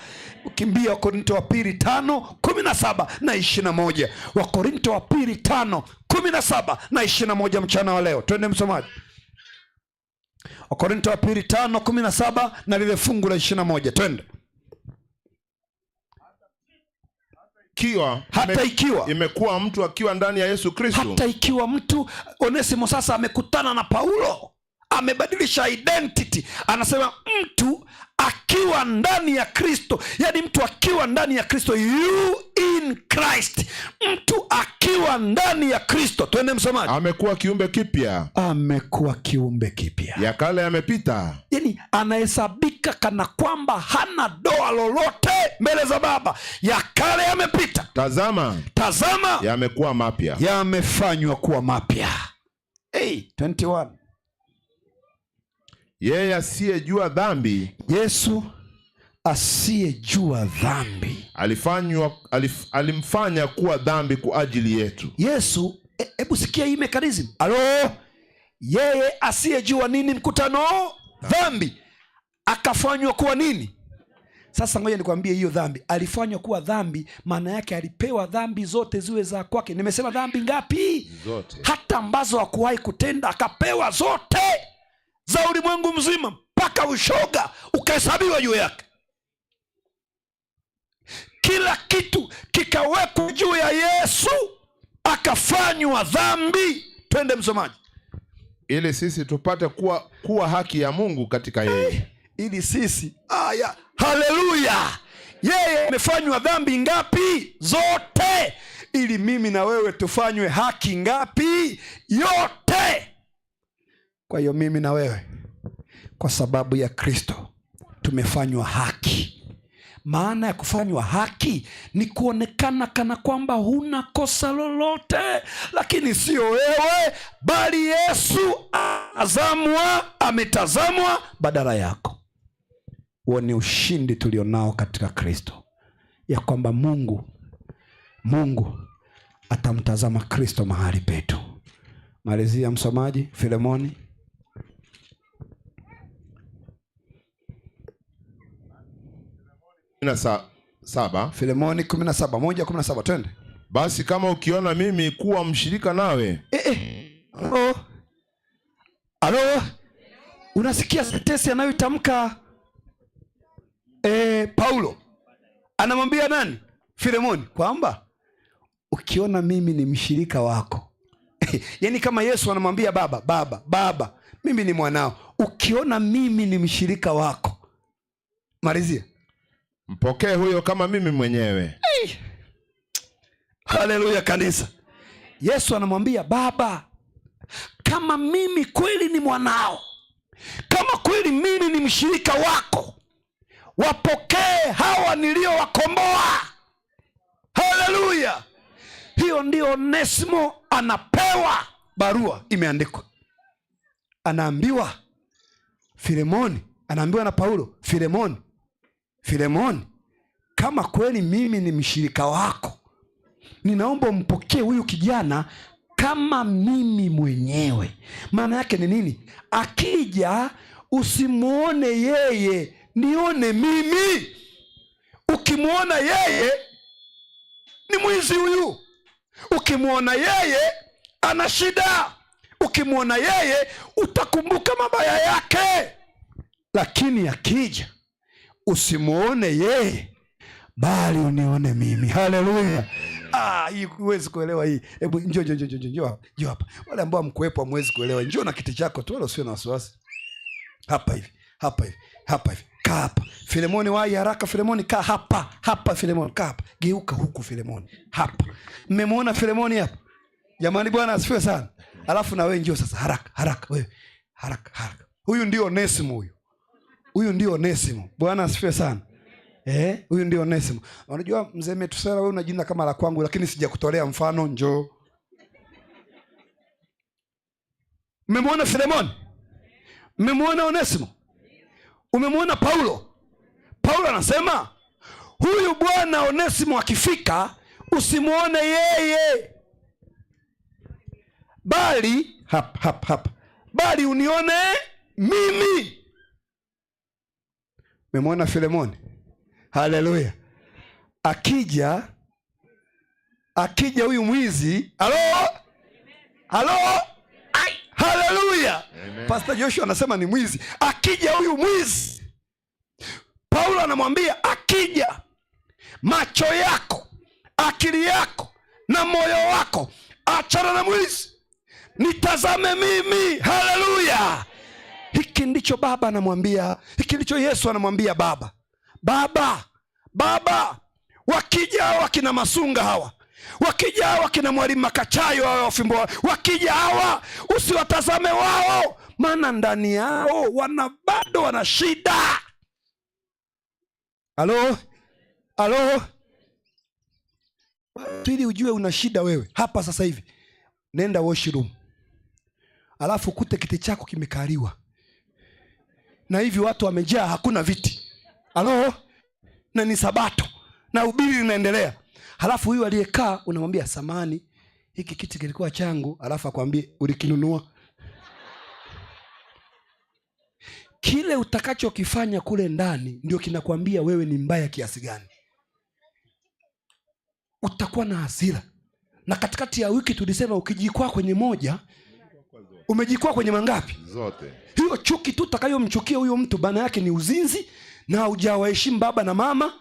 Ukimbia Wakorinto wa pili 5:17 na 21. Wakorinto wa pili 5:17 na 21 mchana wa leo. Twende msomaji. Wakorinto wa pili 5:17 na lile fungu la 21. Twende. Hata ikiwa Imekuwa mtu akiwa ndani ya Yesu Kristo. Hata ikiwa mtu Onesimo sasa amekutana na Paulo, amebadilisha identity. Anasema mtu akiwa ndani ya Kristo, yani mtu akiwa ndani ya Kristo, you in Christ. Mtu akiwa ndani ya Kristo. Twende msomaji. Amekuwa kiumbe kipya. Amekuwa kiumbe kipya. Ya kale yamepita. Yani anahesabika kana kwamba hana doa lolote mbele za Baba. Ya kale yamepita. Tazama. Tazama. Yamekuwa mapya. Yamefanywa kuwa mapya. Hey, 21. Yeye asiyejua dhambi, Yesu asiyejua dhambi alimfanya kuwa dhambi kwa ajili yetu. Yesu, hebu sikia hii mechanism. Alo, yeye asiyejua nini mkutano? Dhambi. Akafanywa kuwa nini? Sasa ngoja nikwambie hiyo dhambi. Alifanywa kuwa dhambi, maana yake alipewa dhambi zote ziwe za kwake. Nimesema dhambi ngapi? Zote. Hata ambazo hakuwahi kutenda akapewa zote za ulimwengu mzima, mpaka ushoga ukahesabiwa juu yake. Kila kitu kikawekwa juu ya Yesu, akafanywa dhambi. Twende msomaji. Ili sisi tupate kuwa haki ya Mungu katika yeye. Ili sisi. Aya, haleluya. Yeye amefanywa dhambi ngapi? Zote. Ili mimi na wewe tufanywe haki ngapi? Yote. Kwa hiyo mimi na wewe kwa sababu ya Kristo tumefanywa haki. Maana ya kufanywa haki ni kuonekana kana kwamba huna kosa lolote, lakini sio wewe bali Yesu ametazamwa badala yako. Huo ni ushindi tulionao katika Kristo, ya kwamba Mungu atamtazama Kristo mahali petu. Malizia msomaji, Filemoni. 17. Filemoni 17, 1:17, twende. Basi kama ukiona mimi kuwa mshirika nawe. Alo. Alo. Unasikia sentensi anayoitamka Paulo? Anamwambia nani? Filemoni kwamba ukiona mimi ni mshirika wako. Yaani kama Yesu anamwambia Baba, Baba, Baba, mimi ni mwanao. Ukiona mimi ni mshirika wako. Malizia. Mpokee huyo kama mimi mwenyewe. Hey. Haleluya kanisa. Yesu anamwambia Baba, kama mimi kweli ni mwanao, kama kweli mimi ni mshirika wako, Wapokee hawa niliowakomboa. Haleluya! Hiyo ndio Onesimo anapewa barua imeandikwa. Anaambiwa Filemoni, anaambiwa na Paulo, Filemoni, Filemoni, kama kweli mimi ni mshirika wako, ninaomba umpokee huyu kijana kama mimi mwenyewe. Maana yake ni nini? Akija usimuone yeye, nione mimi. Ukimuona yeye ni mwizi huyu, ukimuona yeye ana shida, ukimuona yeye utakumbuka mabaya yake. Lakini akija usimuone yeye, bali unione mimi. Haleluya! Hii huwezi kuelewa hii. Hebu njoo, njoo, njoo, njoo, njoo, njoo hapa. Wale ambao hamkuwepo hamwezi kuelewa. Njoo na kiti chako tu, wala usiwe na wasiwasi. Hapa hivi, hapa hivi, hapa hivi. Kaa hapa. Filemoni, wahi haraka. Filemoni, kaa hapa. Hapa Filemoni, kaa hapa. Geuka huku Filemoni. Hapa. Mmemwona Filemoni hapa? Jamani, Bwana asifiwe sana. Alafu na wewe njoo sasa haraka, haraka wewe. Haraka, haraka. Huyu ndio Onesimo huyu. Huyu ndio Onesimo. Bwana asifiwe sana. Huyu ndio Onesimo. Unajua mzee Metusela, wewe una jina kama la kwangu, lakini sijakutolea mfano, njoo. Mmemwona Filemoni? Mmemwona Onesimo? Umemwona Paulo? Paulo anasema huyu bwana Onesimo akifika usimuone yeye, bali hapa, hapa, hapa, bali unione mimi. Umemwona Filemoni? Haleluya. Akija, akija huyu mwizi, halo? Halo? Ai, haleluya. Pastor Joshua anasema ni mwizi. Akija huyu mwizi, Paulo anamwambia akija, macho yako, akili yako na moyo wako, achana na mwizi, nitazame mimi. Haleluya. Hiki ndicho baba anamwambia, hiki ndicho Yesu anamwambia baba. Baba, baba, wakija hawa wakina Masunga hawa, wakija hawa wakina Mwalimu Makachayo hawa wafimbo, wakija hawa usiwatazame wao, maana ndani yao wana bado wana shida. Halo? Halo? Ili ujue una shida wewe hapa sasa hivi, nenda washroom, alafu kute kiti chako kimekaliwa na hivi watu wamejaa, hakuna viti. Halo? Na ni Sabato na ubiri linaendelea. Halafu huyu aliyekaa unamwambia samani, hiki kiti kilikuwa changu, halafu akwambie ulikinunua. Kile utakachokifanya kule ndani ndio kinakwambia wewe ni mbaya kiasi gani. Utakuwa na hasira. Na katikati ya wiki tulisema ukijikwaa kwenye moja, umejikwaa kwenye mangapi? Zote. Hiyo chuki tu utakayomchukia huyo mtu, bana yake ni uzinzi, na hujawaheshimu baba na mama,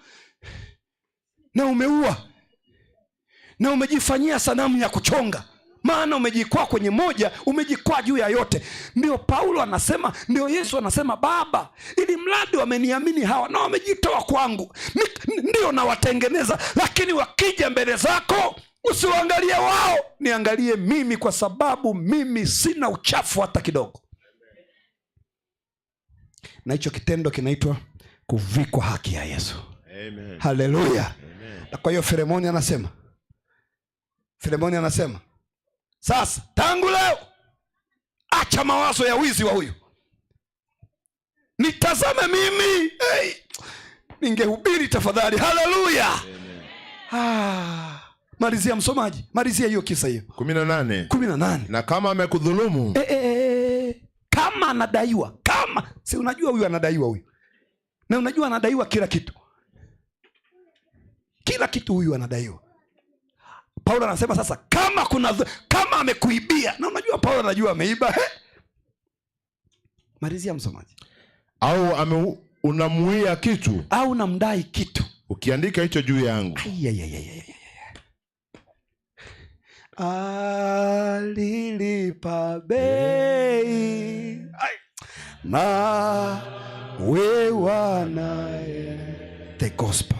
na umeua, na umejifanyia sanamu ya kuchonga. Maana umejikwaa kwenye moja, umejikwaa juu ya yote. Ndio Paulo anasema, ndio Yesu anasema, Baba, ili mradi wameniamini hawa na wamejitoa kwangu, ndio nawatengeneza, lakini wakija mbele zako usiwaangalie wao, niangalie mimi, kwa sababu mimi sina uchafu hata kidogo. Na hicho kitendo kinaitwa kuvikwa haki ya Yesu. Amen. Haleluya. Amen. Na kwa hiyo Filemoni anasema sasa tangu leo acha mawazo ya wizi wa huyu, nitazame mimi. Hey, ningehubiri tafadhali. Haleluya. Malizia msomaji, malizia hiyo kisa hiyo. 18. 18. Na kama amekudhulumu. Kama anadaiwa, kama si unajua huyu anadaiwa huyu. Na unajua anadaiwa kila kitu. Kila kitu huyu anadaiwa. Paulo anasema sasa kama kuna kama amekuibia, na unajua Paulo anajua ameiba. Malizia msomaji. Au unamuia kitu. Au unamdai kitu. Ukiandika hicho juu yangu. Ai, ai, ai, ai, ai, ai. Alilipa bei. Ai. Na wewe naye. The gospel.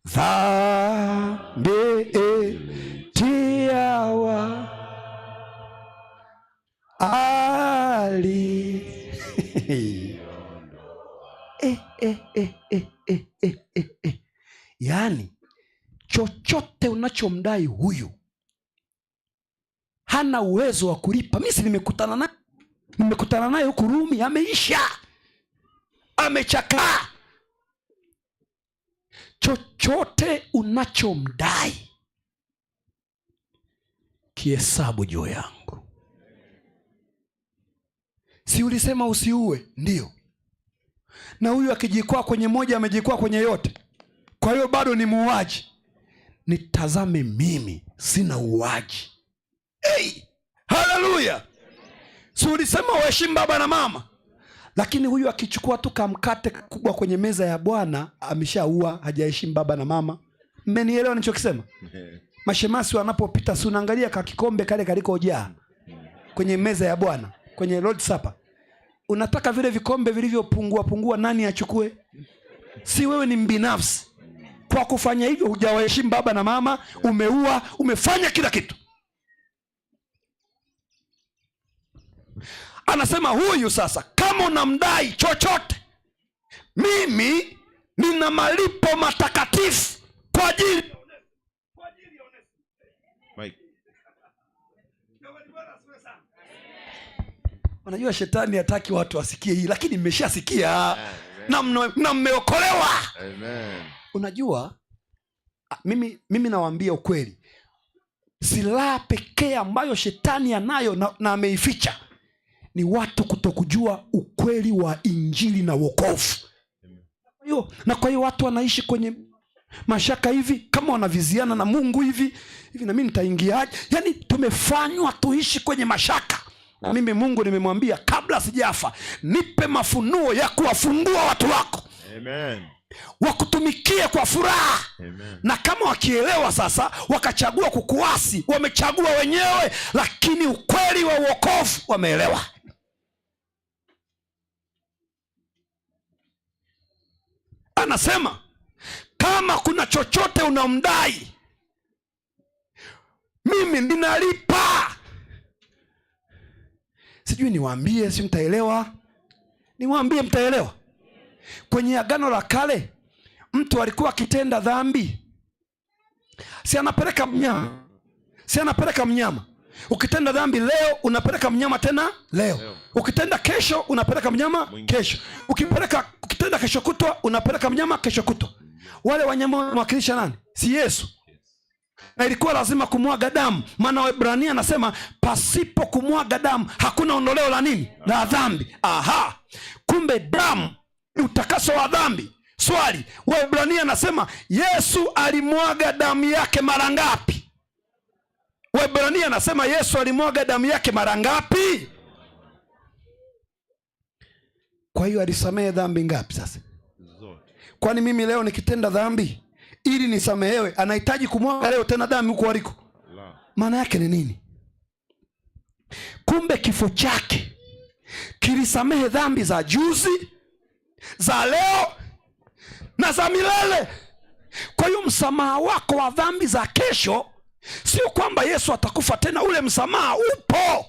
Dhambi tiawa ali. Yaani chochote unachomdai huyu hana uwezo wa kulipa. Mimi si nimekutana naye huku Rumi, ameisha, amechakaa. Chochote unachomdai kihesabu juu yangu. Si ulisema usiue? Ndio. Na huyu akijikwaa kwenye moja amejikwaa kwenye yote, kwa hiyo bado ni muuaji. Nitazame mimi sina uuaji. Hey, haleluya. Si ulisema uheshimu baba na mama? Lakini huyu akichukua tu kamkate kubwa kwenye meza ya Bwana ameshaua, hajaheshimu baba na mama. Mmenielewa nilichokisema? Mashemasi wanapopita si unaangalia ka kikombe kale kalikojaa kwenye meza ya Bwana, kwenye Lord's Supper. Unataka vile vikombe vilivyopungua pungua nani achukue? Si wewe ni mbinafsi. Kwa kufanya hivyo hujawaheshimu baba na mama, umeua, umefanya kila kitu. Anasema huyu sasa, kama unamdai chochote, mimi nina malipo matakatifu kwa ajili. Unajua shetani hataki watu wasikie hii, lakini mmeshasikia na mmeokolewa. Amen. Unajua mimi nawaambia ukweli, silaha pekee ambayo shetani anayo na ameificha ni watu kutokujua ukweli wa injili na wokovu. Na kwa hiyo watu wanaishi kwenye mashaka hivi, kama wanaviziana na Mungu hivi hivi, na mimi nitaingiaje? Yaani tumefanywa tuishi kwenye mashaka. Na mimi Mungu nimemwambia kabla sijafa, nipe mafunuo ya kuwafungua watu wako. Amen. Wakutumikie kwa furaha. Amen. Na kama wakielewa sasa wakachagua kukuasi, wamechagua wenyewe, lakini ukweli wa wokovu wameelewa. Anasema kama kuna chochote unamdai, mimi ninalipa. Sijui niwaambie, si mtaelewa? Niwaambie mtaelewa. Kwenye Agano la Kale mtu alikuwa akitenda dhambi, si anapeleka mnyama? Si anapeleka mnyama? Ukitenda dhambi leo unapeleka mnyama tena leo. Ukitenda kesho unapeleka mnyama kesho. Ukitenda kesho kutwa unapeleka mnyama kesho kutwa. Wale wanyama wanawakilisha nani? Si Yesu. Na ilikuwa lazima kumwaga damu, maana Waebrania anasema pasipo kumwaga damu hakuna ondoleo la nini? La dhambi. Aha. Kumbe damu ni utakaso wa dhambi. Swali, Waebrania anasema Yesu alimwaga damu yake mara ngapi? Waebrania anasema Yesu alimwaga damu yake mara ngapi? Kwa hiyo alisamehe dhambi ngapi sasa? Zote. Kwani mimi leo nikitenda dhambi ili nisamehewe, anahitaji kumwaga leo tena damu huko aliko? Maana yake ni nini? Kumbe kifo chake kilisamehe dhambi za juzi, za leo na za milele. Kwa hiyo msamaha wako wa dhambi za kesho sio kwamba Yesu atakufa tena, ule msamaha upo.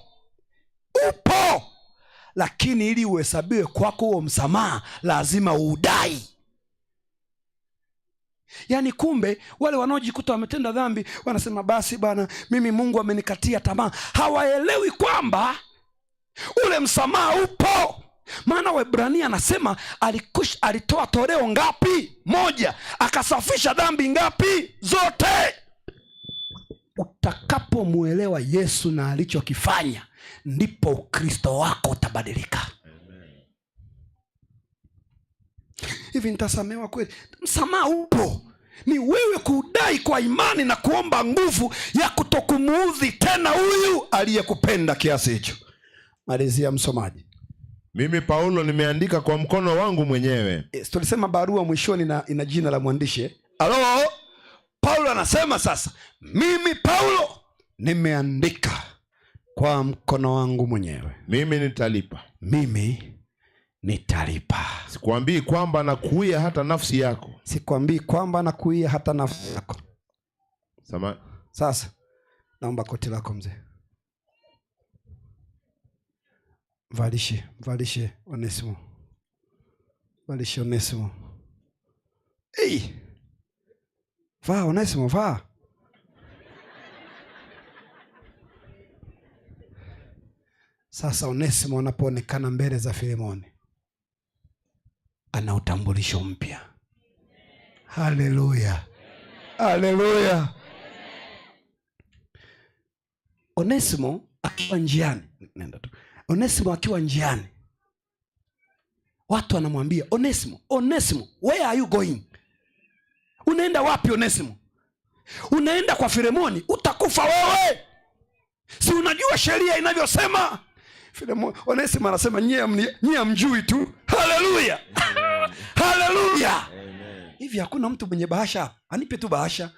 Upo. Lakini ili uhesabiwe kwako huo msamaha lazima uudai. Yaani kumbe wale wanaojikuta wametenda dhambi wanasema basi bana, mimi Mungu amenikatia tamaa. Hawaelewi kwamba ule msamaha upo. Maana Waebrania anasema alitoa toleo ngapi? Moja. Akasafisha dhambi ngapi? Zote. Utakapomuelewa Yesu na alichokifanya, ndipo Ukristo wako utabadilika. Hivi nitasamehewa kweli? Msamaha upo. Ni wewe kudai kwa imani na kuomba nguvu ya kutokumuudhi tena huyu aliyekupenda kiasi hicho. Malizia msomaji. Mimi Paulo nimeandika kwa mkono wangu mwenyewe. Tulisema barua mwishoni ina jina la mwandishi. Halo? Paulo anasema sasa, mimi Paulo nimeandika kwa mkono wangu mwenyewe. Mimi nitalipa. Mimi nitalipa. Sikwambii kwamba nakuia hata nafsi yako. Sikwambii kwamba nakuia hata nafsi yako. Sasa naomba koti lako mzee. Mvalishe Onesimo. Mvalishe Onesimo. Hey! Vaa Onesimo, vaa. Sasa Onesimo anapoonekana mbele za Filemoni ana utambulisho mpya. Haleluya, haleluya. Onesimo akiwa njiani, nenda tu. Onesimo akiwa njiani, watu wanamwambia Onesimo, Onesimo, where are you going? Unaenda wapi Onesimo? Unaenda kwa Filemoni, utakufa wewe. Si unajua sheria inavyosema? Onesimo anasema nyie hamjui tu. Haleluya. Haleluya. Hivi hakuna mtu mwenye bahasha? Anipe tu bahasha.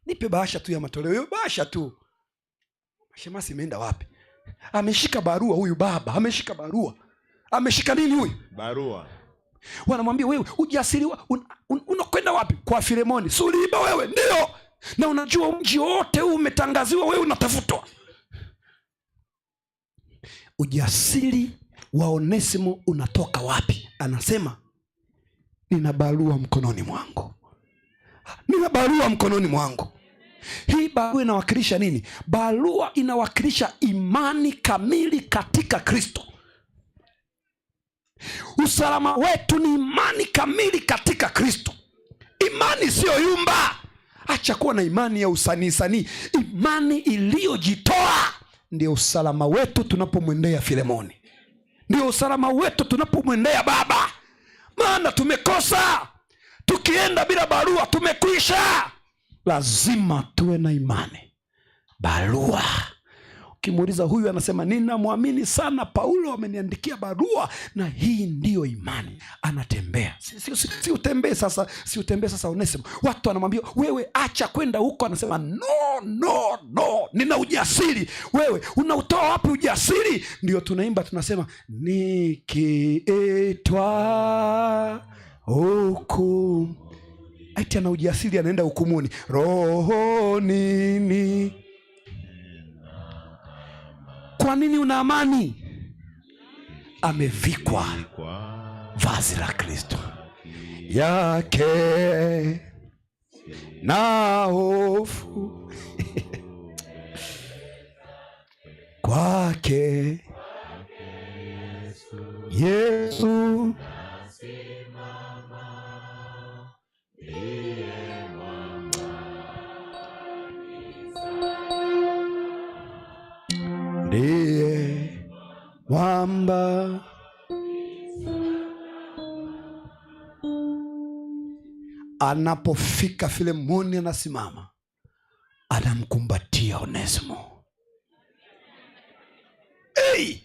Nipe bahasha tu ya matoleo. Hiyo bahasha tu. Shemasi imeenda wapi? Ameshika barua huyu baba, ameshika barua. Ameshika nini huyu? Barua. Wanamwambia wewe ujasiri unakwenda wapi? Kwa Filemoni. Si uliiba wewe? Ndio. Na unajua mji wote huu umetangaziwa wewe unatafutwa. Ujasiri wa Onesimo unatoka wapi? Anasema nina barua mkononi mwangu. Nina barua mkononi mwangu. Hii barua inawakilisha nini? Barua inawakilisha imani kamili katika Kristo. Usalama wetu ni imani kamili katika Kristo. Imani siyo yumba. Acha kuwa na imani ya usanii sanii. Imani iliyojitoa ndio usalama wetu tunapomwendea Filemoni. Ndio usalama wetu tunapomwendea Baba. Maana tumekosa. Tukienda bila barua tumekwisha. Lazima tuwe na imani. Barua. Ukimuuliza huyu anasema ninamwamini sana Paulo, ameniandikia barua, na hii ndiyo imani. Anatembea. Si utembee sasa, si utembee sasa Onesimo. Watu wanamwambia wewe acha kwenda huko, anasema no, no, no, nina ujasiri. Wewe unautoa wapi ujasiri? Ndio tunaimba tunasema nikiitwa huku. Ati ana ujasiri anaenda hukumuni. Roho nini? Kwa nini una amani? Amevikwa vazi la Kristo yake na hofu kwake Yesu ndiye mwamba. Anapofika Filemoni anasimama, anamkumbatia Onesimo. Hey!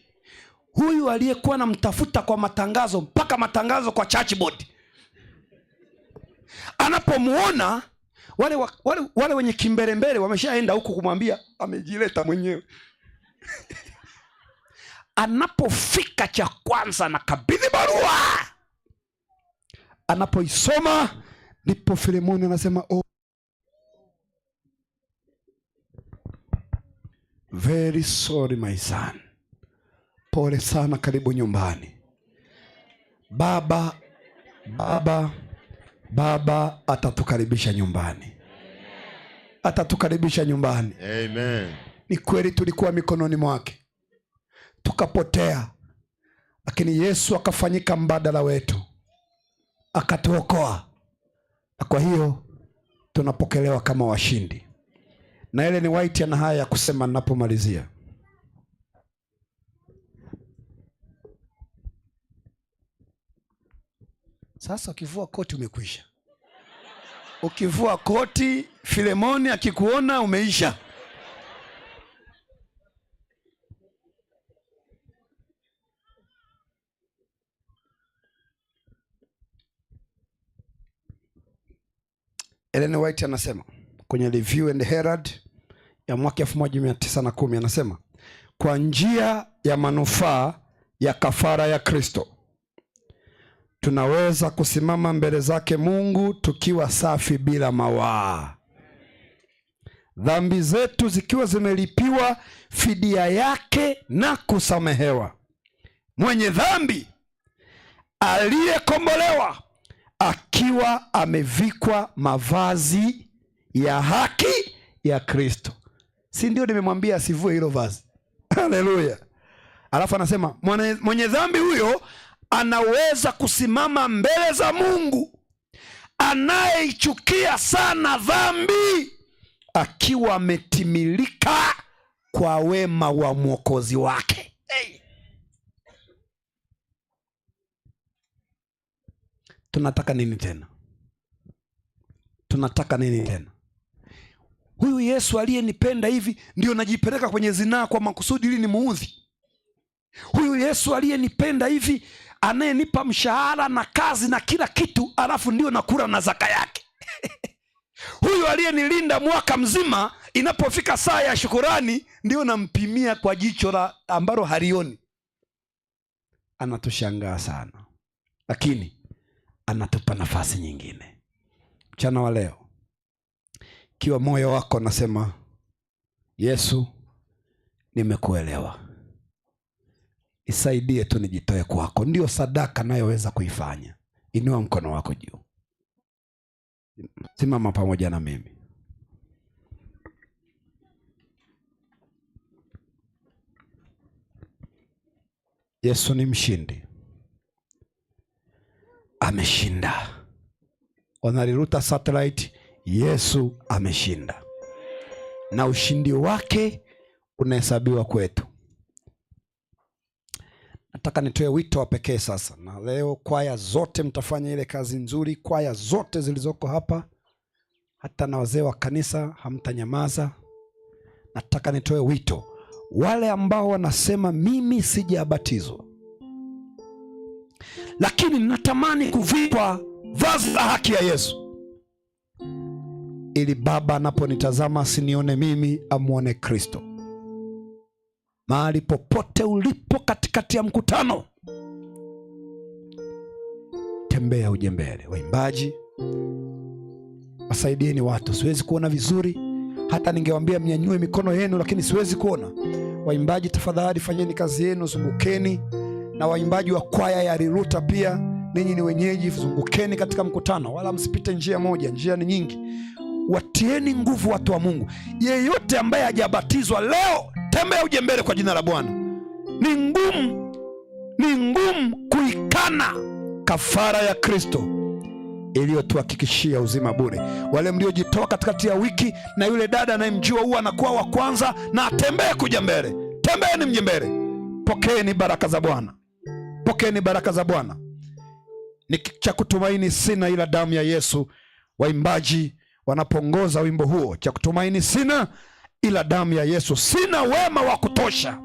Huyu aliyekuwa anamtafuta kwa matangazo, mpaka matangazo kwa church board. Anapomuona wale wenye kimbelembele wameshaenda huku kumwambia amejileta mwenyewe. Anapofika cha kwanza anakabidhi barua. Anapoisoma ndipo Filemoni anasema oh, very sorry my son. Pole sana, karibu nyumbani. Baba atatukaribisha nyumbani. Atatukaribisha nyumbani. Amen. Ni kweli tulikuwa mikononi mwake tukapotea, lakini Yesu akafanyika mbadala wetu, akatuokoa. Na kwa hiyo tunapokelewa kama washindi. Na Ellen White ana haya ya kusema ninapomalizia. Sasa ukivua koti umekwisha. Ukivua koti Filemoni akikuona umeisha. Ellen White anasema kwenye Review and Herald ya mwaka 1910, anasema kwa njia ya manufaa ya kafara ya Kristo tunaweza kusimama mbele zake Mungu tukiwa safi bila mawaa, dhambi zetu zikiwa zimelipiwa fidia yake na kusamehewa. Mwenye dhambi aliyekombolewa akiwa amevikwa mavazi ya haki ya Kristo. Si ndio nimemwambia asivue hilo vazi? Haleluya. Alafu anasema mwenye dhambi huyo anaweza kusimama mbele za Mungu anayeichukia sana dhambi, akiwa ametimilika kwa wema wa Mwokozi wake. Hey. Tunataka nini tena? Tunataka nini tena? Huyu Yesu aliyenipenda hivi ndio najipeleka kwenye zinaa kwa makusudi ili nimuudhi. Huyu Yesu aliyenipenda hivi, anayenipa mshahara na kazi na kila kitu, alafu ndio nakula na zaka yake. Huyu aliyenilinda mwaka mzima, inapofika saa ya shukurani ndio nampimia kwa jicho la ambalo halioni. Anatushangaa sana, lakini anatupa nafasi nyingine. Mchana wa leo, ikiwa moyo wako nasema, Yesu, nimekuelewa, nisaidie tu nijitoe kwako, ndio sadaka nayoweza kuifanya. Inua mkono wako juu, simama pamoja na mimi. Yesu ni mshindi, ameshinda. Wanaliruta satellite, Yesu ameshinda, na ushindi wake unahesabiwa kwetu. Nataka nitoe wito wa pekee sasa, na leo kwaya zote mtafanya ile kazi nzuri, kwaya zote zilizoko hapa, hata na wazee wa kanisa hamtanyamaza. Nataka nitoe wito, wale ambao wanasema mimi sijabatizwa, lakini natamani kuvikwa vazi la haki ya Yesu, ili Baba anaponitazama asinione mimi, amuone Kristo. Mahali popote ulipo katikati ya mkutano, tembea uje mbele. Waimbaji, wasaidieni watu. Siwezi kuona vizuri, hata ningewaambia mnyanyue mikono yenu, lakini siwezi kuona. Waimbaji tafadhali fanyeni kazi yenu, zungukeni. Na waimbaji wa kwaya ya Riruta pia, ninyi ni wenyeji, zungukeni katika mkutano, wala msipite njia moja, njia ni nyingi. Watieni nguvu watu wa Mungu. Yeyote ambaye hajabatizwa leo, tembea uje mbele kwa jina la Bwana. Ni ngumu kuikana kafara ya Kristo iliyotuhakikishia uzima bure. Wale mliojitoa katikati ya wiki, na yule dada anayemjua huwa anakuwa wa kwanza, na atembee kuja mbele. Tembeeni mje mbele, pokeeni baraka za Bwana, pokeeni baraka za Bwana. Ni cha kutumaini sina ila damu ya Yesu. Waimbaji wanapongoza wimbo huo, cha kutumaini sina ila damu ya Yesu, sina wema wa kutosha.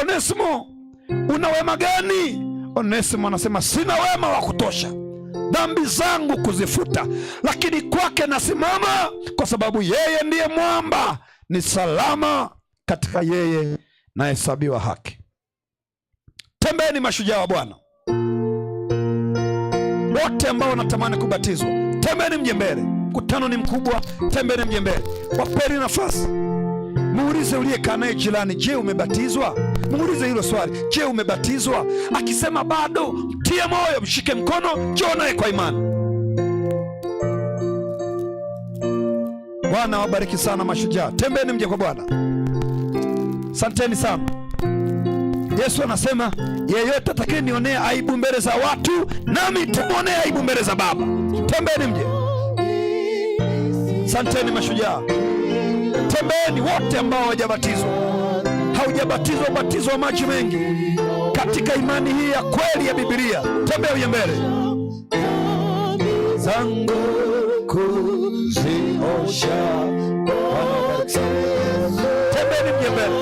Onesimo, una wema gani? Onesimo anasema sina wema wa kutosha, dhambi zangu kuzifuta, lakini kwake nasimama, kwa sababu yeye ndiye mwamba, ni salama katika yeye nahesabiwa haki. Tembeeni mashujaa wa Bwana, wote ambao wanatamani kubatizwa, tembeeni mje mbele. Mkutano ni mkubwa, tembeeni mje mbele, wapeni nafasi. Muulize uliyekaa naye jirani, je, umebatizwa? Muulize hilo swali, je, umebatizwa? Akisema bado, mtie moyo, mshike mkono, njoo naye kwa imani. Bwana wabariki sana mashujaa, tembeeni mje kwa Bwana. Asanteni sana. Yesu anasema yeyote atakayenionea aibu mbele za watu, nami nitamwonea aibu mbele za Baba. Tembeeni mje. Asanteni mashujaa. Tembeeni wote ambao hawajabatizwa. Haujabatizwa, ubatizo wa maji mengi katika imani hii ya kweli ya Biblia, tembea uje mbele. Zangu kuziosha. Tembeeni mje mbele.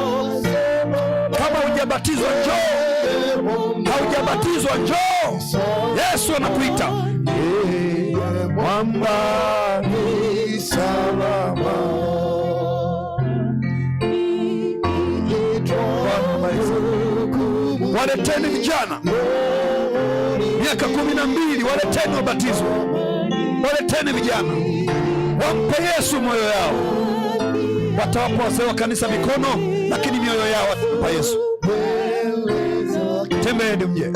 Kama hujabatizwa njoo, haujabatizwa njoo, Yesu anakuita. Mwamba ni salama. Waleteni vijana miaka 12, waleteni wabatizwe. Waleteni vijana, wampe Yesu moyo yao. Watawapa wazee wa kanisa mikono, lakini mioyo yao watampa Yesu. Tembeeni mje.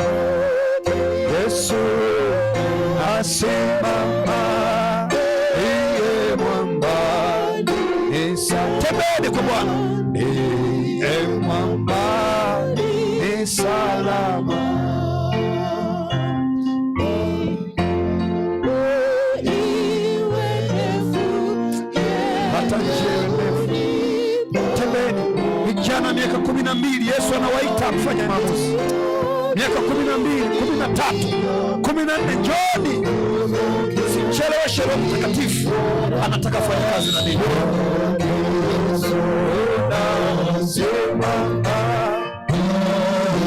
Yesu asimama, ndiye mwamba Njoni kwa Bwana. Ndiye mwamba ni salama. Hata njia ndefu. Tembeni vijana, miaka 12, Yesu anawaita kufanya maamuzi. Miaka 12, 13, 14, njoni. Msicheleweshe. Roho Mtakatifu anataka fanya kazi na ninyi.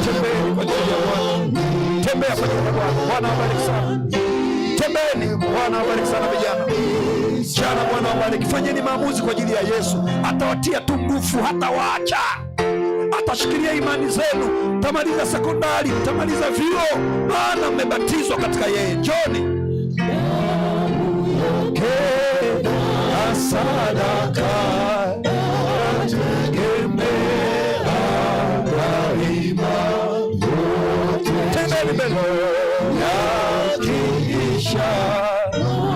Tembeni kwa ajili ya Bwana. Tembea kwa ajili ya Bwana. Bwana awabariki sana. Tembeni. Bwana awabariki sana vijana. Jana Bwana awabariki. Fanyeni maamuzi kwa ajili ya Yesu. Atawatia tu nguvu, hatawaacha. Atashikilia imani zenu. Mtamaliza sekondari, mtamaliza vyuo, maana mmebatizwa katika yeye. Njoni. Na sadaka tegemea daima yote. Tembeni mbele yakiisha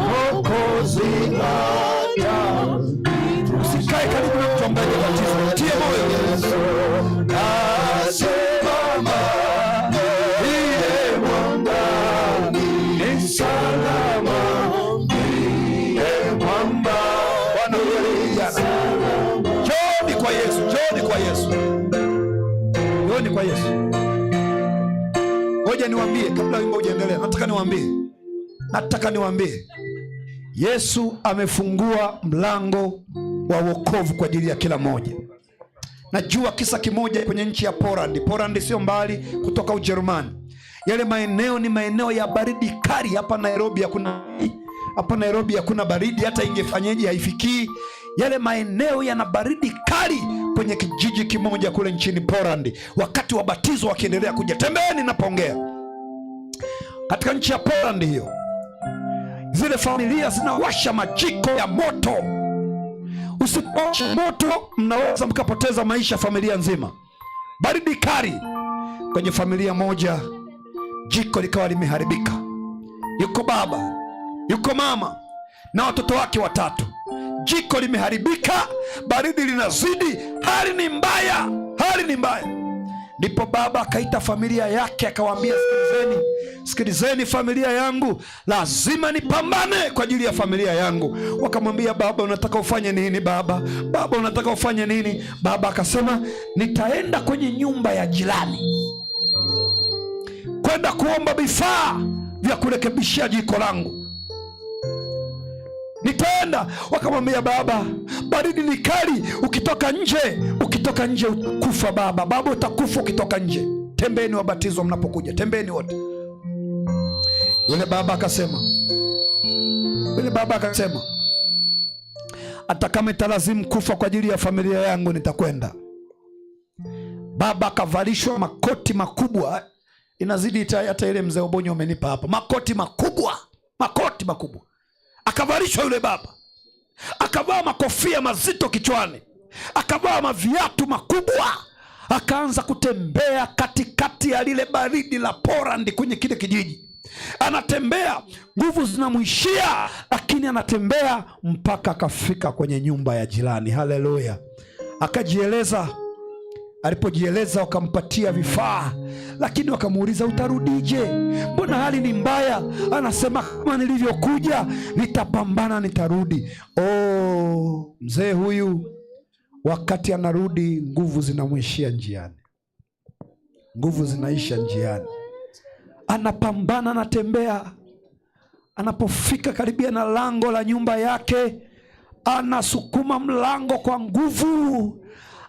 Mwokozi ata. Usikae karibu na mtu ambaye hajabatizwa. Tie moyo. Asimama ndiye mwamba ni salama, ndiye mwamba. Bwana hubariki vijana. Njoni kwa Yesu, njoni kwa Yesu, njoni kwa Yesu. Ngoja niwaambie kabla wimbo hujaendelea, nataka niwaambie, Yesu amefungua mlango wa wokovu kwa ajili ya kila mmoja. Najua kisa kimoja kwenye nchi ya Poland. Poland sio mbali kutoka Ujerumani. Yale maeneo ni maeneo ya baridi kali. Hapa Nairobi hakuna baridi, hata ingefanyeje haifikii. Yale maeneo yana baridi kali. Kwenye kijiji kimoja kule nchini Poland, wakati wabatizo wakiendelea kuja, tembeni napoongea, katika nchi ya Poland hiyo, zile familia zinawasha majiko ya moto. Usipowasha moto, mnaweza mkapoteza maisha familia nzima. Baridi kali. Kwenye familia moja, jiko likawa limeharibika. Yuko baba, yuko mama na watoto wake watatu. Jiko limeharibika, baridi linazidi, hali ni mbaya, hali ni mbaya. Ndipo baba akaita familia yake akawaambia, sikilizeni, sikilizeni familia yangu, lazima nipambane kwa ajili ya familia yangu. Wakamwambia, baba unataka ufanye nini? Baba, baba unataka ufanye nini? Baba akasema, nitaenda kwenye nyumba ya jirani kwenda kuomba vifaa vya kurekebishia jiko langu. Nitaenda. Wakamwambia, baba baridi ni kali, ukitoka nje utakufa baba, baba utakufa ukitoka nje. Tembeni wabatizwa mnapokuja, tembeni wote. Yule baba akasema, hata kama italazimu kufa kwa ajili ya familia yangu nitakwenda. Baba akavalishwa makoti makubwa, inazidi hata ile mzee Obonyo amenipa hapa, makoti makubwa, makoti makubwa. Akavalishwa yule baba, akavaa makofia mazito kichwani, akavaa maviatu makubwa, akaanza kutembea katikati ya lile baridi la Poland kwenye kile kijiji. Anatembea, nguvu zinamuishia, lakini anatembea mpaka akafika kwenye nyumba ya jirani. Haleluya. Akajieleza. Alipojieleza wakampatia vifaa, lakini wakamuuliza utarudije? Mbona hali ni mbaya? Anasema kama nilivyokuja nitapambana, nitarudi. Oh, mzee huyu wakati anarudi nguvu zinamwishia njiani. Nguvu zinaisha njiani. Anapambana, anatembea. Anapofika karibia na lango la nyumba yake, anasukuma mlango kwa nguvu,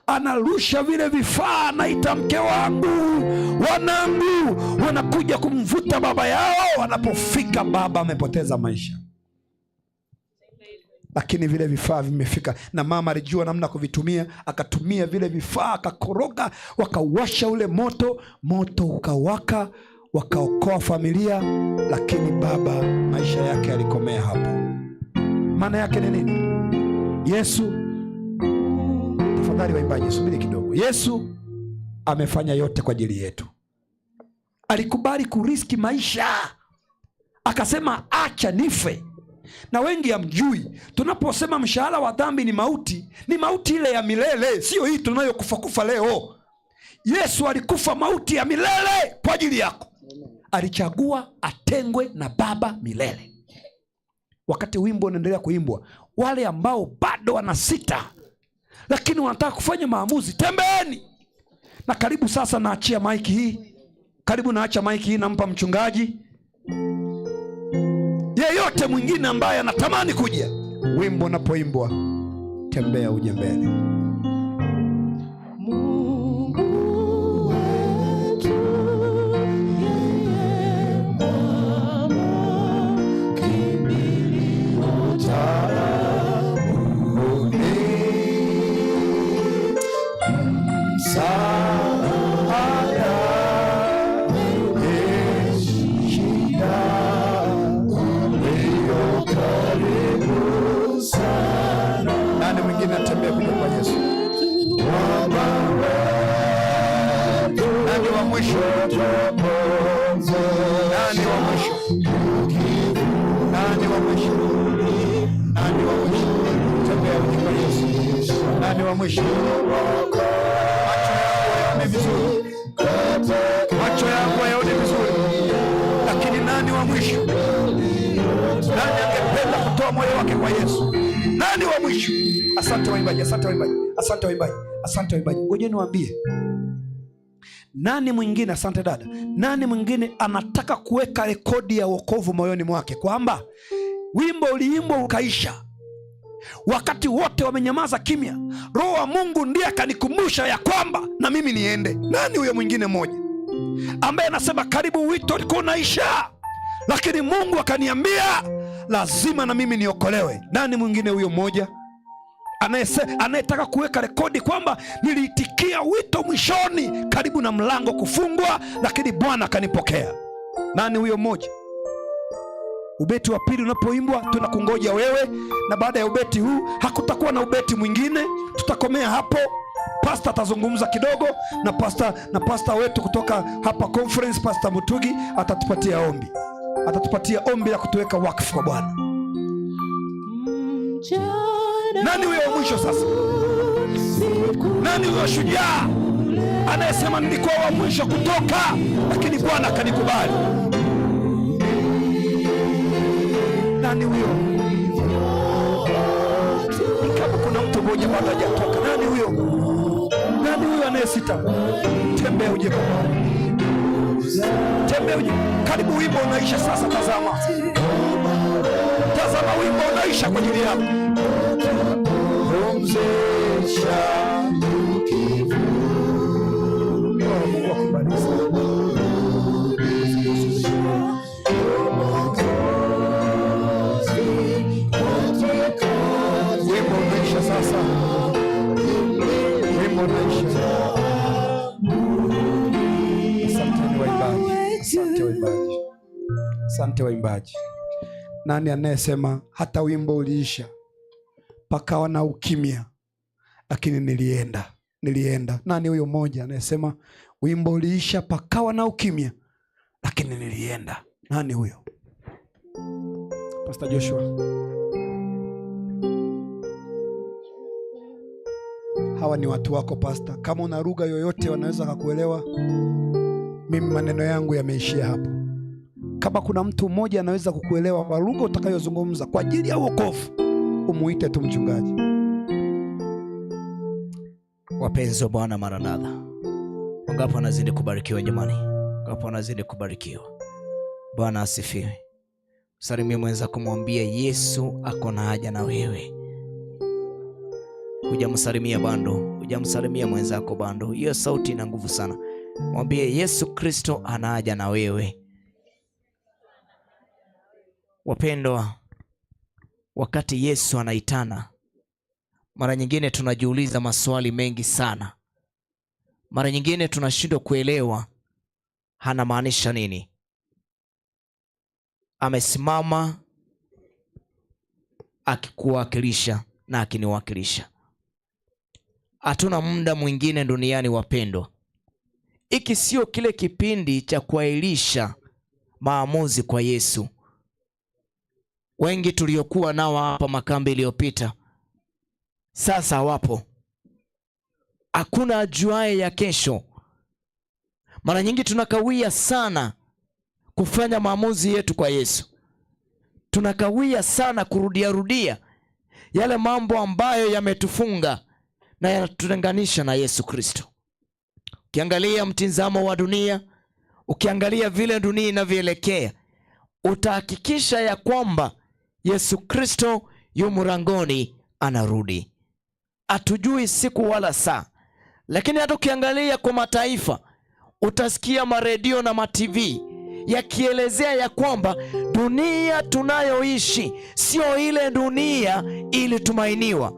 anarusha vile vifaa, anaita mke wangu, wanangu. Wanakuja kumvuta baba yao. Wanapofika baba amepoteza maisha, lakini vile vifaa vimefika, na mama alijua namna kuvitumia, akatumia vile vifaa, akakoroga, wakawasha ule moto, moto ukawaka, wakaokoa familia. Lakini baba maisha yake yalikomea hapo. Maana yake ni nini? Yesu, tafadhali waimbaji subiri kidogo. Yesu amefanya yote kwa ajili yetu. Alikubali kuriski maisha, akasema acha nife. Na wengi hamjui, tunaposema mshahara wa dhambi ni mauti, ni mauti ile ya milele, sio hii tunayokufa kufa leo. Yesu alikufa mauti ya milele kwa ajili yako. Alichagua atengwe na Baba milele. Wakati wimbo unaendelea kuimbwa, wale ambao bado wanasita lakini wanataka kufanya maamuzi, tembeeni. Na karibu sasa naachia maiki hii, karibu naacha maiki hii, nampa mchungaji. Yeyote mwingine ambaye anatamani kuja, wimbo unapoimbwa, tembea uje mbele. Mungu wetu, yeye mwamba, kimbilio taabuni, msaada wenye shida, ulio karibu sana. Nani mwingine atembea kuja kwa Yesu? Nani wa mwisho? Nani wa mwisho? Nani wa mwisho? Nani wa mwisho? Tembea uje kwa Yesu. Nani wa mwisho? Macho yako hayaoni vizuri, macho yako hayaoni vizuri, lakini nani wa mwisho? Nani angependa kutoa moyo wake kwa Yesu? Nani wa mwisho? Asante waimbaji, asante waimbaji, asante waimbaji, asante waimbaji. Ngoja niwaambie, nani mwingine? Asante dada. Nani mwingine anataka kuweka rekodi ya wokovu moyoni mwake, kwamba wimbo uliimbwa ukaisha, wakati wote wamenyamaza kimya, Roho wa Mungu ndiye akanikumbusha ya kwamba na mimi niende. Nani huyo mwingine mmoja ambaye anasema karibu wito ulikuwa unaisha, lakini Mungu akaniambia lazima na mimi niokolewe? Nani mwingine huyo mmoja anayetaka kuweka rekodi kwamba niliitikia wito mwishoni, karibu na mlango kufungwa, lakini Bwana akanipokea? Nani huyo mmoja? Ubeti wa pili unapoimbwa tunakungoja wewe, na baada ya ubeti huu hakutakuwa na ubeti mwingine, tutakomea hapo. Pasta atazungumza kidogo na pasta wetu kutoka hapa conference, Pasta Mutugi atatupatia ombi, atatupatia ombi la kutuweka wakfu kwa Bwana. Nani huyo wa mwisho sasa? Nani huyo shujaa anayesema nilikuwa wa mwisho kutoka, lakini Bwana akanikubali? Nani huyo? Ni kama kuna mtu mmoja bado hajatoka. Nani huyo? Nani huyo anayesita? Tembea uje kwa Bwana. Tembea uje. Karibu wimbo unaisha sasa. Tazama, tazama, wimbo unaisha kwa ajili yako. Pumzisha. Mungu akubariki sana. Wimbo unaisha sasa, wimbo unaisha. Asanteni waimbaji, asante waimbaji, asante waimbaji. Nani anayesema hata wimbo uliisha pakawa na ukimya, lakini nilienda, nilienda? Nani huyo mmoja anayesema wimbo uliisha pakawa na ukimya, lakini nilienda? Nani huyo? Pastor Joshua. Hawa ni watu wako pastor. Kama una lugha yoyote wanaweza kukuelewa. Mimi maneno yangu yameishia hapo. Kama kuna mtu mmoja anaweza kukuelewa kwa lugha utakayozungumza kwa ajili ya wokovu, umuite tu mchungaji. Wapenzi wa Bwana, maranatha. Wangapi wanazidi kubarikiwa jamani? Wangapi wanazidi kubarikiwa? Bwana asifiwe. Salimia mwenza kumwambia Yesu ako na haja na wewe. Hujamsalimia bado, hujamsalimia mwenzako bado. Hiyo sauti ina nguvu sana. Mwambie Yesu Kristo ana haja na wewe. Wapendwa, wakati Yesu anaitana, mara nyingine tunajiuliza maswali mengi sana. Mara nyingine tunashindwa kuelewa anamaanisha nini. Amesimama akikuwakilisha na akiniwakilisha. Hatuna muda mwingine duniani wapendwa. Hiki sio kile kipindi cha kuahirisha maamuzi kwa Yesu. Wengi tuliokuwa nao hapa makambi iliyopita sasa wapo. Hakuna ajuaye ya kesho. Mara nyingi tunakawia sana kufanya maamuzi yetu kwa Yesu. Tunakawia sana kurudiarudia yale mambo ambayo yametufunga na yanatutenganisha na Yesu Kristo. Ukiangalia mtizamo wa dunia, ukiangalia vile dunia inavyoelekea, utahakikisha ya kwamba Yesu Kristo yu mlangoni anarudi. Hatujui siku wala saa, lakini hata ukiangalia kwa mataifa utasikia maredio na matv yakielezea ya kwamba dunia tunayoishi sio ile dunia ilitumainiwa.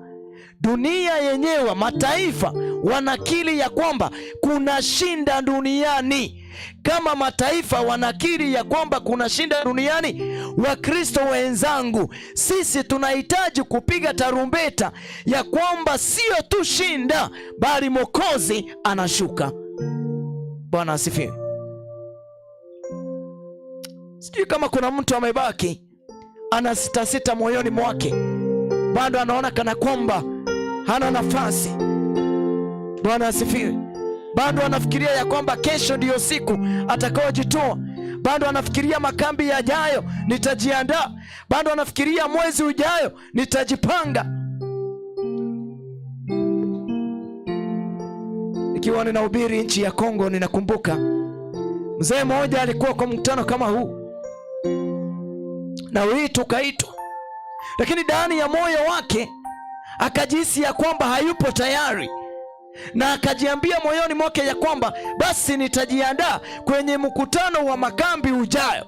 Dunia yenyewe, mataifa wanakiri ya kwamba kuna shinda duniani. Kama mataifa wanakiri ya kwamba kuna shinda duniani, Wakristo wenzangu, sisi tunahitaji kupiga tarumbeta ya kwamba sio tu shinda, bali Mwokozi anashuka. Bwana asifiwe. Sijui kama kuna mtu amebaki ana sitasita moyoni mwake, bado anaona kana kwamba hana nafasi. Bwana asifiwe. Bado anafikiria ya kwamba kesho ndiyo siku atakaojitoa. Bado anafikiria makambi yajayo nitajiandaa. Bado anafikiria mwezi ujayo nitajipanga. Nikiwa ninahubiri nchi ya Kongo, ninakumbuka mzee mmoja alikuwa kwa mkutano kama huu, na wito ukaitwa, lakini ndani ya moyo wake akajihisi ya kwamba hayupo tayari, na akajiambia moyoni mwake ya kwamba basi nitajiandaa kwenye mkutano wa makambi ujayo.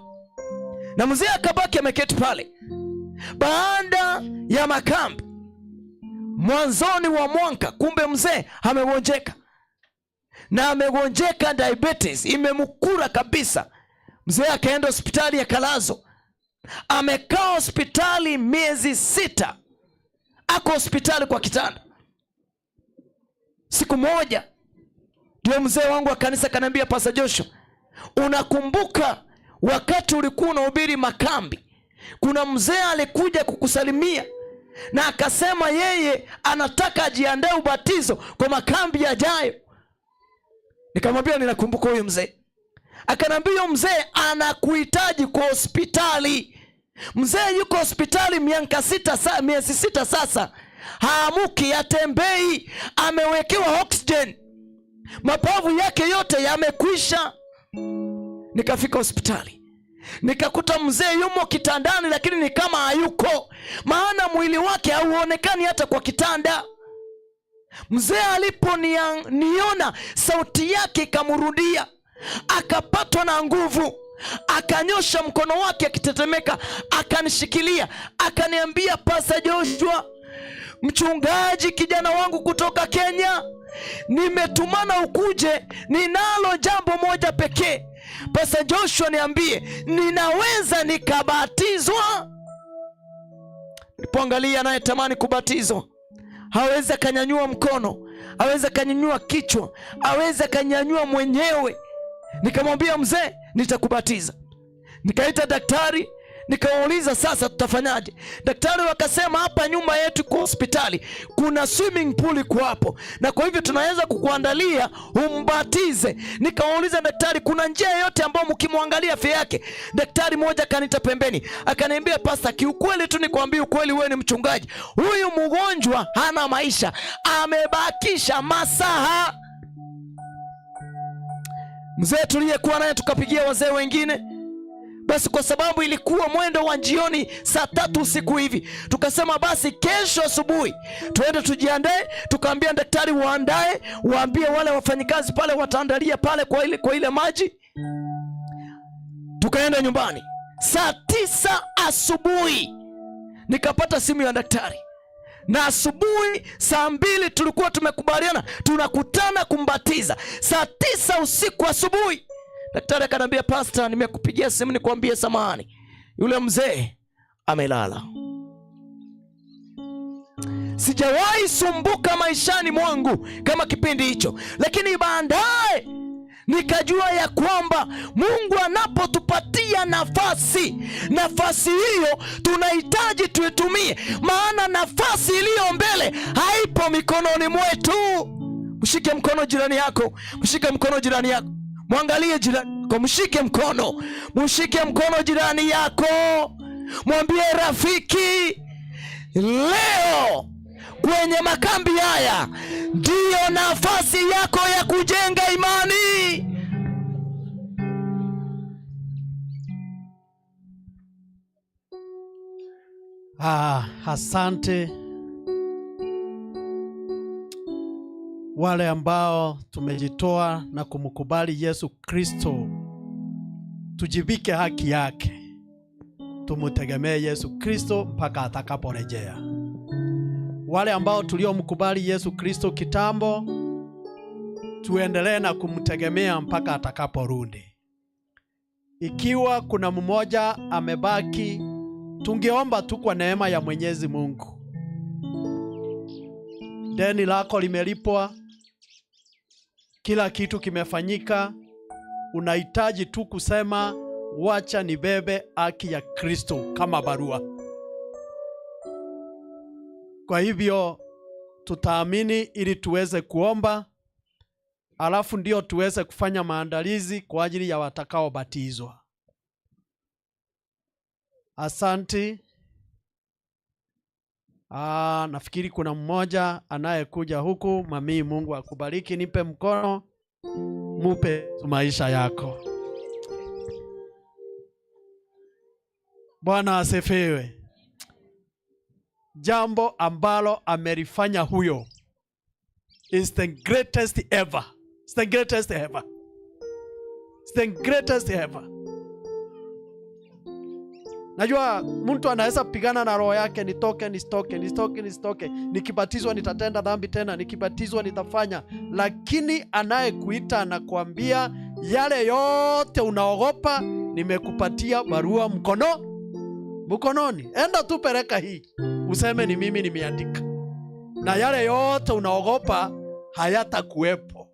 Na mzee akabaki ameketi pale. Baada ya makambi, mwanzoni wa mwaka, kumbe mzee amegonjeka, na amegonjeka diabetes imemkura kabisa. Mzee akaenda hospitali akalazwa, amekaa hospitali miezi 6, ako hospitali kwa kitanda. Siku moja ndio mzee wangu wa kanisa akaniambia, Pastor Joshua, unakumbuka wakati ulikuwa unahubiri makambi, kuna mzee alikuja kukusalimia na akasema yeye anataka ajiandae ubatizo kwa makambi yajayo. Nikamwambia ninakumbuka huyu mzee. Akaniambia huyo mzee anakuhitaji kwa hospitali. Mzee yuko hospitali miaka sita miezi 6 sasa. Haamuki, hatembei, amewekewa oxygen. Mapafu yake yote yamekwisha. Nikafika hospitali, nikakuta mzee yumo kitandani, lakini ni kama hayuko, maana mwili wake hauonekani hata kwa kitanda. Mzee aliponiona, sauti yake ikamrudia, akapatwa na nguvu, akanyosha mkono wake akitetemeka, akanishikilia, akaniambia, Pastor Joshua, mchungaji kijana wangu kutoka Kenya, nimetumana ukuje, ninalo jambo moja pekee. Pastor Joshua, niambie, ninaweza nikabatizwa? Nilipoangalia anayetamani kubatizwa hawezi akanyanyua mkono, hawezi akanyanyua kichwa, hawezi akanyanyua mwenyewe. Nikamwambia mzee, nitakubatiza. Nikaita daktari, nikawauliza sasa tutafanyaje? Daktari wakasema hapa nyuma yetu kwa hospitali kuna swimming pool iko hapo, na kwa hivyo tunaweza kukuandalia umbatize. Nikawauliza daktari, kuna njia yoyote ambayo mkimwangalia afya yake? Daktari mmoja akaniita pembeni akaniambia, Pastor, kiukweli tu nikwambie ukweli, wewe ni mchungaji, huyu mgonjwa hana maisha, amebakisha masaha. Mzee tuliyekuwa naye tukapigia wazee wengine. Basi kwa sababu ilikuwa mwendo wa jioni saa 3 usiku hivi, tukasema basi kesho asubuhi tuende tujiandae. Tukaambia daktari waandae, waambie wale wafanyikazi pale wataandalia pale kwa ile maji. Tukaenda nyumbani saa 9 asubuhi, nikapata simu ya daktari. Na asubuhi saa 2 tulikuwa tumekubaliana tunakutana kumbatiza. Saa 9 usiku asubuhi daktari akaniambia, Pastor, nimekupigia simu nikwambie samahani, yule mzee amelala. Sijawahi sumbuka maishani mwangu kama kipindi hicho, lakini baadaye Nikajua ya kwamba Mungu anapotupatia nafasi, nafasi hiyo tunahitaji tuitumie, maana nafasi iliyo mbele haipo mikononi mwetu. Mshike mkono jirani yako, mshike mkono jirani yako, mwangalie jirani yako, mshike mkono, mshike mkono jirani yako, mwambie rafiki, leo kwenye makambi haya ndiyo nafasi yako ya kujenga imani. Asante wale ambao tumejitoa na kumkubali Yesu Kristo, tujivike haki yake, tumutegemee Yesu Kristo mpaka atakaporejea. Wale ambao tuliomkubali Yesu Kristo kitambo, tuendelee na kumtegemea mpaka atakaporudi. Ikiwa kuna mmoja amebaki, tungeomba tu kwa neema ya Mwenyezi Mungu. Deni lako limelipwa, kila kitu kimefanyika, unahitaji tu kusema wacha nibebe haki ya Kristo kama barua. Kwa hivyo tutaamini ili tuweze kuomba, alafu ndio tuweze kufanya maandalizi kwa ajili ya watakaobatizwa. Asanti. Nafikiri kuna mmoja anayekuja huku. Mami, Mungu akubariki, nipe mkono, mupe maisha yako. Bwana asifiwe. Jambo ambalo amelifanya huyo is the greatest ever. It's the greatest ever. It's the greatest ever. Najua mtu anaweza pigana na roho yake, nitoke nisitoke, nisitoke nisitoke, nikibatizwa nitatenda dhambi tena, nikibatizwa nitafanya. Lakini anayekuita anakuambia yale yote unaogopa, nimekupatia barua mkononi, enda tu peleka hii, useme ni mimi nimeandika, na yale yote unaogopa hayatakuwepo.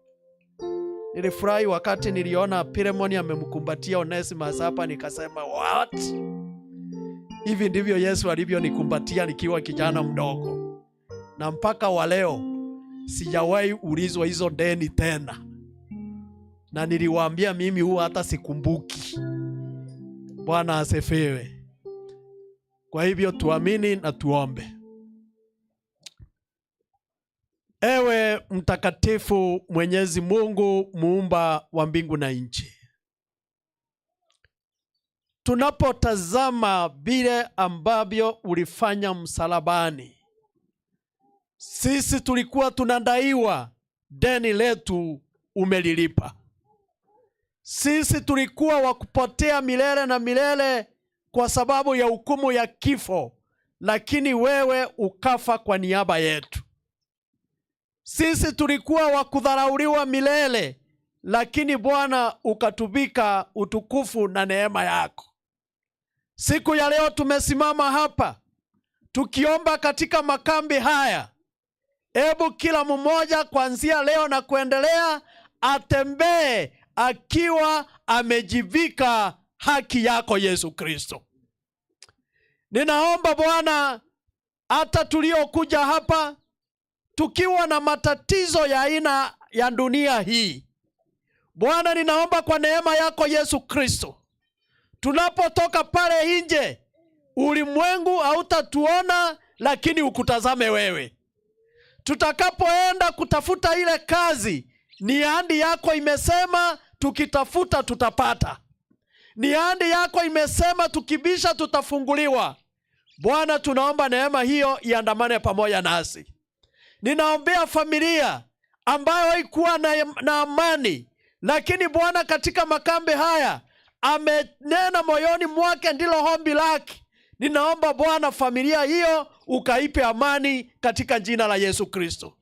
Nilifurahi wakati niliona Pilemoni amemkumbatia Onesimus hapa, nikasema what? Hivi ndivyo Yesu alivyonikumbatia nikiwa kijana mdogo, na mpaka wa leo sijawahi ulizwa hizo deni tena, na niliwaambia mimi huwa hata sikumbuki. Bwana asifiwe. Kwa hivyo tuamini na tuombe. Ewe mtakatifu Mwenyezi Mungu, muumba wa mbingu na nchi, tunapotazama vile ambavyo ulifanya msalabani, sisi tulikuwa tunadaiwa deni letu, umelilipa. Sisi tulikuwa wa kupotea milele na milele kwa sababu ya hukumu ya kifo, lakini wewe ukafa kwa niaba yetu. Sisi tulikuwa wa kudharauliwa milele, lakini Bwana ukatuvika utukufu na neema yako. Siku ya leo tumesimama hapa tukiomba katika makambi haya. Ebu kila mmoja kuanzia leo na kuendelea atembee akiwa amejivika haki yako Yesu Kristo. Ninaomba Bwana, hata tuliokuja hapa tukiwa na matatizo ya aina ya dunia hii, Bwana, ninaomba kwa neema yako Yesu Kristo, tunapotoka pale nje, ulimwengu hautatuona, lakini ukutazame wewe. Tutakapoenda kutafuta ile kazi, ni ahadi yako imesema tukitafuta tutapata. Ni ahadi yako imesema tukibisha tutafunguliwa. Bwana, tunaomba neema hiyo iandamane pamoja nasi. Ninaombea familia ambayo haikuwa na amani, lakini Bwana katika makambi haya amenena moyoni mwake, ndilo ombi lake. Ninaomba Bwana familia hiyo ukaipe amani katika jina la Yesu Kristo.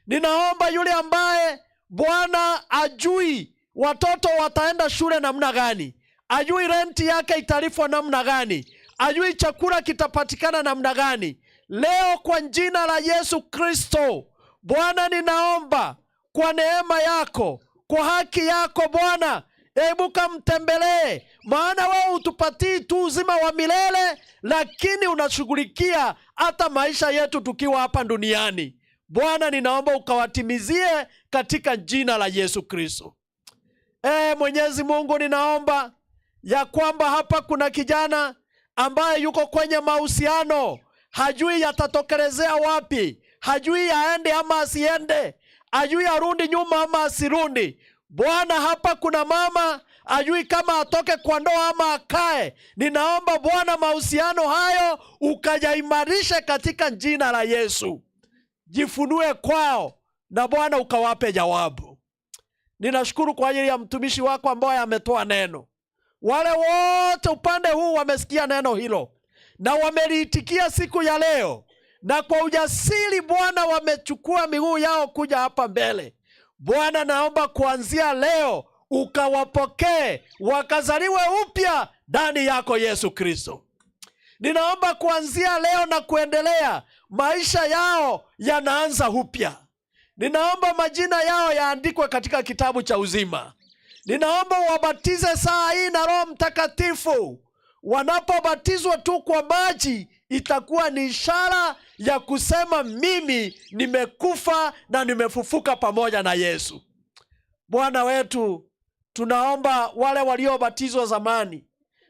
Ninaomba yule ambaye Bwana ajui watoto wataenda shule namna gani, ajui renti yake italipwa namna gani, ajui chakula kitapatikana namna gani, leo kwa jina la Yesu Kristo, Bwana ninaomba kwa neema yako kwa haki yako Bwana, hebu kamtembelee, maana wewe hutupatii tu uzima wa milele, lakini unashughulikia hata maisha yetu tukiwa hapa duniani. Bwana, ninaomba ukawatimizie katika jina la Yesu Kristo. Mwenyezi Mungu, ninaomba ya kwamba hapa kuna kijana ambaye yuko kwenye mahusiano, hajui yatatokelezea wapi, hajui aende ama asiende, hajui arudi nyuma ama asirudi. Bwana, hapa kuna mama hajui kama atoke kwa ndoa ama akae. Ninaomba Bwana, mahusiano hayo ukayaimarishe katika jina la Yesu. Jifunue kwao na Bwana ukawape jawabu. Ninashukuru kwa ajili ya mtumishi wako ambaye ametoa neno. Wale wote upande huu wamesikia neno hilo na wameliitikia siku ya leo, na kwa ujasiri Bwana wamechukua miguu yao kuja hapa mbele. Bwana, naomba kuanzia leo ukawapokee wakazaliwe upya ndani yako Yesu Kristo. Ninaomba kuanzia leo na kuendelea maisha yao yanaanza upya. Ninaomba majina yao yaandikwe katika kitabu cha uzima. Ninaomba wabatize saa hii na Roho Mtakatifu. Wanapobatizwa tu kwa maji, itakuwa ni ishara ya kusema mimi nimekufa na nimefufuka pamoja na Yesu. Bwana wetu, tunaomba wale waliobatizwa zamani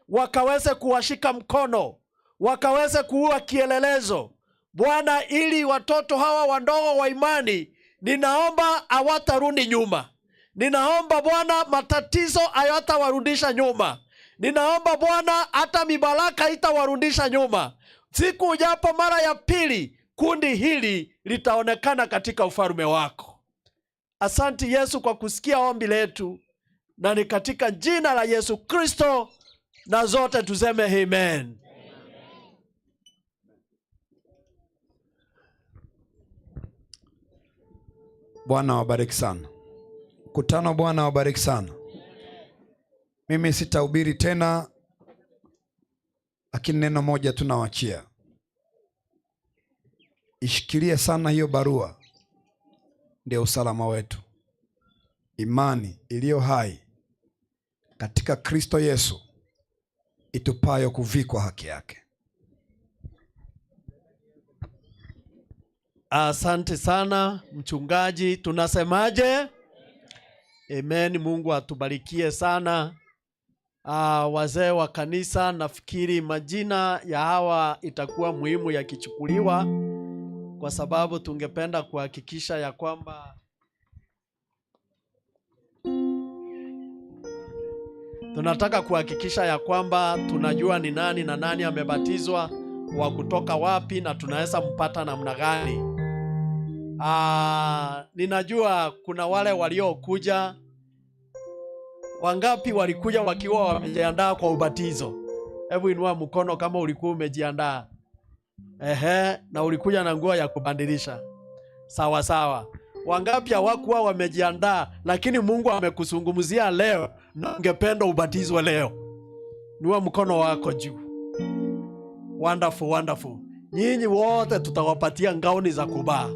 wakaweze kuwashika mkono, wakaweze kuwa kielelezo Bwana, ili watoto hawa wadogo wa imani, ninaomba hawatarudi nyuma. Ninaomba Bwana, matatizo hayatawarudisha nyuma. Ninaomba Bwana, hata mibaraka haitawarudisha nyuma. Siku ujapo mara ya pili, kundi hili litaonekana katika ufalme wako. Asante Yesu kwa kusikia ombi letu, na ni katika jina la Yesu Kristo, na zote tuseme amen. Bwana awabariki sana. Mkutano, Bwana awabariki sana. Mimi sitahubiri tena, lakini neno moja tunawachia. Ishikilie sana hiyo barua, ndio usalama wetu. Imani iliyo hai katika Kristo Yesu itupayo kuvikwa haki yake. Asante sana mchungaji, tunasemaje? Amen. Mungu atubarikie sana. Wazee wa kanisa, nafikiri majina ya hawa itakuwa muhimu yakichukuliwa, kwa sababu tungependa kuhakikisha ya kwamba tunataka kuhakikisha ya kwamba tunajua ni nani na nani amebatizwa, wa kutoka wapi, na tunaweza mpata namna gani. Ninajua kuna wale waliokuja. Wangapi walikuja wakiwa wamejiandaa kwa ubatizo? Hebu inua mkono kama ulikuwa umejiandaa. Ehe, na ulikuja na nguo ya kubadilisha. Sawa sawa. Wangapi hawakuwa wamejiandaa, lakini Mungu amekuzungumzia leo na ungependa ubatizwe leo? Inua mkono wako juu. Wonderful, wonderful. Nyinyi wote tutawapatia ngauni za kuvaa.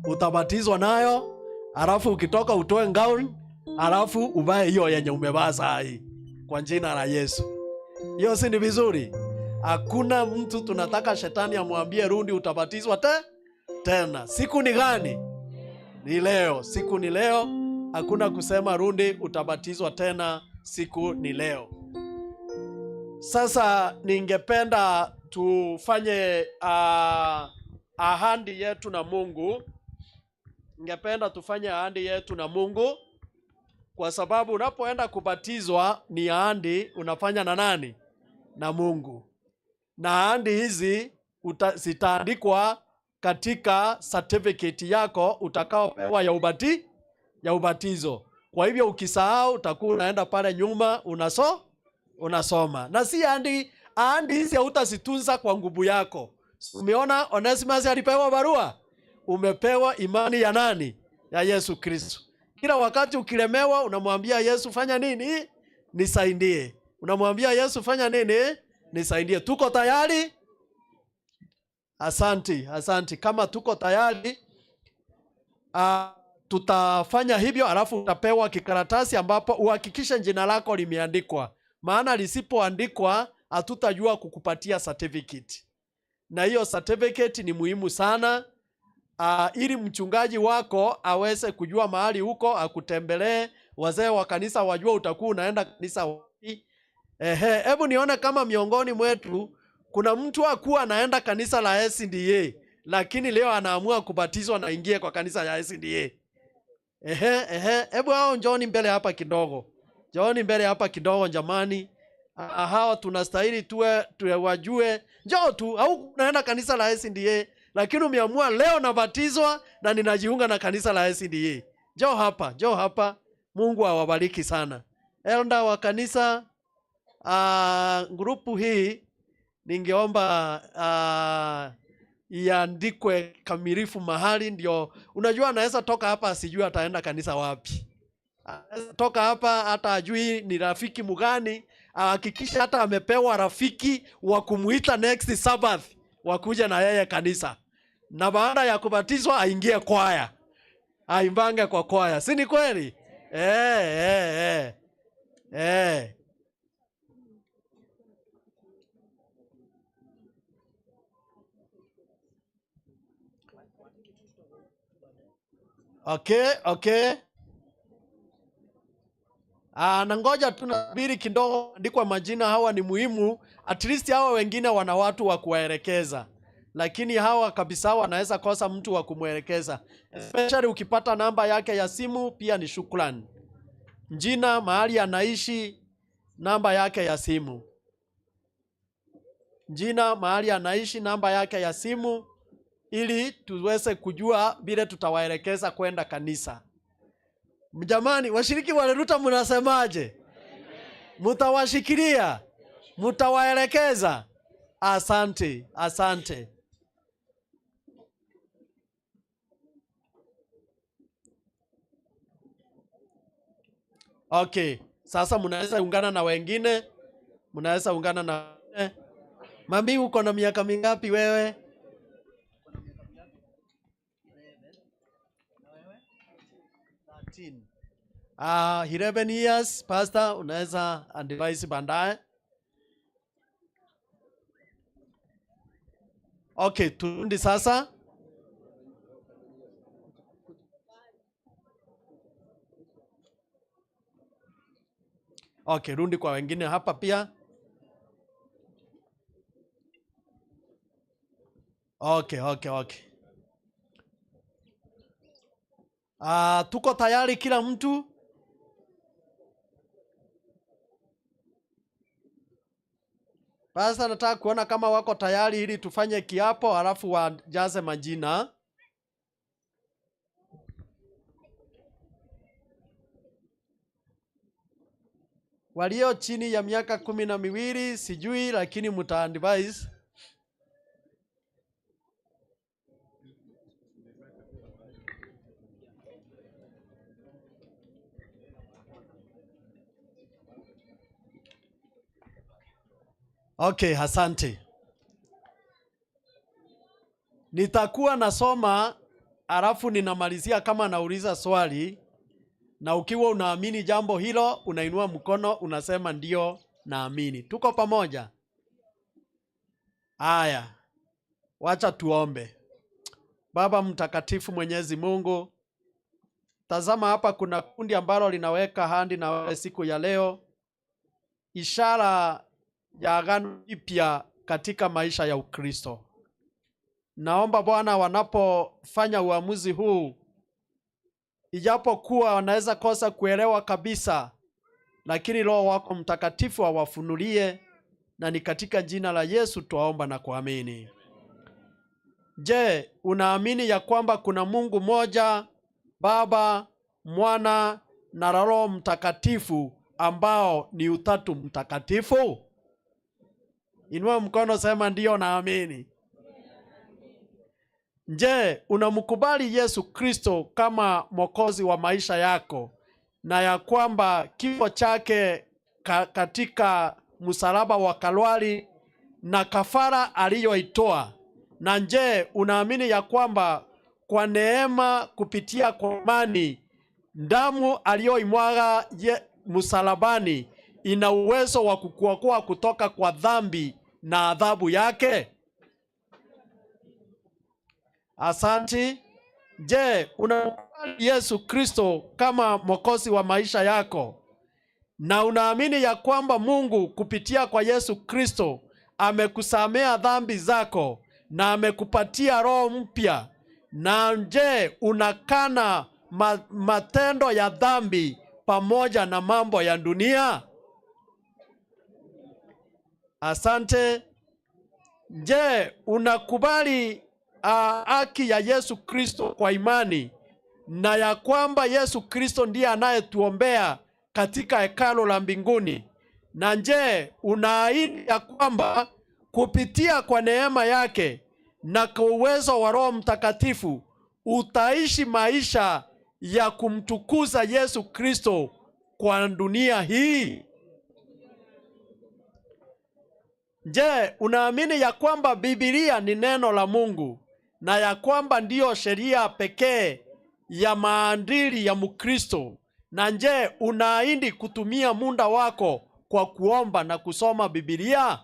Utabatizwa nayo, alafu ukitoka utoe ngauni, alafu uvae hiyo yenye umevaa saa hii, kwa jina la Yesu. Hiyo si ni vizuri? Hakuna mtu tunataka shetani amwambie rudi utabatizwa tena. Siku ni gani? Ni leo. Siku ni leo. Hakuna kusema rudi utabatizwa tena. Siku ni leo. Sasa ningependa tufanye ahadi yetu na Mungu. Ningependa tufanye ahadi yetu na Mungu, kwa sababu unapoenda kubatizwa ni ahadi unafanya na nani? Na Mungu. Na ahadi hizi zitaandikwa katika certificate yako utakaopewa ya ubatizo. Kwa hivyo ukisahau utakuwa unaenda pale nyuma unasoma. Na si ahadi hizi hautazitunza kwa nguvu yako. Umeona Onesimus alipewa barua? Umepewa imani ya nani? Ya Yesu Kristo. Kila wakati ukilemewa unamwambia Yesu fanya nini? Nisaidie. Unamwambia Yesu fanya nini? Nisaidie. Tuko tayari? Asante, asante. Kama tuko tayari, Tutafanya hivyo, alafu utapewa kikaratasi ambapo uhakikishe jina lako limeandikwa, maana lisipoandikwa hatutajua kukupatia certificate, na hiyo certificate ni muhimu sana ili mchungaji wako aweze kujua mahali huko, akutembelee, wazee wa kanisa wajua utakuwa unaenda kanisa wapi. Ehe, hebu nione kama miongoni mwetu kuna mtu akuwa anaenda kanisa la SDA lakini leo anaamua kubatizwa na ingie kwa kanisa ya SDA. Ehe, ehe, hebu hao njooni mbele hapa kidogo. Njooni mbele hapa kidogo jamani. Hawa tunastahili tuwe tuwajue. Njoo tu, au unaenda kanisa la SDA lakini umeamua leo nabatizwa na ninajiunga na kanisa la SDA. Njoo hapa, njoo hapa. Mungu awabariki sana. Elder wa kanisa, grupu hii ningeomba iandikwe kamilifu mahali, ndio unajua anaweza toka hapa asijue ataenda kanisa wapi. Anaweza toka hapa hata ajui ni rafiki mgani, ahakikishe hata amepewa rafiki wa kumuita next Sabbath wakuja na yeye kanisa, na baada ya kubatizwa aingie kwaya, aimbange kwa kwaya, si ni kweli? Okay. Na ngoja tu nasubiri kidogo andikwa majina hawa ni muhimu. At least hawa wengine wana watu wa kuwaelekeza, lakini hawa kabisa wanaweza kosa mtu wa kumwelekeza. Especially ukipata namba yake ya simu pia ni shukrani. Jina, mahali anaishi, namba yake ya simu. Jina, mahali anaishi, namba yake ya simu, ili tuweze kujua vile tutawaelekeza kwenda kanisa. Jamani, washiriki wa Riruta mnasemaje? Mtawashikilia? Mtawaelekeza? Asante, asante. Okay, sasa mnaweza ungana na wengine. Mnaweza ungana na wengine. Mami, uko na miaka mingapi wewe? 11 years, pastor, unaweza advise baadaye. Okay, turudi sasa. Okay, rundi kwa wengine hapa pia. Okay. Tuko tayari kila mtu? Sasa nataka kuona kama wako tayari ili tufanye kiapo halafu wajaze majina. Walio chini ya miaka 12 sijui, lakini mta-advise. Okay, asante. Nitakuwa nasoma alafu ninamalizia kama nauliza swali, na ukiwa unaamini jambo hilo unainua mkono unasema ndio naamini. Tuko pamoja? Aya, wacha tuombe. Baba mtakatifu Mwenyezi Mungu, tazama hapa kuna kundi ambalo linaweka handi na wewe siku ya leo, ishara ya agano jipya katika maisha ya Ukristo. Naomba Bwana, wanapofanya uamuzi huu, ijapokuwa wanaweza kosa kuelewa kabisa, lakini Roho wako Mtakatifu awafunulie, na ni katika jina la Yesu twaomba na kuamini. Je, unaamini ya kwamba kuna Mungu mmoja, Baba, Mwana na Roho Mtakatifu, ambao ni Utatu Mtakatifu? Inua mkono, sema ndio naamini. Je, unamkubali Yesu Kristo kama Mwokozi wa maisha yako, na ya kwamba kifo chake katika msalaba wa Kalwari na kafara aliyoitoa? Na je, unaamini ya kwamba kwa neema kupitia kwa imani, damu aliyoimwaga msalabani ina uwezo wa kukuokoa kutoka kwa dhambi na adhabu yake? Asanti. Je, unamkubali Yesu Kristo kama Mwokozi wa maisha yako na unaamini ya kwamba Mungu kupitia kwa Yesu Kristo amekusamea dhambi zako na amekupatia roho mpya? Na je, unakana matendo ya dhambi pamoja na mambo ya dunia? Asante. Je, unakubali haki ya Yesu Kristo kwa imani na ya kwamba Yesu Kristo ndiye anayetuombea katika hekalu la mbinguni? Na je, unaahidi ya kwamba kupitia kwa neema yake na kwa uwezo wa Roho Mtakatifu utaishi maisha ya kumtukuza Yesu Kristo kwa dunia hii? Je, unaamini ya kwamba Biblia ni neno la Mungu na ya kwamba ndiyo sheria pekee ya maadili ya Mkristo? Na je, unaahidi kutumia muda wako kwa kuomba na kusoma Biblia?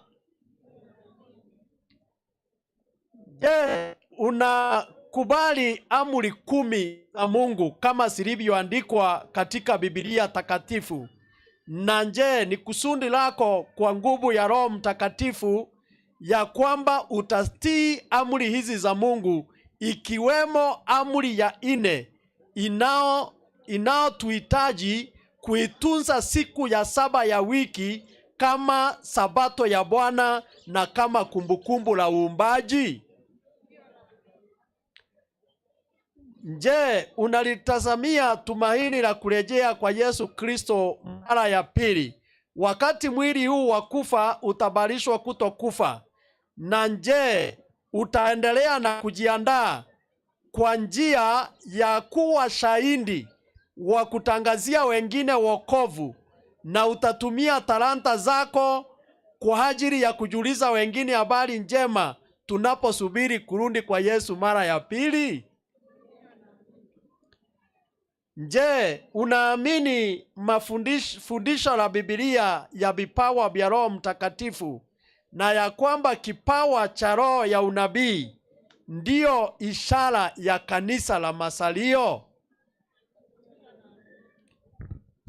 Je, unakubali amri 10 za Mungu kama zilivyoandikwa katika Biblia takatifu? Na je, ni kusudi lako kwa nguvu ya Roho Mtakatifu ya kwamba utatii amri hizi za Mungu, ikiwemo amri ya 4 inayotuhitaji kuitunza siku ya 7 ya wiki kama sabato ya Bwana na kama kumbukumbu la uumbaji? Je, unalitazamia tumaini la kurejea kwa Yesu Kristo mara ya pili, wakati mwili huu wa kufa utabalishwa kutokufa? Na je, utaendelea na kujiandaa kwa njia ya kuwa shahidi wa kutangazia wengine wokovu, na utatumia talanta zako kwa ajili ya kujuliza wengine habari njema tunaposubiri kurudi kwa Yesu mara ya pili? Je, unaamini fundisho la Biblia ya vipawa vya Roho Mtakatifu na ya kwamba kipawa cha roho ya unabii ndiyo ishara ya kanisa la masalio?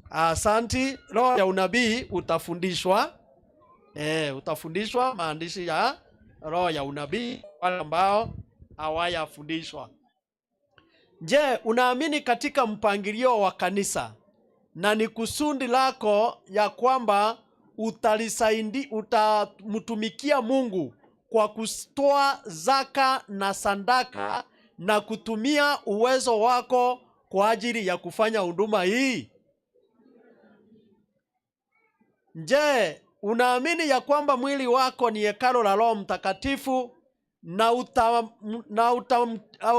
Asanti. Roho ya unabii utafundishwa. Utafundishwa maandishi ya roho ya unabii wale ambao hawayafundishwa. Je, unaamini katika mpangilio wa kanisa na ni kusudi lako ya kwamba utamtumikia Mungu kwa kutoa zaka na sadaka na kutumia uwezo wako kwa ajili ya kufanya huduma hii? Je, unaamini ya kwamba mwili wako ni hekalu la Roho Mtakatifu na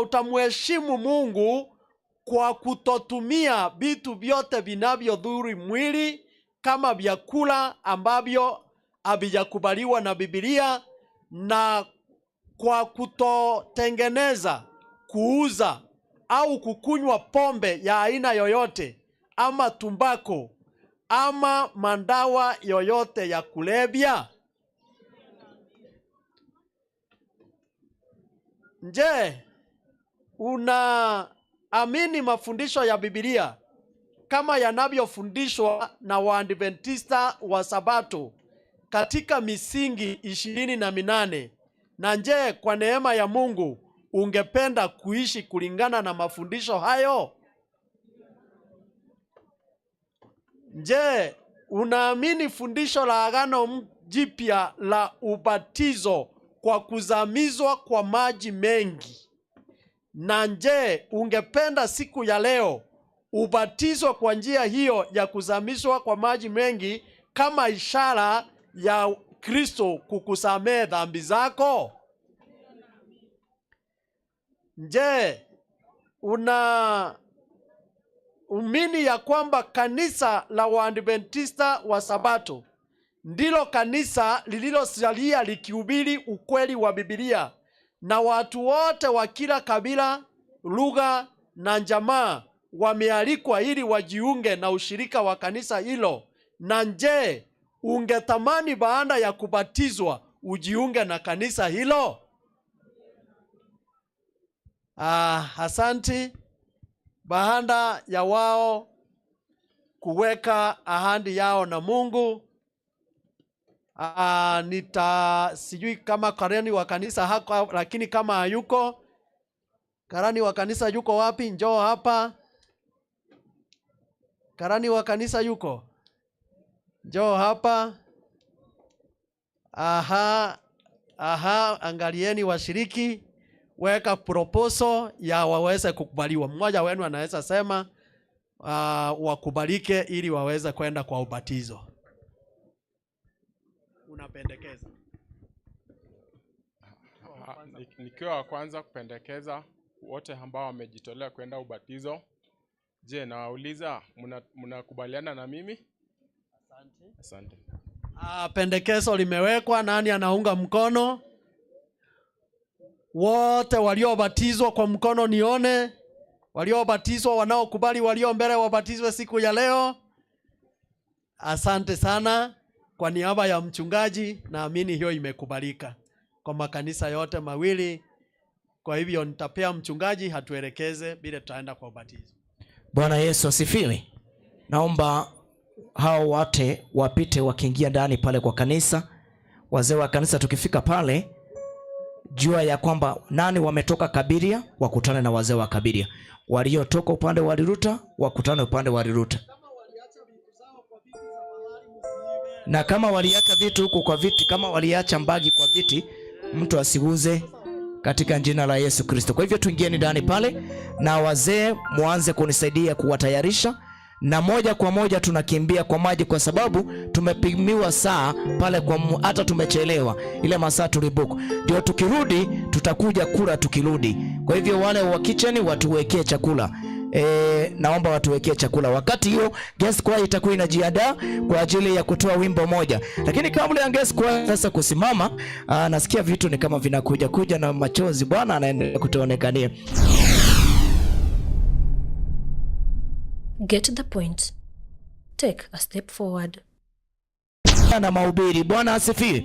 utamheshimu Mungu kwa kutotumia vitu vyote vinavyodhuru mwili kama vyakula ambavyo havijakubaliwa na Biblia, na kwa kutotengeneza, kuuza au kukunywa pombe ya aina yoyote ama tumbako ama madawa yoyote ya kulevya? Je, unaamini mafundisho ya Biblia kama yanavyofundishwa na Waadventista wa Sabato katika misingi 28? Na je, kwa neema ya Mungu ungependa kuishi kulingana na mafundisho hayo? Je, unaamini fundisho la Agano Jipya la ubatizo kwa kuzamizwa kwa maji mengi? Na je, ungependa siku ya leo ubatizwe kwa njia hiyo ya kuzamishwa kwa maji mengi kama ishara ya Kristo kukusamehe dhambi zako? Je, una umini ya kwamba kanisa la Waadventista wa Sabato ndilo kanisa lililosalia likihubiri ukweli wa Biblia na watu wote wa kila kabila, lugha na jamaa wamealikwa ili wajiunge na ushirika wa kanisa hilo? Na je, ungetamani baada ya kubatizwa ujiunge na kanisa hilo? Asanti. Baada ya wao kuweka ahadi yao na Mungu, sijui kama karani wa kanisa hako, lakini kama hayuko, karani wa kanisa yuko wapi? Njoo hapa. Karani wa kanisa yuko? Njoo hapa. Aha, aha, angalieni washiriki, weka proposal ya waweze kukubaliwa. Mmoja wenu anaweza sema wakubalike ili waweze kwenda kwa ubatizo. Unapendekeza? Nikiwa wa kwanza kupendekeza wote ambao wamejitolea kwenda ubatizo. Je, nawauliza mnakubaliana na mimi? Asante. Asante. Pendekezo limewekwa, nani anaunga mkono? Wote waliobatizwa kwa mkono nione. Waliobatizwa wanaokubali walio mbele wabatizwe siku ya leo. Asante sana. Kwa niaba ya mchungaji naamini hiyo imekubalika kwa makanisa yote mawili. Kwa hivyo nitapea mchungaji hatuelekeze bila tutaenda kwa ubatizo. Bwana Yesu asifiwe. Naomba hao wote wapite wakiingia ndani pale kwa kanisa. Wazee wa kanisa tukifika pale, jua ya kwamba nani wametoka Kabiria wakutane na wazee wa Kabiria, waliotoka upande wa Riruta wakutane upande wa Riruta. Na kama waliacha vitu huko kwa viti, kama waliacha mbagi kwa viti, mtu asiguze katika jina la Yesu Kristo. Kwa hivyo tuingieni ndani pale, na wazee muanze kunisaidia kuwatayarisha, na moja kwa moja tunakimbia kwa maji, kwa sababu tumepimiwa saa pale kwa hata tumechelewa ile masaa tulibuku. Ndio tukirudi tutakuja kula tukirudi. Kwa hivyo wale wa kitchen watuwekee chakula. Naomba watuwekee chakula. Wakati hiyo guest choir itakuwa inajiandaa kwa ajili ya kutoa wimbo moja. Lakini kabla ya guest choir sasa kusimama, nasikia vitu ni kama vinakuja kuja na machozi. Bwana anaendelea kutuonekania. Get the point. Take a step forward. Na mahubiri. Bwana asifiwe.